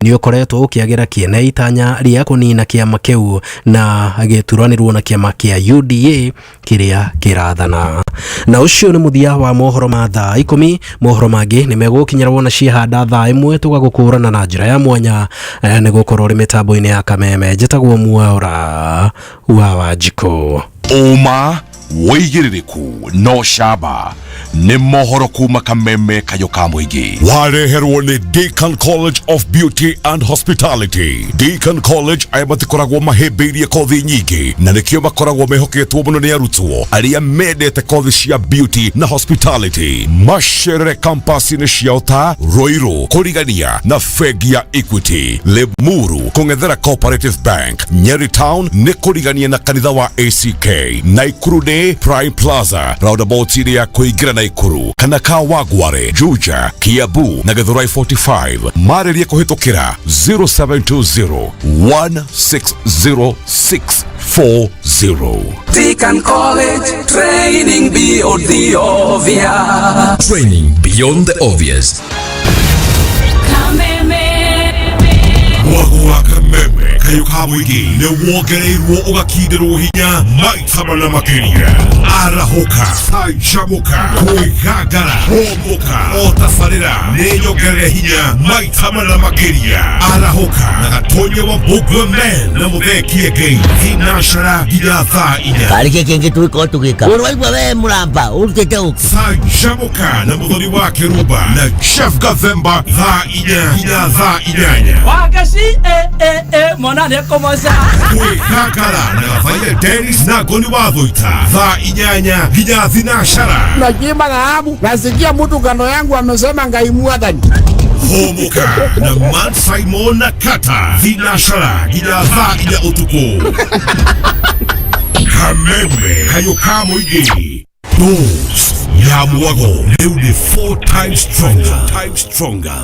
nĩ ũkoretwo ũkĩagĩra kĩene itanya rĩa kũnina kĩama kĩu na gĩturanĩrwo na kĩama kĩa UDA kĩrĩa kĩrathana. Na ũcio nĩ mũthia wa mohoro ma thaa 10. Mohoro mangĩ nĩ megũkinyĩra wona ciehanda thaa 1 tũgagũkũrana na njĩra ya mwanya nĩ gũkorwo ũrĩ mĩtambo-inĩ ya Kameme. Njĩtagwo Mwaura wa Wanjikũ. Ũma wĩigĩrĩrĩku no camba nĩ mohoro kuma Kameme kayo ka mũingĩ. Wareherwo nĩ Deacon College of Beauty and Hospitality. Deacon College aya matikoragwo mahĩmbĩirie kothi nyingĩ na nĩkĩo makoragwo mehoketwo mũno nĩ arutwo arĩa mendete kothi cia beauty na hospitality. Macerere campus-inĩ ciao ta Ruiru, kũrigania na bengi ya Equity, Limuru kũng'ethera Cooperative Bank, Nyeri Town nĩ kũrigania na kanitha wa ACK, Naikuru nĩ Prime Plaza roundabout-inĩ ya kũingĩra Naikuru kana Kawangware, Juja, Kiambu na Githurai 45. Marĩrie kũhĩtũkĩra 0720 160 640. Deacon College, training beyond the obvious. Training beyond the obvious. Mwago wa Kameme kayo ka mũingĩ nĩ wongereirwo ũgakindĩrwo hinya maita mana makĩria. Arahũka, canjamũka, kwĩgangara, hũmũka, o tabarĩra nĩ nyongerere hinya maita mana makĩria. Arahũka na Gatonye wa Mbugua Man na Mũthee Kĩengei thinacara nginya thaa 4. Karĩ kĩ kĩngĩ tũgĩkorwo tũgĩka? Ũraigua we mũramba ũrutĩte ũkĩ? Canjamũka na Mũthoni wa Kĩrumba na Chef Gathemba thaa 4 nginya thaa 8. Wagaci mwana nĩ ekũmoca. Kwĩgangara na Gabaia Dennis na Ngoni wa Thũita thaa 8 nginya thinacara. Nakiimba dhahabu, nasikia mtu kando yangu amesema Ngai mwathani. Hũmũka na Man Simon na Kata thinacara nginya thaa 4 ũtukũ. Kameme kayo ka mũingĩ. Dose ya mwago rĩu nĩ 4 times stronger.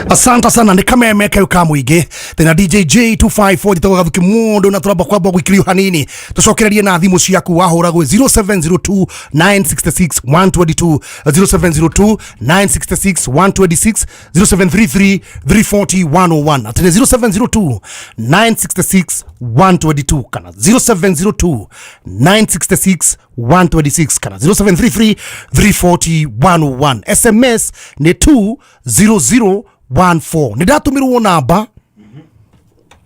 Asante sana nä kameme kau ka muingä thina DJ J254 njĩtagwo Gathuki mũndũ na tũramba kwamba gwĩkirio hanini tũcokererie na thimũ ciaku wahũra gwĩ 0702 966 122, 0702 966 126, 0733 340 101, atĩ nĩ 0702 966 122 kana 0702 966 126 kana 0733 340 101. SMS nĩ 20014. Nä ndatå namba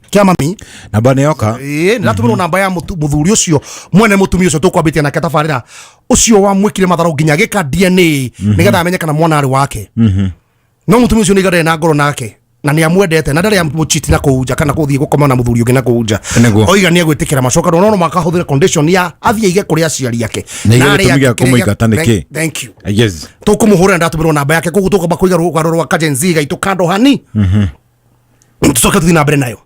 kia mami. Namba nä yoka. Ĩĩ, nä ndatå namba ya mũthuri ũcio mwene mũtumia ũcio tũkwambĩtie nake tabarĩra ũcio wamwĩkire matharau nginya agĩka DNA nĩgetha amenye kana mwana arĩ wake. No mũtumia ũcio nĩ na ngoro nake na nĩ amwendete na ndarĩ amũchiti na kũu nja kana kũthiĩ gũkoma na mũthuri ũngĩ na kũu nja. Nĩguo. Oiga nĩ egwĩtĩkĩra macoka no makahũthĩra condition ya athiĩ aige kũrĩ aciari ake. Na Na igä arĩa gä tå gä a angĩ kå må ingata nä kä? Thank you. Yes. Tũkũmũhũrĩra, ndatũmĩrwo namba yake, koguo tũkwamba kũiga rũgano rwa kajenzi gaitũ kando hani tũcoke tũthiĩ na mbere nayo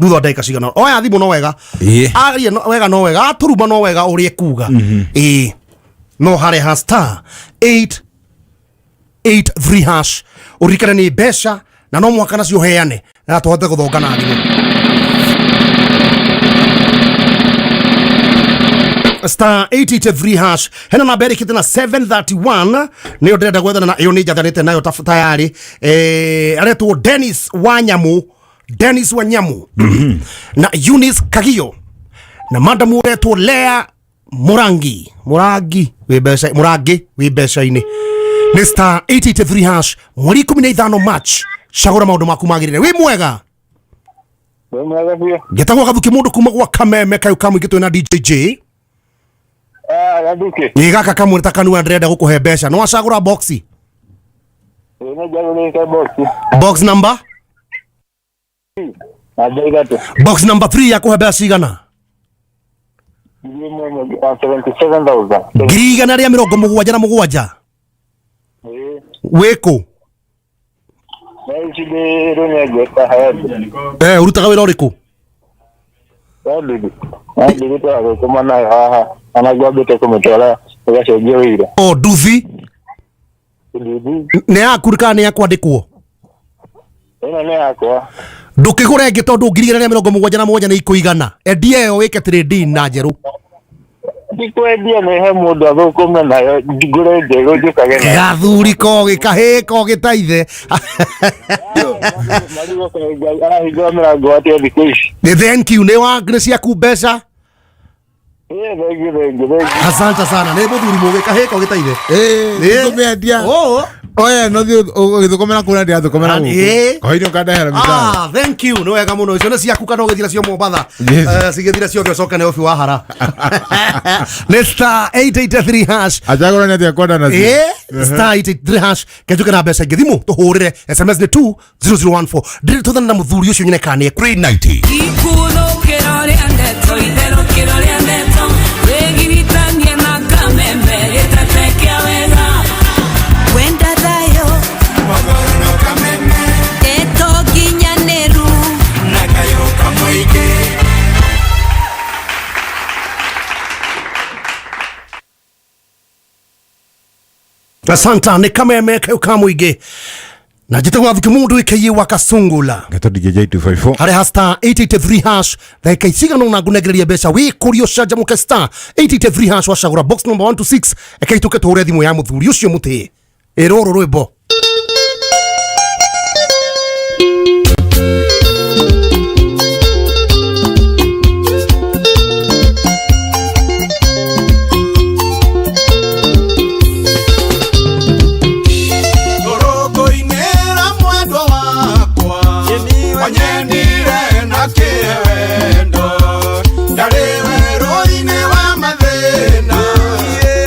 thutha wa ndagĩka cigana. Oya thimũ no wega. Ĩĩ. Arie no wega, no wega atũruma, no wega ũrĩa ekuga. Ĩĩ, no harĩa ha *883# ũririkane nĩ mbeca na no mũhaka nacio heane na tũhote gũthonga na thimũ *883# hena namba ĩrĩkĩte na 731, nĩyo ndĩrenda gwethana na ĩyo nĩ njathanĩte nayo tayari. Aretwo Dennis Wanyamu, Dennis Wanyamu na Eunice Kagio na madamu ũretwo Lea Murangi. Murangi wĩ mbeca, Murangi wĩ mbeca-inĩ nĩ *883# mweri 15 March. Cagũra maũndũ maku magĩrĩre. Wĩ mwega? Wĩ mwega biũ. Ngetagwo Gathuki mũndũ kuma gwa kameme kau kamũingĩ twĩna DJ J. Ah, Gathuki. Ĩ, gaka kamwe ta kanua ndĩrenda gũkũhe mbeca no wacagũra boxi. Ĩ, nĩ njagũrĩte box. Box number? Namba 3. Box number 3 yakũhe mbeca cigana? 177,000. 177,000. Ĩ. Wĩkũ? Na ici ndĩ Rũnyenje Kahembe. Ũrutaga wĩra ũrĩkũ? Nduthi. Na nduthi tũragũkũma nayo haha. Ona ngwambĩte kũmĩtwara ĩgacenjio wĩira. O nduthi? Nduthi. Nĩ yaku kana nĩ ya kwandĩkwo? Ĩno nĩ yakwa. Ndũkĩgũre ĩngĩ tondũ 177,000 nĩ ikũigana. Endia ĩyo wĩke trade na njerũ. Ndikwendia, nĩ he mũndũ athũkũme nayo, ngũre njerũ njũkage nayo. Gathuri kogĩ kahĩĩ kogĩ ta ithe. Marigũ kaĩ Ngai arahingũra mĩrango atĩa thikũ ici. Nĩ thank you, nĩ wa nĩ ciaku mbeca. Ĩ, thank you, thank you, thank you. Asante sana, nĩ mũthuri mũgĩ kahĩĩ kogĩ ta ithe. Ä kå mä endia oya no thiä å gä thå kå mera kå rä a ndä rathå kå mera Ĩĩ. gå koinä å kandehera mĩcara. Ah, thank you, nĩ wega mũno. Icio nĩ ciaku kana ũgĩthira cio Mombatha? Yes. Cigĩthira ciothe ũcoke nĩ obi wa hara nĩ *883#. Acagå nä atä kwenda nacio. Ĩ, *883# kenjuke na mbeca ingĩ thimũ tũhũrĩre SMS nĩ 20014. Ndĩrĩ tũthane na mũthuri ũcio nyone kana nĩ 390. Ikuthũkĩro rĩa ndeto, itherũkĩro rĩa ndeto, wĩgiritanie na kameme gĩtete kĩa wega. Wenda thayũ ndeto nginyanĩru na kayũ kamũingĩ. Asanta nĩ kameme kau ka mũingĩ na njĩtagwo Gathuki mũndũ ĩkĩiĩ wa Kasungula. Ngeto DJ J254. Harĩa ha *883# ndagĩka icigana ũna ngũnengereria mbeca wĩkũrio ũcanjamũke *883# wacagũra box number 126. Eke itũke tũhũre thimũ ya mũthuri ũcio mũtĩĩ ĩrũrũ rwĩmbo. Ngoroko-inĩra mwendwa wakwa wanyendire na kĩwendo ndarĩ werũ-inĩ wa mathĩna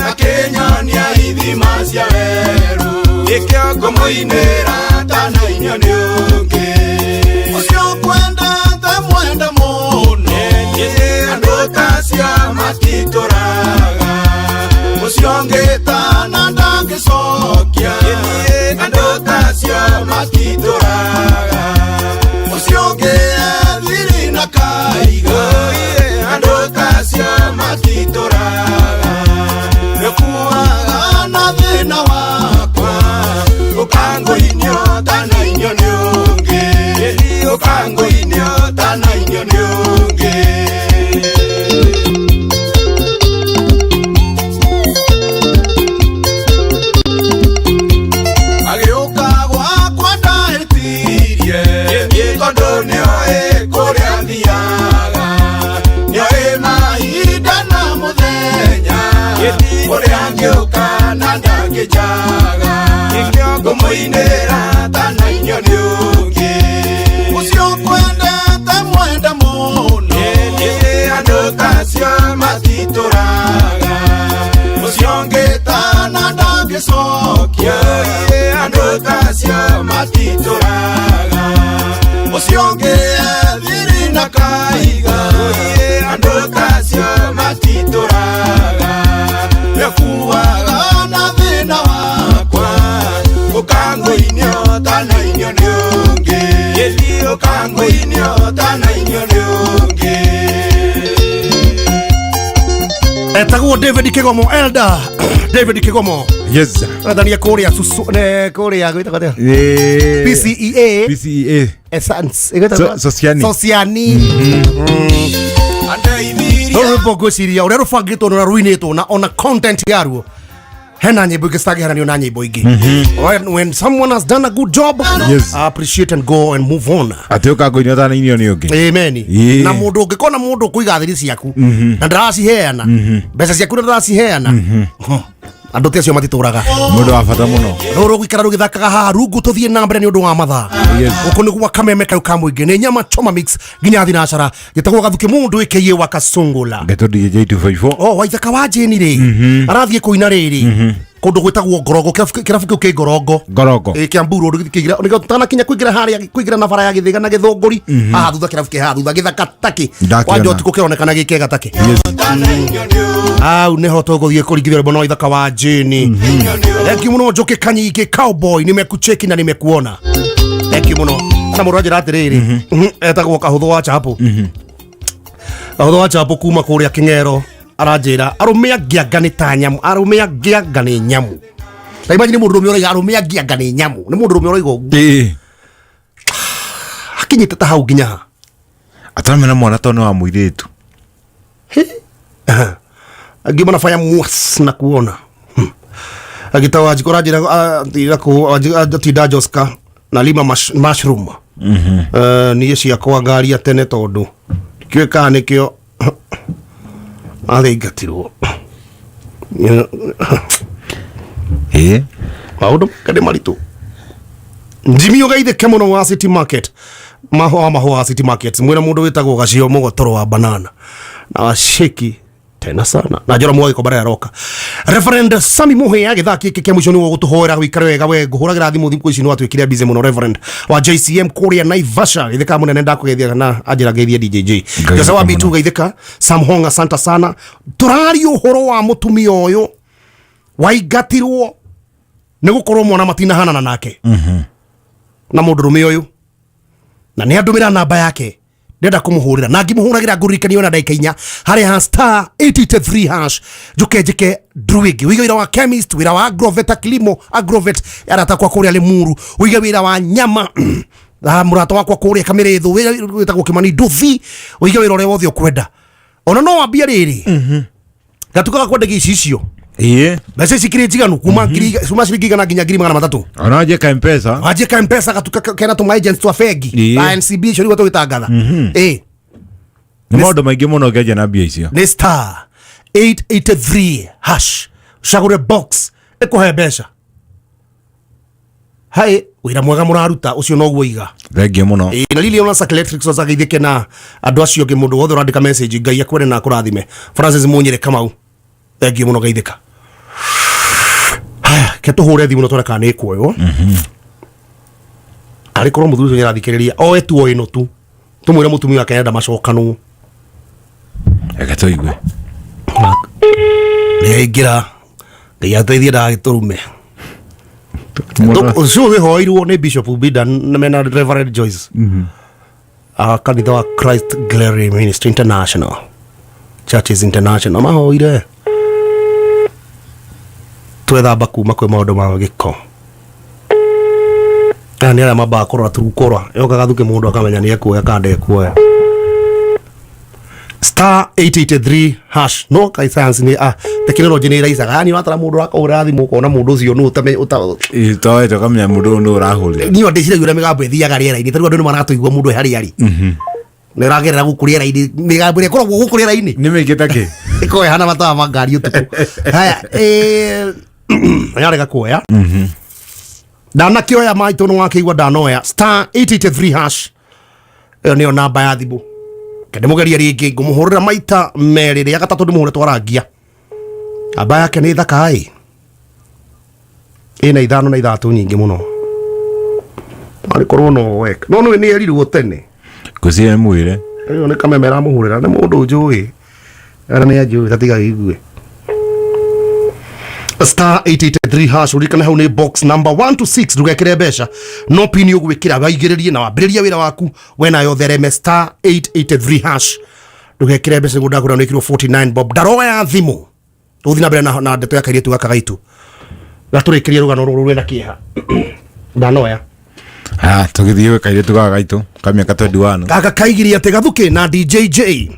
akĩnyonia ithima cia werũ ngũmũinĩra tanainio nĩ ũngĩ ũcio kwendete mwenda mũno andũ tacio matitũraga ũcio ngĩtana ndangĩcokia andũ tacio matitũraga ũcio ũngĩ ethiri na kaiga andũ tacio matitũraga nĩkuaga na thĩna wakwa ũkangũinio tanainio nĩ Ũkangũinĩra tanainio nĩ ũngĩ Ũcio kwendete mwenda mũno Andũ tacio matitũraga Ũcio ngĩtana ndangĩcokia Andũ tacio matitũraga Ũcio ngĩethiri na kaiga Andũ tacio matitũraga Nĩkuaga na thĩna wakwa Ũkangũinio tanainio nĩ ũngĩ Ũkangũinio tanainio nĩ ũngĩ Etagwo David Kigomo Elder David Kigomo Yes. Athania kuria susu ne kuria gwitagwo atia PCEA PCEA Essence ĩgwĩtagwo Sociani. Sociani Rũrũ rwĩmbo ngwĩciria ũrĩa rũbangĩtwo na ũrĩa rũinĩtwo na ona content yaruo hena nyĩmbo ingĩ citangĩharanio na nyĩmbo ingĩ when someone has done a good job Yes. appreciate and go and move on Atĩ ũkangũinio tanainio nĩ ũngĩ. amen Ĩĩ. na mũndũ ũngĩkona mũndũ ũkũiga thiri ciaku na ndaraciheana mbeca ciaku na ndaraciheana andũ ti acio matitũraga Mũndũ wa bata mũno. rũrũ gũikara rũgĩthakaga haha rungu tũthiĩ na mbere nĩ ũndũ wa mathaa Yes. gũkũ nĩ gwa kameme kau ka mũingĩ nĩ nyama choma mix nginya thinacara gĩtagwo gathuki mũndũ ĩkĩiĩ wa kasungula Ngeto DJ 254. o waithaka wa jeni rĩ arathiĩ kũina rĩrĩ kũndũ gwĩtagwo ngorongo kĩrabu kĩu kĩ ngorongo Ngorongo. Ĩ, Kiambu Road kĩingĩra nĩkĩo tũtanakinya kũingĩra harĩa kũingĩra na bara ya Gĩthĩga na Gĩthũngũri haha thutha kĩrabu kĩ haha thutha gĩthaka takĩ Ndakĩona. wanja ũtukũ kĩronekana gĩ kĩega takĩ au niho tũgũthiĩ kũringithia rwĩmbo na waithaka wa jeni thank you mũno Njũkĩ Kanyingĩ cowboy nimekucheki na nimekuona thank you mũno na mũndũ anjĩra atĩrĩrĩ etagwo kahũthũ wa chapo kahũthũ wa chapo kuma kũrĩa Kĩng'ero aranjĩra arũme angĩ anga nĩ ta nyamũ arũme angĩ anga nĩ nyamũ ta imagine mũndũ ũrũme ũroiga arũme angĩ anga nĩ nyamũ nĩ mũndũ ũrũme ũroiga ũguo Ĩĩ. akinyĩte ta hau nginya ha Ataramena mwana tondũ nĩ wa mũirĩtu. angĩ manafanya mwas na kuona agita Wanjikũ aranjĩra atinda Joska na lima mushroom niĩ ciakwa ngaria tene tondũ ndikĩũĩ kana nĩkĩo athingatirwo Ĩĩ. maũndũ make nĩ maritũ Jimmy ũgeithĩke mũno wa City Market mahũa mahũa wa City Market mwĩna mũndũ wĩtagwo gacio mũgotoro wa banana na washiki tena sana na njora mwagä kombara aroka Reverend Sami Muhea gĩthaa gĩkĩ kĩa mũico nĩwe ũgũtũhoera wĩikare wega we ngũhũragĩra thimũ thikũ ici nĩ watuĩkire busy mũno Reverend wa JCM kũrĩa Naivasha gĩthĩka mũnene ndakũgeithia kana anjĩra ngeithie DJJ Ngai Jose wa mũno. Bitu geithĩka Sam Honga santa sana tũraria ũhoro wa mũtumia ũyũ waingatirwo nĩ gũkorwo mwana matinahanana nake na mũndũrũme ũyũ na nĩ andũmĩra namba yake ndĩrenda kũmũhũrĩra na ngĩmũhũragĩra ngũririkanie ona ndagĩka inya harĩa ha star 883 hash njũke njĩke ndru ĩngĩ wĩige wĩra wa chemist wĩra wa agroveta kilimo agrovet arata kwa kũrĩa Limuru wĩige wĩra wa nyama ah, mũrata wakwa kũrĩa Kamĩrĩthũ wĩra wĩtagwo Kĩmani Nduthi wĩige wĩra ũrĩa wothe ũkwenda ona no wambie rĩrĩ gatuka gakwendagia icicio Ĩĩ. mbeca ici ikĩrĩ njiganu kuma kuma ciringi igana nginya 300,000 Ona wanjie ka M-Pesa. wanjie ka mpesa gatuka kena tũma agents twa bengi Ĩĩ. ta NCB icio rĩu tũgĩtangatha ĩĩ Nĩ maũndũ maingĩ mũno ũngĩanjia na mbia icio. nĩ star 883 hash ũcagũre box ĩkũhe mbeca hai wĩra mwega mũraruta ũcio noguo iga Thengiũ mũno. Ĩĩ, na Lilian Sack Electric ageithĩke na andũ acio angĩ mũndũ wothe ũrandĩka message ngai akwende na akũrathime Francis Munyere Kamau thengiũ mũno geithĩka haya ke tũhũre thimũ na tuone kana nĩ ĩkuoywo arĩ korwo mũthuri ũcio nĩarathikĩrĩria oe tu o ĩno tu tũmwĩre mũtumia wake nĩarenda macokanwo Reke tũigue. nĩaingĩra ngai ateithie ndagagĩtũrume ũcio wĩhoirwo nĩ Bishop Ubida na mena Reverend Joyce a kanitha wa Christ Glory Ministry International Churches International mahoire twethamba kuma kwĩ maũndũ ma gĩko aya nĩ arĩa mambaga kũrora turukũra yoka gathuke mũndũ akamenya nĩ ekuoya kana ndekuoya star 883 hash no kai science nĩ ah technology nĩ ĩraicaga yani watara mũndũ ũrakũhũrĩra thimũ ũkona mũndũ ũcio nũ ũtame ũta Ĩĩ, toete ũkamenya mũndũ ũyũ nũ ũrahũrĩra. niĩ ndĩciragia ũrĩa mĩgambo ĩthiaga rĩera-inĩ tarĩu andũ nĩ maratũigua mũndũ e harĩa arĩ nĩ ũragerera gũkũ rĩera-inĩ mĩgambo ĩrĩa ĩkoragwo gũkũ rĩera-inĩ Nĩ mĩingĩ ta kĩ? ĩkoragwo ĩhana matawa ma ngari ũtukũ haya yarega kuoya Ndanakĩoya maitũ nĩ wakĩigua ndanoya star 883 hash ĩyo nĩyo namba ya thimũ. Ke ndĩmũgerie rĩngĩ, ngũmũhũrĩra maita merĩ, rĩa gatatũ ndĩmũhũre twarangia. Namba yake nĩ thaka ĩ, ĩna ithano na ithatũ nyingĩ mũno, arĩ korwo no weka no nĩ nĩ erirwo tene. Ngwĩciria nĩ mwĩre. Ĩyo nĩ kameme ramũhũrĩra, nĩ mũndũ njũĩ ara nĩ anjũĩ tatiga igue. Star 883 hash, ũririkane hau nĩ box number 1 to 6. Ndũgekĩre mbeca, no pin ũgwĩkĩra waigĩrĩrie na wambĩrĩrie wĩra waku wenayo thereme. Star 883 hash, ndũgekĩre mbeca nĩguo ndakũra nĩkirwo 49 bob. Ndaroya thimũ, tũgũthiĩ na mbere na ndeto ya kairĩtu gaka gaitũ gatũrĩkĩrie rũgano rũrũ rwĩna kĩeha. Ndanoya. Ah, tũgĩthiĩ gwĩ kairĩtu gaka gaitũ ka mĩaka 21. Gaka kaigirie atĩ Gathuki na DJJ.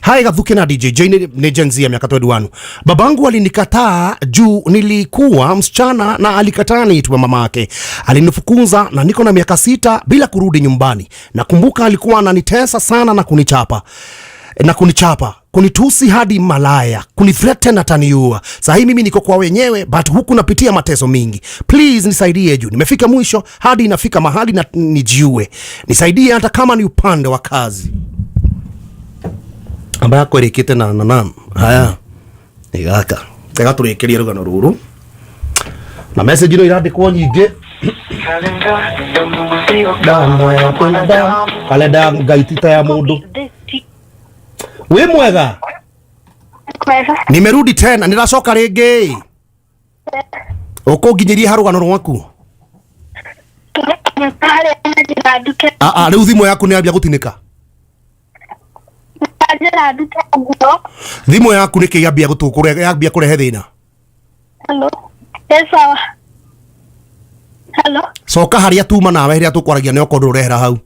Hai Gathuki na DJJ, ni Gen Z ya miaka 21. Babangu alinikataa juu nilikuwa msichana na alikataa niitwe mamake. Alinifukuza na niko na miaka 6 bila kurudi nyumbani. Nakumbuka alikuwa ananitesa sana na kunichapa, kunitusi hadi malaya, kunithreaten ataniua. Sahii mimi niko kwa wenyewe, but huku napitia mateso mingi. Please nisaidie juu nimefika mwisho, hadi inafika mahali na nijiue. Nisaidie hata kama ni upande wa kazi ambaye akwerĩkĩte na haya nĩ gaka gatũrĩkĩrie rũgano rũrũ na message ino irandĩkwo nyingĩ. Damu ya kwenda kalenda ngai ti ta ya mũndũ. Wĩ mwega? Nimerudi tena, nĩracoka rĩngĩ ũkũnginyĩrie ha rũgano rwaku. Ah, ah, rĩu thimũ yaku nĩ yambia gũtinĩka. Thimũ yaku nĩkĩ yambia gũtũkũre, yambia kũrehe thĩna? Hello. Yes, sawa. Hello. Coka harĩa tuma nawe, harĩa tũkwaragia nĩ okorwo ndũrehera hau.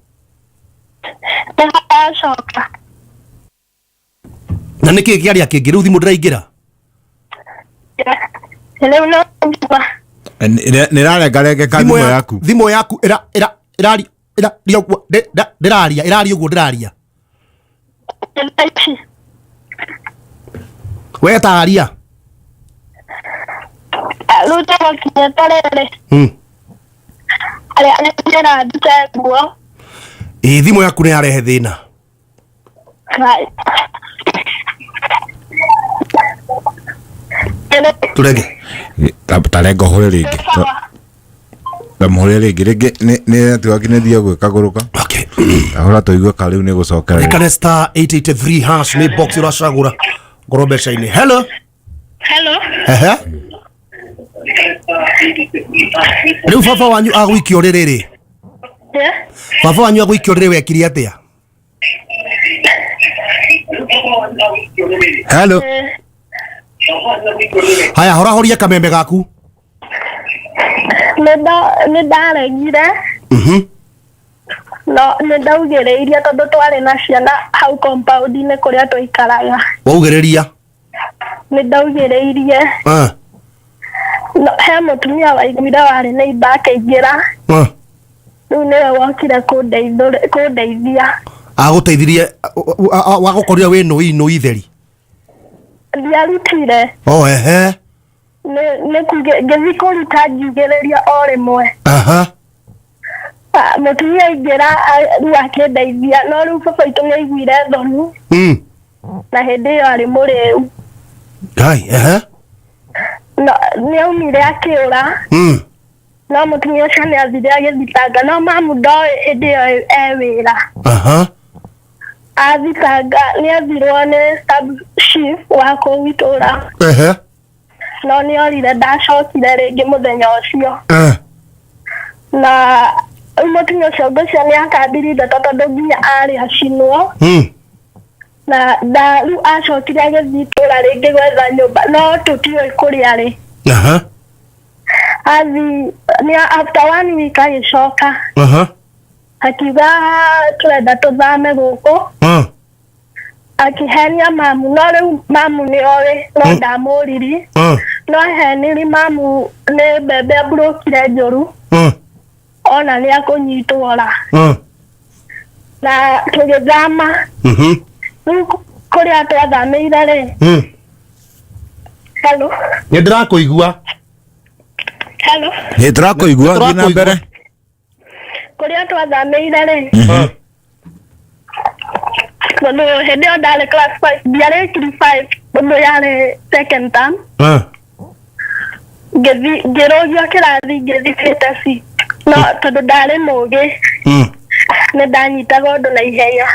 Nĩhacoka. Na nĩkĩ kĩaria kĩngĩ? Rĩu thimũ ndĩraingĩra. Rĩu no njigua. Nĩ rarengarengeka thimũ yaku. Thimũ yaku ĩra ĩra ĩraria ĩraria ũguo ndĩraria, ĩraria ũguo ndĩraria. We taria. Rĩu tũgũkinyĩte rĩrĩ. Arĩa nĩnjĩra ndute nguo. Ĩ thimũ yaku nĩ yarehe thĩna. Turege. Tarenga ũhũre rĩngĩ. Ndamũhũre rĩngĩ rĩngĩ nĩ network nĩ thiĩ gwĩkagũrũka. Okay. Ahũra tũigue ka rĩu nĩ gũcokera. Ririkane star 883 hash nĩ box ũracagũra ngorwo mbeca-inĩ. Hello. Hello. Ehe. Rĩu baba wanyu agũikia ũrĩrĩ rĩ? Yeah. Baba wanyu agũikia ũrĩrĩ wekire atĩa? Hello. Haya, horahoria kameme gaku. Nĩ ndaregire. No nĩ ndaugĩrĩirie tondũ twarĩ na ciana hau compound-inĩ kũrĩa twaikaraga. Waugĩrĩria? Nĩ ndaugĩrĩirie. Ah. No, he mũtumia waiguire warĩ neighbor akĩingĩra. Ah. Rĩu nĩwe wokire kũndeithia. Agũteithirie wagũkorire wĩ nũi nũi theri? Ndiarutire. Oh, ehe. Nĩ ngĩthiĩ kũruta ngiugĩrĩria o rĩmwe. Aha. Mũtumia aingĩra, rĩu akĩndeithia, no rĩu baba witũ nĩ aiguire thoni. Na hĩndĩ ĩyo arĩ mũrĩu. Ngai, ehe. No nĩ aumire akĩũra. No mũtumia ũcio nĩ athire agĩthitanga, no mamu ndoĩ hĩndĩ ĩyo e wĩra. Aha. Athitanga nĩ athirwo nĩ sub chief wa kũu itũra. Ehe. No nĩ orire, ndacokire rĩngĩ mũthenya ũcio. Na rĩu mũtumia ũcio ngwĩciria nĩ akambiri ndeto tondũ nginya arĩ acinwo. Na rĩu acokire agĩthiĩ itũra rĩngĩ gwetha nyũmba, no tũtiũĩ kũrĩa arĩ. Aha. Athi nĩ after one week agĩcoka. Aha. Akiuga tũrenda tũthame gũkũ. Akĩhenia mamu, no rĩu mamu nĩ oĩ, no ndamũririe. No aheniri mamu nĩ mbembe amburũkire njũru. Ona nĩ akũnyitwo ra. Na tũgĩthama. Rĩu kũrĩa twathamĩire rĩ. Hello. Nĩ ndĩrakũigua. Hello. Nĩ tũrakũigua, thiĩ na mbere. Kũrĩa twathamĩire rĩ, tondũ hĩndĩ ĩyo ndarĩ class 5, ndiarĩkiri 5 tondũ yarĩ second term. Ngĩthi ngĩrũgio kĩrathi ngĩthi gĩteci, no tondũ ndarĩ mũgĩ nĩ ndanyitaga ũndũ na ihenya.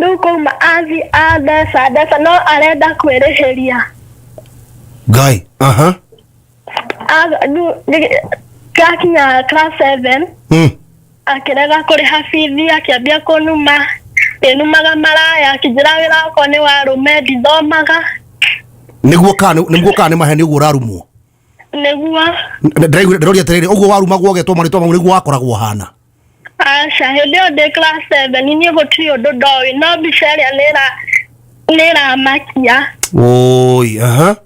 Rĩu kũu athi andeca ndeca no arenda kwĩrĩhĩria. Ngai, aha. Rĩu ngakinya class 7, akĩrega kũrĩha bithi, akĩambia kũnuma, ĩnumaga maraya, akĩnjĩra wĩra wakwa nĩ wa arũme, ndithomaga. Nĩguo kana nĩ maheni ũguo ũrarumwo? Nĩguo. Ndĩraigua ndĩroria atĩrĩrĩ, ũguo warumagwo ũgetwo marĩtwa mau nĩguo wakoragwo hana? Aca, hĩndĩ ĩyo ndĩ class 7 niĩ gũtirĩ ũndũ ndoĩ, no mbica ĩrĩa nĩ ĩramakia. Oi, aha.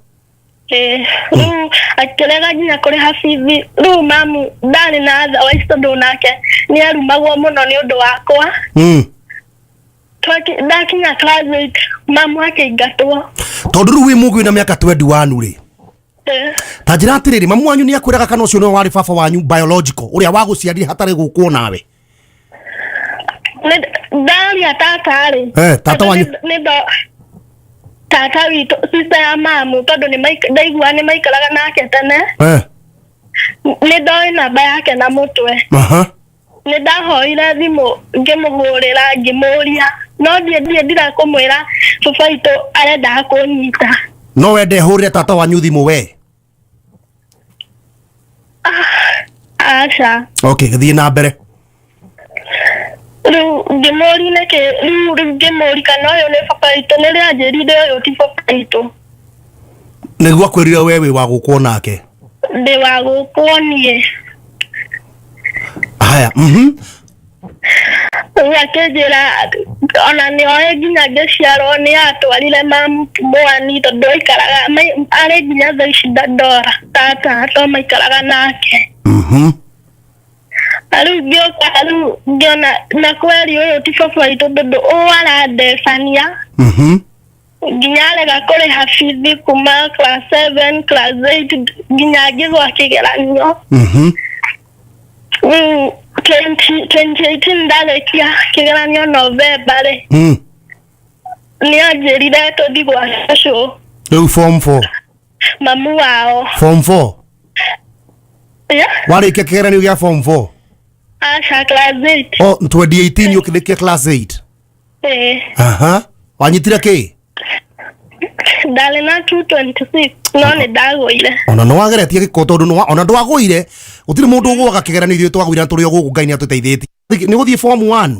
Ĩĩ, rĩu akĩrega nginya kũrĩha bithi. Rĩu mamu ndarĩ na otherwise tondũ nake nĩ arumagwo mũno nĩ ũndũ wakwa. Ndakinya class 8 mamu akĩingatwo. Tondũ rĩu wĩ mũgĩ wĩna mĩaka 21 rĩ, ta njĩra atĩrĩrĩ, mamu wanyu nĩ akwĩraga kana ũcio nĩwe warĩ baba wanyu biological, ũrĩa wagũciarire hatarĩ gũkwo nawe? Ndaria tata rĩ. Tata Tondũ wanyu. Nĩ tata witũ, sister ya mamu, tondũ nĩ ndaigua nĩ maikaraga nake tene. Nĩ ndoĩ namba yake na mũtwe. Nĩ ndahoire thimũ ngĩmũhũrĩra ngĩmũria, no ndiĩ ndirakũmwĩra baba witũ arendaga kũnyita. No wende hũrĩre tata wanyu thimũ we? Aca. Okay, gĩthiĩ na mbere. Rĩu ngĩmũri nĩkĩ, rĩu ngĩmũri kana ũyũ nĩ baba witũ, nĩrĩo anjĩrire ũyũ ti baba witũ. Nĩguo akwĩrire we wĩ wa gũkwo nake? Ndĩ wa gũkwo niĩ. Haya. Rĩu akĩnjĩra ona nĩ oĩ nginya ngĩciarwo nĩ atwarire mamu mwani tondũ aikaraga arĩ nginya thaa ici Dandora tata to maikaraga nake. Rĩu ngĩũka rĩu ngĩona na kweri ũyũ ti baba witũ tondũ ũũ arandecania nginya arega kũrĩha bithi kuma class 7, class 8 nginya ngĩgwa kĩgeranio. Rĩu 2018 ndarĩkia kĩgeranio November rĩ, nĩ anjĩrire tũthiĩ gwa cũcũ. Rĩu form 4? Mamu wao. Form 4? Yeah? Warĩkia kĩgeranio gĩa form 4? Aca, class 8. O 2018 ũkĩrĩkia class 8? Ĩĩ. Aha, wanyitire kĩ? Ndarĩ na 226 no nĩ ndagũire. Ona nĩ wageretie gĩko tondũ ona ndwagũire, gũtirĩ mũndũ ũgũaga kĩgeranio, ithuĩ twagũire na tũrĩ o gũkũ, Ngai nĩ atũteithĩtie. Nĩ gũthiĩ form 1?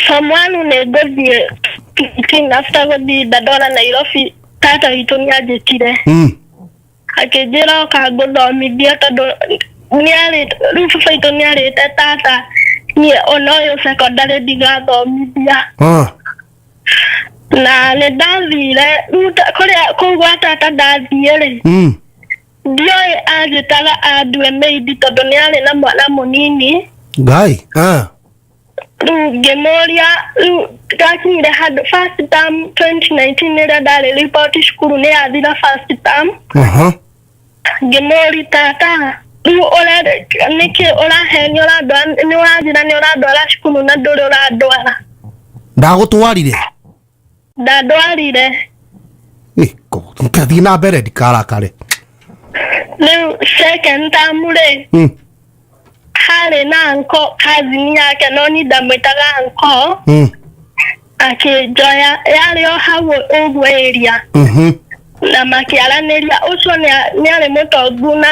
Form 1 nĩ ngũthiĩ 15 after gũthiĩ Dandora Nairobi, tata witũ nĩ anjĩtire, akĩnjĩra oka ngũthomithia tondũ nĩarĩ rĩu baba witũ nĩarĩte tata niĩ ona ũyũ secondary ndigathomithia. Na nĩ ndathire rĩu kũrĩa kũu gwa tata ndathiĩ rĩ, ndioĩ anjĩtaga andue maid tondũ nĩ arĩ na mwana mũnini. Ngai. Rĩu ngĩmũria, rĩu ndakinyire handũ first term 2019 rĩrĩa ndarĩ report cukuru nĩ yathira first term. Ngĩmũri, "Tata, rĩu nĩkĩ ũrahenia, ũrandwara, nĩ ũranjĩra nĩ ũrandwara cukuru na ndũrĩ ũrandwara?" Ndagũtwarire? Ndandwarire. Thiĩ na mbere, ndikarakare. Rĩu second term rĩ, harĩ na uncle, cousin yake, no ni ndamwĩtaga uncle, akĩnjoya, yarĩ o hau ũguo area, na makĩaranĩria ũcio nĩ arĩ mũtongu na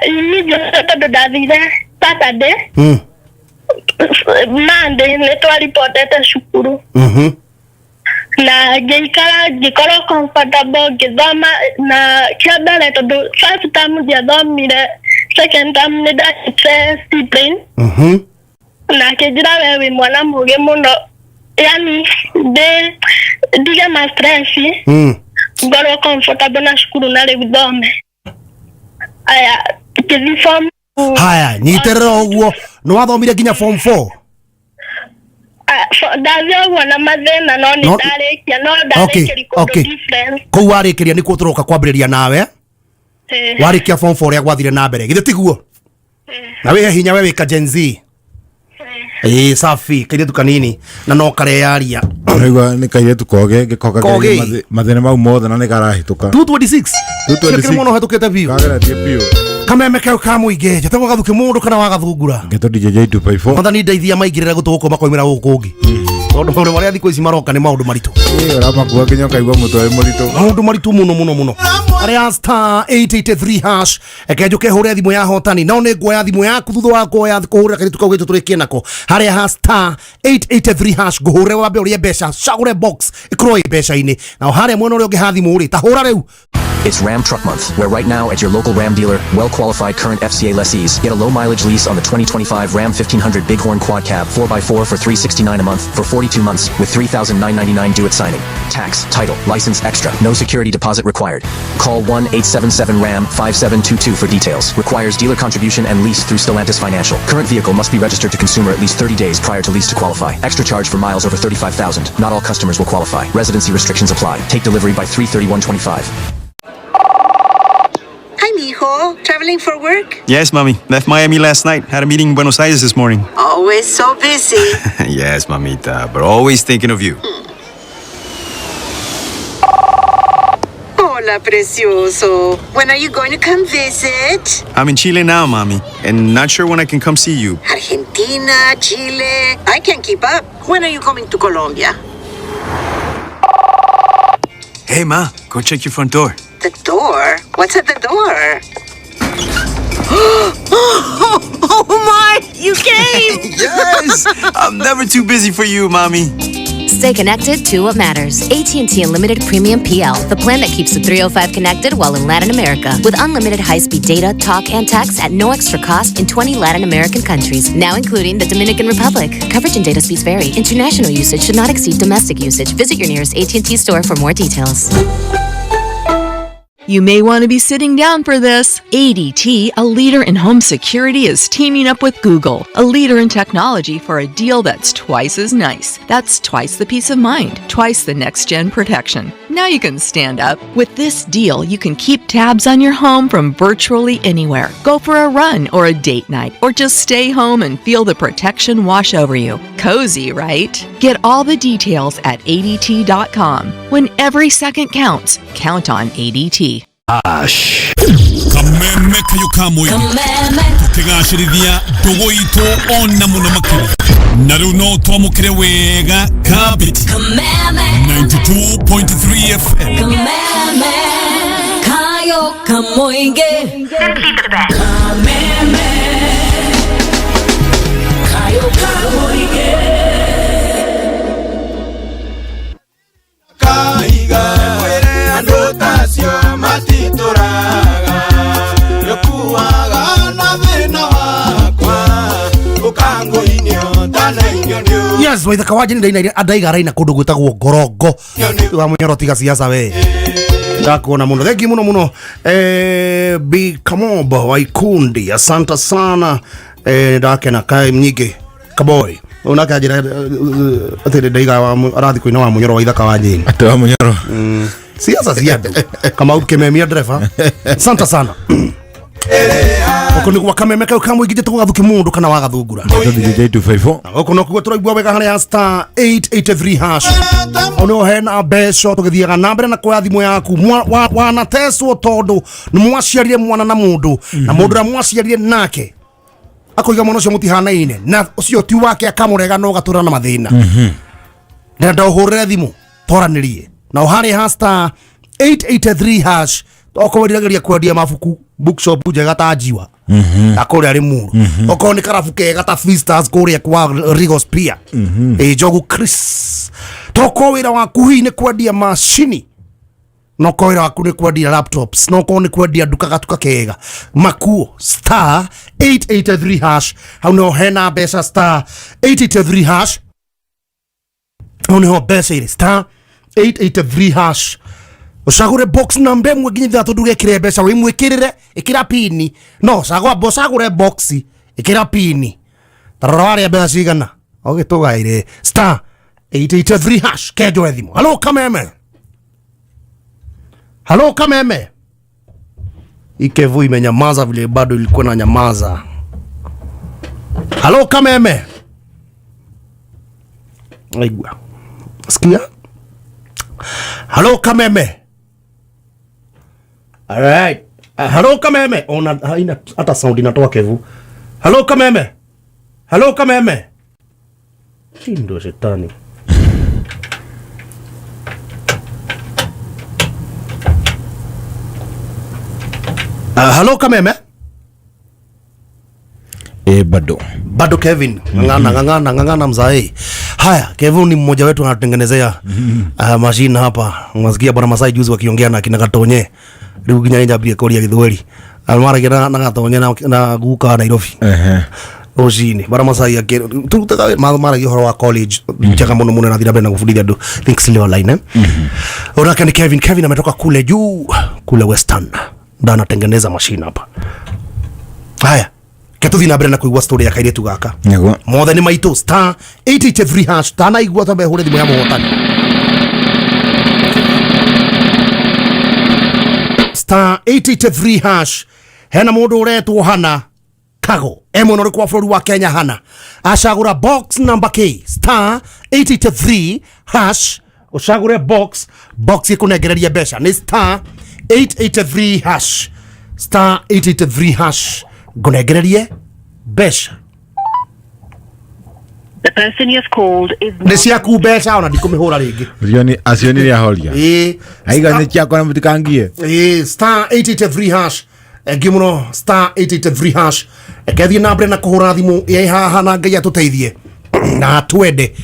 immediately tondũ ndathire Saturday, Monday nĩ twaripotete cukuru. Na ngĩikara ngĩkorwo comfortable ngĩthoma na kĩa mbere tondũ first term ndiathomire, second term nĩ ndanyitire discipline, na akĩnjĩra, "We wĩ mwana mũgĩ mũno, yani ndĩ ndige ma stress, ngorwo comfortable na cukuru na rĩu thome." Aya, ngĩthiĩ form Haya, nyitĩrĩra ũguo, nĩ wathomire nginya form 4? Ah, ndathiĩ ũguo na mathĩna no nĩ ndarĩkia, no ndarĩkĩria kũndũ different. Kũu warĩkĩria nĩkuo tũroka kwambĩrĩria nawe. Warĩkia form 4 ũrĩa gwathire na mbere githĩ tiguo? Na wĩhe hinya we wĩka Gen Z. Ĩĩ, safi kairĩtu kanini na no kareyaria. Ũraigua nĩ kairĩtu koge gĩkoka Koge. mathĩna mau mothe na nĩ karahĩtũka. 226. 226. Ciakĩrĩ mwana ũhetũkĩte biũ. Kageretie biũ. Kameme kau ka mũingĩ njĩtagwo gathuke mũndũ kana wagathungura. Ngeto DJ J254. Mwathani ndeithia maingĩrĩre gũtũ gũkũ makoimĩra gũkũ kũngĩ, tondũ maũndũ marĩa thikũ ici maroka nĩ maũndũ maritũ. Ĩ, ũramakua nginya ũkaigua mũtwe wĩ mũritũ. Maũndũ maritũ mũno mũno mũno. Arĩa star 883 hash, reke njũke hũre thimũ ya hotani, no nĩ nguoya thimũ yaku thutha wa kuoya kũhũrĩra kairĩtu kau gitũ tũrĩkie nako harĩa ha star 883 hash. Ngũhũrĩre wambe ũrĩe mbeca, cagũre box ĩkorwo ĩ mbeca-inĩ, nao harĩa mwena ũrĩa ũngĩ ha thimũ rĩ ta hũra rĩu. It's Ram Truck Month, where right now at your local Ram dealer, well qualified current FCA lessees get a low mileage lease on the 2025 Ram 1500 Bighorn Quad Cab 4x4 for $369 a month for 42 months with $3,999 due at signing. Tax, title, license extra, no security deposit required. Call 1 877 RAM 5722 for details. Requires dealer contribution and lease through Stellantis Financial. Current vehicle must be registered to consumer at least 30 days prior to lease to qualify. Extra charge for miles over 35,000. Not all customers will qualify. Residency restrictions apply. Take delivery by 3/31/25. Hi, mijo. Traveling for work? Yes, mommy. Left Miami last night. Had a meeting in Buenos Aires this morning. Always so busy. Yes, mamita, but always thinking of you. Hola, precioso. When are you going to come visit? I'm in Chile now, mommy, and not sure when I can come see you. Argentina, Chile. I can't keep up. When are you coming to Colombia? Hey, ma, go check your front door. The door? What's at the door? Oh my! You came! Yes! I'm never too busy for you, mommy. Stay connected to what matters. AT&T Unlimited Premium PL, the plan that keeps the 305 connected while in Latin America, with unlimited high-speed data, talk, and text at no extra cost in 20 Latin American countries, now including the Dominican Republic. Coverage and data speeds vary. International usage should not exceed domestic usage. Visit your nearest AT&T store for more details. You may want to be sitting down for this. ADT, a leader in home security, is teaming up with Google, a leader in technology, for a deal that's twice as nice. That's twice the peace of mind, twice the next gen protection. Now you can stand up. With this deal, you can keep tabs on your home from virtually anywhere. Go for a run or a date night, or just stay home and feel the protection wash over you. Cozy, right? Get all the details at ADT.com. When every second counts, count on ADT. Ash. Kameme kayo kamwe tukigacĩrithia ndũgũ itũ ona mũno makĩria, na rĩu no twamũkĩre wega kabiti 92.3 FM. Kameme kayo kamoinge. Kameme kayo kamoinge. Kaiga mwĩre andũ tacio matitũraga, nĩũkuaga na thĩna wakwa ũkangũinio tanainio nĩ Yes, waithaka wa jini ndaina andaiga araina kũndũ gwĩtagwo Ngorongo wa Mũnyoro. Tiga siasa we, ndakuona mũno, thengi mũno mũno. Bi Kamoba wa Ikundi, asante sana. Ndakena kai nyingĩ kaboy unake anjĩra atĩ ndaiga arathi kũina wa Mũnyoro wa ithaka wa jini. Atĩ wa Mũnyoro. Siasa cia andũ Kamau kĩmemia ndereba, asante sana. Gũkũ nĩ gwa kameme kau ka mũingĩ njĩtagwo gathuki mũndũ kana wagathungura. Ngeto DJ J254. Gũkũ no kuo tũraigua wega harĩa star 883 hash o nĩho hena mbeca tũgĩthiaga na mbere na kuoya thimũ yaku. Wanatecwo tondũ nĩ mwaciarire mwana na mũndũ, na mũndũ ũrĩa mwaciarire nake akoiga mwana ũcio mũtihanaine na ũcio ti wake, akamũrega na ũgatũra na mathĩna. Ndĩrenda ũhũrĩre thimũ twaranĩrie na harĩa ha star 883 hash, okorwo wĩriragĩria kwendia mabuku bookshop njega ta njiwa ta kũrĩa Limuru, okorwo nĩ karabu kega ta Feasters kũrĩa kwa Rigos Pier, ĩ Njogu Chris, tokorwo wĩra waku hihi nĩ kwendia macini, nokorwo wĩra waku nĩ kwendia laptops, nokorwo nĩ kwendia nduka gatuka kega makuo, star 883 hash hau nĩho hena mbeca. Star 883 hash hau nĩho mbeca irĩ. Star 883 hash, ũcagũre box namba ĩmwe nginya ithatũ, ndũgekĩre mbeca wĩmwĩkĩrĩre, ĩkĩra pini, no cagũra ũcagũre box ĩkĩra pini, tarora warĩa mbeca cigana ũgĩtũgaire. Star 883 hash, kenjoe thimũ. Halo Kameme, halo Kameme. Ikevu imenyamaza vile bado ilikuwa na nyamaza. Halo Kameme. Aigua. Sikia. Halo Kameme. Alright. Halo Kameme. Ona haina hata sound inatoa Kevu. Halo Kameme. Halo Kameme. Shindo shetani. Halo Kameme. Bado bado Kevin ng'ang'ana ng'ang'ana ng'ang'ana mzae. Haya, Kevin ni mmoja wetu anatutengenezea mashine hapa. Unasikia bwana Masai juzi wakiongea na kina Gatonye. Riu nginya njambie kuria Githweri. Almaragia na Gatonye na guka wa Nairobi. Rũcinĩ bara Masai turutaga maragia ũhoro wa college njega mũno mũno na thira mbere na gũbundithia andũ think silver line eh. Onake ni Kevin. Kevin ametoka kule juu kule Western ndo anatengeneza mashine hapa. Haya, ketuthi na mbere na kuigua story ya kairitu gaka niguo mothe nĩ maitũ star 883 hash tanaigua twambe hũre thimũ ya mũhotani star 883 hash hena mũndũ ũretwo Hana Kago e mwena ũrĩkũ wa bũrũri wa Kenya. Hana acagũra box number K star 883 hash ũcagũre box box ĩkũnengereria mbeca nĩ star 883 hash star 883 hash ngũnengererie mbeca. The person you have called is Nĩ ciaku mbeca ona ndikũmĩhũra rĩngĩ. Acio nĩ ahoria Ĩĩ. Aiga nĩ ciakwa na mũtikangie. Ĩĩ, star 883 hash engi mũno star 883 hash ekethiĩ na mbere na kũhũra thimũ ĩ haha na Ngai atũteithie na atwende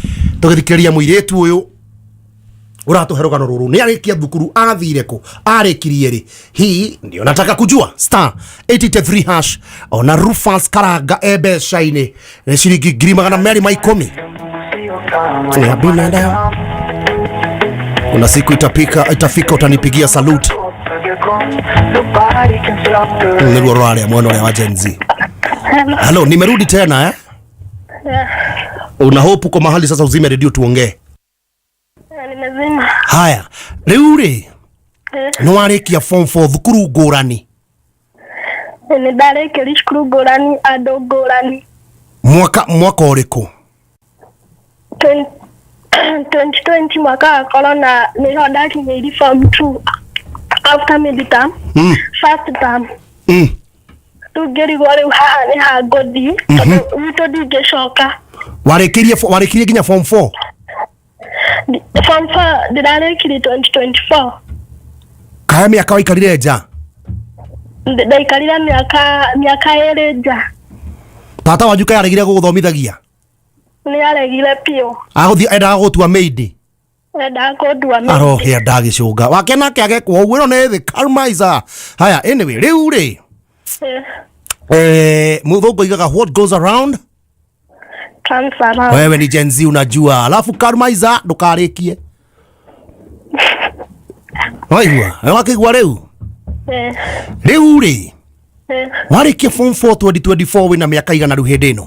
tũgĩthikĩrĩria mũirĩtu ũyũ ũratũhe rũgano rũrũ. Nĩ arĩkia thukuru athire kũ arĩkirie rĩ hii ndio nataka kujua star 883 hash. Ona Rufus Karanga e mbeca-inĩ nĩ ciringi 210,000 ya binadamu. Kuna siku itafika utanipigia salute. Nĩruo rwarĩa mwena ũrĩa wa Gen Z. Hello, nimerudi tena eh? Yeah. Una hope uko mahali sasa uzime redio tuongee. Nimezima. Haya, rĩu rĩ nĩ warĩkia form 4 thukuru ngũrani. Nĩ ndarĩkĩria cukuru ngũrani andũ ngũrani. Mwaka ũrĩkũ? 2020 mwaka wa corona nĩho ndakinyĩirie form 2 after midterm. First term. Rĩu ngĩrigwo rĩu haha nĩ ha ngũthiĩ tondũ gwitũ ndingĩcoka. Warĩkirie nginya form 4? Form 4 ndĩrarĩkirie 2024. Kaya mĩaka waikarire nja? Ndaikarire mĩaka ĩrĩ nja. Tata wanyu kaĩ aregire gũgũthomithagia? Nĩ aregire biũ. Agũthiĩ endaga gũgũtua maid? Endaga kũndua maid. Arohĩa ndagĩcũnga wake nake agekwo ũguo ĩno nĩ thĩ karmaiza. Haya, anyway rĩu rĩ mũthũngũ oigaga what goes around comes around. Wewe ni Gen Z unajua. Alafu karmaiza ndũkarĩkie. Waigua? Wakĩigua rĩu? Rĩu rĩ warĩkia form 4 2024 wĩna mĩaka igana rĩu hĩndĩ ĩno?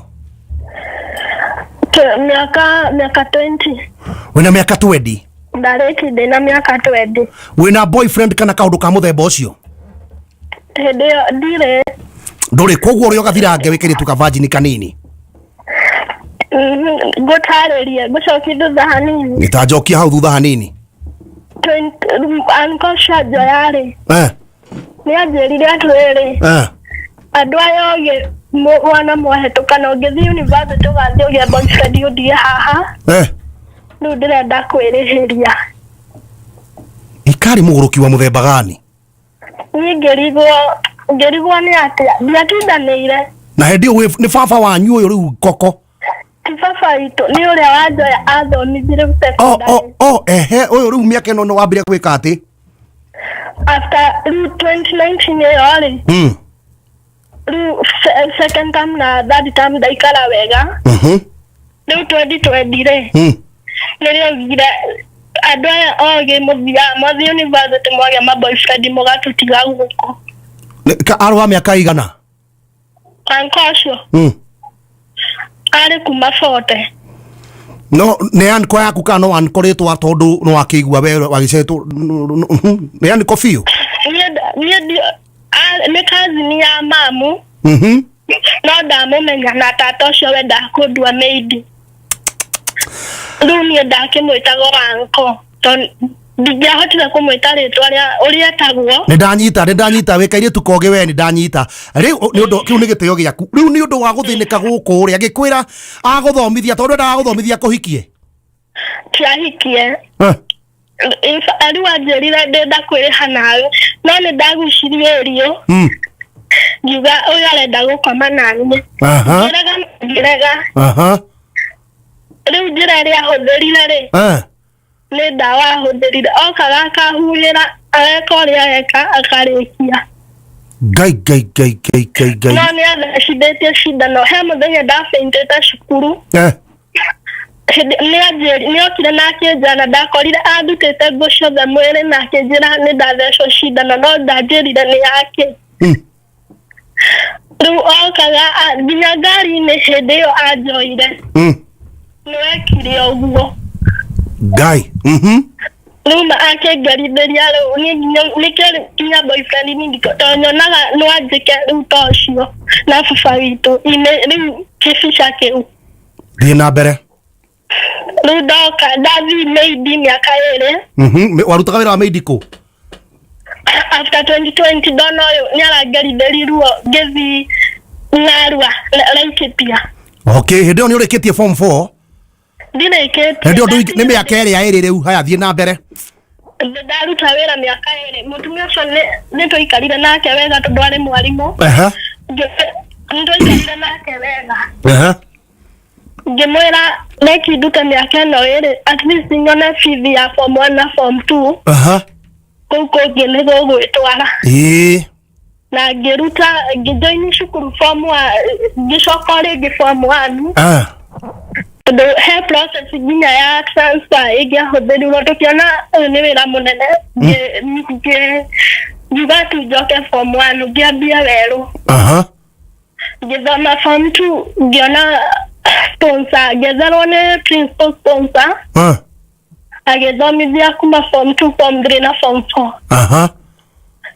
Miaka 20. Wĩna mĩaka 20? Ndarĩki ndĩna mĩaka 20. Wĩna boyfriend kana kaũndũ ka mũthemba ũcio? Hĩndĩ ĩyo ndirĩ. Ndũrĩ, koguo ũrĩ ũgathirange wĩ kairĩtu ka virgin kanini? Ngũtarĩrie, ngũcokie thutha hanini. Nĩtanjokia hau thutha hanini. Uncle Shanjo yarĩ. Nĩ anjĩrire atĩrĩrĩ. Andũ aya ogĩ mwana mwahetũka na ũngĩthiĩ university ũgathiĩ ũgĩe boyfriend ũndige haha. Rĩu ndĩrenda kwĩrĩhĩria. Ikarĩ mũgũrũki wa mũthemba gani? Niĩ ngĩrigwo nĩ atĩa ndiatindanĩire. Na hĩndĩ ĩyo nĩ baba wanyu ũyũ rĩu koko? Ti baba witũ, nĩ ũrĩa wanjoya athomithirie secondary. Ehe, ũyũ rĩu mĩaka ĩno nĩ wambire gwĩka atĩ? After rĩu 2019 ĩyo rĩ, rĩu second term na third term ndaikara wega. Rĩu 2020 rĩ, nĩrĩo augire andũ aya ogĩ mũthiaga mwathiĩ university mwagĩa ma boyfriend mũgatũtiga gũkũ. Arĩ wa mĩaka igana? Uncle ũcio arĩ kuma 40. No nĩ uncle yaku kana no uncle rĩtwa tondũ no akĩigua we wagĩcetwo nĩ uncle biũ? Niĩ Nĩ cousin ya mamu. No ndamũmenya na tata ũcio wendaga kũndua maid. Rĩu niĩ ndakĩmwĩtaga wanko tondũ ndingĩahotire kũmwĩta rĩtwa rĩa ũrĩa etagwo. Nĩ ndanyita, nĩ ndanyita, wĩ kairĩtu kogĩ we, nĩ ndanyita. Rĩu nĩ ũndũ kĩu nĩ gĩtĩo gĩaku. Rĩu nĩ ũndũ wa gũthĩnĩka gũkũ rĩ, agĩkwĩra agũthomithia tondũ endaga gũthomithia kũhikie. Tiahikie. Rĩu anjĩrire ndĩenda kwĩrĩha nawe, no nĩ ndagucirie irio. Ngiuga ũyũ arenda gũkoma naniĩ. Ngĩrega, ngĩrega. Rĩu njĩra ĩrĩa ahũthĩrire rĩ, nĩ ndawa ahũthĩrire. Okaga akahuhĩra, ageka ũrĩa eka akarĩkia. Ngai ngai ngai ngai ngai ngai. No nĩ athecithĩtie cindano. He mũthenya ndabĩintĩte cukuru. Nĩ okire na akĩnjĩra na ndakorire andutĩte nguo ciothe mwĩrĩ na akĩnjĩra nĩ ndathecwo cindano no ndanjĩrire nĩ yake. Rĩu okaga nginya ngari-inĩ hĩndĩ ĩyo anjoire. Nĩ wekire ũguo. Ngai. Rĩu akĩngerithĩria rĩu niĩ nginya nĩkĩo rĩu nginya boyfriend niĩ tondũ nyonaga no anjĩke rĩu ta ũcio na baba witũ rĩu kĩbica kĩu. Thiĩ na mbere. Rĩu ndoka ndathiĩ maid mĩaka 2. Warutaga wĩra wa maid kũ? After 2020 ndona ũyũ nĩ arangerithĩria ruo ngĩthiĩ Narua Laikipia. Okay, hĩndĩ ĩyo nĩ ũrĩkĩtie form 4? Ndirĩkĩtie. Hĩndĩ ĩyo nĩ mĩaka 2 rĩu. Haya, thiĩ na mbere. Ndaruta wĩra mĩaka 2. Mũtumia ũcio nĩ twaikarire nake wega tondũ arĩ mwarimũ. Nĩ twaikarire nake wega. Ngĩmwĩra reki ndute mĩaka ĩno 2 at least nyone bithi ya form 1 na form 2. Kũu kũngĩ nĩ gũgwĩtwara. Na ngĩruta ngĩjoini cukuru form 1, ngĩcoka rĩngĩ form 1. Tondũ he process nginya ya transfer ĩngĩahũthĩrirwo tũkĩona ũyũ nĩ wĩra mũnene. Ngiuga tu njoke form 1 ngĩambia werũ. Ngĩthoma form 2 ngĩona sponsor, ngĩetherwo nĩ principal sponsor. Agĩthomithia kuma form 2, form 3 na form 4.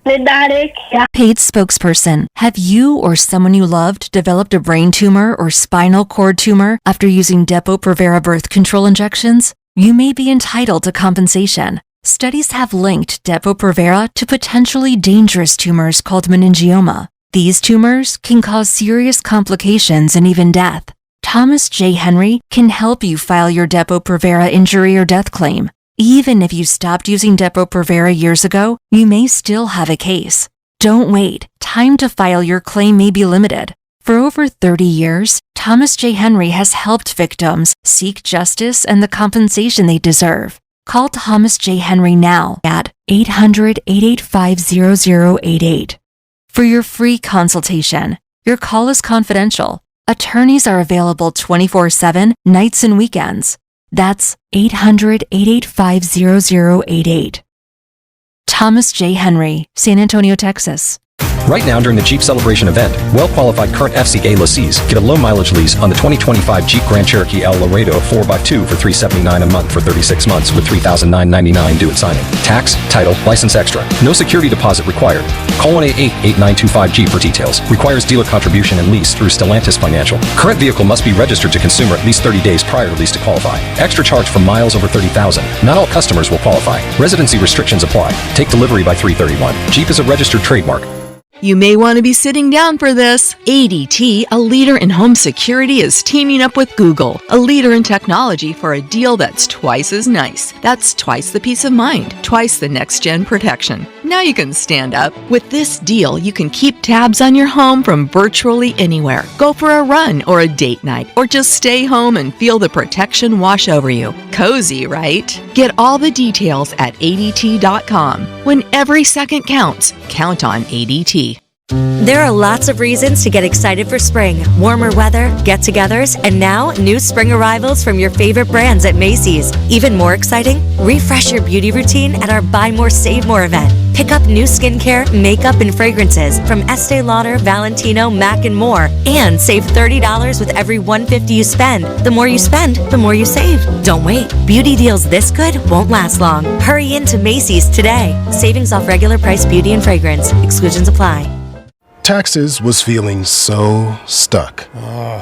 Nĩ ndarĩkia. Paid spokesperson. Have you or someone you loved developed a brain tumor or spinal cord tumor after using Depo-Provera birth control injections? You may be entitled to compensation. Studies have linked Depo-Provera to potentially dangerous tumors called meningioma. These tumors can cause serious complications and even death. Thomas J. Henry can help you file your Depo-Provera injury or death claim. Even if you stopped using Depo-Provera years ago, you may still have a case. Don't wait. Time to file your claim may be limited. For over 30 years, Thomas J. Henry has helped victims seek justice and the compensation they deserve. Call Thomas J. Henry now at 800-885-0088 for your free consultation. Your call is confidential. Attorneys are available 24/7, nights and weekends. That's 800-885-0088. Thomas J. Henry, San Antonio, Texas. Right now during the Jeep Celebration event, well-qualified current FCA lessees get a low-mileage lease on the 2025 Jeep Grand Cherokee L Laredo 4x2 for $379 a month for 36 months with $3,999 due at signing. Tax, title, license extra. No security deposit required. Call 1-888-8925-G for details. Requires dealer contribution and lease through Stellantis Financial. Current vehicle must be registered to consumer at least 30 days prior to lease to qualify. Extra charge for miles over 30,000. Not all customers will qualify. Residency restrictions apply. Take delivery by 3/31. Jeep is a registered trademark. You may want to be sitting down for this. ADT, a leader in home security, is teaming up with Google, a leader in technology, for a deal that's twice as nice. That's twice the peace of mind, twice the next-gen protection. Now you can stand up. With this deal, you can keep tabs on your home from virtually anywhere. Go for a run or a date night, or just stay home and feel the protection wash over you. Cozy, right? Get all the details at ADT.com. When every second counts, count on ADT. There are lots of reasons to get excited for spring. Warmer weather, get-togethers, and now new spring arrivals from your favorite brands at Macy's. Even more exciting, refresh your beauty routine at our Buy More, Save More event. Pick up new skincare, makeup, and fragrances from Estee Lauder, Valentino, MAC, and more, and save $30 with every $150 you spend. The more you spend, the more you save. Don't wait. Beauty deals this good won't last long. Hurry into Macy's today. Savings off regular price beauty and fragrance. Exclusions apply. Taxes was feeling so stuck.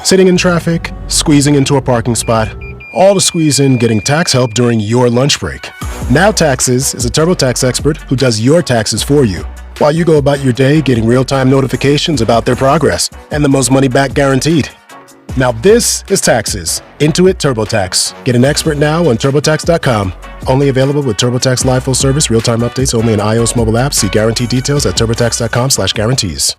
Sitting in traffic, squeezing into a parking spot, all to squeeze in getting tax help during your lunch break. Now Taxes is a TurboTax expert who does your taxes for you while you go about your day getting real-time notifications about their progress and the most money back guaranteed. Now this is Taxes. Intuit TurboTax. Get an expert now on TurboTax.com. Only available with TurboTax Live Full Service, real-time updates only in iOS mobile app. See guarantee details at TurboTax.com/guarantees.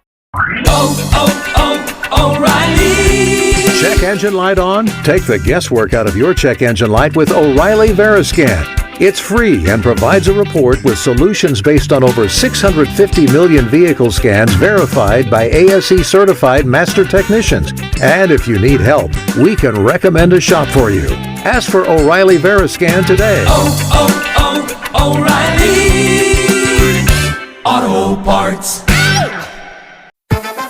O'Reilly. Check engine light on? Take the guesswork out of your check engine light with O'Reilly Veriscan. It's free and provides a report with solutions based on over 650 million vehicle scans verified by ASE certified master technicians. And if you need help, we can recommend a shop for you. Ask for O'Reilly Veriscan today. O'Reilly Auto Parts.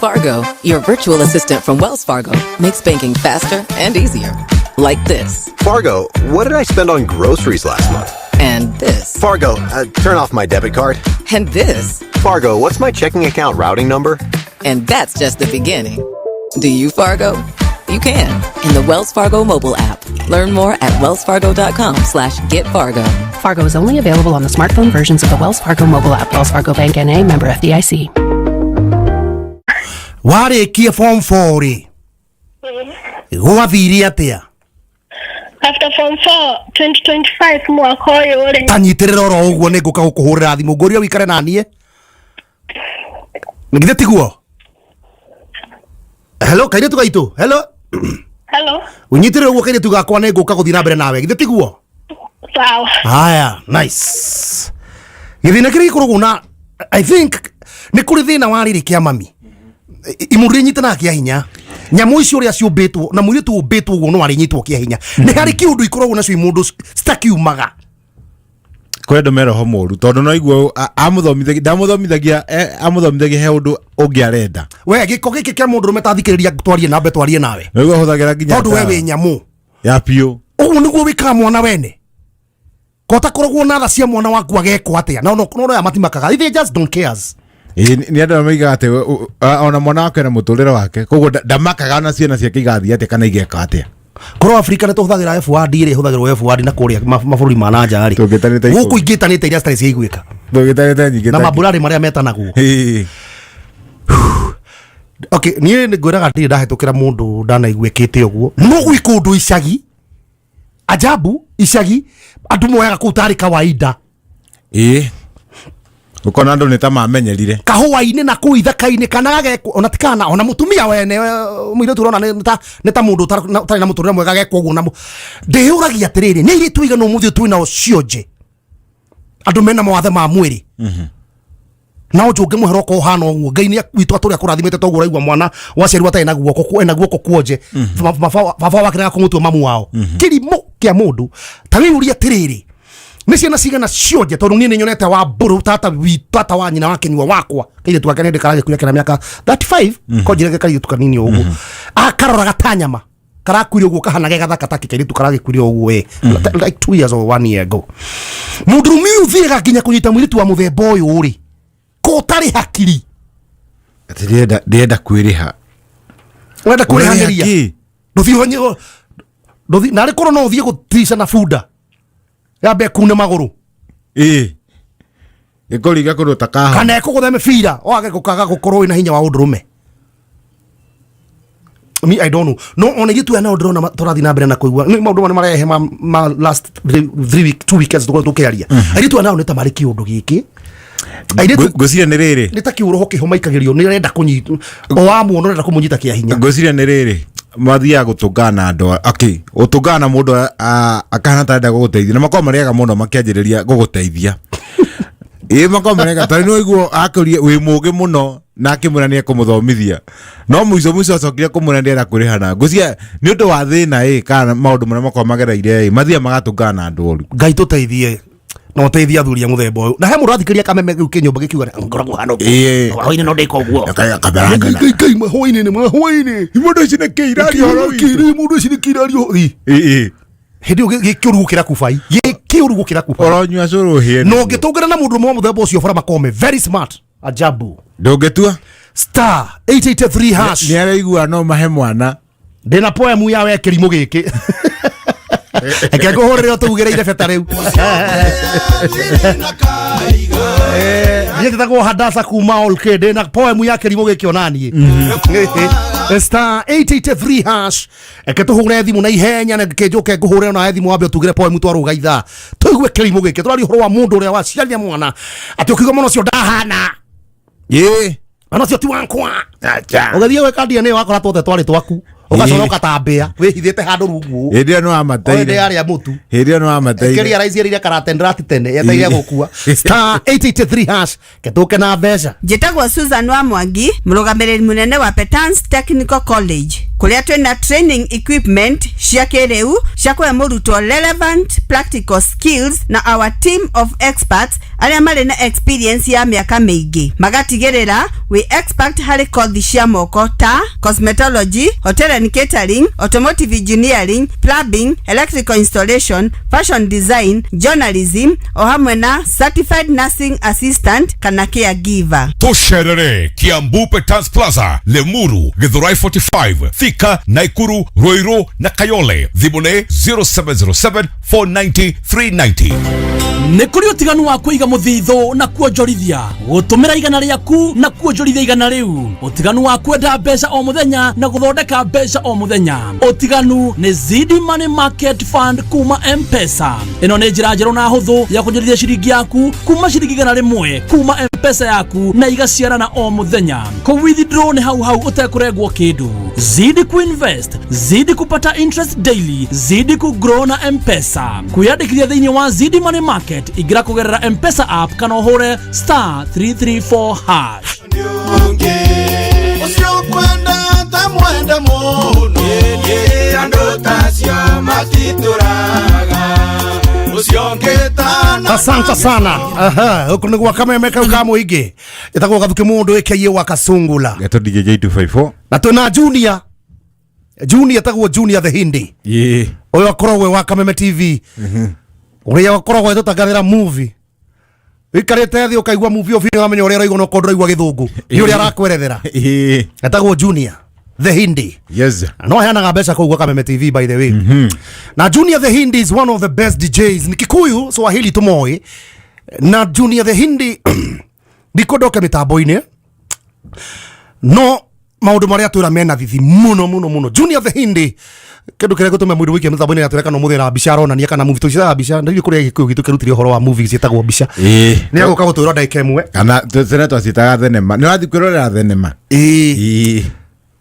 Fargo, your virtual assistant from Wells Fargo, makes banking faster and easier. Like this. Fargo, what did I spend on groceries last month? And this. Fargo, turn off my debit card. And this. Fargo, what's my checking account routing number? And that's just the beginning. Do you Fargo? You can in the Wells Fargo mobile app. Learn more at wellsfargo.com/getfargo. Fargo is only available on the smartphone versions of the Wells Fargo mobile app. Wells Fargo Bank N.A., member FDIC. Warĩkie form 4 rĩ, gwathire atĩa? After form 4 2025 mwaka ũyũ rĩ. Tanyitĩrĩra oro ũguo, nĩ ngũka gũkũhũrĩra thimũ ngũrie wĩikare na niĩ, githĩ tiguo? Hello, kairĩtu gaitũ, hello. Hello. Ũnyitĩrĩre ũguo, kairĩtu gakwa, nĩ ngũka gũthiĩ na mbere nawe, githĩ tiguo? Sawa. Haya, nice. Gĩthĩna kĩrĩa gĩkoragwo na, I think nĩ kũrĩ thĩna wa rĩrĩ kĩa mami imũndũ inyitanaga kĩa hinya, nyamũ icio ũrĩa ciũmbĩtwo na mũirĩtu ũmbĩtwo ũguo no arĩnyitwo kĩa hinya. Nĩ harĩ kĩũndũ ikoragwo nacio imũndũ citakiumaga. Kũrĩ andũ me roho mũru, tondũ no igua amũthomithagia, ndamũthomithagia, amũthomithagia he ũndũ ũngĩ arenda. We gĩko gĩkĩ kĩa mũndũ rũme, tathikĩrĩria, twarie na mbe, twarie nawe. No igua ahũthagĩra nginya tondũ we ndawa. Wĩ nyamũ ya biũ. Ũguo nĩguo wĩkaga mwana wene, kota koragwo na tha cia mwana waku agekwo atĩa, na no ya matimakaga, they just don't cares. Ĩĩ, nĩ andũ arĩa moigaga atĩ ona mwana wake na mũtũrĩre wake, koguo ndamakaga ona ciana ciake igathiĩ atĩa kana igeka atĩa. Korwo Afrika nĩ tũhũthagĩra F word ĩrĩa ĩhũthagĩrwo F word na kũrĩa mabũrũri ma na nja rĩ, Tũngĩtanĩte gũkũ ikũmi. ingĩtanĩte iria citarĩ ciaiguĩka. Tũngĩtanĩte nyingĩ na ta mambũrarĩ marĩa metanagwo. Ĩĩ. Okay, niĩ nĩ ngwĩraga ndirĩ ndahĩtũkĩra mũndũ ndanaiguĩkĩte ũguo, no gwĩ kũndũ icagi, ajabu, icagi andũ moyaga kũu tarĩ kawaida. Ĩĩ, ũkona andũ nĩ ta mamenyerire. Kahũa-inĩ na kũu ithaka-inĩ, kana gagekwo ona ti kana, ona mũtumia wene, mũirĩtu ũrona nĩ ta mũndũ ũtarĩ na mũtũrĩre mwega agekwo ũguo. Na ndĩyũragia atĩrĩrĩ, nĩ airĩtu aigana ũmũthĩ twĩ nao cionje, andũ mena mawathe ma mwĩrĩ, na ũnjũnge mũhero okorwo ũhana ũguo, Ngai nĩ witũ atũrĩa kũrathimĩte toguo, ũraigua mwana waciarirwo atarĩ na guoko, ena guoko kuonje, baba wake nĩakũmũtua mamu wao. Kĩrimũ kĩa mũndũ. Ta wĩyũrie atĩrĩrĩ, nĩ ciana cigana cionje? Tondũ niĩ nĩ nyonete wa mbũrũ tata witũ, tata wa nyina wa kĩnyua wakwa, kairĩtu gake nĩ karagĩkuire kena mĩaka 35. Konjire kairĩtu kanini ũguo, akaroraga ta nyama, karakuire ũguo, kahana ge gathaka take, kairĩtu karagĩkuire ũguo we like 2 years or 1 year ago. Mũndũrũme ũyũ ũthiaga nginya kũnyita mũirĩtu wa mũthemba ũyũ rĩ, ko ũtarĩ hakiri. Atĩ ndĩrenda kwĩrĩha. Ũrenda Ũrarĩha kwĩrĩhanĩria kĩ? Ndũthiĩ ndũthiĩ narĩ korwo no ũthiĩ gũtica na bunda yambe kune magũrũ. Ĩĩ, ĩkũringa kũndũ ta kaha. Kana ĩkũgũthe mĩbira wage gũkaga gũkorwo wĩna hinya wa ũndũrũme. Me, I don't know. No ona ithuĩ aya nao ndĩrona tũrathiĩ na mbere na kũigua nĩ maũndũ maya marehe ma last three week, 2 weekends tũkoretwo tũkĩaria. Airĩtu aya nao nĩ ta marĩ kĩũndũ gĩkĩ, airĩtu. Ngwĩciria nĩ rĩrĩ. Nĩ ta kĩũroho kĩho maikagĩrio, nĩ arenda kũnyita o wamuona, ũrenda kũmũnyita kĩa hinya. Ngwĩciria nĩ rĩrĩ, mathiaga gũtũngana na andũ okay, gũtũngana na mũndũ akahana ta arenda gũgũteithia, na makorwo marĩaga mũno makĩanjĩrĩria gũgũteithia. Ĩĩ, makorwo marĩaga tondũ nĩ waigua akũrie wĩ mũgĩ mũno, na akĩmwĩra nĩ ekũmũthomithia, no mũico mũico acokire kũmwĩra ndĩrenda kwĩrĩha, na ngwĩciria nĩ ũndũ wa thĩna ĩ kana maũndũ marĩa makorwo magereire ĩ, mathiaga magatũngana na andũ oru. Ngai tũteithie. Na ũteithie athuri a mũthemba ũyũ. Na he mũndũ athikĩria kameme kĩu kĩ nyũmba gĩkiuga ngoragwo hana ũguo. Hwaĩ-inĩ no ndĩka ũguo. Ngai, Ngai, mahwaĩ-inĩ nĩ mahwaĩ-inĩ. Mũndũ ũcio nĩ kĩirario ũhoro witũ. Mũndũ ũcio nĩ kĩirario. Hĩndĩ ĩyo gĩkĩũru gũkĩra kubai. Gĩkĩũru gũkĩra kubai. Ũronyua cũrũ ũhĩe. Na ũngĩtũngana na mũndũ ũmwe wa mũthemba ũcio bara makome very smart. Ajabu. Ndũngĩtua. Star 883 hash. Nĩ araigua no mahe mwana. Ndĩna poemu ya we kĩrimũ gĩkĩ. Reke ngũhũrĩre ũtugĩrĩire beta rĩu. Niĩ njĩtagwo Hadasa kuma Olke ndĩna poemu ya kĩrimũ gĩkĩ onaniĩ. Star 883 hash. Reke tũhũre thimũ na ihenya na kĩnjũke ngũhũre ona thimũ wambe ũtugĩre poemu twarũga ithaa. Tũigue kĩrimũ gĩkĩ tũraria ũhoro wa mũndũ ũrĩa waciarire mwana atĩ ũkiuga mwana ũcio ndahana. Ĩĩ. Mwana ũcio ti wakwa. Ũgĩthiĩ gwĩka DNA wakora twothe twarĩ twaku. Ũgaconoka ta mbĩa wĩhithĩte handũ rungu. Hĩndĩ ĩyo nĩ wamateire. Hĩndĩ yarĩa mũtu. Hĩndĩ ĩyo nĩ wamateire. Kĩria raiciarire karate tene yeteire gũkua. Star 883 hash ketũke na mbeca. Njĩtagwo Susan wa Mwangi, mũrũgamĩrĩri mũnene wa Petans Technical College, kũrĩa twĩna training equipment cia kĩrĩu cia kũhe mũrutwo relevant practical skills na our team of experts arĩa marĩ na experience ya mĩaka mĩingĩ magatigĩrĩra wĩ expert harĩ kothi cia moko ta cosmetology, hotel and catering, automotive engineering, plumbing, electrical installation, fashion design, journalism o hamwe na certified nursing assistant kana caregiver. Tũcerere Kiambu Petans Plaza, Limuru, Githurai 45, Thika, Naikuru, Ruiru na Kayole. Thimũ nĩ 0707 490 390. Nĩ kũrĩ ũtiganu wa kũiga mũthithũ na kuonjorithia, gũtũmĩra igana rĩaku na kuonjorithia igana rĩu, ũtiganu wa kwenda mbeca o mũthenya na gũthondeka mbeca o mũthenya. Ũtiganu nĩ Zidi Money Market Fund kuma M-Pesa. Ĩno nĩ njĩra njerũ na hũthũ ya kuonjorithia ciringi yaku kuma ciringi 100 kuma M-Pesa yaku na igaciarana o mũthenya. Kũ withdraw nĩ hau hau ũtekũrengwo kĩndũ. Zidi kuinvest, zidi kupata interest daily, zidi kugrow na M-Pesa. Kwĩyandĩkithia thĩinĩ wa Zidi Money Market ingĩra kũgerera M-Pesa app kana ũhũre star 334 hash. Ũcio kwenda mwenda mũno andũ tacio matitũraga ũcio ngĩtana Asante sana. Aha, huku nĩ gwa kameme kau ka mũingĩ. Ĩtagwo gathuki mũndũ ĩkĩiye wa Kasungula. Geto DJ 254. Na twĩna Junior. Junior etagwo Junior the Hindi. Ĩĩ. Ũyũ akoragwo wa Kameme TV. Ũrĩa akoragwo ĩtũtangathĩra movie. Wĩikarĩte thĩ ũkaigua movie ũbini ũramenya ũrĩa ũraigua no korwo ndũraigua gĩthũngũ. Nĩ ũrĩa arakwerethera. Ĩĩ. Etagwo Junior the Hindi. Yes. No aheanaga mbeca kũu gwa Kameme TV by the way. Na Junior the Hindi is one of the best DJs. Ni Kikuyu, Swahili tũmoĩ. Na Junior the Hindi ndikondoke mĩtambo-inĩ no maũndũ marĩa twĩra mena thithi mũno mũno mũno. Junior the Hindi kĩndũ kĩrĩa gĩtũma mũndũ wĩkie mĩtambo-inĩ atwĩre kana ũmũthĩ na mbica aronania kana movie tũciaga mbica ndĩrĩ kũrĩa gĩkũyũ gitũ kĩrutire ũhoro wa movie ciĩtagwo mbica. Ĩĩ. Nĩ agũka gũtwĩra ndagĩka ĩmwe. Kana tene twacitaga thenema. Nĩ wathiĩ kwĩrorera thenema. Ĩĩ.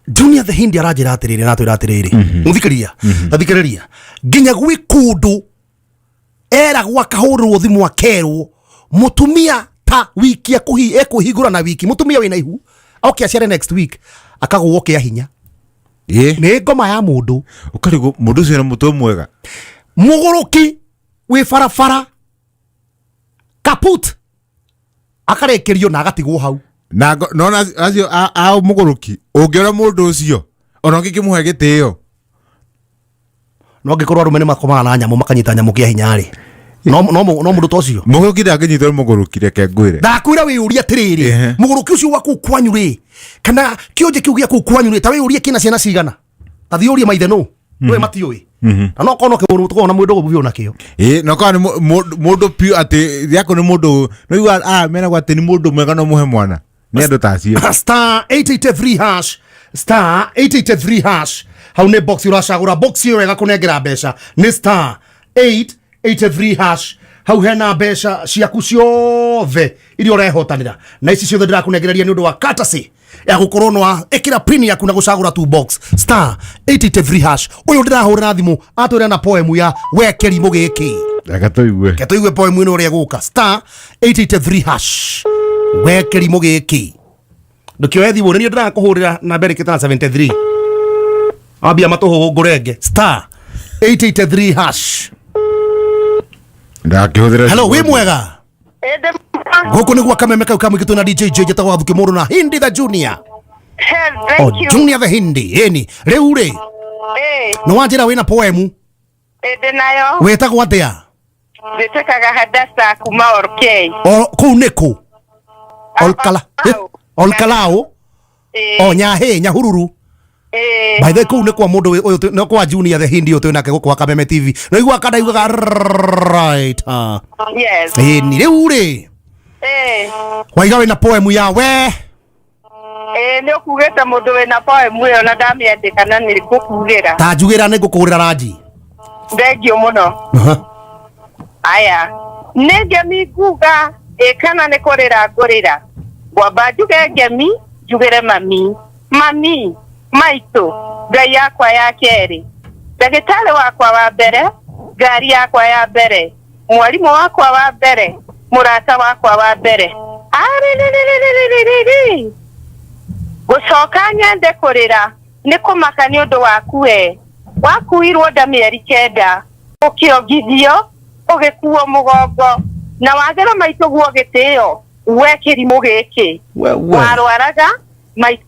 Junior the Hindi aranjĩra atĩrĩrĩ aratwĩra atĩrĩrĩ mũthikĩria tathikĩrĩria nginya gwĩ kũndũ eragwo akahũrĩrwo thimũ akerwo mũtumia ta wiki ekũhingũra na wiki mũtumia wĩna ihu oke aciare next week akagũo kĩa hinya. Ĩĩ. Nĩ ngoma ya mũndũ. Ũkarigwo mũndũ ũcio na mũtwe mwega. Mũgũrũki wĩ barabara kaput akarekerio na agatigwo hau. Na nona acio a mũgũrũki ũngĩona mũndũ ũcio ona ũngĩkĩmũhe gĩtĩo. No angĩkorwo arũme nĩ makomaga na nyamũ makanyita nyamũ kĩa hinya rĩ. No no no mũndũ ta ũcio. Mũgũrũki ndangĩnyitwo nĩ mũgũrũki reke ngwĩre. Ndakwĩra wĩyũrie atĩrĩrĩ, mũgũrũki ũcio wa kũu kwanyu rĩ, kana kĩonje kĩu gĩa kũu kwanyu rĩ, ta wĩyũrie kĩna ciana cigana. Ta thiĩ ũrie maithe nũ. Nĩwe matiũĩ. Na no korwo no kĩũndũ tũkoragwo na mũndũ ũguo nakĩo. Ĩĩ, no korwo nĩ mũndũ piũ atĩ gĩako nĩ mũndũ no igua amenagwo atĩ nĩ mũndũ mwega no mũhe mwana. Nĩ andũ ta acio. Star 883 hash, star 883 hash. Hau nĩ box ũracagũra box ĩyo ĩgakũnengera mbeca nĩ star 883 hash. Hau hena mbeca ciaku ciothe iria ũrehotanĩra na ici ciothe ndĩrakũnengereria nĩ ũndũ wa courtesy ya gũkorwo no ĩkĩra pin yaku na gũcagũra two box star 883 hash. Ũyũ ndĩrahũrĩra thimũ atwĩre na poem ya we kĩrimũ gĩkĩ. Reke tũigue. Reke tũigue poem ĩno ũrĩa ĩgũka. Star 883 hash. We kĩrimũ gĩkĩ. Ndũkĩoe thimũ nĩ niĩ ndĩrakũhũrĩra namba ĩrĩkĩte na 73. Ambia matũhũgũ ngũrenge. Star 883 hash. Ndakĩhũthĩra. Hello, wĩ mwega? Gũkũ nĩ gwa kameme kau kamwe gĩtũ na DJ J njĩtagwo Gathuki Mũndũ na Hindi the Junior. Thank Oh, you. Junior the Hindi. Ĩni, rĩu rĩ, nĩ wanjĩra wĩna poemu, Ĩndĩ nayo wĩtagwo atĩa? njĩtĩkaga Hadasa kuma Orkei. O kũu nĩ kũ? Olkala. Olkalao. O Nyahĩ, Nyahururu. By the way, kũu nĩ kwa mũndũ ũyũ nĩ kwa Junior the Hindi ũyũ twĩ nake gũkũ wa Kameme TV. No igua kada iguaga right. Ah. Yes. Ĩni, rĩu rĩ, waiga wĩna poemu ya we. Nĩ ũkugĩte mũndũ wĩna poem ĩyo na ndamĩandĩka na nĩ ngũkugĩra. Ta njugĩra nĩ ngũkũgũrĩra ranji. Thengiũ mũno. Aya. Nĩ ngemi nguga ĩ kana nĩ kũrĩra ngũrĩra. Ngwamba njuge ngemi njugĩre mami. Mami, maitũ, ngai yakwa ya kerĩ. Ndagĩtarĩ wakwa wa mbere, ngari yakwa ya mbere, mwarimũ wakwa wa mbere, mũrata wakwa wa mbere. Arĩrĩrĩrĩrĩrĩrĩ. Gũcoka nyende kũrĩra nĩ kũmaka nĩ ũndũ waku we. Wakuirwo nda mĩeri 9, ũkĩongithio, ũgĩkuo mũgongo, na wagĩra maitũguo gĩtĩo, we kĩrimũ gĩkĩ. Warwaraga, maitũ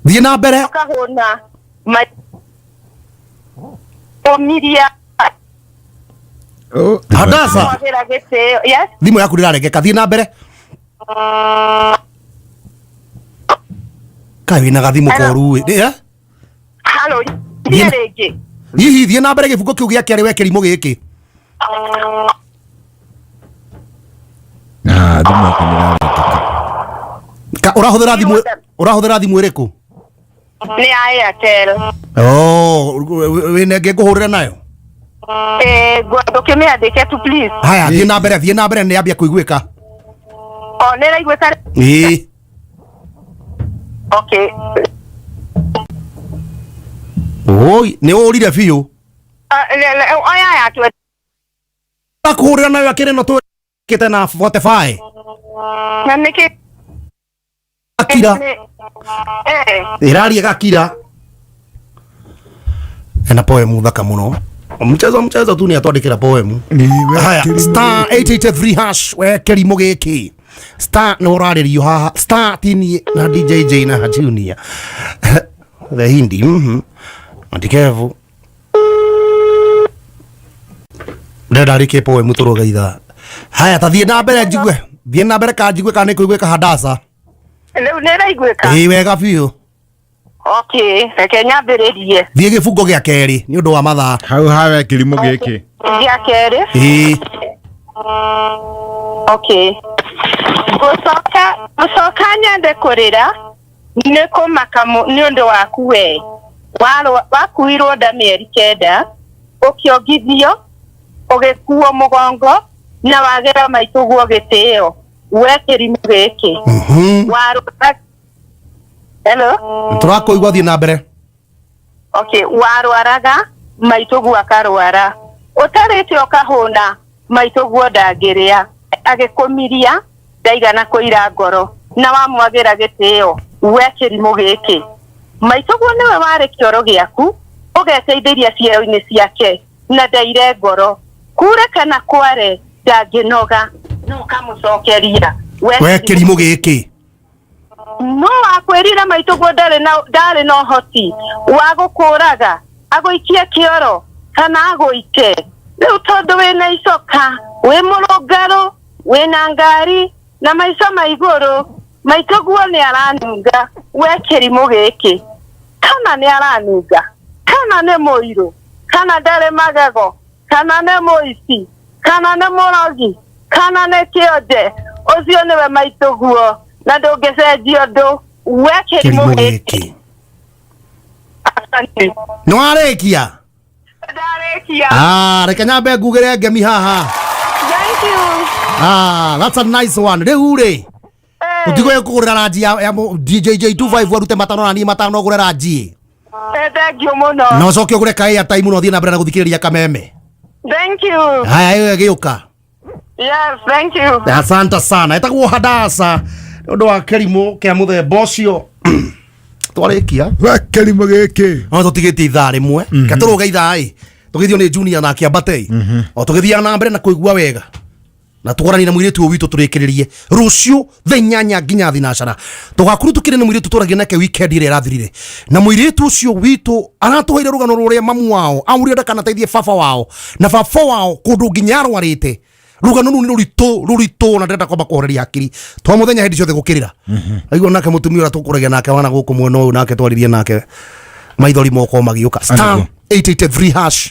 Thiĩ na mbere. ũkahũna, ũmiria. Hadasa. Wagĩra gĩtĩo. Yes. Thimũ yaku ndĩrarengeka. Thiĩ na mbere. Kaĩ wĩna gathimũ koru ĩ. Eh? Halo, thiĩ rĩngĩ. Hihi thiĩ na mbere gĩbungo kĩu gĩa kerĩ we kĩrimũ gĩkĩ. Ah, thimũ yakwa nĩrarengeka. Ka ũrahũthĩra thimũ ũrahũthĩra thimũ ĩrĩkũ? Nĩ ya Airtel. Oh, wĩna ĩngĩ ngũhũrĩre nayo? Ngwenda ũkĩmĩandĩke tu please. Haya, thiĩ na mbere, thiĩ na mbere nĩ yambia kũiguĩka. O nĩ ĩraiguĩka? Ĩĩ. Okay. Oi, nĩ ũrire biũ. Oya ya twe. Akũhũrĩra nayo akĩrĩ no twĩkĩte na 45. Na nĩkĩ? Akira. Ĩraria gakira. Ena poem thaka mũno. Mchezo mchezo tu ni atwandĩkĩra poem. Haya, star 883 hash we kĩrimũ gĩkĩ. Star nĩ ũrarĩrio haha. Star tini na DJ J na Junior. The Hindi. Andikevu. Ndĩrenda arĩkie poem tũrũge ithaa. Haya, ta thiĩ na mbere njigue. Thiĩ na mbere ka njigue kana nĩ kũiguĩka Hadasa. Rĩu nĩ ĩraiguĩka? Ĩĩ wega biũ. Okay, reke nyambĩrĩrie. Thiĩ gĩbungo gĩa kerĩ nĩ ũndũ wa mathaa. Hau hawe kĩrimũ gĩkĩ. Gĩa kerĩ. Ĩĩ. Okay. Gũcoka nyende kũrĩra nĩ kũmaka nĩ ũndũ waku we. Wakuirwo nda mĩeri 9, ũkĩongithio, ũgĩkuo mũgongo, na wagĩra maitũguo gĩtĩo, we kĩrimũ gĩkĩ. Warwara. Hello? Tũrakũigua thiĩ na mbere. Okay, warwaraga maitũguo akarwara. Ũtarĩte ũkahũna maitũguo ndangĩrĩa. Agĩkũmiria ndaigana kũira ngoro na wamwagĩra gĩtĩo we kĩrimũ gĩkĩ. Maitũguo nĩwe warĩ kĩoro gĩaku ũgeteithĩria ciero-inĩ ciake na ndaire ngoro. Kure kana kware ndangĩnoga no ũkamũcokeria We kĩrimũ gĩkĩ. No wakwĩrire maitũguo ndarĩ na ũhoti wa gũkũraga agũikie kĩoro kana agũite. Rĩu tondũ wĩna icoka, wĩ mũrũngarũ, wĩna ngari na maica ma igũrũ, maitũguo nĩ aranunga we kĩrimũ gĩkĩ. Kana nĩ aranunga, kana nĩ mũirũ, kana ndarĩ magego, kana nĩ mũici, kana nĩ mũrogi, kana nĩ kĩonje. Ũcio nĩwe maitũguo na ndũngĩcenjia ũndũ we kĩrimũ gĩkĩ. Nĩ warĩkia? Ndarĩkia. Ah, reke nyambe ngugĩre ngemi haha. Thank you. Ah, that's a nice one. Rĩu rĩ, tũtigũgĩ kũgũrĩra ranji ya DJ J25 arute matano na niĩ matano ngũre ranji. Thank you mũno. Na ũcoke ũgũre ka airtime na ũthiĩ na mbere na gũthikĩrĩria kameme. Thank you. Haya, ĩyo ĩgĩũka. Yes, thank you. Asante sana. Ĩtagwo Hadasa nĩ ũndũ wa kĩrimũ kĩa mũthemba ũcio. Twarĩkia. We kĩrimũ gĩkĩ. No tũtigĩtie ithaa rĩmwe. Ke tũrũge ithaa ĩ. Tũgĩthio nĩ Junior na akĩambatei o tũgĩthiaga na mbere na kũigua wega na tũgoranie na mũirĩtu ũyũ witũ tũrĩkĩrĩrie rũciũ thaa 8 nginya thinacara. Tũgakorwo tũkĩrĩ na mũirĩtu tũragia nake weekend ĩrĩa ĩrathirire, na mũirĩtu ũcio witũ aratũheire rũgano rũrĩa mamu wao aurire ndakanateithie baba wao na baba wao kũndũ nginya arwarĩte. Rũgano rũu nĩ rũritũ rũritũ, na ndĩrenda kwamba kũhoreria hakiri to mũthenya hĩndĩ ciothe gũkĩrĩra. Aigua nake mũtumia ũrĩa tũkũragia nake wana gũkũ mwena ũyũ, nake twaririe nake maithori moko magĩũka. Star 883 hash.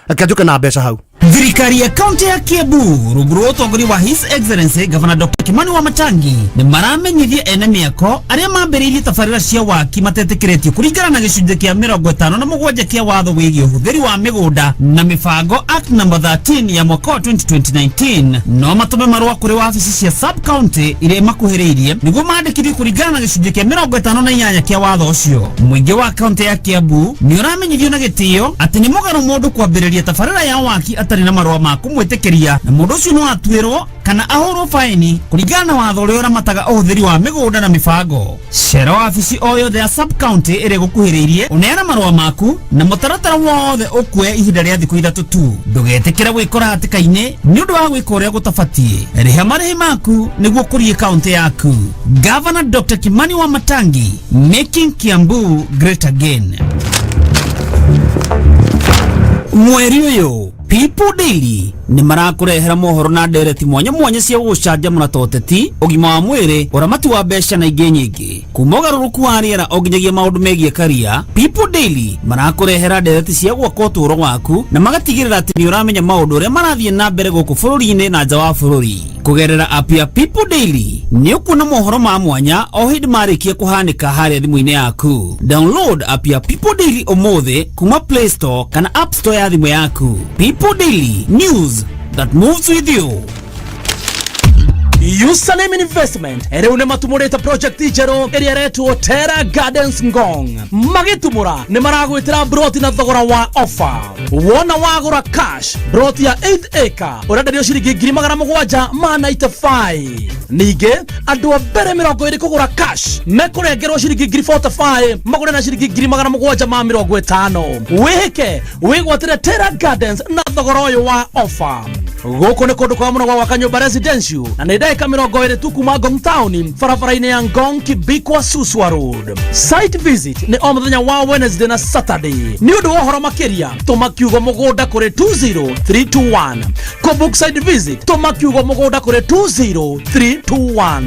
Reke njũke na mbeca hau. Thirikari ya kaunti ya Kiambu rungu rwa ũtongoria wa His Excellency Governor Dr. Kimani Wamatangi nĩ maramenyithia ene mĩako arĩa mambĩrĩirie tabarĩra cia waki matetĩkĩrĩtio kũringana na gĩcunjĩ kĩa 57 kĩa watho wĩgiĩ ũhũthĩri wa mĩgũnda na mĩbango Act number 13 ya mwaka wa 2019, no matũme marũa kũrĩ wabici cia sub county iria imakuhĩrĩirie nĩguo mandĩkithio kũringana na gĩcunjĩ kĩa 58 kĩa watho ũcio. Mũingĩ wa kaunti ya Kiambu nĩ ũramenyithio na gĩtĩo atĩ nĩ mũgarũ mũndũ kwambĩrĩria tabarĩra ya waki atarĩ na marũa ma kũmwĩtĩkĩria, na mũndũ ũcio no atuĩrwo kana ahũrwo faini kũringana na watho ũrĩa ũramataga ũhũthĩri wa mĩgũnda na mĩbango. Cera wabici o yothe ya sub county ĩrĩa ĩgũkuhĩrĩirie, ũneana marũa maku na mũtaratara wothe ũkuoya ihinda rĩa thikũ 3 tu. Ndũgetĩkĩre gwĩkora hatĩka-inĩ nĩ ũndũ wa gwĩka ũrĩa gũtabatiĩ. Rĩha marĩhi maku nĩguo ũkũrie kaunti yaku. Governor Dr. Kimani Wamatangi, making Kiambu great again. Mweri ũyũ People Daily nĩ marakũrehera mohoro na ndereti mwanya mwanya cia gũgũcanjamũra ta ũteti, ũgima wa mwĩrĩ, ũramati wa mbeca na ingĩ nyingĩ. Kuma ũgarũrũku wa rĩera o nginyagia maũndũ megiĩ karia, People Daily marakũrehera ndereti cia gwaka ũtũũro waku na magatigĩrĩra atĩ nĩ ũramenya maũndũ ũrĩa marathiĩ na mbere gũkũ bũrũri-inĩ na nja wa bũrũri. Kũgerera app ya People Daily nĩ ũkuona mohoro ma mwanya o hĩndĩ marĩkia kũhanĩka harĩa thimũ-inĩ yaku. Download app ya People Daily ũmũthĩ kuma Play Store kana App Store ya thimũ yaku. People Daily, news that moves with you. Usalim Investment rĩu nĩ matumũrĩte project njerũ ĩrĩa ĩretwo Terra Gardens Ngong. Magĩtumũra nĩ maragwĩtĩra broti na thogora wa offer. Wona wagũra cash broti ya 8 acre ũrenderio ciringi 795,000. Ningĩ andũ a mbere 20 kũgũra cash mekũrengerwo ciringi 45,000 magũre na ciringi 750,000. Wĩhĩke wĩgwatĩre Terra Gardens na thogora ũyũ wa offer. Gũkũ nĩ kũndũ kwa mũno gwa gwaka nyũmba residential na nĩ ndagĩka 20 tu kuma Ngong Town, barabara-inĩ ya Ngong Kibikwa Suswa Road. Site visit nĩ o mũthenya wa Wednesday na Saturday. Nĩ ũndũ wa ũhoro makĩria tũma kiugo mũgũnda kũrĩ 20321. Kũ book site visit tũma kiugo mũgũnda kũrĩ 20321.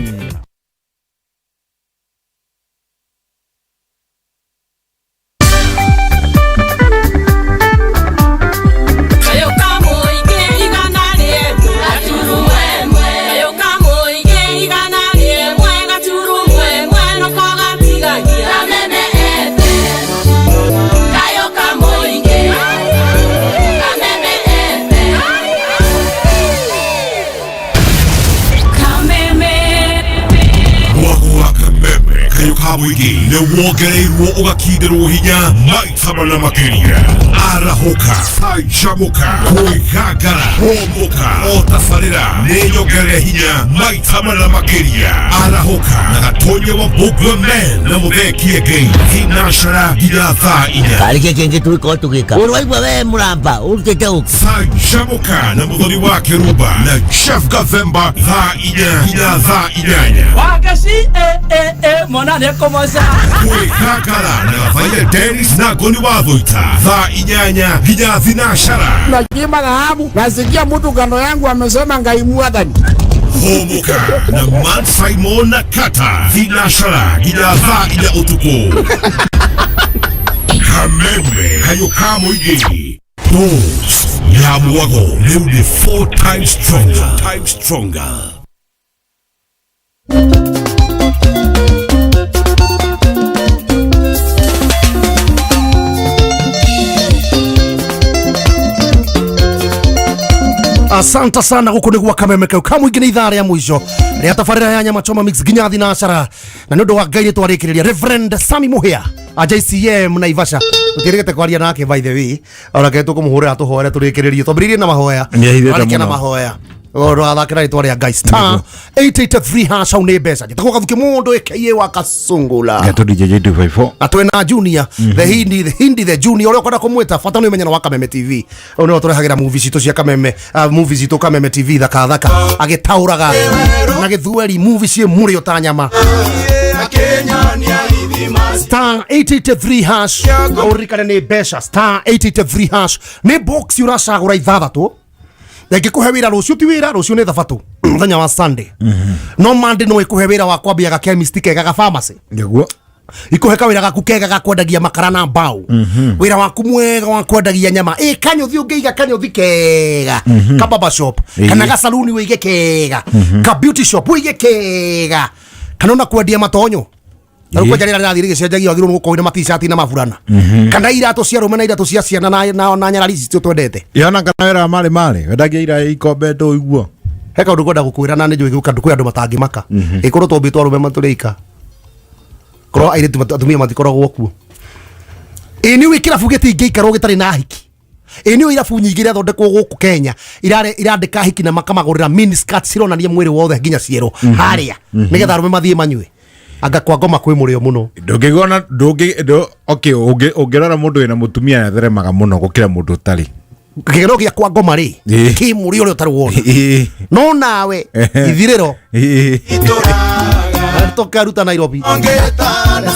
Mwago wa kameme kayo ka mũingĩ nĩ wongereirwo ũgakindĩrwo hinya maita mana makĩria. Arahũka, canjamũka, kwĩgangara, hũmũka, o tabarĩra nĩ nyongerere hinya maita mana makĩria. Arahũka na Gatonye wa Mbugua Man na Mũthee Kĩengei, thinacara nginya thaa 4. Karä kä kä ngä tå gä tå gä ka å waigua we må ramba å rutä te å Canjamũka na Mũthoni wa Kĩrumba na Jeff Gathemba, thaa 4 nginya thaa 8. Wagaci e e e mwana nĩ ekũmoca. Kwĩgangara na Gathaia Dennis na Ngoni wa Thũita, thaa 8 nginya thinacara. Nachimba dhahabu, nasikia mtu kando yangu amesema Ngai mwathani. Hũmũka na Man Simon na Kata, thinacara nginya thaa 4 ũtukũ. Kameme kayo ka mũingĩ. Dose ya mwago rĩu nĩ 4 times stronger. Times stronger. Asante sana. Gũkũ nĩ gwa kameme kau ka mũingĩ, nĩ ithaa rĩa mũico rĩa tabarĩra ya nyama choma mix nginya thinacara, na nĩ ũndũ wa Ngai nĩ twarĩkĩrĩria Reverend Sami Muhia a JCM Naivasha. Tũkĩrĩgĩte kwaria nake, by the way, onake tũkũmũhũrĩra tũhoere tũrĩkĩrĩrie. Twambĩrĩirie na mahoya. Nĩahithĩte Twarĩkia na mũno. mahoya. Ndũgathake na rĩtwa rĩa Ngai. Star 883 hash, hau nĩ mbeca. Njĩtagwo Gathuki mũndũ aka wa Kasungula. Gatå DJ 254. Na twĩna Junior the Hindi, the Hindi, the Junior, ũrĩa ũkwenda kũmwĩta, bata nĩ ũmenyano wa Kameme TV. Ũyũ nĩwe tũrehagĩra movie citũ cia Kameme, movie citũ Kameme TV thaka thaka, agĩtaũraga na gĩthweri movie ciĩ mũrĩo ta nyama. Star 883 hash, ũririkane nĩ mbeca. Star 883 hash nĩ box ũracagũra ithathatũ. Ĩngĩkũhe wĩra rũciũ, ti wĩra rũciũ, nĩ thabatũ, mũthenya wa Sunday, no Monday no ĩkũhe wĩra wa kwambia ga chemist kega, ga pharmacy. Nĩguo. Ikuhe kawĩra gaku kega ga kwendagia makara na mbao, wĩra waku mwega wa kwendagia nyama, ĩ kanyũthi ũngĩiga kanyũthi kega, ka barber shop, kana gasaluni wĩige kega, ka beauty shop wĩige kega, kana ona kwendia matonyo. Rĩu kwanja rĩera rĩrathiĩ rĩgĩcenjagia, wagĩrĩirwo nĩ gũkorwo wĩna matishati na maburana, kana iratũ cia arũme na iratũ cia ciana na nyarari ici cio twendete. Yona kana wĩra wa marĩ marĩ wendagia ira ikombe ndũ iguo. He kaũndũ ngwenda gũkwĩra, na nĩ njũĩ gũka kwĩ andũ matangĩmaka. Ĩkorwo tũmbĩtwo arũme matũrĩ ika, korwo airĩtu atumia matikoragwo kuo. Ĩ nĩ ũĩ kĩrabu gĩtingĩikarwo gĩtarĩ na hiki? Ĩ nĩ ũĩ irabu nyingĩ irathondekwo gũkũ Kenya irandĩka hiki na makamagũrĩra mini skirts cironania mwĩrĩ wothe nginya ciero harĩa, nĩgetha arũme mathiĩ manyue? Anga kwa ngoma kwĩ mũrĩo mũno. Ndũngĩgona ndũngĩ ndũ okay, ũngĩrora mũndũ wĩna mũtumia nĩatheremaga mũno gũkĩra mũndũ ũtarĩ. Gĩkeno gĩa kwa ngoma rĩ, kĩ mũrĩo ũrĩa ũtarĩ wona. No nawe ithirĩro tokaruta Nairobi.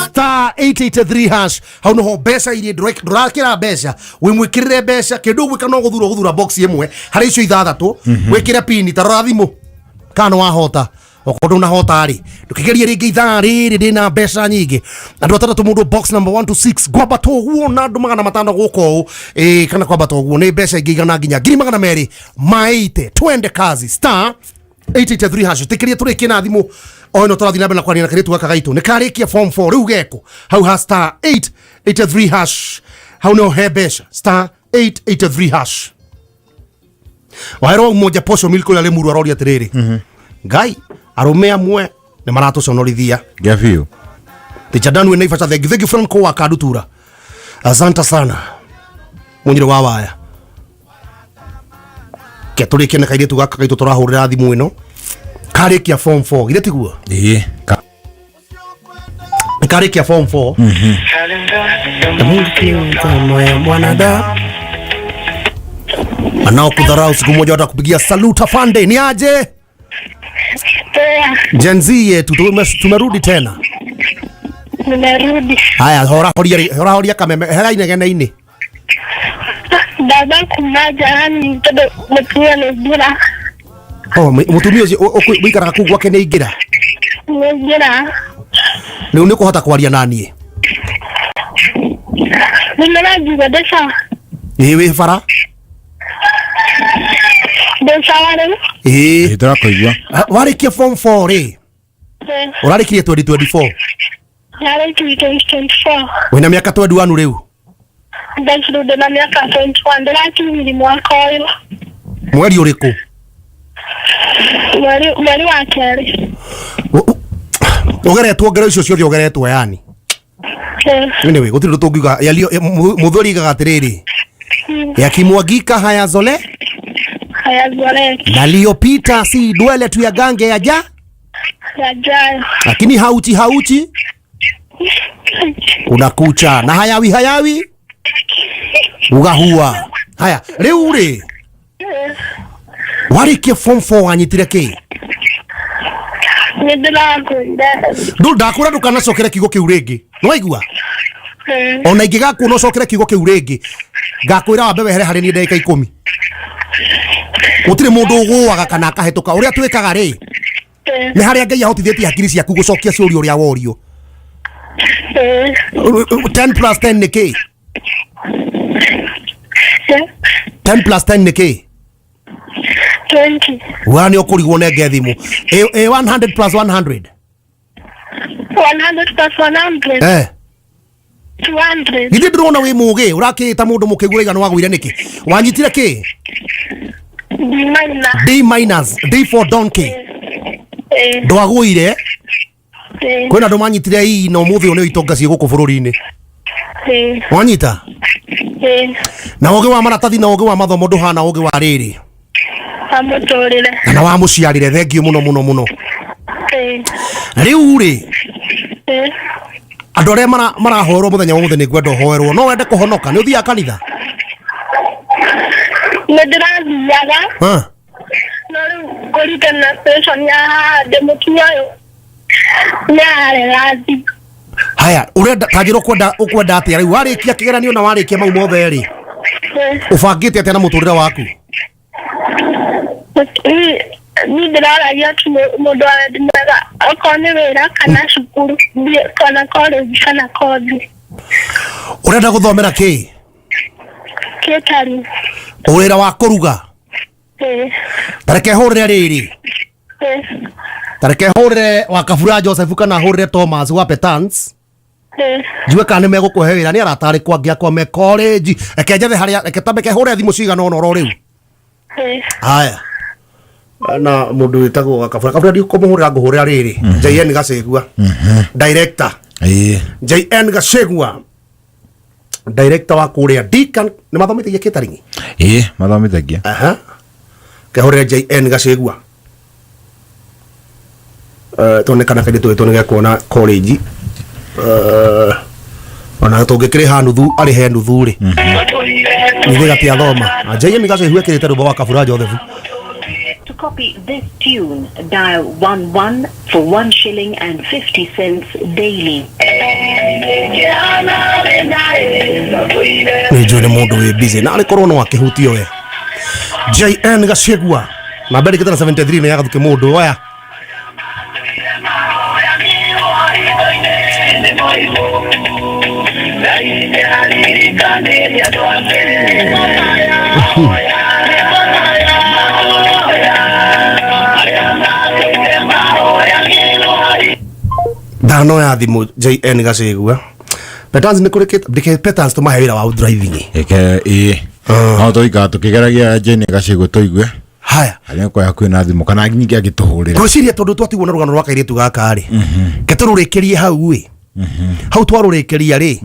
Star 883 hash, hau noho mbeca iria ndũrakĩra mbeca, wĩmwĩkĩrĩre mbeca. Kĩndũ ũgwĩka no gũthura, ũgũthura box ĩmwe harĩ icio ithathatũ, wĩkĩre pini. Ta rora thimũ kana nĩ wahota. Okorwo ndũnahota rĩ, ndũkĩgerie rĩngĩ ithaa rĩrĩ ndĩna mbeca nyingĩ. Andũ atandatũ mũndũ, box number 1 to 6, ngwambata ũguo na andũ 500 gũka ũũ, ĩĩ, kana kwambata ũguo nĩ mbeca ingĩ igana nginya 280,000. Twende kazi. Star 883 hash. Tĩkĩria tũrĩkie na thimũ o ĩno. Tũrathiĩ na mbere na kwaria na kairĩtu gaka gaitũ nĩ karĩkia form 4 rĩu geko hau ha star 883 hash. Hau nĩho he mbeca, star 883 hash. Waherwo umoja posho milk ũrĩa Limuru aroria atĩrĩrĩ, Ngai, arũme amwe nĩ maratũconorithia. Gĩa biũ. Teacher Dan wĩ Naivasha, thank you, thank you Franco wa Kadutura, asante sana munyire wa waya. Ke tũrĩkie na kairĩtu gaka gaitũ tũrahũrĩra thimũ ĩno karĩkia form 4, githĩ tiguo? Ĩĩ. Karĩkia form 4 mwanada anaokudharau siku moja watakupigia saluta. Fande, ni aje? Gen Z yetu, tumerudi tena. Nimerudi. Haya, hora horia, hora horia kameme hera inegene-inĩ. Baba kumaja yani tondu mutumia nĩ ngĩra. Oh, mũtumia ũcio ũikaraga kũu gwake nĩ ingĩra? Nĩ ngĩra. Rĩu nĩ ũkũhota kwaria na niĩ? Nĩ mũranjigua ndĩ sawa? Ĩĩ, wĩ bara. Ndĩ sawa rĩu. Ĩĩ. Tũrakũigua. Warĩkia form 4 rĩ? Ũrarĩkirie 2024? Narĩkirie 2024. Wĩna mĩaka 21 rĩu? Thaa rĩu ndĩna mĩaka 21, ndĩrakinyirie mwaka ũyũ. Mweri ũrĩkũ? Mweri wa kerĩ. Ũgeretwo ngero icio ciothe ũgeretwo yani? Anyway, gũtirĩ ũndũ tũngiuga. Mũthuri igaga atĩrĩrĩ, yakimwagika hayazole Hayazoleki. Naliyopita si dwele tu ya gange yaja Yajayo. Lakini hauchi hauchi unakucha na hayawi hayawi ugahua. Haya, rĩu rĩ, warĩkia form 4 wanyitire kĩ? Nĩ ndĩrakwĩire. Ndũ ndakwĩra ndũkanacokere kiugo kĩu rĩngĩ, nĩwaigua? Ona ingĩgakuona ũcokere kiugo kĩu rĩngĩ, ngakwĩra wambe wehere harĩ niĩ ndagĩka 10. Gũtirĩ mũndũ ũgũaga kana akahĩtũka. Ũrĩa twĩkaga rĩ, nĩ harĩa Ngai ahotithĩtie hakiri ciaku gũcokia ciũria ũrĩa worio. 10 plus 10 nĩ kĩ? 10 plus 10 nĩ kĩ? 20. Wa nĩ ũkũrigwo nenge thimũ. Ĩ 100 plus 100? 100 plus 100. Eh. 200. Githĩ ndĩrona wĩ mũgĩ? Ũrakĩĩta mũndũ mũkĩgu, ũraiga nĩ wagũire nĩkĩ? Wanyitire kĩ? D minus. D minus, D for donkey. Ndwagũire. Kwĩna andũ manyitire E na ũmũthĩ ũyũ nĩ itonga ciĩ gũkũ bũrũri-inĩ. Wanyita? Na ũgĩ wa maratathi na ũgĩ wa mathomo ndũhana ũgĩ wa rĩrĩ. Wa mũtũrĩre. Na wa mũciarĩre thengio mũno mũno mũno. Ĩĩ. Rĩu rĩ, Ĩĩ. andũ arĩa marahoerwo mũthenya wa ũmũthĩ nĩ ngwenda ũhoerwo. No wende kũhonoka, nĩ ũthiaga kanitha? Nĩ ndĩrathiaga. Ha? No rĩu kũringana na station ya haha ndĩ mũkinya ũyũ nĩ ararega thiĩ. Haya, ũrenda ta njĩra ũkwenda ũkwenda atĩa rĩu warĩkia kĩgeranio na warĩkia mau mothe rĩ, ũbangĩte atĩa na mũtũrĩre waku? Niĩ ndĩroragia tu mũndũ wa wendi mwega okorwo nĩ wĩra kana cukuru thiĩ kana college kana kothi. Ũrenda gũthomera kĩ? Catering. Wĩra wa kũruga? Ĩĩ. Ta reke hũrĩre rĩrĩ. Ĩĩ. Ta reke hũrĩre wa Kabura Joseph kana hũrĩre Thomas wa Petans. Ĩĩ. Njigue kana nĩ megũkũhe wĩra nĩ arata arĩkũ angĩ akwa me college. Reke njethe harĩa reke tambe hũre thimũ cigana ũna oro rĩu. Ĩĩ. Haya. Na mũndũ wĩtagwo Kabura Kabura ndikũmũhũrĩra ngũhũrĩra rĩrĩ. JN Gacegua. Director. Ĩĩ. JN Gacegua. Director wa kũrĩa Deacon nĩ mathomithagia catering. Ĩĩ, mathomithagia. Aha. Kehũrĩre JN Gacegua. Tuone kana kairĩtu witũ nĩ gekuona college. Ona tũngĩkĩrĩha nuthu arĩhe nuthu rĩ. Nithe gatiathoma. Na JN Gacegua ekĩrĩte rwĩmbo rwa Kabura Joseph. To copy this tune, dial 11 for 1 shilling and 50 cents daily. Nĩ njũĩ nĩ mũndũ wĩ busy na arĩ korwo no akĩhutio we. JN Gacegua namba ĩrĩkĩte na 73 nĩ ya Gathuki mũndũ oya. Ndanoya thimũ JN Gacegua. Petans nĩ kũrĩ ndike Petans tũmahe wĩra wa driving. Eke ĩĩ. No tũikara tũkĩgeragia Jane Gacegua tũigue. Haya. Arĩa kwa hakuhĩ na thimũ kana ningĩ angĩtũhũrĩra. Ngwĩciria tondũ twatigwo na rũgano rwa kairĩtu gaka rĩ. Ke tũrũrĩkĩrie hau ĩ. Hau twarũrĩkĩria rĩ.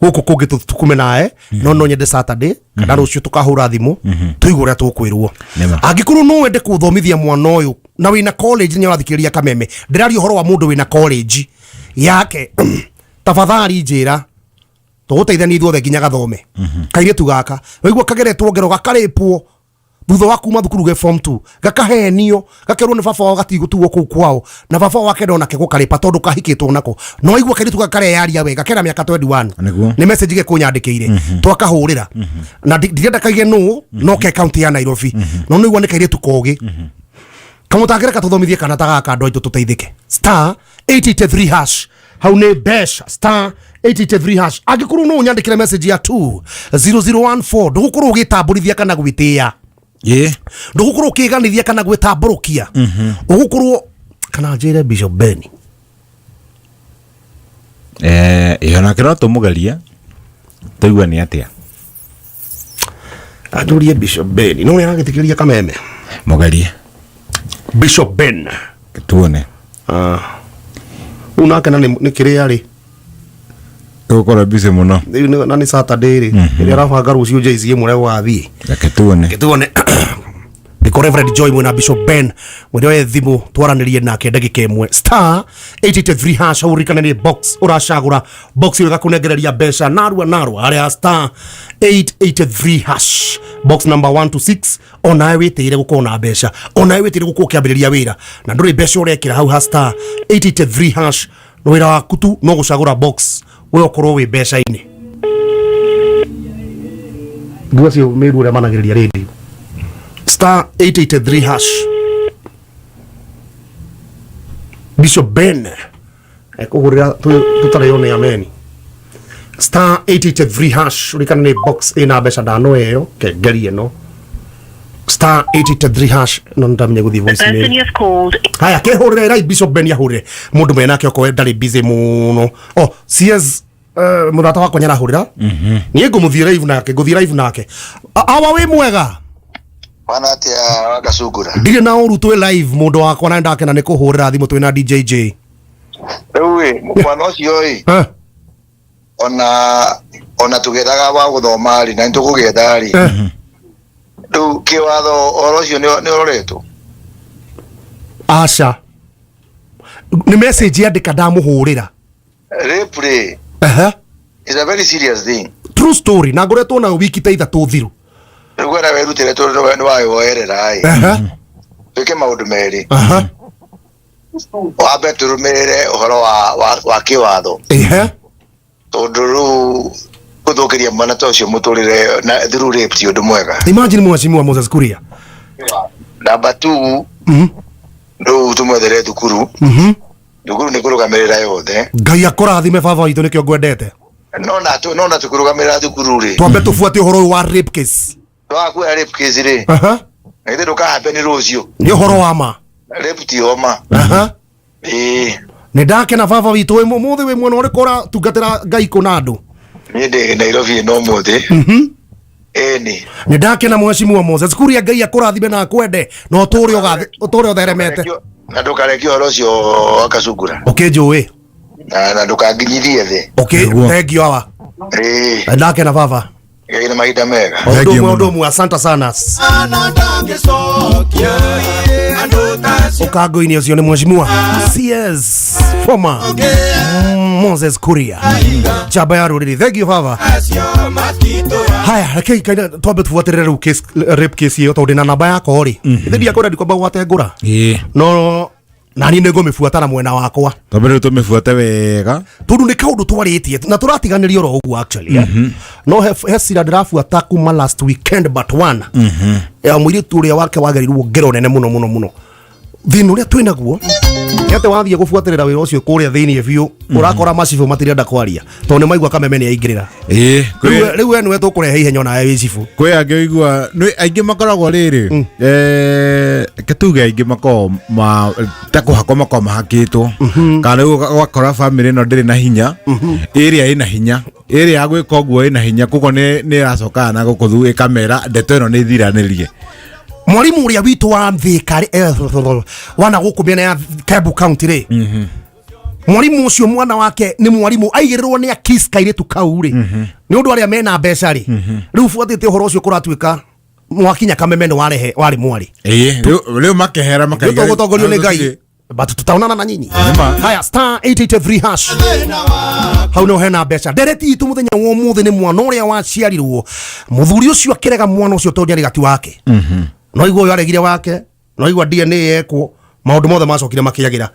Gũkũ kũngĩ tũtukume nawe no no nyende Saturday kana rũciũ tũkahũra thimũ tũigue ũrĩa tũkwĩrwo. Nĩma. Angĩkorwo no wende kũthomithia mwana ũyũ na wĩna college nĩ ũrathikĩrĩria Kameme ndĩraria ũhoro wa mũndũ wĩna college yake tafadhali njĩra tũgũteithania ithuothe nginya gathome kairĩtu gaka waigua kageretwo ngero gakarĩpwo thutha wa kuma thukuru ge form 2 gakahenio gakerwo nĩ baba wao gatigũtuo kũu kwao na baba wao akenda onake gũkarĩpa tondũ kahikĩtwo nako no waigua kairĩtu gaka kareyaria wega kena mĩaka 21 Nĩguo. nĩ message gekũnyandĩkĩire twakahũrĩra na ndirenda kaige nũ no ke kaunti ya Nairobi no nĩigua nĩ kairĩtu kogĩ kamũtangĩreka tũthomithie kana ta gaka andũ aitũ tũteithĩke star 883 hash hau nĩ mbeca star 883 hash angĩkorwo no ũnyandĩkĩre message ya 20014 ndũgũkorwo ũgĩtambũrithia kana gwĩtĩĩa Ĩĩ. ndũgũkorwo ũkĩganithia kana gwĩtambũrũkia ũgũkorwo kana njĩre Bishop Ben Ĩĩ onake no tũmũgerie tũigue nĩ atĩa. Anjũrie Bishop Ben no nĩ aragĩtĩkĩria Kameme Mũgerie. Bishop Ben Tuone. Rĩu nake na nĩ kĩrĩa rĩ Tũgũkorwo busy mũno. Rĩu na nĩ Saturday rĩ ĩrĩa arabanga rũciũ JCM ũrĩa gũgathiĩ. Reke tuone. Reke tuone. Ndiko Reverend Joy mwena Bishop Ben mwene oye thimũ twaranĩrie nake ndagĩka ĩmwe star 883 hash ũririkane nĩ box ũracagũra box ĩyo ĩgakũnengereria mbeca narua narua harĩa star 883 hash box number 1 to 6 onawe wĩtĩire gũkorwo na mbeca onawe wĩtĩire gũkorwo ũkĩambĩrĩria wĩra na ndũrĩ mbeca ũrekĩra hau ha star 883 hash na wĩra waku tu no gũcagũra box we ũkorwo wĩ mbeca-inĩ nguo cio mĩru ũrĩa managĩrĩria rĩndiũ star 883 hash Bishop Ben ekũhũrĩra tũtarĩ one ameni star 883 hash ũrikane nĩ box ĩna mbeca ndanoya ĩyo kengerie ĩno star 883 hash no ndamenya gũthiĩ The voice person mail you have called haya kehũrĩre rai Bishop Ben ahũrĩre mũndũ menake okorwo ndarĩ busy mũno oh CS mũrata wakwa nĩarahũrĩra niĩ ngũmũthiĩ live nake ngũthiĩ live nake awa wĩ mwega Wana atia wakacungura ndirĩ na ũru twĩ live mũndũ wakwa na ndakena nĩ kũhũrĩra thimũ twĩ na DJJ rĩu ĩ mwana ũcio ĩ Eh. ona ona tũgethaga wa gũthoma rĩ na nĩtũkũgetha rĩ Rĩu kĩwatho ũhoro ũcio nĩ ũroretwo. Aca, nĩ message yandĩka ndamũhũrĩra. Rape rĩ is a very serious thing. True story, na ngoretwo nayo wiki ta 3 thiru. Rĩu wena werutĩre tondũ nĩ wawoerera ĩ. Twĩke maũndũ merĩ. Wambe tũrũmĩrĩre ũhoro wa kĩwatho. Tondũ rĩu gũthũkĩria mwana ta ũcio mũtũrĩre na through rape ti ũndũ mwega. Imagine mheshimiwa Moses Kuria. Number 2, rĩu tũmwethere thukuru. Thukuru nĩ kũrũgamĩrĩra yothe. Ngai akũrathime baba witũ, nĩkĩo ngwendete. No na tu no na tũkũrũgamĩrĩra thukuru rĩ. Twambe tũbuate ũhoro ũyũ wa rape case. Twakuoya rape case rĩ. Na githĩ ndũkahambe nĩ rũciũ. Nĩ ũhoro wa ma. Rape ti homa. Ĩĩ. Nĩ ndakena baba witũ, wĩ mũthĩ wĩ mwena ũrĩkũ ũratungatĩra Ngai kũna andũ? Niĩ ndĩ Nairobi ĩno ũmũthĩ. Ĩni. Nĩ ndakena mheshimiwa Moses Kuria, Ngai akũrathime na akwende na ũtũre ũgathi ũtũre ũtheremete. Na ndũkarekie ũhoro ũcio wa Kacungura. Ũkĩnjũĩ. Na ndũkanginyithie thĩ. Okay, thank you awa. Ĩĩ. Nĩ ndakena baba. Ngai na mahinda mega. Ũndũ ũmwe ũndũ ũmwe, asante sana. Ũkango-inĩ ũcio nĩ mheshimiwa CS former Moses Kuria, njamba ya rũrĩrĩ. Thank you baba. Haya, rekei kaina twambe tubuatĩrĩre rĩu case, rape case ĩyo, tondũ ndĩna namba yakwa rĩ. Ithe ndiakwenda ndikwamba gwatengũra, no nani nĩ ngũmĩbuata na mwena wakwa. Twambe rĩu tũmĩbuate wega. Tondũ nĩ kaũndũ twarĩtie na tũratiganĩria oro ũguo actually, eh. No he cira ndĩrabuata kuma last weekend but one ya mũirĩtu ũrĩa wake wagerirwo ngero nene mũno mũno mũno. Thĩna ũrĩa twĩ naguo nĩ atĩ wathiĩ gũbuatĩrĩra wĩra ũcio kũrĩa thĩinĩ biũ, ũrakora macibũ matirenda kwaria tondũ nĩ maigua kameme nĩ aingĩrĩra. Rĩu we nĩwe tũkũrehe ihenya onawe wĩ cibũ. Kwĩ angĩ ũigua nĩ aingĩ makoragwo rĩrĩ, reke tuge aingĩ makoragwo ta kũhakwo makoragwo mahakĩtwo, kana rĩu ũgakora bamĩrĩ ĩno ndĩrĩ na hinya, ĩrĩa ĩna hinya, ĩrĩa ya gwĩka ũguo ĩna hinya, koguo nĩ ĩracokaga na gũkũ ĩkamera ndeto ĩno nĩ ĩthiranĩrie. Mwarimu ũrĩa witũ wa Thika rĩ, wana gũkũ mĩena ya Kiambu County rĩ, mwarimu ũcio mwana wake nĩ mwarimu aigĩrĩrwo nĩ akis kairĩtu kau rĩ, nĩ ũndũ arĩa mena mbeca rĩ. Rĩu buatĩte ũhoro ũcio kũratuĩka mwakinya kameme nĩ warehe warĩ mwarĩ. Rĩu makehera makaiga. Gũtongorio nĩ Ngai, but tutaonana na nyinyi. Haya, star 883 hash, hau no hena mbeca. Ndereti itũ mũthenya wa ũmũthĩ nĩ mwana ũrĩa waciarirwo, mũthuri ũcio akĩrega mwana ũcio tondũ nĩ arĩ gati wake. No igua ũyũ aregire wake, no igua DNA yekwo, maũndũ mothe macokire makĩagĩra.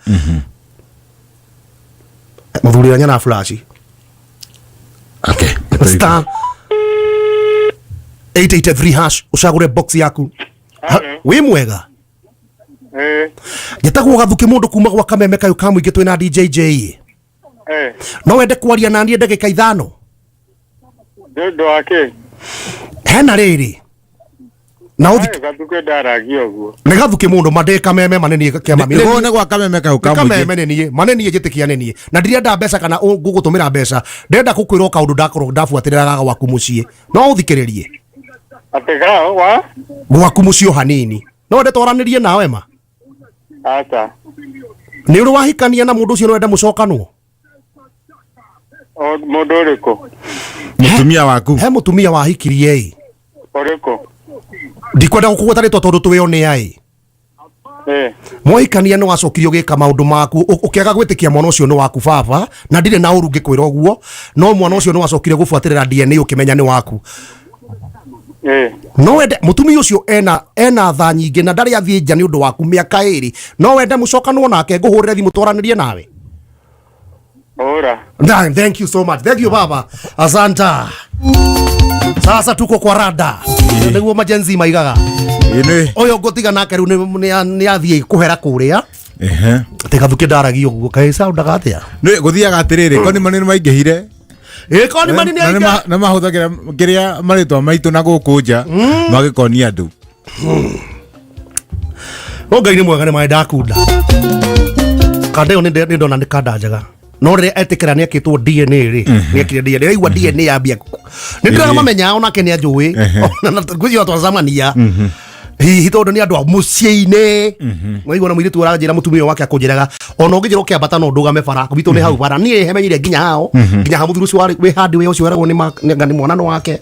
Mũthuri ũrĩa nyana flash. Okay. Star 883 hash, ũcagũre box yaku. Wĩ mwega? Njĩtagwo Gathuki mũndũ kuma gwa kameme kayũ ka mũingĩ, twĩna DJ J. No wende kwaria na niĩ ndagĩka 5? Nĩ ũndũ wa kĩ? Hena rĩrĩ na ũthi. Gathuke ndaragia ũguo. Nĩ Gathuki mũndũ mandĩ kameme manenie kĩa mami. Nĩ gwa kameme kau ka Nĩ mũingĩ. kameme nĩ niĩ manenie njĩtĩkia nĩ niĩ, na ndirenda mbeca kana ngũgũtũmĩra mbeca, ndĩrenda gũkwĩra o kaũndũ ndakorwo ndabuatĩrĩraga gwaku mũciĩ, no ũthikĩrĩrie. Atĩ ga wa? Gwaku mũciĩ o hanini, no wende twaranĩrie nawe ma? Aca. Nĩ ũrĩ wahikania na mũndũ ũcio? No wende mũcokanwo? O mũndũ ũrĩkũ? Mũtumia waku. He mũtumia wahikirie ĩ. Ũrĩkũ? Ndikwenda gũkũgweta rĩtwa tondũ twĩo nĩ aĩ. Mwahikania nĩ wacokire ũgĩka maũndũ maku, ũkĩaga gwĩtĩkia mwana ũcio nĩ waku baba, na ndirĩ na ũru ngĩkwĩra ũguo, no mwana ũcio nĩ wacokire gũbuatĩrĩra DNA ũkĩmenya nĩ waku. No wende mũtumia ũcio ena tha nyingĩ na ndarĩ athiĩ nja nĩ ũndũ waku mĩaka 2, no wende mũcokanwo nake, ngũhũrĩre thimũ twaranĩrie nawe? Ora. Thank you so much. Thank you baba. Asanta. Sasa tuko kwa rada. Nĩguo majenzi maigaga. Ũyũ ngũtiga nake rĩu nĩ athiĩ kũhera kũrĩa. Atĩ Gathuki ndaragia ũguo, kaĩ soundaga atĩa? Nĩ gũthiaga atĩrĩrĩ, koni mani nĩ maingĩhire. Ĩ, koni mani nĩ aingĩ. Na mahũthagĩra kĩrĩa marĩtwa maitũ na gũkũ nja magĩkonia andũ. No Ngai nĩ mwega, nĩ maĩ ndakunda. Kanda ĩyo nĩ ndona nĩ kanda njega. No rĩrĩa etĩkĩra nĩ ekĩtwo DNA rĩ, nĩ ekire DNA, aigua DNA yambia. Nĩ ndĩramamenya onake nĩ anjũĩ. Ona ngwĩciria twacemania. Hihi tondũ nĩ andũ a mũciĩ-inĩ. Waigua na mũirĩtu ũranjĩra mũtumia wake akũnjĩraga ona ũngĩnjĩra ũkĩambata no ndũgame bara gwitũ nĩ hau bara niĩ hemenyire nginya hao nginya ha mũthuri ũcio warĩ wĩ handi wĩ ũcio weragwo nĩ mwana nĩ wake.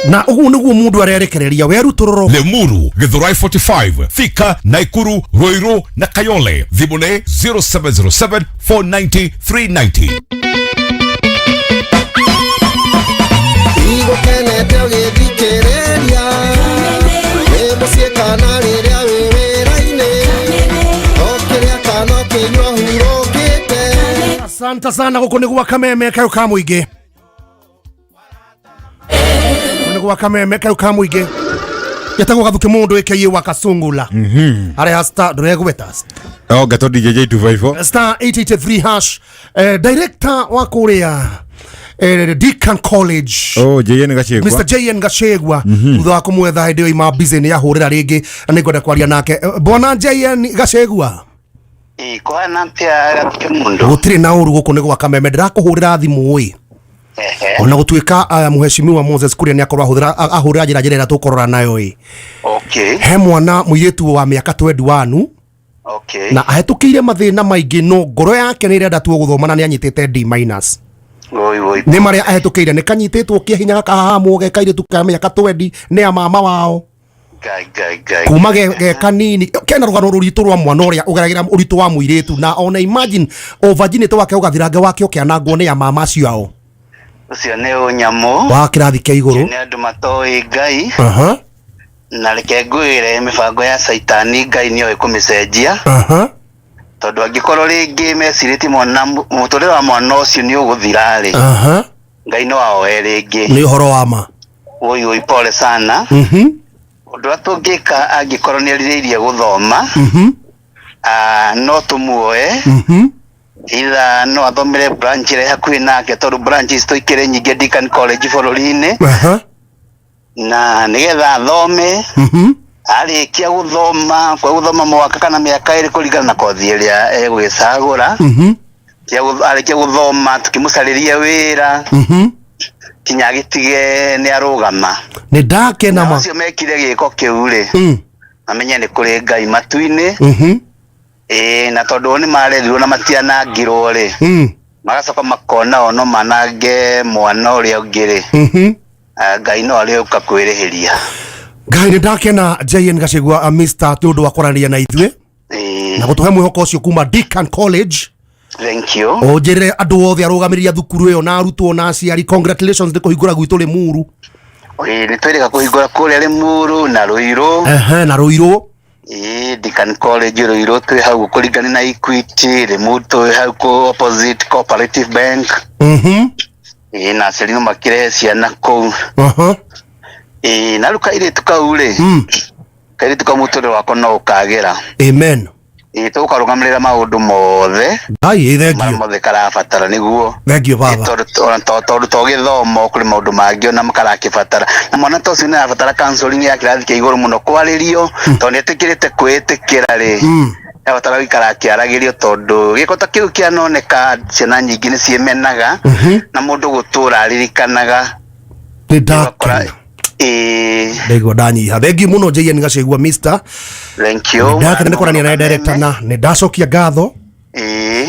Na ũguo nĩguo mũndũ arerekereria werutũrũro. Limuru, Githurai 45, Thika, Naikuru, Ruiru na Kayole. Thimũ nĩ 0707 490 390. Igũkenete ũgĩthikĩrĩria wĩ mũciĩ kana rĩrĩa wĩ wĩra-inĩ ũkĩrĩa kana ũkĩnyua hurũkĩte. Asante sana gũkũ nĩ gwa kameme kayo ka mũingĩ. Nĩ gwa kameme kayo ka mũingĩ. Getagwo gathuke mũndũ aka wa Kasungula. Arĩa star ndũregweta. Oh, gato DJ J254. Star 883 hash director wa kũrĩa Deakin College. Oh, JN Gachegwa. Mr. JN Gachegwa thutha wa kũmwetha hĩndĩ ĩyo ima busy nĩ ahũrĩra rĩngĩ na nĩngwenda kwaria nake. Bwana JN Gachegwa. Kũhana atĩa gathuke mũndũ? Gũtirĩ na ũru gũkũ nĩ gwa kameme ndĩrakũhũrĩra thimũ ĩ. Ona gũtuĩka mũheshimiwa Moses Kuria nĩ akorwo ahũthĩra ahũrĩra njĩra njĩra ĩrĩa tũkũrora nayo ĩ. Okay. He mwana mũirĩtu wa mĩaka 21 Okay. na ahĩtũkĩire mathĩna maingĩ no ngoro yake nĩ ĩrenda tu gũthoma na nĩ anyitĩte D minus. Oi oi. Nĩ marĩa ahĩtũkĩire nĩ kanyitĩtwo kĩa hinya gakahahamwo ge kairĩtu ka mĩaka 20 nĩ a mama wao. Ngai ngai ngai. Kuma ge kanini kena rũgano rũritũ rwa mwana ũrĩa ũgeragĩra ũritũ wa mũirĩtu na ona imagine o virginity wake ũgathirange wake ũkĩanangwo nĩ a mama acio ao. Ũcio nĩ ũnyamũ. Wa kĩrathi kĩa igũrũ. Nĩ andũ matoĩ Ngai. Aha. Na reke ngwĩre mĩbango ya caitani Ngai nĩoĩ kũmĩcenjia. Aha. Tondũ angĩkorwo rĩngĩ mecirĩtie mwana mũtũrĩre wa mwana ũcio nĩ ũgũthira rĩ. Aha. Ngai no aoe rĩngĩ. Nĩ ũhoro wa ma. Oi oi pole sana. Mhm. Ũndũ ũrĩa tũngĩka angĩkorwo nĩ erirĩirie gũthoma, no tũmuoe. Either no athomere branch ĩrĩa hakuhĩ nake tondũ branch ici tũikĩrĩ nyingĩ Deakin College bũrũri-inĩ. Na nĩgetha athome, arĩkia gũthoma kwa gũthoma mwaka kana mĩaka ĩrĩ kũringana na kothi ĩrĩa egũgĩcagũra. Arĩkia gũthoma tũkĩmũcarĩria wĩra kinya agĩtige nĩ arũgama. Nĩ ndakena ma. Acio mekire gĩko kĩu rĩ, mamenye nĩ kũrĩ Ngai matu-inĩ. Ĩĩ, na tondũ o nĩ marerirwo na matianangirwo rĩ, magacoka makona o no manange mwana ũrĩa ũngĩ rĩ, Ngai no arĩũka kwĩrĩhĩria. Ngai nĩ ndakena JN Gachagua Mr. nĩ ũndũ wa kwaranĩria na ithuĩ na gũtũhe mwĩhoko ũcio kuma Deakin College. Thank you. Ũnjĩrĩre andũ othe arũgamĩrĩri a thukuru ĩyo na arutwo na aciari congratulations nĩ kũhingũra gwitũ Limuru. Ĩĩ, nĩ twĩrĩga kũhingũra kũrĩa Limuru na Ruiru. Ehe, na Ruiru. Ĩĩ, Deakin College Ruiru twĩ hau kũringana na Equity, Limuru twĩ hau kũ opposite Cooperative Bank. Ĩĩ, na aciari no makĩrehe ciana kũu. Aha. Ĩĩ, na rĩu kairĩtu kau rĩ, kairĩtu kau mũtũrĩre wako no ũkagĩra. Amen. Ĩĩ, tũgũkarũgamĩrĩra maũndũ mothe. Ngai, thank you. Mothe karabatara nĩguo. Thank you baba. Tondũ to gĩthomo kũrĩ maũndũ mangĩ ona karakĩbatara. Na mwana ta ũcio nĩ arabatara counseling ya kĩrathi kĩa igũrũ mũno kwarĩrio, tondũ nĩ etĩkĩrĩte kwĩĩtĩkĩra rĩ. Arabatara gũikara akĩaragĩrio tondũ gĩko ta kĩu kĩanoneka ciana nyingĩ nĩ ciĩmenaga na mũndũ gũtũra aririkanaga. Nĩ ndakena. Ĩĩ. Ndaigua ndanyiha. Thank you mũno JN Gachagua Mr. Thank you. Ndakena nĩ kwaranĩria na director na nĩ ndacokia ngatho.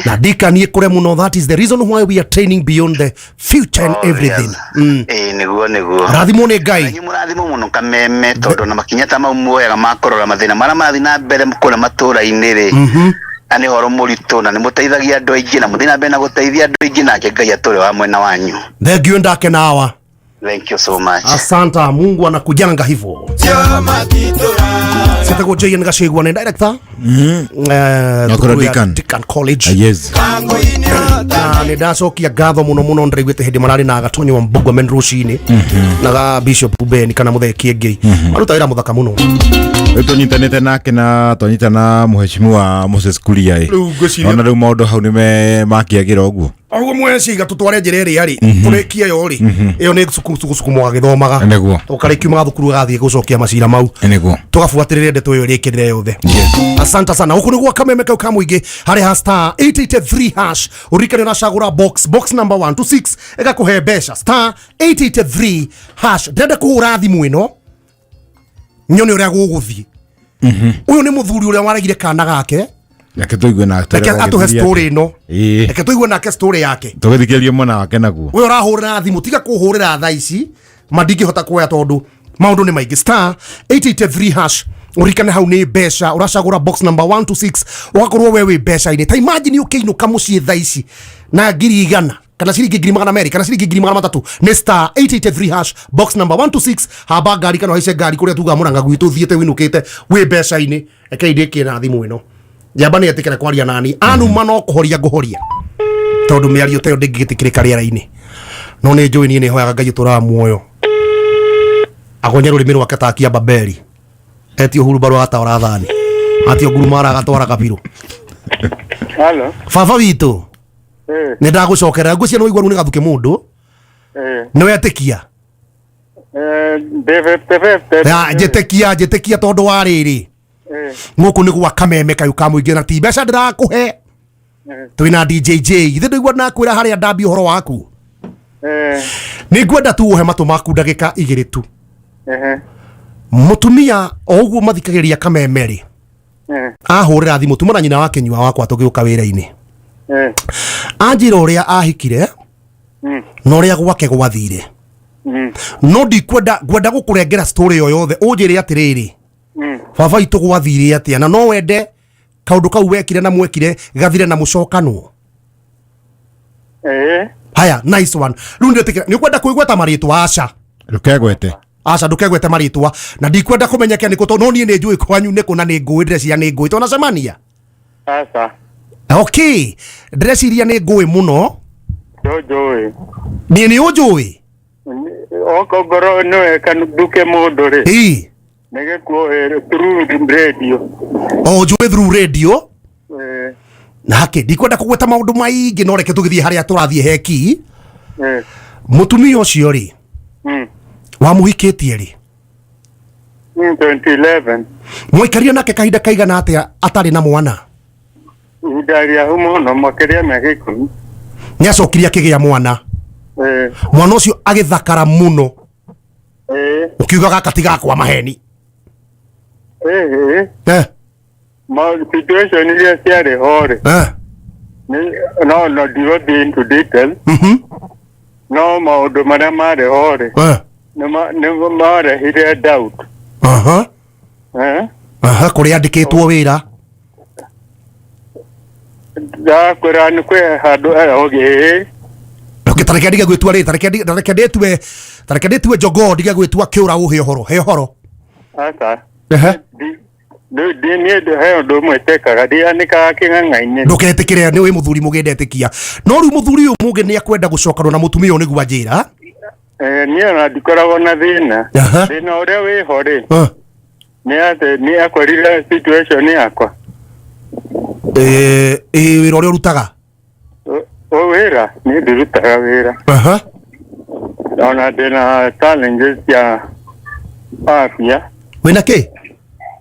Na ndikanie kũre mũno. That is the reason why we are training beyond the future and everything. Ĩĩ, nĩguo nĩguo. Rathimwo nĩ Ngai. Nanyu mũrathimwo mũno kameme tondũ na makinya ta mau muoyaga ma kũrora mathĩna marĩa marathiĩ na mbere kũrĩa matũra-inĩ rĩ. Na nĩ ũhoro mũritũ na nĩ mũteithagia andũ aingĩ na mũthiĩ na mbere na gũteithia andũ aingĩ nake Ngai atũre wa mwena wanyu. Thank you ndakena hawa. Thank you so much. Asante, Mungu anakujanga hivyo. Sitagwo JN Gachagua ni director. Nakuru thukuru ya Deakin. Deakin College. Yes. Na nĩ ndacokia ngatho mũno mũno ndĩraiguĩte hĩndĩ mararĩ na Gatonyi wa Mbugua men rũcinĩ na ga Bishop Ben kana Mũthee Kĩengei. Maruta wĩra mũthaka mũno. Rĩu tũnyitanĩte nake na twanyita na mũheshimiwa Moses Kuria ĩ. Rĩu ngwĩciria- Ona rĩu maũndũ hau nĩme makĩagĩra ũguo. Ũguo mweciga tũtware njĩra ĩrĩa rĩ tũrĩkie yo rĩ ĩyo nĩ cukucuku agĩthomaga Nĩguo. tũkarĩkiumaga thukuru agathiĩ gũcokia macira mau Nĩguo. tũgabuatĩrĩre ndeto ĩyo ĩrĩkĩrĩre yothe. Asante sana. Huku nĩguo kameme kau ka mũingĩ harĩ ha star 883 hash ũririkane ũracagũra box number 1 to 6 ĩgakũhe mbeca star 883 hash. Ndĩrenda kũhũra thimũ ĩno nyone ũrĩa gũgũthiĩ. Ũyũ nĩ mũthuri ũrĩa waregire kana gake. Reke tũigue nake. Reke atũhe story ĩno. Ĩĩ. Reke tũigue nake story yake. Tũgĩthikĩrĩrie mwena wake naguo. Ũyũ ũrahũrĩra thimũ tiga kũhũrĩra thaa ici Ma ndingĩhota kuoya tondũ maũndũ nĩ maingĩ. Star 883 hash, ũririkane hau nĩ mbeca ũracagũra box number 1 to 6, ũgakorwo we wĩ mbeca-inĩ. Ta imagine ũkĩinũka mũciĩ thaa ici na 100,000 kana ciringi 200,000 kana ciringi 300,000. Nĩ star 883 hash, box number 1 to 6. Hamba ngari kana ũhaice ngari kũrĩa tuga mũranga gwitũ ũthiĩte wĩinũkĩte wĩ mbeca-inĩ. Rekei ndĩkie na thimũ ĩno. Njamba nĩ etĩkĩra kwaria nani anuma no kũhoria ngũhoria tondũ mĩario ta ĩyo ndĩngĩgĩtĩkĩrĩka rĩera-inĩ. No nĩ njũĩ niĩ nĩ hoyaga Ngai ũtũraga muoyo agonye rũrĩmĩ rwake ta akia Babeli etio hurumbarũ agatwara thani atio ngurumara agatwara kabirũ. Halo. Baba witũ, nĩ ndagũcokerera. Ngwĩciria nĩ waigua rĩu nĩ gathuke mũndũ. Nĩ wetĩkia? Ndĩ 50-50. Ya, njĩtĩkia, njĩtĩkia tondũ wa rĩrĩ, gũkũ nĩ gwa kameme kayũ ka mũingĩ na ti mbeca ndĩrakũhe. Twĩna DJJ ithe ndũigua nakwĩra harĩa ndambia ũhoro waku. Nĩ ngwenda tu ũhe matũ maku ndagĩka 2 tu. Mũtumia o ũguo mathikagĩrĩria kameme rĩ, ahũrĩra thimũ tuma na nyina wa kĩnyua wakwa tũgĩũka wĩra-inĩ, anjĩra ũrĩa ahikire na ũrĩa gwake gwathire. No ndikwenda, ngwenda gũkũrengera story o yothe ũnjĩre atĩrĩrĩ, baba itũ gwathire atĩa, na no wende kaũndũ kau wekire na mwekire gathire na mũcokanwo. Haya, nice one. Rĩu nĩtĩkĩra nĩ ũkwenda kwĩgweta marĩtwa? Aca. Ndũkegwete. Aca, ndũkegwete marĩtwa na ndikwenda kũmenyeke nĩkũ tondũ no niĩ nĩ njũĩ kwanyu nĩkũ na nĩ ngũĩ ndĩreciria nĩ ngũĩ twanacemania. Aca. Okay, ndĩreciria nĩ ngũĩ mũno. Ndũnjũĩ. Niĩ nĩ ũnjũĩ. Okongoro nĩwe nduke mũndũ rĩ. Ĩĩ. Nĩ gĩkuũ through radio. O njũĩ through radio. Na hake ndikwenda kũgweta maũndũ maingĩ, no reke tũgĩthiĩ harĩa tũrathiĩ heki. Mũtumia ũcio rĩ, wamũhikĩtie rĩ? 2011. Mwaikarire nake kahinda kaigana atĩa atarĩ na mwana? Ihinda rĩahu mũno, makĩria mĩaka 10. Nĩ acokire akĩgĩa mwana. Mwana ũcio agĩthakara mũno, ũkiuga gaka ti gakwa maheni. Ma situation iria ciarĩ ho rĩ, no ndigũthiĩ into detail, no maũndũ marĩa marĩ ho rĩ, nĩ marehire doubt. Aha, kũrĩa andĩkĩtwo wĩra? Ndakwĩra nĩ kwĩ handũ ĩĩ. Okay, tareke ndige gwĩtua rĩ, tareke ndĩtue, tareke ndĩtue jogoo, ndige gwĩtua kĩũra ũhe ũhoro, he ũhoro. Aca. Niĩ he ũndũ ũmwe tekaga, ndianĩkaga kĩng'ang'a-inĩ. Ndũketĩkĩre nĩ wĩ mũthuri mũgĩ, ndetĩkia. No rĩu mũthuri ũyũ mũgĩ nĩ akwenda gũcokanwo na mũtumia ũyũ nĩguo anjĩra. Niĩ ona ndikoragwo na thĩna. Thĩna ũrĩa wĩho rĩ, nĩ atĩ nĩ akorire situation yakwa. Ĩ wĩra ũrĩa ũrutaga? O wĩra, niĩ ndirutaga wĩra. Ona ndĩna challenges cia afya. Wĩna kĩ?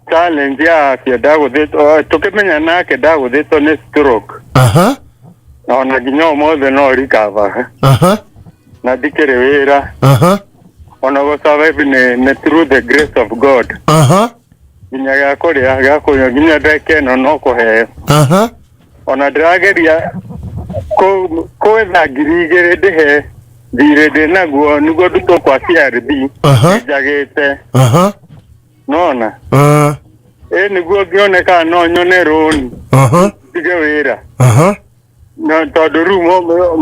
Challenge ya afya, ndagũthĩtwo tũkĩmenya nake ndagũthĩtwo nĩ stroke. Na ona nginya ũmũthĩ no recover. Na ndikĩrĩ wĩra. Ona gũ survive nĩ through the grace of God. Nginya gĩa kũrĩa, gĩa kũnyua, nginya ndagĩka ĩno no kũheo. Ona ndĩrageria gwetha 2,000 ndĩhe thirĩ ndĩ naguo nĩguo ndutwo kwa CRB njagĩte. Nona ĩ nĩguo ngĩone kana no nyone rũni ndige wĩra. No tondũ rĩu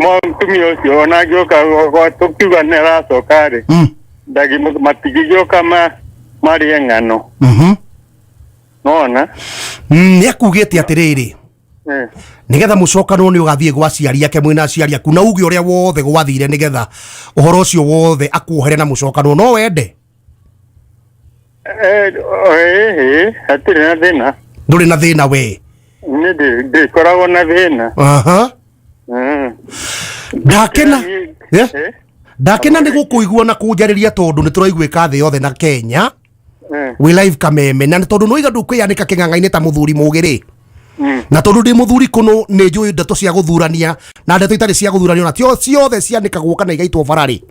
mũtumia ũcio ona angĩũka tũkiuga nĩ aracoka rĩ, matingĩgĩũka marĩe ng'ano. Nona Nĩ akugĩte atĩrĩrĩ, nĩgetha mũcokanwo nĩ ũgathiĩ gwa aciari ake mwĩna aciari aku na uge ũrĩa wothe gwathire nĩgetha ũhoro ũcio wothe akuohere na mũcokanwo. No wende? Ĩĩ, hatirĩ na thĩna. Ndũrĩ na thĩna we? Niĩ ndikoragwo na thĩna. Ndakena. Ndakena nĩ gũkũigua na kũnjarĩria tondũ nĩ tũraiguĩka thĩ yothe na Kenya. Wĩ live kameme na tondũ nĩwaiga ndũkwĩyanĩka kĩng'ang'a-inĩ ta mũthuri mũgĩ rĩ, na tondũ ndĩ mũthuri kũnũ nĩ njũĩ ndeto cia gũthurania na ndeto itarĩ cia gũthurania, na tio ciothe cianĩkagwo kana igaitwo bara rĩ,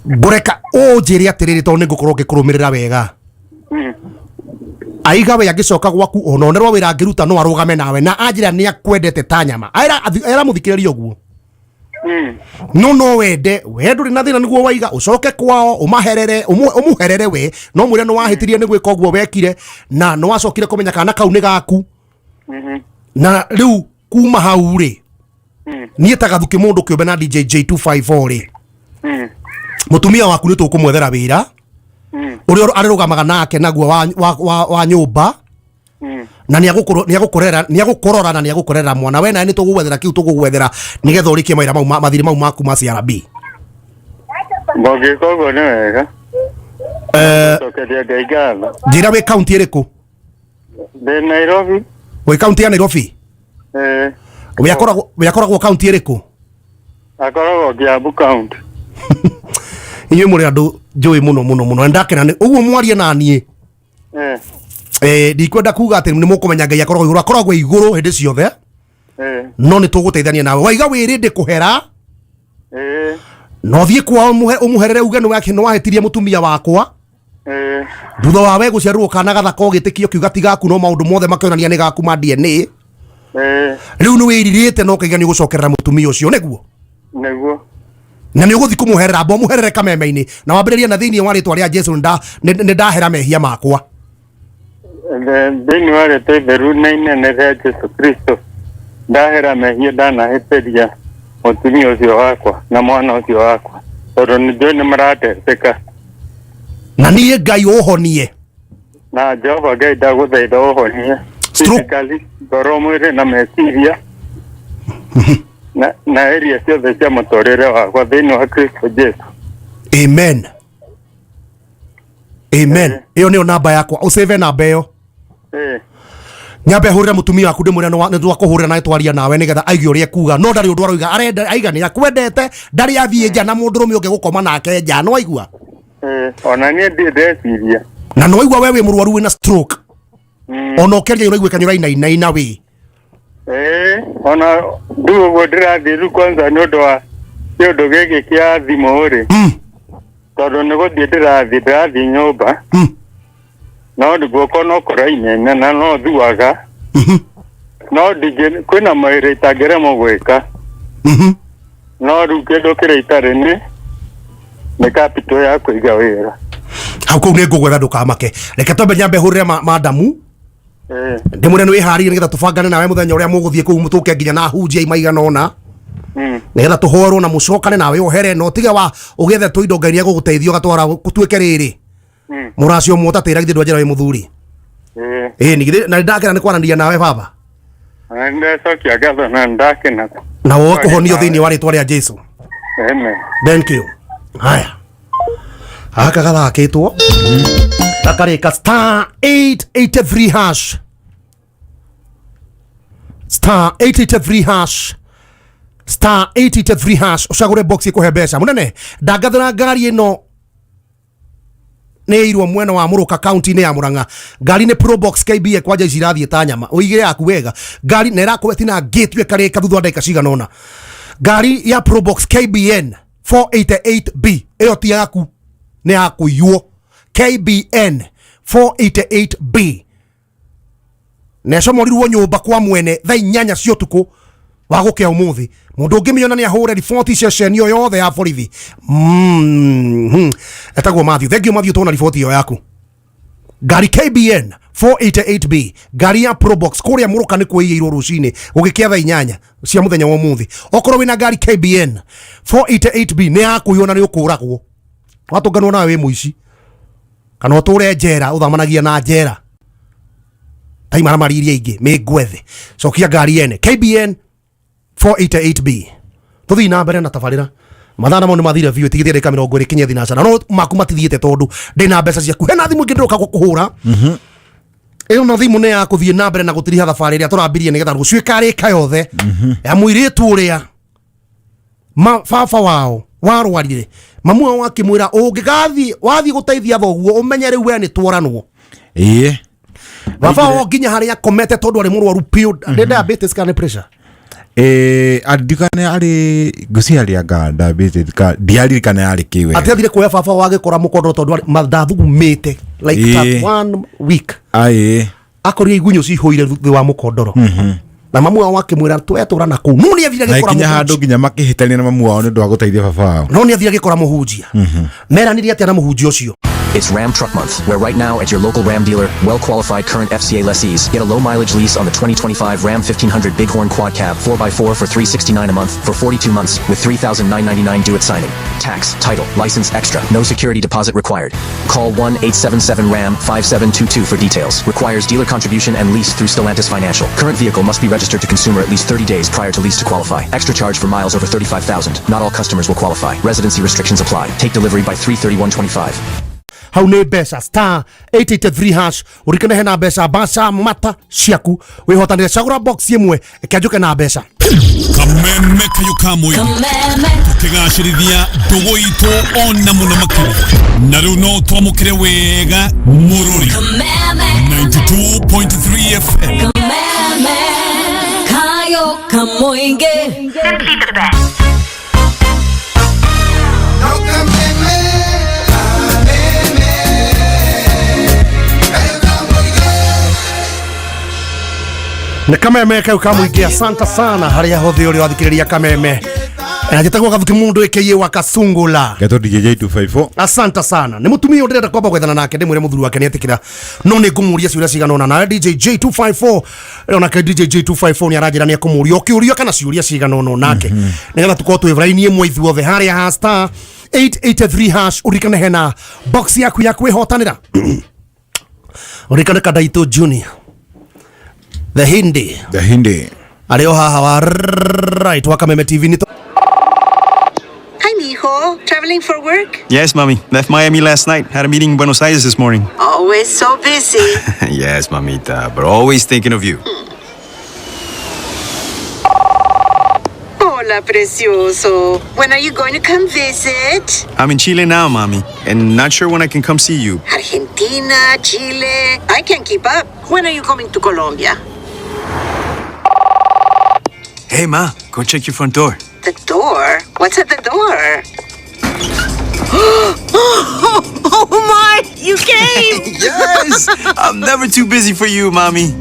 ngũreka ũnjĩre atĩrĩrĩ tondũ nĩ ngũkorwo ngĩkũrũmĩrĩra wega. Aiga we angĩcoka gwaku ona onerwo wĩra angĩruta no arũgame nawe na anjĩra nĩ akwendete ta nyama. Era mũthikĩrĩria ũguo. No no wende we ndũrĩ na thĩna nĩguo waiga ũcoke kwao ũmaherere ũmũherere we no mwĩre nĩ wahĩtirie nĩ gwĩka ũguo wekire na nĩ wacokire kũmenya kana kau nĩ gaku. Na rĩu kuma hau rĩ, niĩ ta Gathuki mũndũ kĩũmbe na DJ J254 rĩ, mũtumia waku nĩ tũkũmwethera wĩra ũrĩa arĩrũgamaga nake naguo wa nyũmba, na nĩ agũkũrora na nĩ agũkũrera mwana. We nawe nĩ tũgũgwethera kĩu tũgũgwethera nĩgetha ũrĩkie mawĩra mau mathirĩ mau maku ma CRB. Mũngĩka ũguo nĩ wega. Cokeria Ngai ngatho. Njĩra wĩ kaunti ĩrĩkũ? Ndĩ Nairobi. Wĩ kaunti ya Nairobi? Eh. We akoragwo kaunti ĩrĩkũ? Akoragwo Kiambu County. Inyuĩ mũrĩ andũ njũĩ mũno mũno mũno na ndakena nĩ ũguo mwarie na niĩ. Ndikwenda kuga atĩ nĩ mũkũmenya Ngai akoragwo igũrũ, akoragwo igũrũ hĩndĩ ciothe, no nĩ tũgũteithania nawe. Waiga wĩrĩ ndĩ kũhera no thiĩ kwao ũmũherere uge nĩ wahĩtirie mũtumia wakwa thutha wa we gũciarĩrwo kana gathaka ũgĩtĩkio kiuga ti gaku, no maũndũ mothe makĩonania nĩ gaku ma DNA. Rĩu nĩ wĩrirĩte na ũkaiga nĩ ũgũcokerera mũtumia ũcio, nĩguo? Nĩguo. Na nĩ ũgũthiĩ kũmũherera, amba ũmũherere kameme-inĩ na wambĩrĩrie na thĩinĩ wa rĩtwa rĩa Jesu nĩ ndahera mehia makwa. Thĩinĩ wa rĩtwa itheru na inene rĩa Jesu Kristo, ndahera mehia ndanahĩtĩria mũtumia ũcio wakwa na mwana ũcio wakwa, tondũ nĩ njũĩ nĩ marateseka. Na niĩ Ngai ũhonie. Na Jehova Ngai, ndagũthaitha ũhonie physically, ngoro, mwĩrĩ na meciria na area ciothe cia mũtũrĩre wakwa thĩinĩ wa Kristo Jesu. Amen, amen. Ĩyo nĩyo namba yakwa, ũsave namba ĩyo. Nyambe hũrĩre mũtumia waku ndĩmwĩre nĩ twakũhũrĩra na twaria nawe nĩgetha aigue ũrĩa ekuga, no ndarĩ ũndũ aroiga, arenda aiga nĩ akwendete, ndarĩ athiĩ nja na mũndũrũme ũngĩ gũkoma nake nja, no aigua? Ona niĩ ndirĩ ndeciria. Na no aigua we wĩ mũrwaru, wĩna stroke, ona ũkĩaria ũraiguĩka nĩ ũrainainaina wĩ. Ona rĩu ũguo ndĩrathiĩ rĩu kwanza nĩ ũndũ wa kĩũndũ gĩkĩ kĩa thimũ rĩ, tondũ nĩ gũthiĩ ndĩrathiĩ nyũmba, no guoko no kũrainaina na no thuaga, no ndingĩ kwĩna mawĩra itangĩremwo gwĩka, no rĩu kĩndũ kĩrĩa itarĩ nĩ capital ya kũiga wĩra. Hau kũu nĩ ngũgwetha, ndũkamake. Reke twambe nyambe hũrĩre madamu ndĩmwĩre nĩ wĩharĩrie nĩgetha tũbangane nawe mũthenya ũrĩa mũgũthiĩ kũu, tũke nginya na hunjia maigana ũna nĩgetha tũhoerwo na mũcokane nawe ohere na ũtige wa ũgĩethe tũindo. Ngai nĩ egũgũteithia ũgatwara gũtuĩke rĩrĩ mũracio ũmwe ũtatĩra githĩ ndwanjĩra wĩ mũthuri. Ĩĩ nĩ na nĩndakena nĩ kwaranĩria nawe, baba. Na nĩndacokia ngatho na nĩndakena. Na woe kũhonio thĩinĩ wa rĩtwa rĩa Jesu. Amen. Thank you. Haya, gaka gathakĩtwo gakarĩka star 883 hash, star 883 hash, star 883 hash, ũcagũre box ĩkũhe mbeca mũnene. Ndangathĩra ngari ĩno nĩ ĩirwo mwena wa Mũrũka, kaunti-inĩ ya Mũrang'a. Ngari nĩ Probox KBA, kwanja ici irathiĩ ta nyama. Ũigĩre yaku wega ngari na ĩrakorwo ĩtina ngĩtu ĩkarĩka thutha wa ndagĩka cigana ũna. Ngari ya Probox KBN 488B, ĩyo ti yaku, nĩ ya kũiywo. KBN 488B na ĩcomorirwo nyũmba kwa mwene thaa 8 cia ũtukũ wa gũkĩa ũmũthĩ. Mũndũ ũngĩmĩona nĩ ahũre riboti ceceni o yothe ya borithi. Etagwo Matthew. Thank you, Matthew, tuona riboti ĩyo yaku. Ngari KBN 488B, ngari ya Probox, kũrĩa Mũrũka nĩ kwĩiyĩirwo rũcinĩ gũgĩkĩa thaa 8 cia mũthenya wa ũmũthĩ. Okorwo wĩna ngari KBN 488B, nĩ yakũiywo na nĩ ũkũragwo, watũnganwo nawe wĩ mũici kana ũtũre njera, ũthamanagia na njera ta imaramari iria ingĩ mĩngwethe. Cokia ngari yene KBN 488B. Tũthiĩ na mbere na tabarĩra. Mathaa namo nĩ mathire biũ, tigithia ndagĩka 20 kinye thinacara, no maku matithiĩte tondũ ndĩna mbeca ciaku. Hena thimũ ingĩ ndĩroka gũkũhũra. Ĩyo no thimũ nĩ ya kũthiĩ na mbere na gũtiriha thabarĩ ĩrĩa tũrambirie nĩgetha rũciũ ĩkarĩka yothe ya mũirĩtu ũrĩa ma baba wao warwarire, mamu wao akĩmwĩra ũngĩgathiĩ wathiĩ gũteithia thoguo ũmenye rĩu we nĩ tworanwo. Baba wao nginya harĩa akomete tondũ arĩ mũrwaru biũ, nĩ diabetes kana nĩ pressure? Andikane arĩ ngũci arĩ anga diabetes ka ndiaririkana yarĩ kĩ wega. Atĩ athire kuoya baba wao agĩkora mũkondoro tondũ ndathugumĩte like that one week. Akorire igunyũ cihũire thĩ wa mũkondoro. Na mamu wao akĩmwĩra twetũra na kũu. No nĩ athire Na gĩkora ikinya mũhunjia. handũ nginya makĩhĩtania na mamu wao nĩ ũndũ wa gũteithia baba wao. No nĩ athire gĩkora mũhunjia. Meranire atĩa na mũhunjia ũcio? It's Ram Truck Month, where right now at your local Ram dealer, well-qualified current FCA lessees get a low-mileage lease on the 2025 Ram 1500 Bighorn Quad Cab 4x4 for $369 a month for 42 months with $3,999 due at signing. Tax, title, license extra. No security deposit required. Call 1-877-RAM-5722 for details. Requires dealer contribution and lease through Stellantis Financial. Current vehicle must be registered to consumer at least 30 days prior to lease to qualify. Extra charge for miles over 35,000. Not all customers will qualify. Residency restrictions apply. Take delivery by 3/31/25. Hau nĩ mbeca star 883 hash ũrikane hena mbeca mbaca mata ciaku wĩhotanĩre cagũra box ĩmwe ĩkĩanjũke na mbeca. Kameme kayo ka mũingĩ tũkĩgacĩrithia ndũgũ itũ ona mũno makĩria na rĩu no twamũkĩre wega mũrũri 92.3 FM. Kameme kayo kamoinge. Simply the best. Nĩ kameme kau ka mũingĩ, asante sana harĩa hothe ũrĩ wathikĩrĩria kameme. Njĩtagwo Gathuki Mundu aka wa Kasungula. Getwo DJ J254. Asante sana. Nĩ mũtumia ũyũ ndĩrenda kwamba gwethana nake ndĩmwĩre mũthuri wake nĩ etĩkĩra no nĩ ngũmũria ciũria cigana ũna. Nawe DJ J254 onake DJ J254 nĩ aranjĩra nĩ ekũmũria o kĩũria kana ciũria cigana ũna nake nĩgetha tũkorwo twĩ raini ĩmwe ithuothe harĩa ha star 883 hash ũririkane hena box yaku ya kwĩhotanĩra. Ũririkane Kadaitũ Junior the Hindi. The Hindi. Arĩ o haha wa right wa Kameme TV nĩ Hi, mijo. Traveling for work? Yes, mommy. Left Miami last night. Had a meeting in Buenos Aires this morning. Always so busy. Yes, mamita, but always thinking of you. Hola, precioso. When are you going to come visit? I'm in Chile now, mommy, and not sure when I can come see you. Argentina, Chile. I can't keep up. When are you coming to Colombia? Hey, ma, go check your front door. The door? What's at the door? Oh my! You came! Yes! I'm never too busy for you, mommy.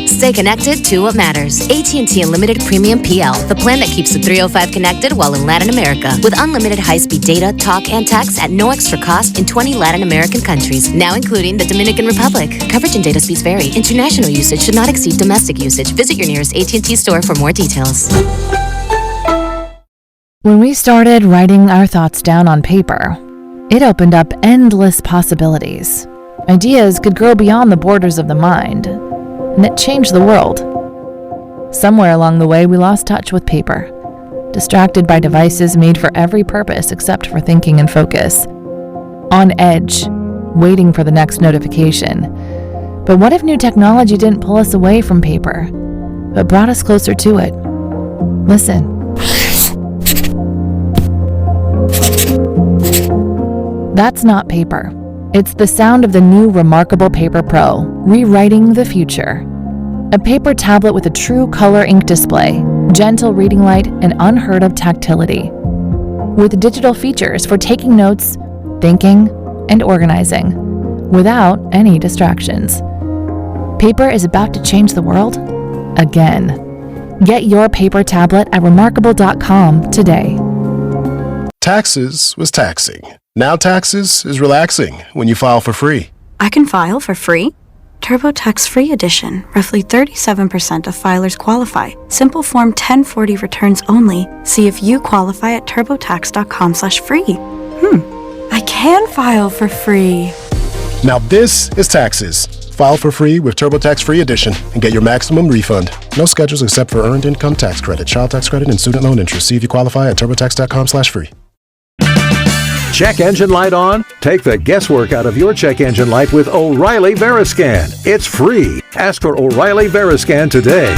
Stay connected to what matters. AT&T Unlimited Premium PL, the plan that keeps the 305 connected while in Latin America. With unlimited high-speed data, talk, and text at no extra cost in 20 Latin American countries, now including the Dominican Republic. Coverage and data speeds vary. International usage should not exceed domestic usage. Visit your nearest AT&T store for more details. When we started writing our thoughts down on paper, it opened up endless possibilities. Ideas could grow beyond the borders of the mind, and it changed the world. Somewhere along the way, we lost touch with paper, distracted by devices made for every purpose except for thinking and focus. On edge, waiting for the next notification. But what if new technology didn't pull us away from paper, but brought us closer to it? Listen. That's not paper. It's the sound of the new Remarkable Paper Pro, rewriting the future. A paper tablet with a true color ink display, gentle reading light, and unheard of tactility. With digital features for taking notes, thinking, and organizing, without any distractions. Paper is about to change the world again. Get your paper tablet at remarkable.com today. Taxes was taxing. Now taxes is relaxing when you file for free. I can file for free? TurboTax Free Edition. Roughly 37% of filers qualify. Simple Form 1040 returns only. See if you qualify at TurboTax.com/free. I can file for free. Now this is taxes. File for free with TurboTax Free Edition and get your maximum refund. No schedules except for earned income tax credit, child tax credit, and student loan interest. See if you qualify at TurboTax.com/free. Check engine light on? Take the guesswork out of your check engine light with O'Reilly Veriscan. It's free. Ask for O'Reilly Veriscan today.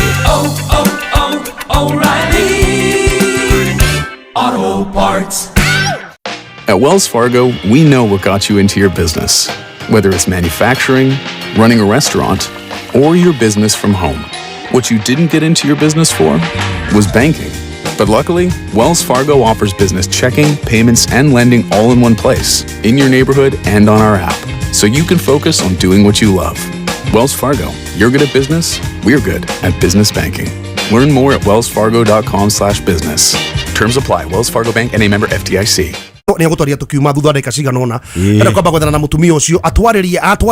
O'Reilly Auto Parts. At Wells Fargo, we know what got you into your business, whether it's manufacturing, running a restaurant, or your business from home. What you didn't get into your business for was banking. But luckily, Wells Fargo offers business checking, payments, and lending all in one place, in your neighborhood and on our app, so you can focus on doing what you love. Wells Fargo, you're good at business, we're good at business banking. Learn more at wellsfargo.com/business. Terms apply. Wells Fargo Bank and a member FDIC. Nä egåtwaria tå kiuma thutha wa ndagä cigana å na enda kwamba gwethana na må tumia å cio atwarä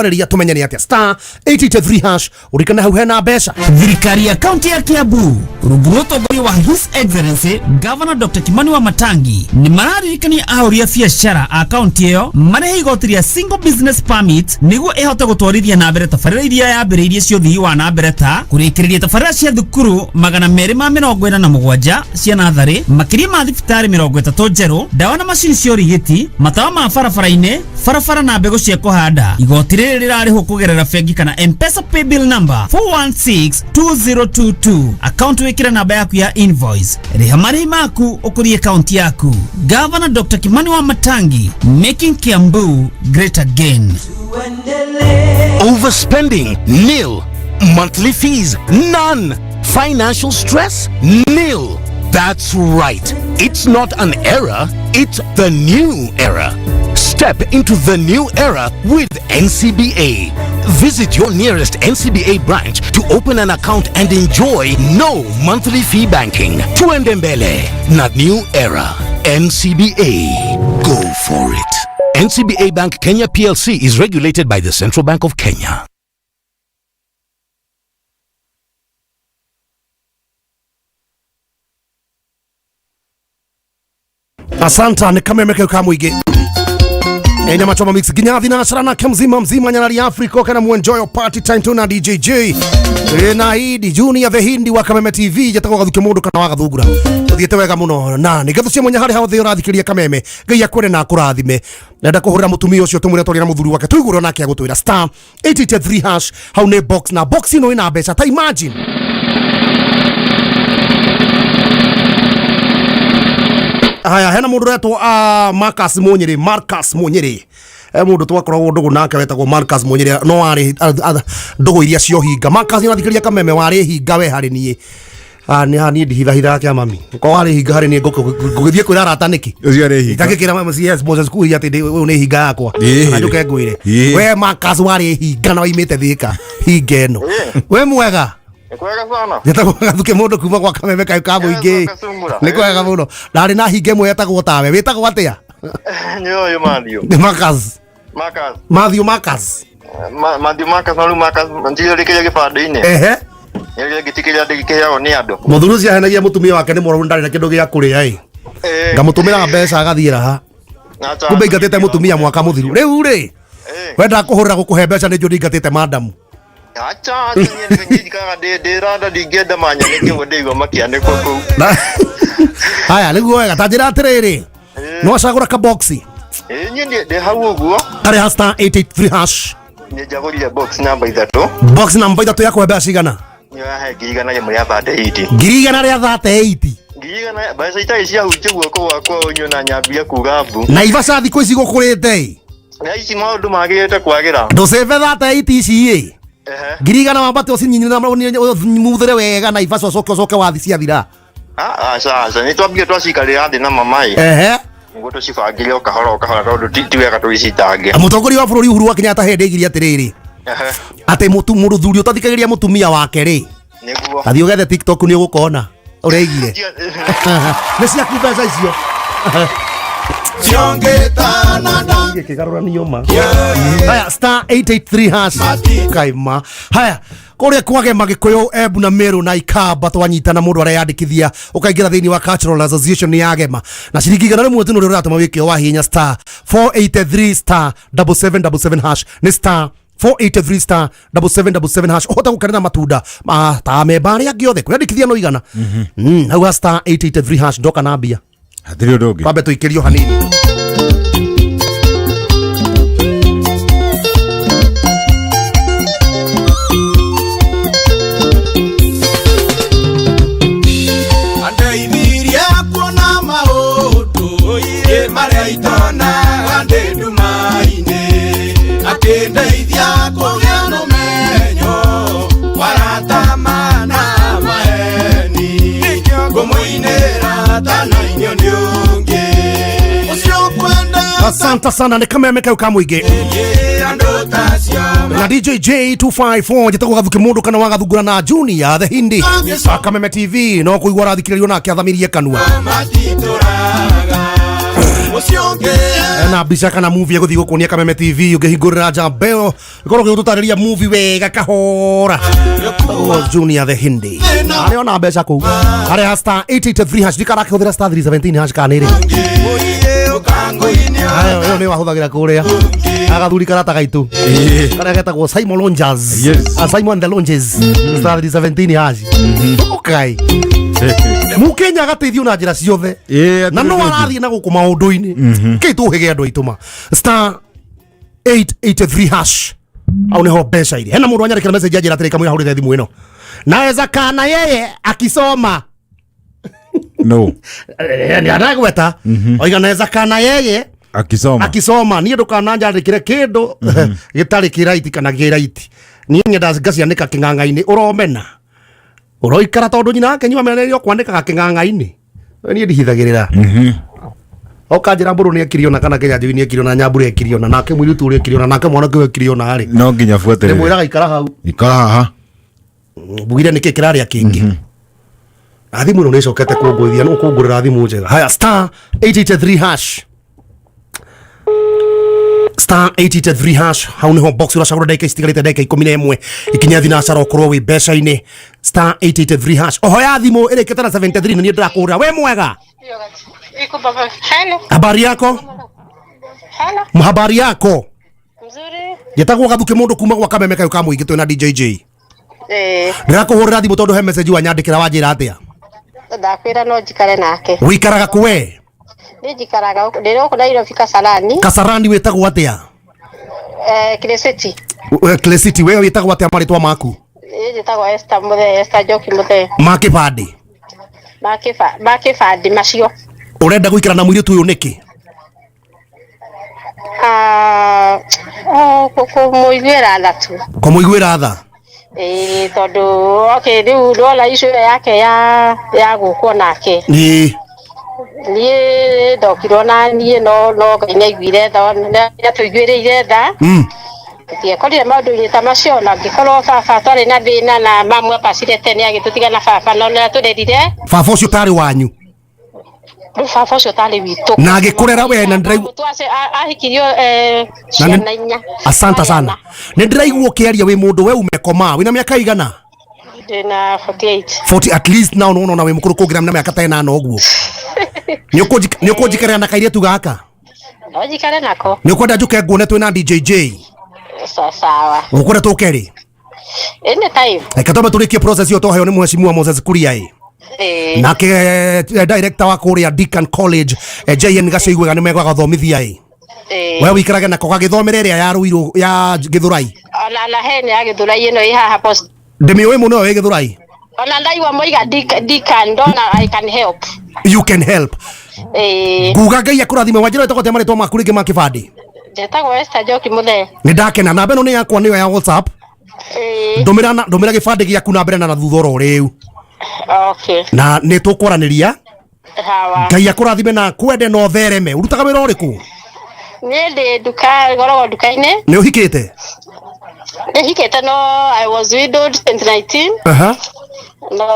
rie tåmenye nä atä star 883 hash å rikane hau hena mbeca. Thirikari ya kaunti ya Kiambu rungu rwa ũtongoria wa His Excellency Governor Dr. Kimani Wamatangi nĩ mararirikania ahũri a biacara a kaunti ĩyo marĩhe igoti rĩa single business permit nĩguo ĩhote gũtwarithia na mbere tabarĩra iria yambĩrĩirie cia ũthii wa na mbere ta kũrĩkĩrĩria tabarĩra cia thukuru 247 cia natharĩ, makĩria ma thibitarĩ 30 njerũ, ndawa na macini cia ũrigiti, matawa ma barabara-inĩ, barabara na mbegũ cia kũhanda. Igoti rĩrĩ rĩrarĩhwo kũgerera bengi kana M-Pesa paybill number 4162022. Account wĩkĩre namba yaku ya invoice. Rĩha marĩhi maku ũkũrie akaunti yaku. Governor Dr. Kimani Wamatangi, making Kiambu great again. Overspending? Nil. Monthly fees? None. Financial stress? Nil. That's right. It's not an era, it's the new era. Step into the new era with NCBA. Visit your nearest NCBA branch to open an account and enjoy no monthly fee banking. Tuendembele, not new era. NCBA. Go for it. NCBA Bank Kenya PLC is regulated by the Central Bank of Kenya. Asanta nä kameme kau ka må ingä Enya Choma Mix ginya thinacara nake mzima mzima nyarari Africa kana mu enjoy your party time tuna DJJ na Idi Junior the Hindi wa Kameme TV jetagwo gathuke mundu kana wa gathungura tuthiete wega muno na ni ngatho cia mwanya hari hothe urathikiria Kameme Ngai akwere na akurathime. Nenda kuhurira mutumia ucio tumwire twaria na muthuri wake tuigurwo nake agutwira star 883 hash hau ni box na box ino ina mbeca ta imagine. Haya hena mundu retwo Marcus Munyiri. Marcus Munyiri mundu twakoragwo ndugu nake wetagwo Marcus Munyiri no ari ndugu iria cio hinga. Marcus ni athikiriria Kameme wari hinga we hari nie ni hani ndihithahithaga kia mami ko wari hinga hari nie ngũgĩthiĩ kwĩra arata nĩkĩ ũcio arĩ hinga itangĩkĩra mama CS Moses kuhia atĩ ũyũ nĩ hinga yakwa na njũke ngwĩre we Marcus wari hinga na waimĩte Thika hinga ĩno we mwega. Kwega sana. Njetagwo gathuke mundu kuma gwa Kameme kayo ka muingi. Ni kwega muno. Ndari na hinge mwe etagwo tawe. Witagwo atia? Ni uyu Matthew. Ni Marcus. Marcus. Matthew Marcus. Matthew Marcus no Marcus njiro rikiria gibande-ini. Ehe. Nĩ gĩtikĩria ndĩkĩheagwo nĩ andũ. Mũthuri ũcio ahenagia mũtumia wake nĩ mũrwaru ndarĩ na kĩndũ gĩa kũrĩa ĩ. Ngamũtũmĩra mbeca agathiĩ raha. Kumbe ingatĩte mũtumia mwaka mũthiru. Rĩu rĩ. Wenda kũhũrĩra gũkũhe mbeca nĩ njũ ndingatĩte madamu. Acha njikaga ndĩranda ndingĩenda manyone kĩguo ndĩigua makĩanĩkwo kũu. Haya nĩguo wega ta njĩra atĩrĩrĩ no acagũra kaboxi. Ĩĩ niĩ ndĩ hau ũguo tarĩ ha star 883 hash. Nĩ njagũrire box namba 3. Box namba 3 yakũhe mbeca cigana? Nĩ yahe 138. 138. 100 mbeca itarĩ ciahunjia guoko gwakwa ũnyue na nyambia kuga mbu. Naivasha thikũ ici gũkũrĩte ĩ. Na ici maũndũ magĩrĩte kwagĩra. Ndũcĩbe 38 ici ĩ. 100,000 wambate ũcinyinye na muthere wega Naivasha ũcoke ũcoke wathi ciathira. Aca aca nĩ twambire twacikarĩra thĩ na mama ĩ. Ehe. Nĩguo tũcibangĩre o kahora o kahora tondũ ti wega tũgĩcitange. Mũtongoria wa bũrũri Uhuru wa Kenyatta hĩndĩ aigire atĩrĩrĩ atĩ mũthuri ũtathikagĩrĩria mũtumia wake rĩ nĩguo athiĩ ũgethe TikTok nĩ ũgũkona ũrĩa aigire. Nĩ ciaku mbeca icio. Haya star 883 hash kaima. Haya kuria kwagema Gikuyu Embu na Meru na Ikamba twanyitana mundu areyandikithia ukaingira thiini wa Cultural Association ya Gema na ciringi 100 tu nuri uratuma wike wa hinya star 483 star 7777 hash ni star 483 star 7777 hash uhota gukenera matunda ta memba aria angi othe kwiyandikithia no igana hau star 883 hash ndoka na mbia hatirĩ ũndũ ũngĩ twambe tuikirio hanini. Andeithirie kuona maũndũ marĩa itonaga ndĩ nduma-inĩ akĩndeithia kũgĩa na ũmenyo waratama na maheni ngũmũinĩra ta na inyuĩ nĩ ũngĩ ũcio kwenda Asante sana nä kameme kau ka må ingä Andũ tacio na DJ J254 njĩtagwo gathuki mũndũ kana wagathungura na Junior the Hindi Kameme TV no kũigua arathikĩrĩrio nake athamirie kanua matitũraga Ũcio ũngĩ na mbica kana movie egũthiĩ gũkuonia Kameme TV ũngĩhingũrĩra njamba ĩyo ĩkorwo ũgĩtũtarĩria movie wega kahora. Oh, Junior the Hindi arĩ ona mbeca kũu arĩ star 883 hash ndikarakĩhũthĩra star 317 hash kana nĩ rĩ ũkanguinia Ayo, ĩyo nĩ wahũthagĩra kũrĩa agathuri karata gaitũ karĩa getagwo Simon Longes. Yes. Ah, Simon the Longes star 317 hash. Okay, mukenya agateithio na njĩra ciothe na no arathiĩ na gũkũ maũndũ-inĩ kĩ tũhĩge andũ aitũ ma star 883 hash au niho mbeca irĩ. Hena mũndũ wanyandĩkĩra message anjĩra atĩrĩ kamũira hũrĩte thimũ ĩno naweza kana yeye akisoma. No. Nĩ aragweta oiga naweza kana yeye akisoma akisoma. Niĩ ndũkananjandĩkĩre kĩndũ gĩtarĩ kĩraiti kana kĩraiti. Niĩ nyenda ngacianĩka kĩng'ang'a-inĩ ũromena ũroikara tondũ nyina wake nyua menerio kwandĩkaga kĩng'ang'a-inĩ. Niĩ ndihithagĩrĩra okanjĩra mbũrũ nĩ ekiriona kana Kenya njui nĩ ekiriona nyambura ekiriona nake mũirĩtu ũrĩa ekiriona nake mwanake ũyũ ekiriona rĩ no nginya buatĩrĩre. Ndĩmwĩraga ikara hau. Ikara haha. Mbugire nĩkĩ kĩrarĩa kĩngĩ na thimũ ĩno nĩ ĩcokete kũngũithia no kũngũrĩra thimũ njega. Haya, star 883 hash, star 883 hash hau niho box ũracagũra ndagĩka citigarĩte ndagĩka 11 ikinya thinacara ũkorwo wĩ mbeca-inĩ. Star 883 hash oho ya thimũ ĩrĩkĩte na 73 na niĩ ndĩrakũhũrĩra. We mwega? Iko baba. Hello. Habari yako? Hello. Habari yako? Mzuri. Njĩtagwo gathuki mũndũ kuma gwa kameme kayũ ka mũingĩ twĩna DJ J. Eh, ndĩrakũhũrĩra thimũ tondũ he message wanyandĩkĩra wanjĩra atĩa. Ndakwĩra no njikare nake. Wĩikaraga kũ we? Niĩ njikaraga gũkũ- ndĩ gũkũ Nairobi Kasarani. Kasarani wĩtagwo atĩa? Eh, Clay City. Clay City. We wĩtagwo atĩa marĩtwa maku? Niĩ njĩtagwo Esther Muthee, Esther Njoki Muthee. Ma kĩbandĩ? Ma kĩbandĩ macio. Ũrenda gũikara na mũirĩtu ũyũ nĩkĩ? Ah, oh, kũmũiguĩra tha tu. Kũmũiguĩra tha? Ĩĩ, tondũ okay, rĩu ndona issue ĩyo yake ya gũkwo nake. Ĩĩ. Niĩ ndokirwo na niĩ no Ngai nĩaiguire tha, nĩatũiguĩrĩire tha. Tũtiekorire maũndũ-inĩ ta macio na ngĩkorwo baba twarĩ na thĩna na mamu apacire tene agĩtũtiga na baba no nĩatũrerire. Baba ũcio tarĩ wanyu? Rĩu baba ũcio tarĩ witũ. Na agĩkũrera we na ndĩraigua Ahikirio Na ciana inya. Asante sana. Nĩ ndĩraigua ũkĩaria wĩ mũndũ we umekoma wĩna mĩaka igana? Ndĩna 48. 40 at least now no na wĩ mũkũrũ kũngĩra na mĩaka ta ĩnana ũguo. Nĩ ũkũnjikarĩra na kairĩtu gaka? No njikare nako. Nĩ ũkwenda njũke nguone twĩna DJ J? Sawa. Ũkwenda tũke rĩ? Anytime. Reke twambe tũrĩkie process ĩyo twaheo nĩ mheshimiwa Moses Kuria ĩ. Nake director wa kũrĩa Deakin College JN Gacaiguaga nĩ megũgathomithia ĩ. We wĩikarage nako gagĩthomere ĩrĩa ya Ruiru ya Gĩthũrai. Ona na he nĩ ya Gĩthũrai ĩno ĩ haha post. Ndĩmĩũĩ mũno ĩyo ĩ Gĩthũrai. Ona ndaigua moiga Deakin ndona I can help. You can help. Nguga Ngai akũrathime. Wanjĩra wĩtagwo atĩa marĩtwa maku rĩngĩ ma kĩbandĩ? Njĩtagwo Esther Njoki Muthee. Nĩ ndakena. Namba ĩno nĩ yakwa nĩyo ya WhatsApp. Ndũmĩra gĩbandĩ gĩaku na mbere na thutha oro rĩu. Okay. Na nĩ tũkwaranĩria. Sawa. Ngai akũrathime na kwende na ũthereme. Ũrutaga wĩra ũrĩkũ? Niĩ ndĩ nduka, ngoragwo nduka-inĩ. Nĩ ũhikĩte? Nĩhikĩte no I was widowed 2019. Aha. No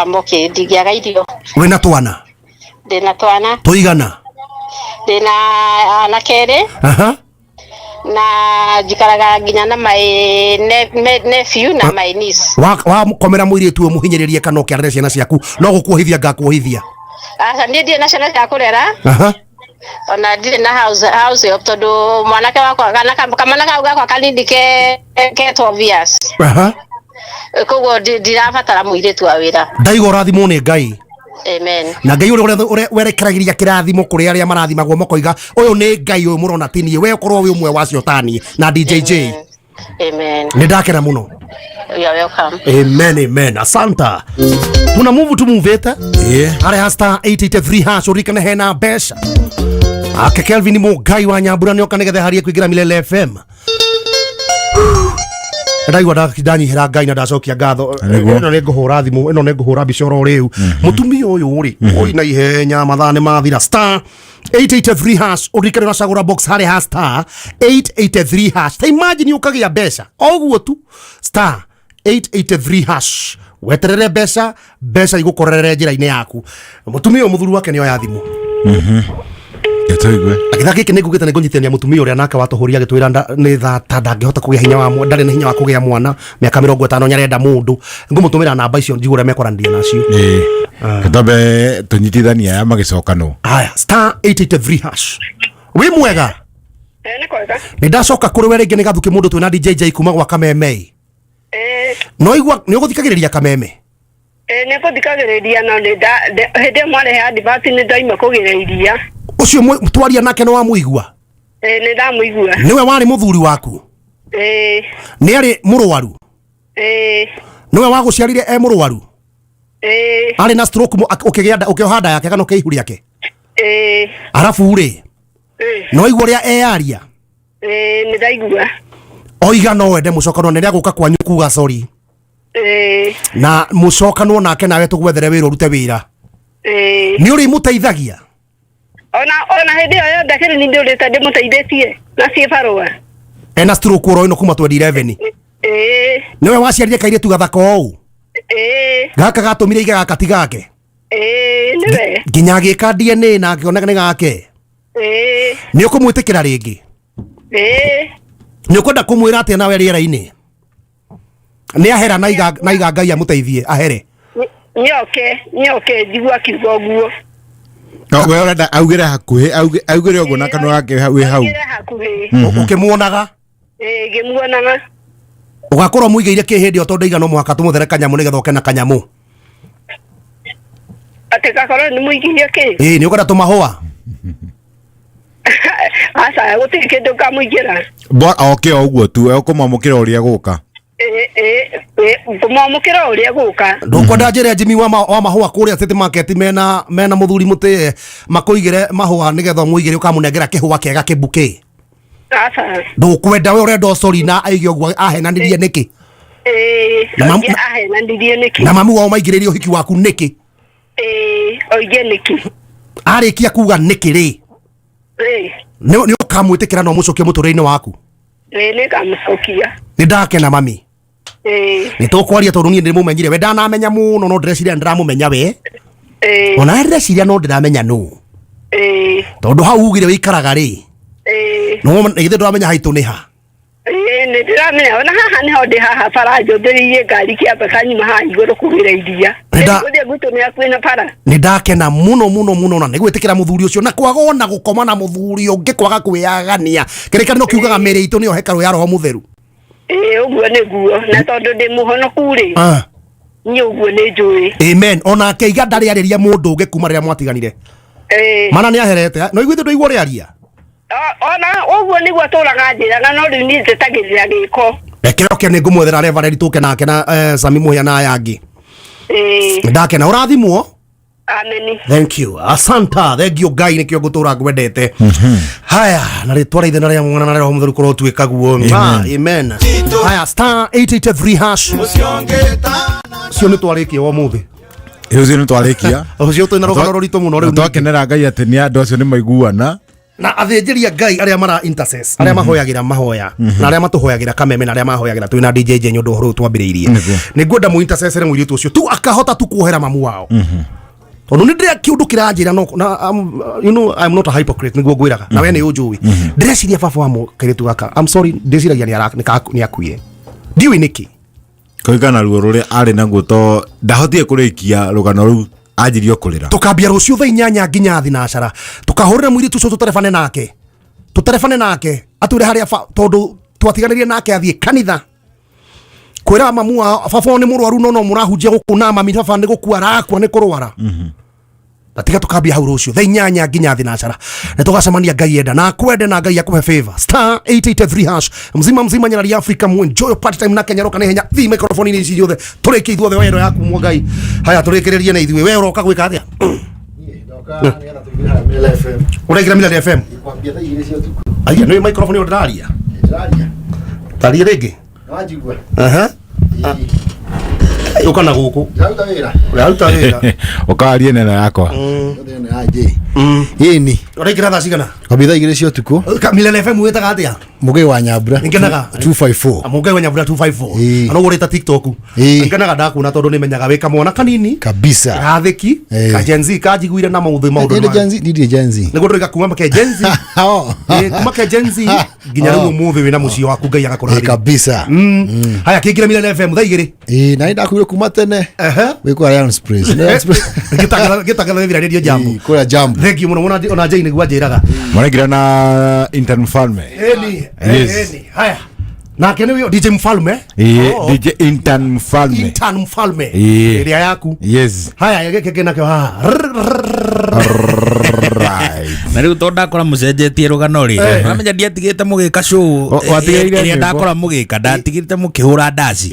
I'm okay, ndingĩaga irio. Wĩna twana? Ndĩna twana. Tũigana? Ndĩna anake erĩ. Aha. Na njikaraga nginya na my nephew na my niece. Wakomera mũirĩtu ũyũ mũhinyĩrĩrie kana ũkĩarĩre ciana ciaku no gũkuohithia ngakuohithia. Aca niĩ ndirĩ na ciana cia kũrera. Aha. Ona ndirĩ na house help tondũ mwanake wakwa kana kamwana kau gakwa kanini ke 12 years. Aha. Koguo ndirabatara mũirĩtu wa wĩra. Ndaigua ũrathimwo nĩ Ngai. Amen. Na Ngai ũrĩa werekeragĩria kĩrathimo kũrĩ arĩa marathimagwo makoiga ũyũ nĩ Ngai ũyũ mũrona ti niĩ, we ũkorwo wĩ ũmwe wacio ta niĩ na DJ J. Amen. Nĩ ndakena mũno. You are welcome. Amen, amen. Asante. Tuna move tumuvete. Yeah. Are star 883 hash urikane hena mbeca. Ake Kelvin Mugai wa Nyambura nĩoka nĩgetha harie kũingĩra Milele FM. Ndaigua ndanyihĩra Ngai na ndacokia ngatho. Nĩguo. Ĩno nĩ ngũhũra thimũ, ĩno nĩ ngũhũra mbica oro rĩu. Mũtumia ũyũ rĩ, oi na ihenya, mathaa nĩ mathira. Star 883 hash, ũririkane ũracagũra box harĩa ha star 883 hash. Ta imagine ũkagĩa mbeca o ũguo tu. Star 883 hash, weterere mbeca, mbeca igũkorerere njĩra-inĩ yaku. Mũtumia ũyũ mũthuri wake nĩ oya thimũ. Tũigue. Gĩthaa gĩkĩ nĩ ngugĩte nĩ ngũnyitithania mũtumia ũrĩa nake watũhũria agĩtwĩra nĩ thata ndangĩhota kũgĩa hinya wa ndarĩ na hinya wa kũgĩa mwana, mĩaka 50 nĩarenda mũndũ. Ngũmũtũmĩra namba icio njigue ũrĩa mekwaranĩria nacio. Ĩĩ. Twambe tũnyitithanie aya magĩcokanwo. Haya, star 883 hash. Wĩ mwega? Nĩ kwega. Nĩ ndacoka kũrĩ we rĩngĩ nĩ gathuki mũndũ twĩna DJ kuma gwa Kameme. No igua nĩ ũgũthikagĩrĩria Kameme? Nĩ ngũthikagĩrĩria no nĩ hĩndĩ ĩyo mwarehe advert nĩ ndaima kũgĩra iria. Ũcio twaria nake nĩ wamũigua? Nĩ ndamũigua. Nĩwe warĩ mũthuri waku? Nĩ arĩ mũrwaru? Nĩwe wagũciarire e mũrwaru? Arĩ na stroke ũkĩgĩa nda, ũkĩoha nda yake kana ũkĩihu rĩake? Arabu rĩ, no igua ũrĩa eyaria? Nĩ ndaigua. Oiga no wende mũcokanwo nĩ rĩagũka kwanyu kuga sorry. Na mũcokanwo nake nawe tũgwethere wĩra ũrute wĩra. Nĩ ũrĩmũteithagia? Ona hĩndĩ ĩyo yothe kĩrĩ nĩ ndĩũrĩte ndĩmũteithĩtie na ciĩbarũa. Ena stroke oro ĩno kuma 2011. Nĩwe waciarire kairĩtu gathaka ũũ? Gaka gatũmire ige gaka ti gake? Nĩwe. Nginya agĩka DNA na akĩona nĩ gake? Nĩ ũkũmwĩtĩkĩra rĩngĩ? Nĩ ũkwenda kũmwĩra atĩa nawe rĩera-inĩ? Nĩ ahera na iga Ngai amũteithie ahere. Nyoke njigua akiuga ũguo. No, we ũrenda augĩre hakuhĩ, augĩre ũguo na kanua gake wĩ hau. Augĩre hakuhĩ. Ũkĩmuonaga? Ngĩmuonaga. Ũgakorwo mũigĩire kĩ hĩndĩ ĩyo tondũ ndaiga no mũhaka tũmũthere kanyamũ nĩgetha oke na kanyamũ. Atĩ gakorwo nĩ mũigĩire kĩ? Nĩ ũkwenda tũmahũa? Aca, gũtirĩ kĩndũ ngamũigĩra. Bora oke o ũguo tu, ekũmwamũkĩra ũrĩa gũka. Ngũmwamũkĩra ũrĩa gũka. Ndũkwenda njĩre Jimmy wa mahũa kũrĩa City Market mena mũthuri mũtĩe makũigĩre mahũa nĩgetha ũmũigĩre ũkamũnengera kĩhũa kĩega kĩbukĩ. Aca. Ndũkwenda we ũrenda ũcori na aige ũguo ahenanirie nĩkĩ? Oige ahenanirie nĩkĩ? Na mamu wao maingĩrĩrie ũhiki waku nĩkĩ? Oige nĩkĩ? Arĩkia kuga nĩkĩ rĩ? Nĩ ũkamwĩtĩkĩra na ũmũcokie mũtũrĩre-inĩ waku? Nĩ ngamũcokia. Nĩ ndakena mami. Nĩ tũkwaria tondũ niĩ ndĩmũmenyire. We ndanamenya mũno no ndĩreciria nĩ ndĩramũmenya we. Ona ndĩreciria no ndĩramenya nũ. Tondũ hau ugire wĩikaraga rĩ. No githĩ ndũramenya haitũ nĩ ha? Nĩ ndĩramenya. Ona haha nĩho ndĩ haha bara njũthĩrĩirie ngari kĩambata nyuma haha igũrũ kũgĩra iria. Nĩngũthiĩ gwitũ nĩ hakuhĩ na bara. Nĩ ndakena mũno mũno mũno na nĩ gwĩtĩkĩra mũthuri ũcio na kwaga ona gũkoma na mũthuri ũngĩ kwaga kwĩyagania. Kĩrĩkanĩro kiugaga mĩĩrĩ itũ nĩyo hekarũ ya Roho Mũtheru. Ũguo nĩguo. Na tondũ ndĩ mũhonoku rĩ, niĩ ũguo nĩ njũĩ. Amen. Onake iga ndarĩ arĩria mũndũ ũngĩ kuma rĩrĩa mwatiganire. Mana nĩ aherete. No iguĩte ndũigua ũrĩa aria? Ona ũguo nĩguo atũraga njĩraga no rĩu niĩ njetagĩrĩra gĩko. Reke oke nĩ ngũmwethera Reverend tũke nake na Sami Mũhĩa na aya angĩ. Ndakena ũrathimwo. Amen. Thank you. Asanta. Thank you Ngai nĩkĩo ngũtũra ngwendete. Haya, na rĩtwa rĩa Ithe na rĩa Mwana na rĩa Roho Mũtheru korwo tuĩka guo. Amen. Haya, star 883 hash. Ũcio nĩ twarĩkia ũmũthĩ. Ũcio nĩ twarĩkia. Ũcio twĩna rũgano rũritũ mũno rĩu. Twakenera Ngai atĩ nĩ andũ acio nĩ maiguana. Na athĩnjĩri a Ngai arĩa mara intercess, arĩa mahoyagĩra mahoya, na arĩa matũhoyagĩra Kameme na arĩa mahoyagĩra twĩna DJ Jenyo ũndũ ũhoro ũyũ twambĩrĩirie. Nĩ ngwenda mũ intercessere mũirĩtu ũcio tu akahota tu kuohera mamu wao. Tondũ nĩ ndĩra kĩũndũ kĩranjĩra no na, you know I'm not a hypocrite nĩguo ngwĩraga na we nĩ ũnjũĩ. Ndĩreciria baba wa kairĩtu gaka. I'm sorry, ndĩciragia nĩ akuire. Ndiũĩ nĩkĩ. Kũringana na ruo rũrĩa arĩ naguo to ndahotire kũrĩkia rũgano rũu anjirie kũrĩra. Tukambia rũciũ thaa inyanya nginya thinacara. Tukahũrĩra mũirĩtu ũcio tũterebane nake. Tũterebane nake atwĩre harĩa tondũ twatiganĩrie nake athiĩ kanitha. Kwĩra mamu wa baba nĩ mũrwaru no no mũrahunjia gũkũ na mami baba nĩ gũkua arakua nĩ kũrwara. Na tiga tukambia hau rũciũ thaa inyanya nginya thinacara. Na tũgacemania Ngai enda na akwende na Ngai akũhe favor. Star 883 hash. Mzima mzima nyarari Africa mu enjoy your party time na Kenya roka nĩ henya. Thi microphone -inĩ ici ciothe. Tũrĩkie ithuothe wendo yaku mwa Ngai. Haya tũrĩkĩrĩrie na ithuĩ. We ũroka gwĩka atĩa? Ũraingĩra Milele FM? Aya nĩ microphone ĩyo ndĩraria. Taria rĩngĩ. Wanjigua. Aha. Ũka na gũkũ. Ndĩraruta wĩra. Ũraruta wĩra. Ũkawarie neno yakwa. Ĩno ya J. Ĩni. Ũraingĩra thaa cigana? Kwambia thaa 2 cia ũtukũ. Milele FM wĩtaga atĩa? Mũgĩ wa Nyambura. Ngenaga. 254. Mũgĩ wa Nyambura 254. Ana ũgũrĩta TikTok. Ngenaga ndakuona tondũ nĩmenyaga wĩ kamwana kanini. Kabisa. Gathĩki. Ka Gen Z kanjiguire na maũthĩ maũndũ. Ndirĩ Gen Z, ndirĩ Gen Z. Nĩguo ndĩroiga kuma ke Gen Z. Kuma ke Gen Z nginya rĩu ũmũthĩ wĩna mũciĩ waku Ngai agakũrathima. Kabisa. Haya kĩingĩre Milele FM thaa 2. Ĩĩ, na nĩndakuire kuma tene. Wĩ kũrĩa Lions Place. Lions Place. Ngĩtangatha wĩra Radio Jambo. Kũrĩa Jambo. Thank you mũno mũno ona Jane nĩguo anjĩraga. Maraingĩra na intern mfalme. Ĩni. Ĩni. Haya. Nake nĩ DJ Mfalme. Ĩĩ, DJ intern mfalme. Intern Mfalme. Ĩĩ. Ĩrĩa yaku. Yes. Haya gĩkĩ kĩnakĩo haha. Na rĩu tondũ ndakora mũcenjetie rũgano rĩ, ũramenya ndiatigĩte mũgĩka show watigĩrĩire ĩrĩa nyĩmbo. ndakora mũgĩka, ndatigĩte mũkĩhũra ndaci,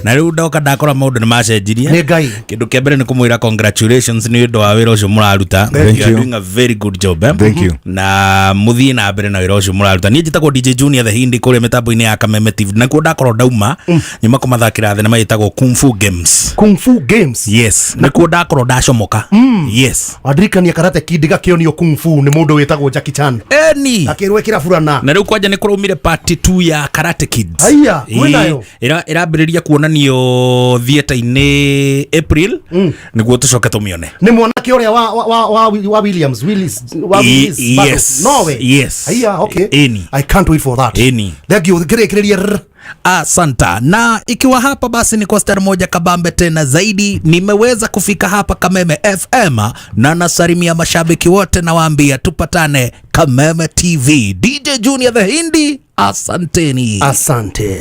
na rĩu ndoka ndakora maũndũ nĩ macenjirie. Nĩ Ngai. Kĩndũ kĩa mbere nĩ kũmwĩra congratulations nĩ ũndũ wa wĩra ũcio mũraruta. Thank You are you. doing a very good job, eh? Thank you. Na mũthiĩ na mbere na wĩra ũcio mũraruta. Niĩ njĩtagwo DJ Junior the Hindi kũrĩa mĩtambo-inĩ ya Kameme TV, nakuo ndakorwo ndauma nyuma kũmathakĩra thenema ĩtagwo Kung Fu Games. Kung Fu Games. Yes, nĩkuo ndakorwo ndacomoka. Yes. Wandirikania Karate Kid gakĩonio Kung Fu nĩ mũndũ wĩtagwo Jackie Chan. Eni. Akĩrwo ĩkĩra burana. Na rĩu kwanja nĩ kũraumire part 2 ya Karate Kids. Haiya, kwĩnayo? Ĩrambĩrĩria kuonanio theatre-inĩ April, nĩguo tũcoke tũmĩone. Nĩ mwanake ũrĩa wa Williams, Willis, wa Willis. Yes. Nowe. Yes. Haiya, okay. Eni. I can't wait for that. Eni. Thank you. Kĩrĩkĩrĩria. Asanta. Na ikiwa hapa basi ni kwa star moja kabambe tena zaidi, nimeweza kufika hapa Kameme FM na nasalimia mashabiki wote, nawaambia tupatane Kameme TV. DJ Junior the Hindi, asanteni. Asante.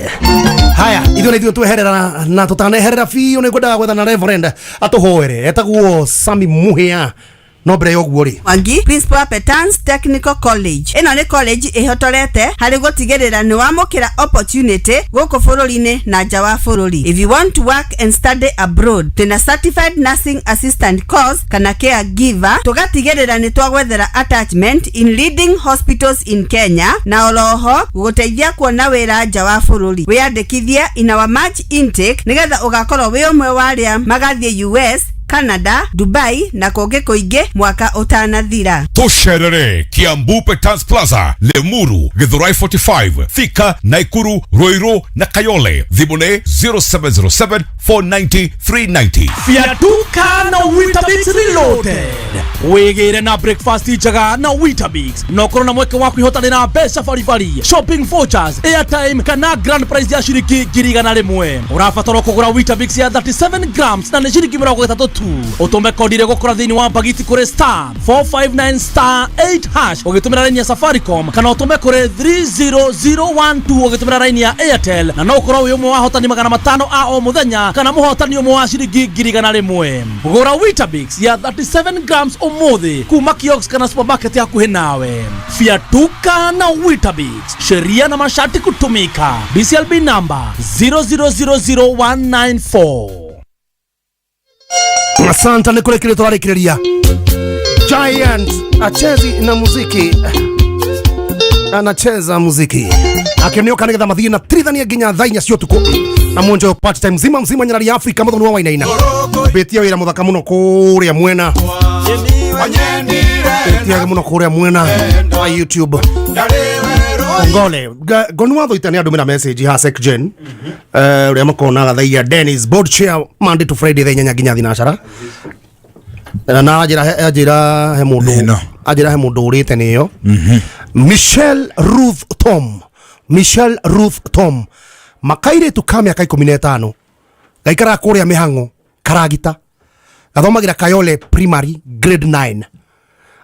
Haya, ithuĩ na ithuĩ tweherera na tũtaneherera biũ nĩ ngwendaga gwethana na Reverend atũhoere etagwo Sami Muhia no mbere ya ũguo rĩ Mwangi, Principal Petans Technical College. Ĩno nĩ college ĩhotorete harĩ gũtigĩrĩra nĩ wamũkĩra opportunity gũkũ bũrũri-inĩ na nja wa bũrũri. If you want to work and study abroad, twĩna certified nursing assistant course kana caregiver, tũgatigĩrĩra nĩ twagwethera attachment in leading hospitals in Kenya na oroho gũgũteithia kuona wĩra nja wa bũrũri. Wĩyandĩkithie in our March intake nĩgetha ũgakorwo wĩ ũmwe wa arĩa magathiĩ US, Canada, Dubai na kũngĩ kũingĩ mwaka ũtanathira. Tusherere Kiambu Petans Plaza, Lemuru, Githurai 45, Thika, Naikuru, Ruiru na Kayole. Thimũ nĩ 0707 490 390. Fiatuka na Weetabix Reloaded. Wĩgĩre na breakfast njega na Weetabix na ũkorwo na mweke wa kwĩhotanĩra mbeca baribari, shopping vouchers, airtime kana grand prize ya ciringi 100,000. Ũrabatara kũgũra Weetabix ya 37 grams na nĩ ciringi 30 tu. Ũtũme kodi ĩrĩa ũgũkora thĩinĩ wa bagiti kũrĩ star 459 star 8 hash ũgĩtũmĩra raini ya Safaricom kana ũtũme kũrĩ 30012 ũgĩtũmĩra raini ya Airtel, na no ũkorwo wĩ ũmwe wa ahotani 500 a o mũthenya kana mũhotani ũmwe wa ciringi 100,000. Gũra Weetabix ya 37 grams ũmũthĩ kuma kiosk kana supermarket hakuhĩ nawe. Fiatuka na Weetabix, sheria na masharti kutumika. BCLB number 0000194. Asante nĩ kũrĩkĩrĩria tũrarĩkĩrĩria. Giant achezi na muziki, anacheza muziki akĩnĩoka nĩgetha mathiĩ na tirithania nginya thaa 4 cia ũtukũ na mwonjo part time mzima mzima nyarari ya Afrika mũthoni wa Wainaina bĩtia wĩra mũthaka mũno kũrĩa mwena bĩtia mũno kũrĩa mwena wa YouTube Ngole ngonu watho itani andũmĩra message ha SecGen ũrĩa makonaga thaia Dennis board chair Monday to Friday thaa 8 nginya thinacara na anjĩra he mũndũ anjĩra he mũndũ ũrĩte nĩyo Michelle Ruth Tom. Michelle Ruth Tom makairĩtu ka mĩaka 15 gaikaraga kũrĩa mĩhang'o Karagita gathomagira Kayole Primary grade 9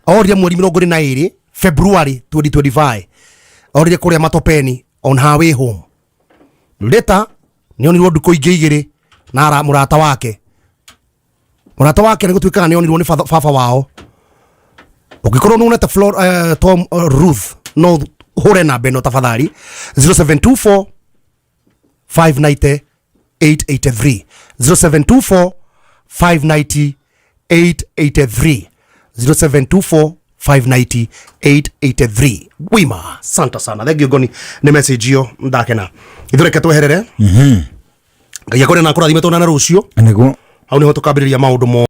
orire mweri 22 February 2025 orire kũrĩa Matopeni on her way home. Later nĩonirwo ndukũ ingĩ igĩrĩ na mũrata wake nĩ gũtuĩkaga nĩonirwo nĩ baba wao. Ũngĩkorwo nĩwonete Tom Ruth no hũre namba ĩno tafadhali 0724 590 883 0724 590 883 0724 590 883. Wima, santa sana, thengio ngoni nĩ message iyo, ndakena. Ithuĩ reke tweherere. Ngai akore na akũrathime, tuonane rũciũ. Nĩguo. Hau nĩho tũkambĩrĩria maũndũ mo.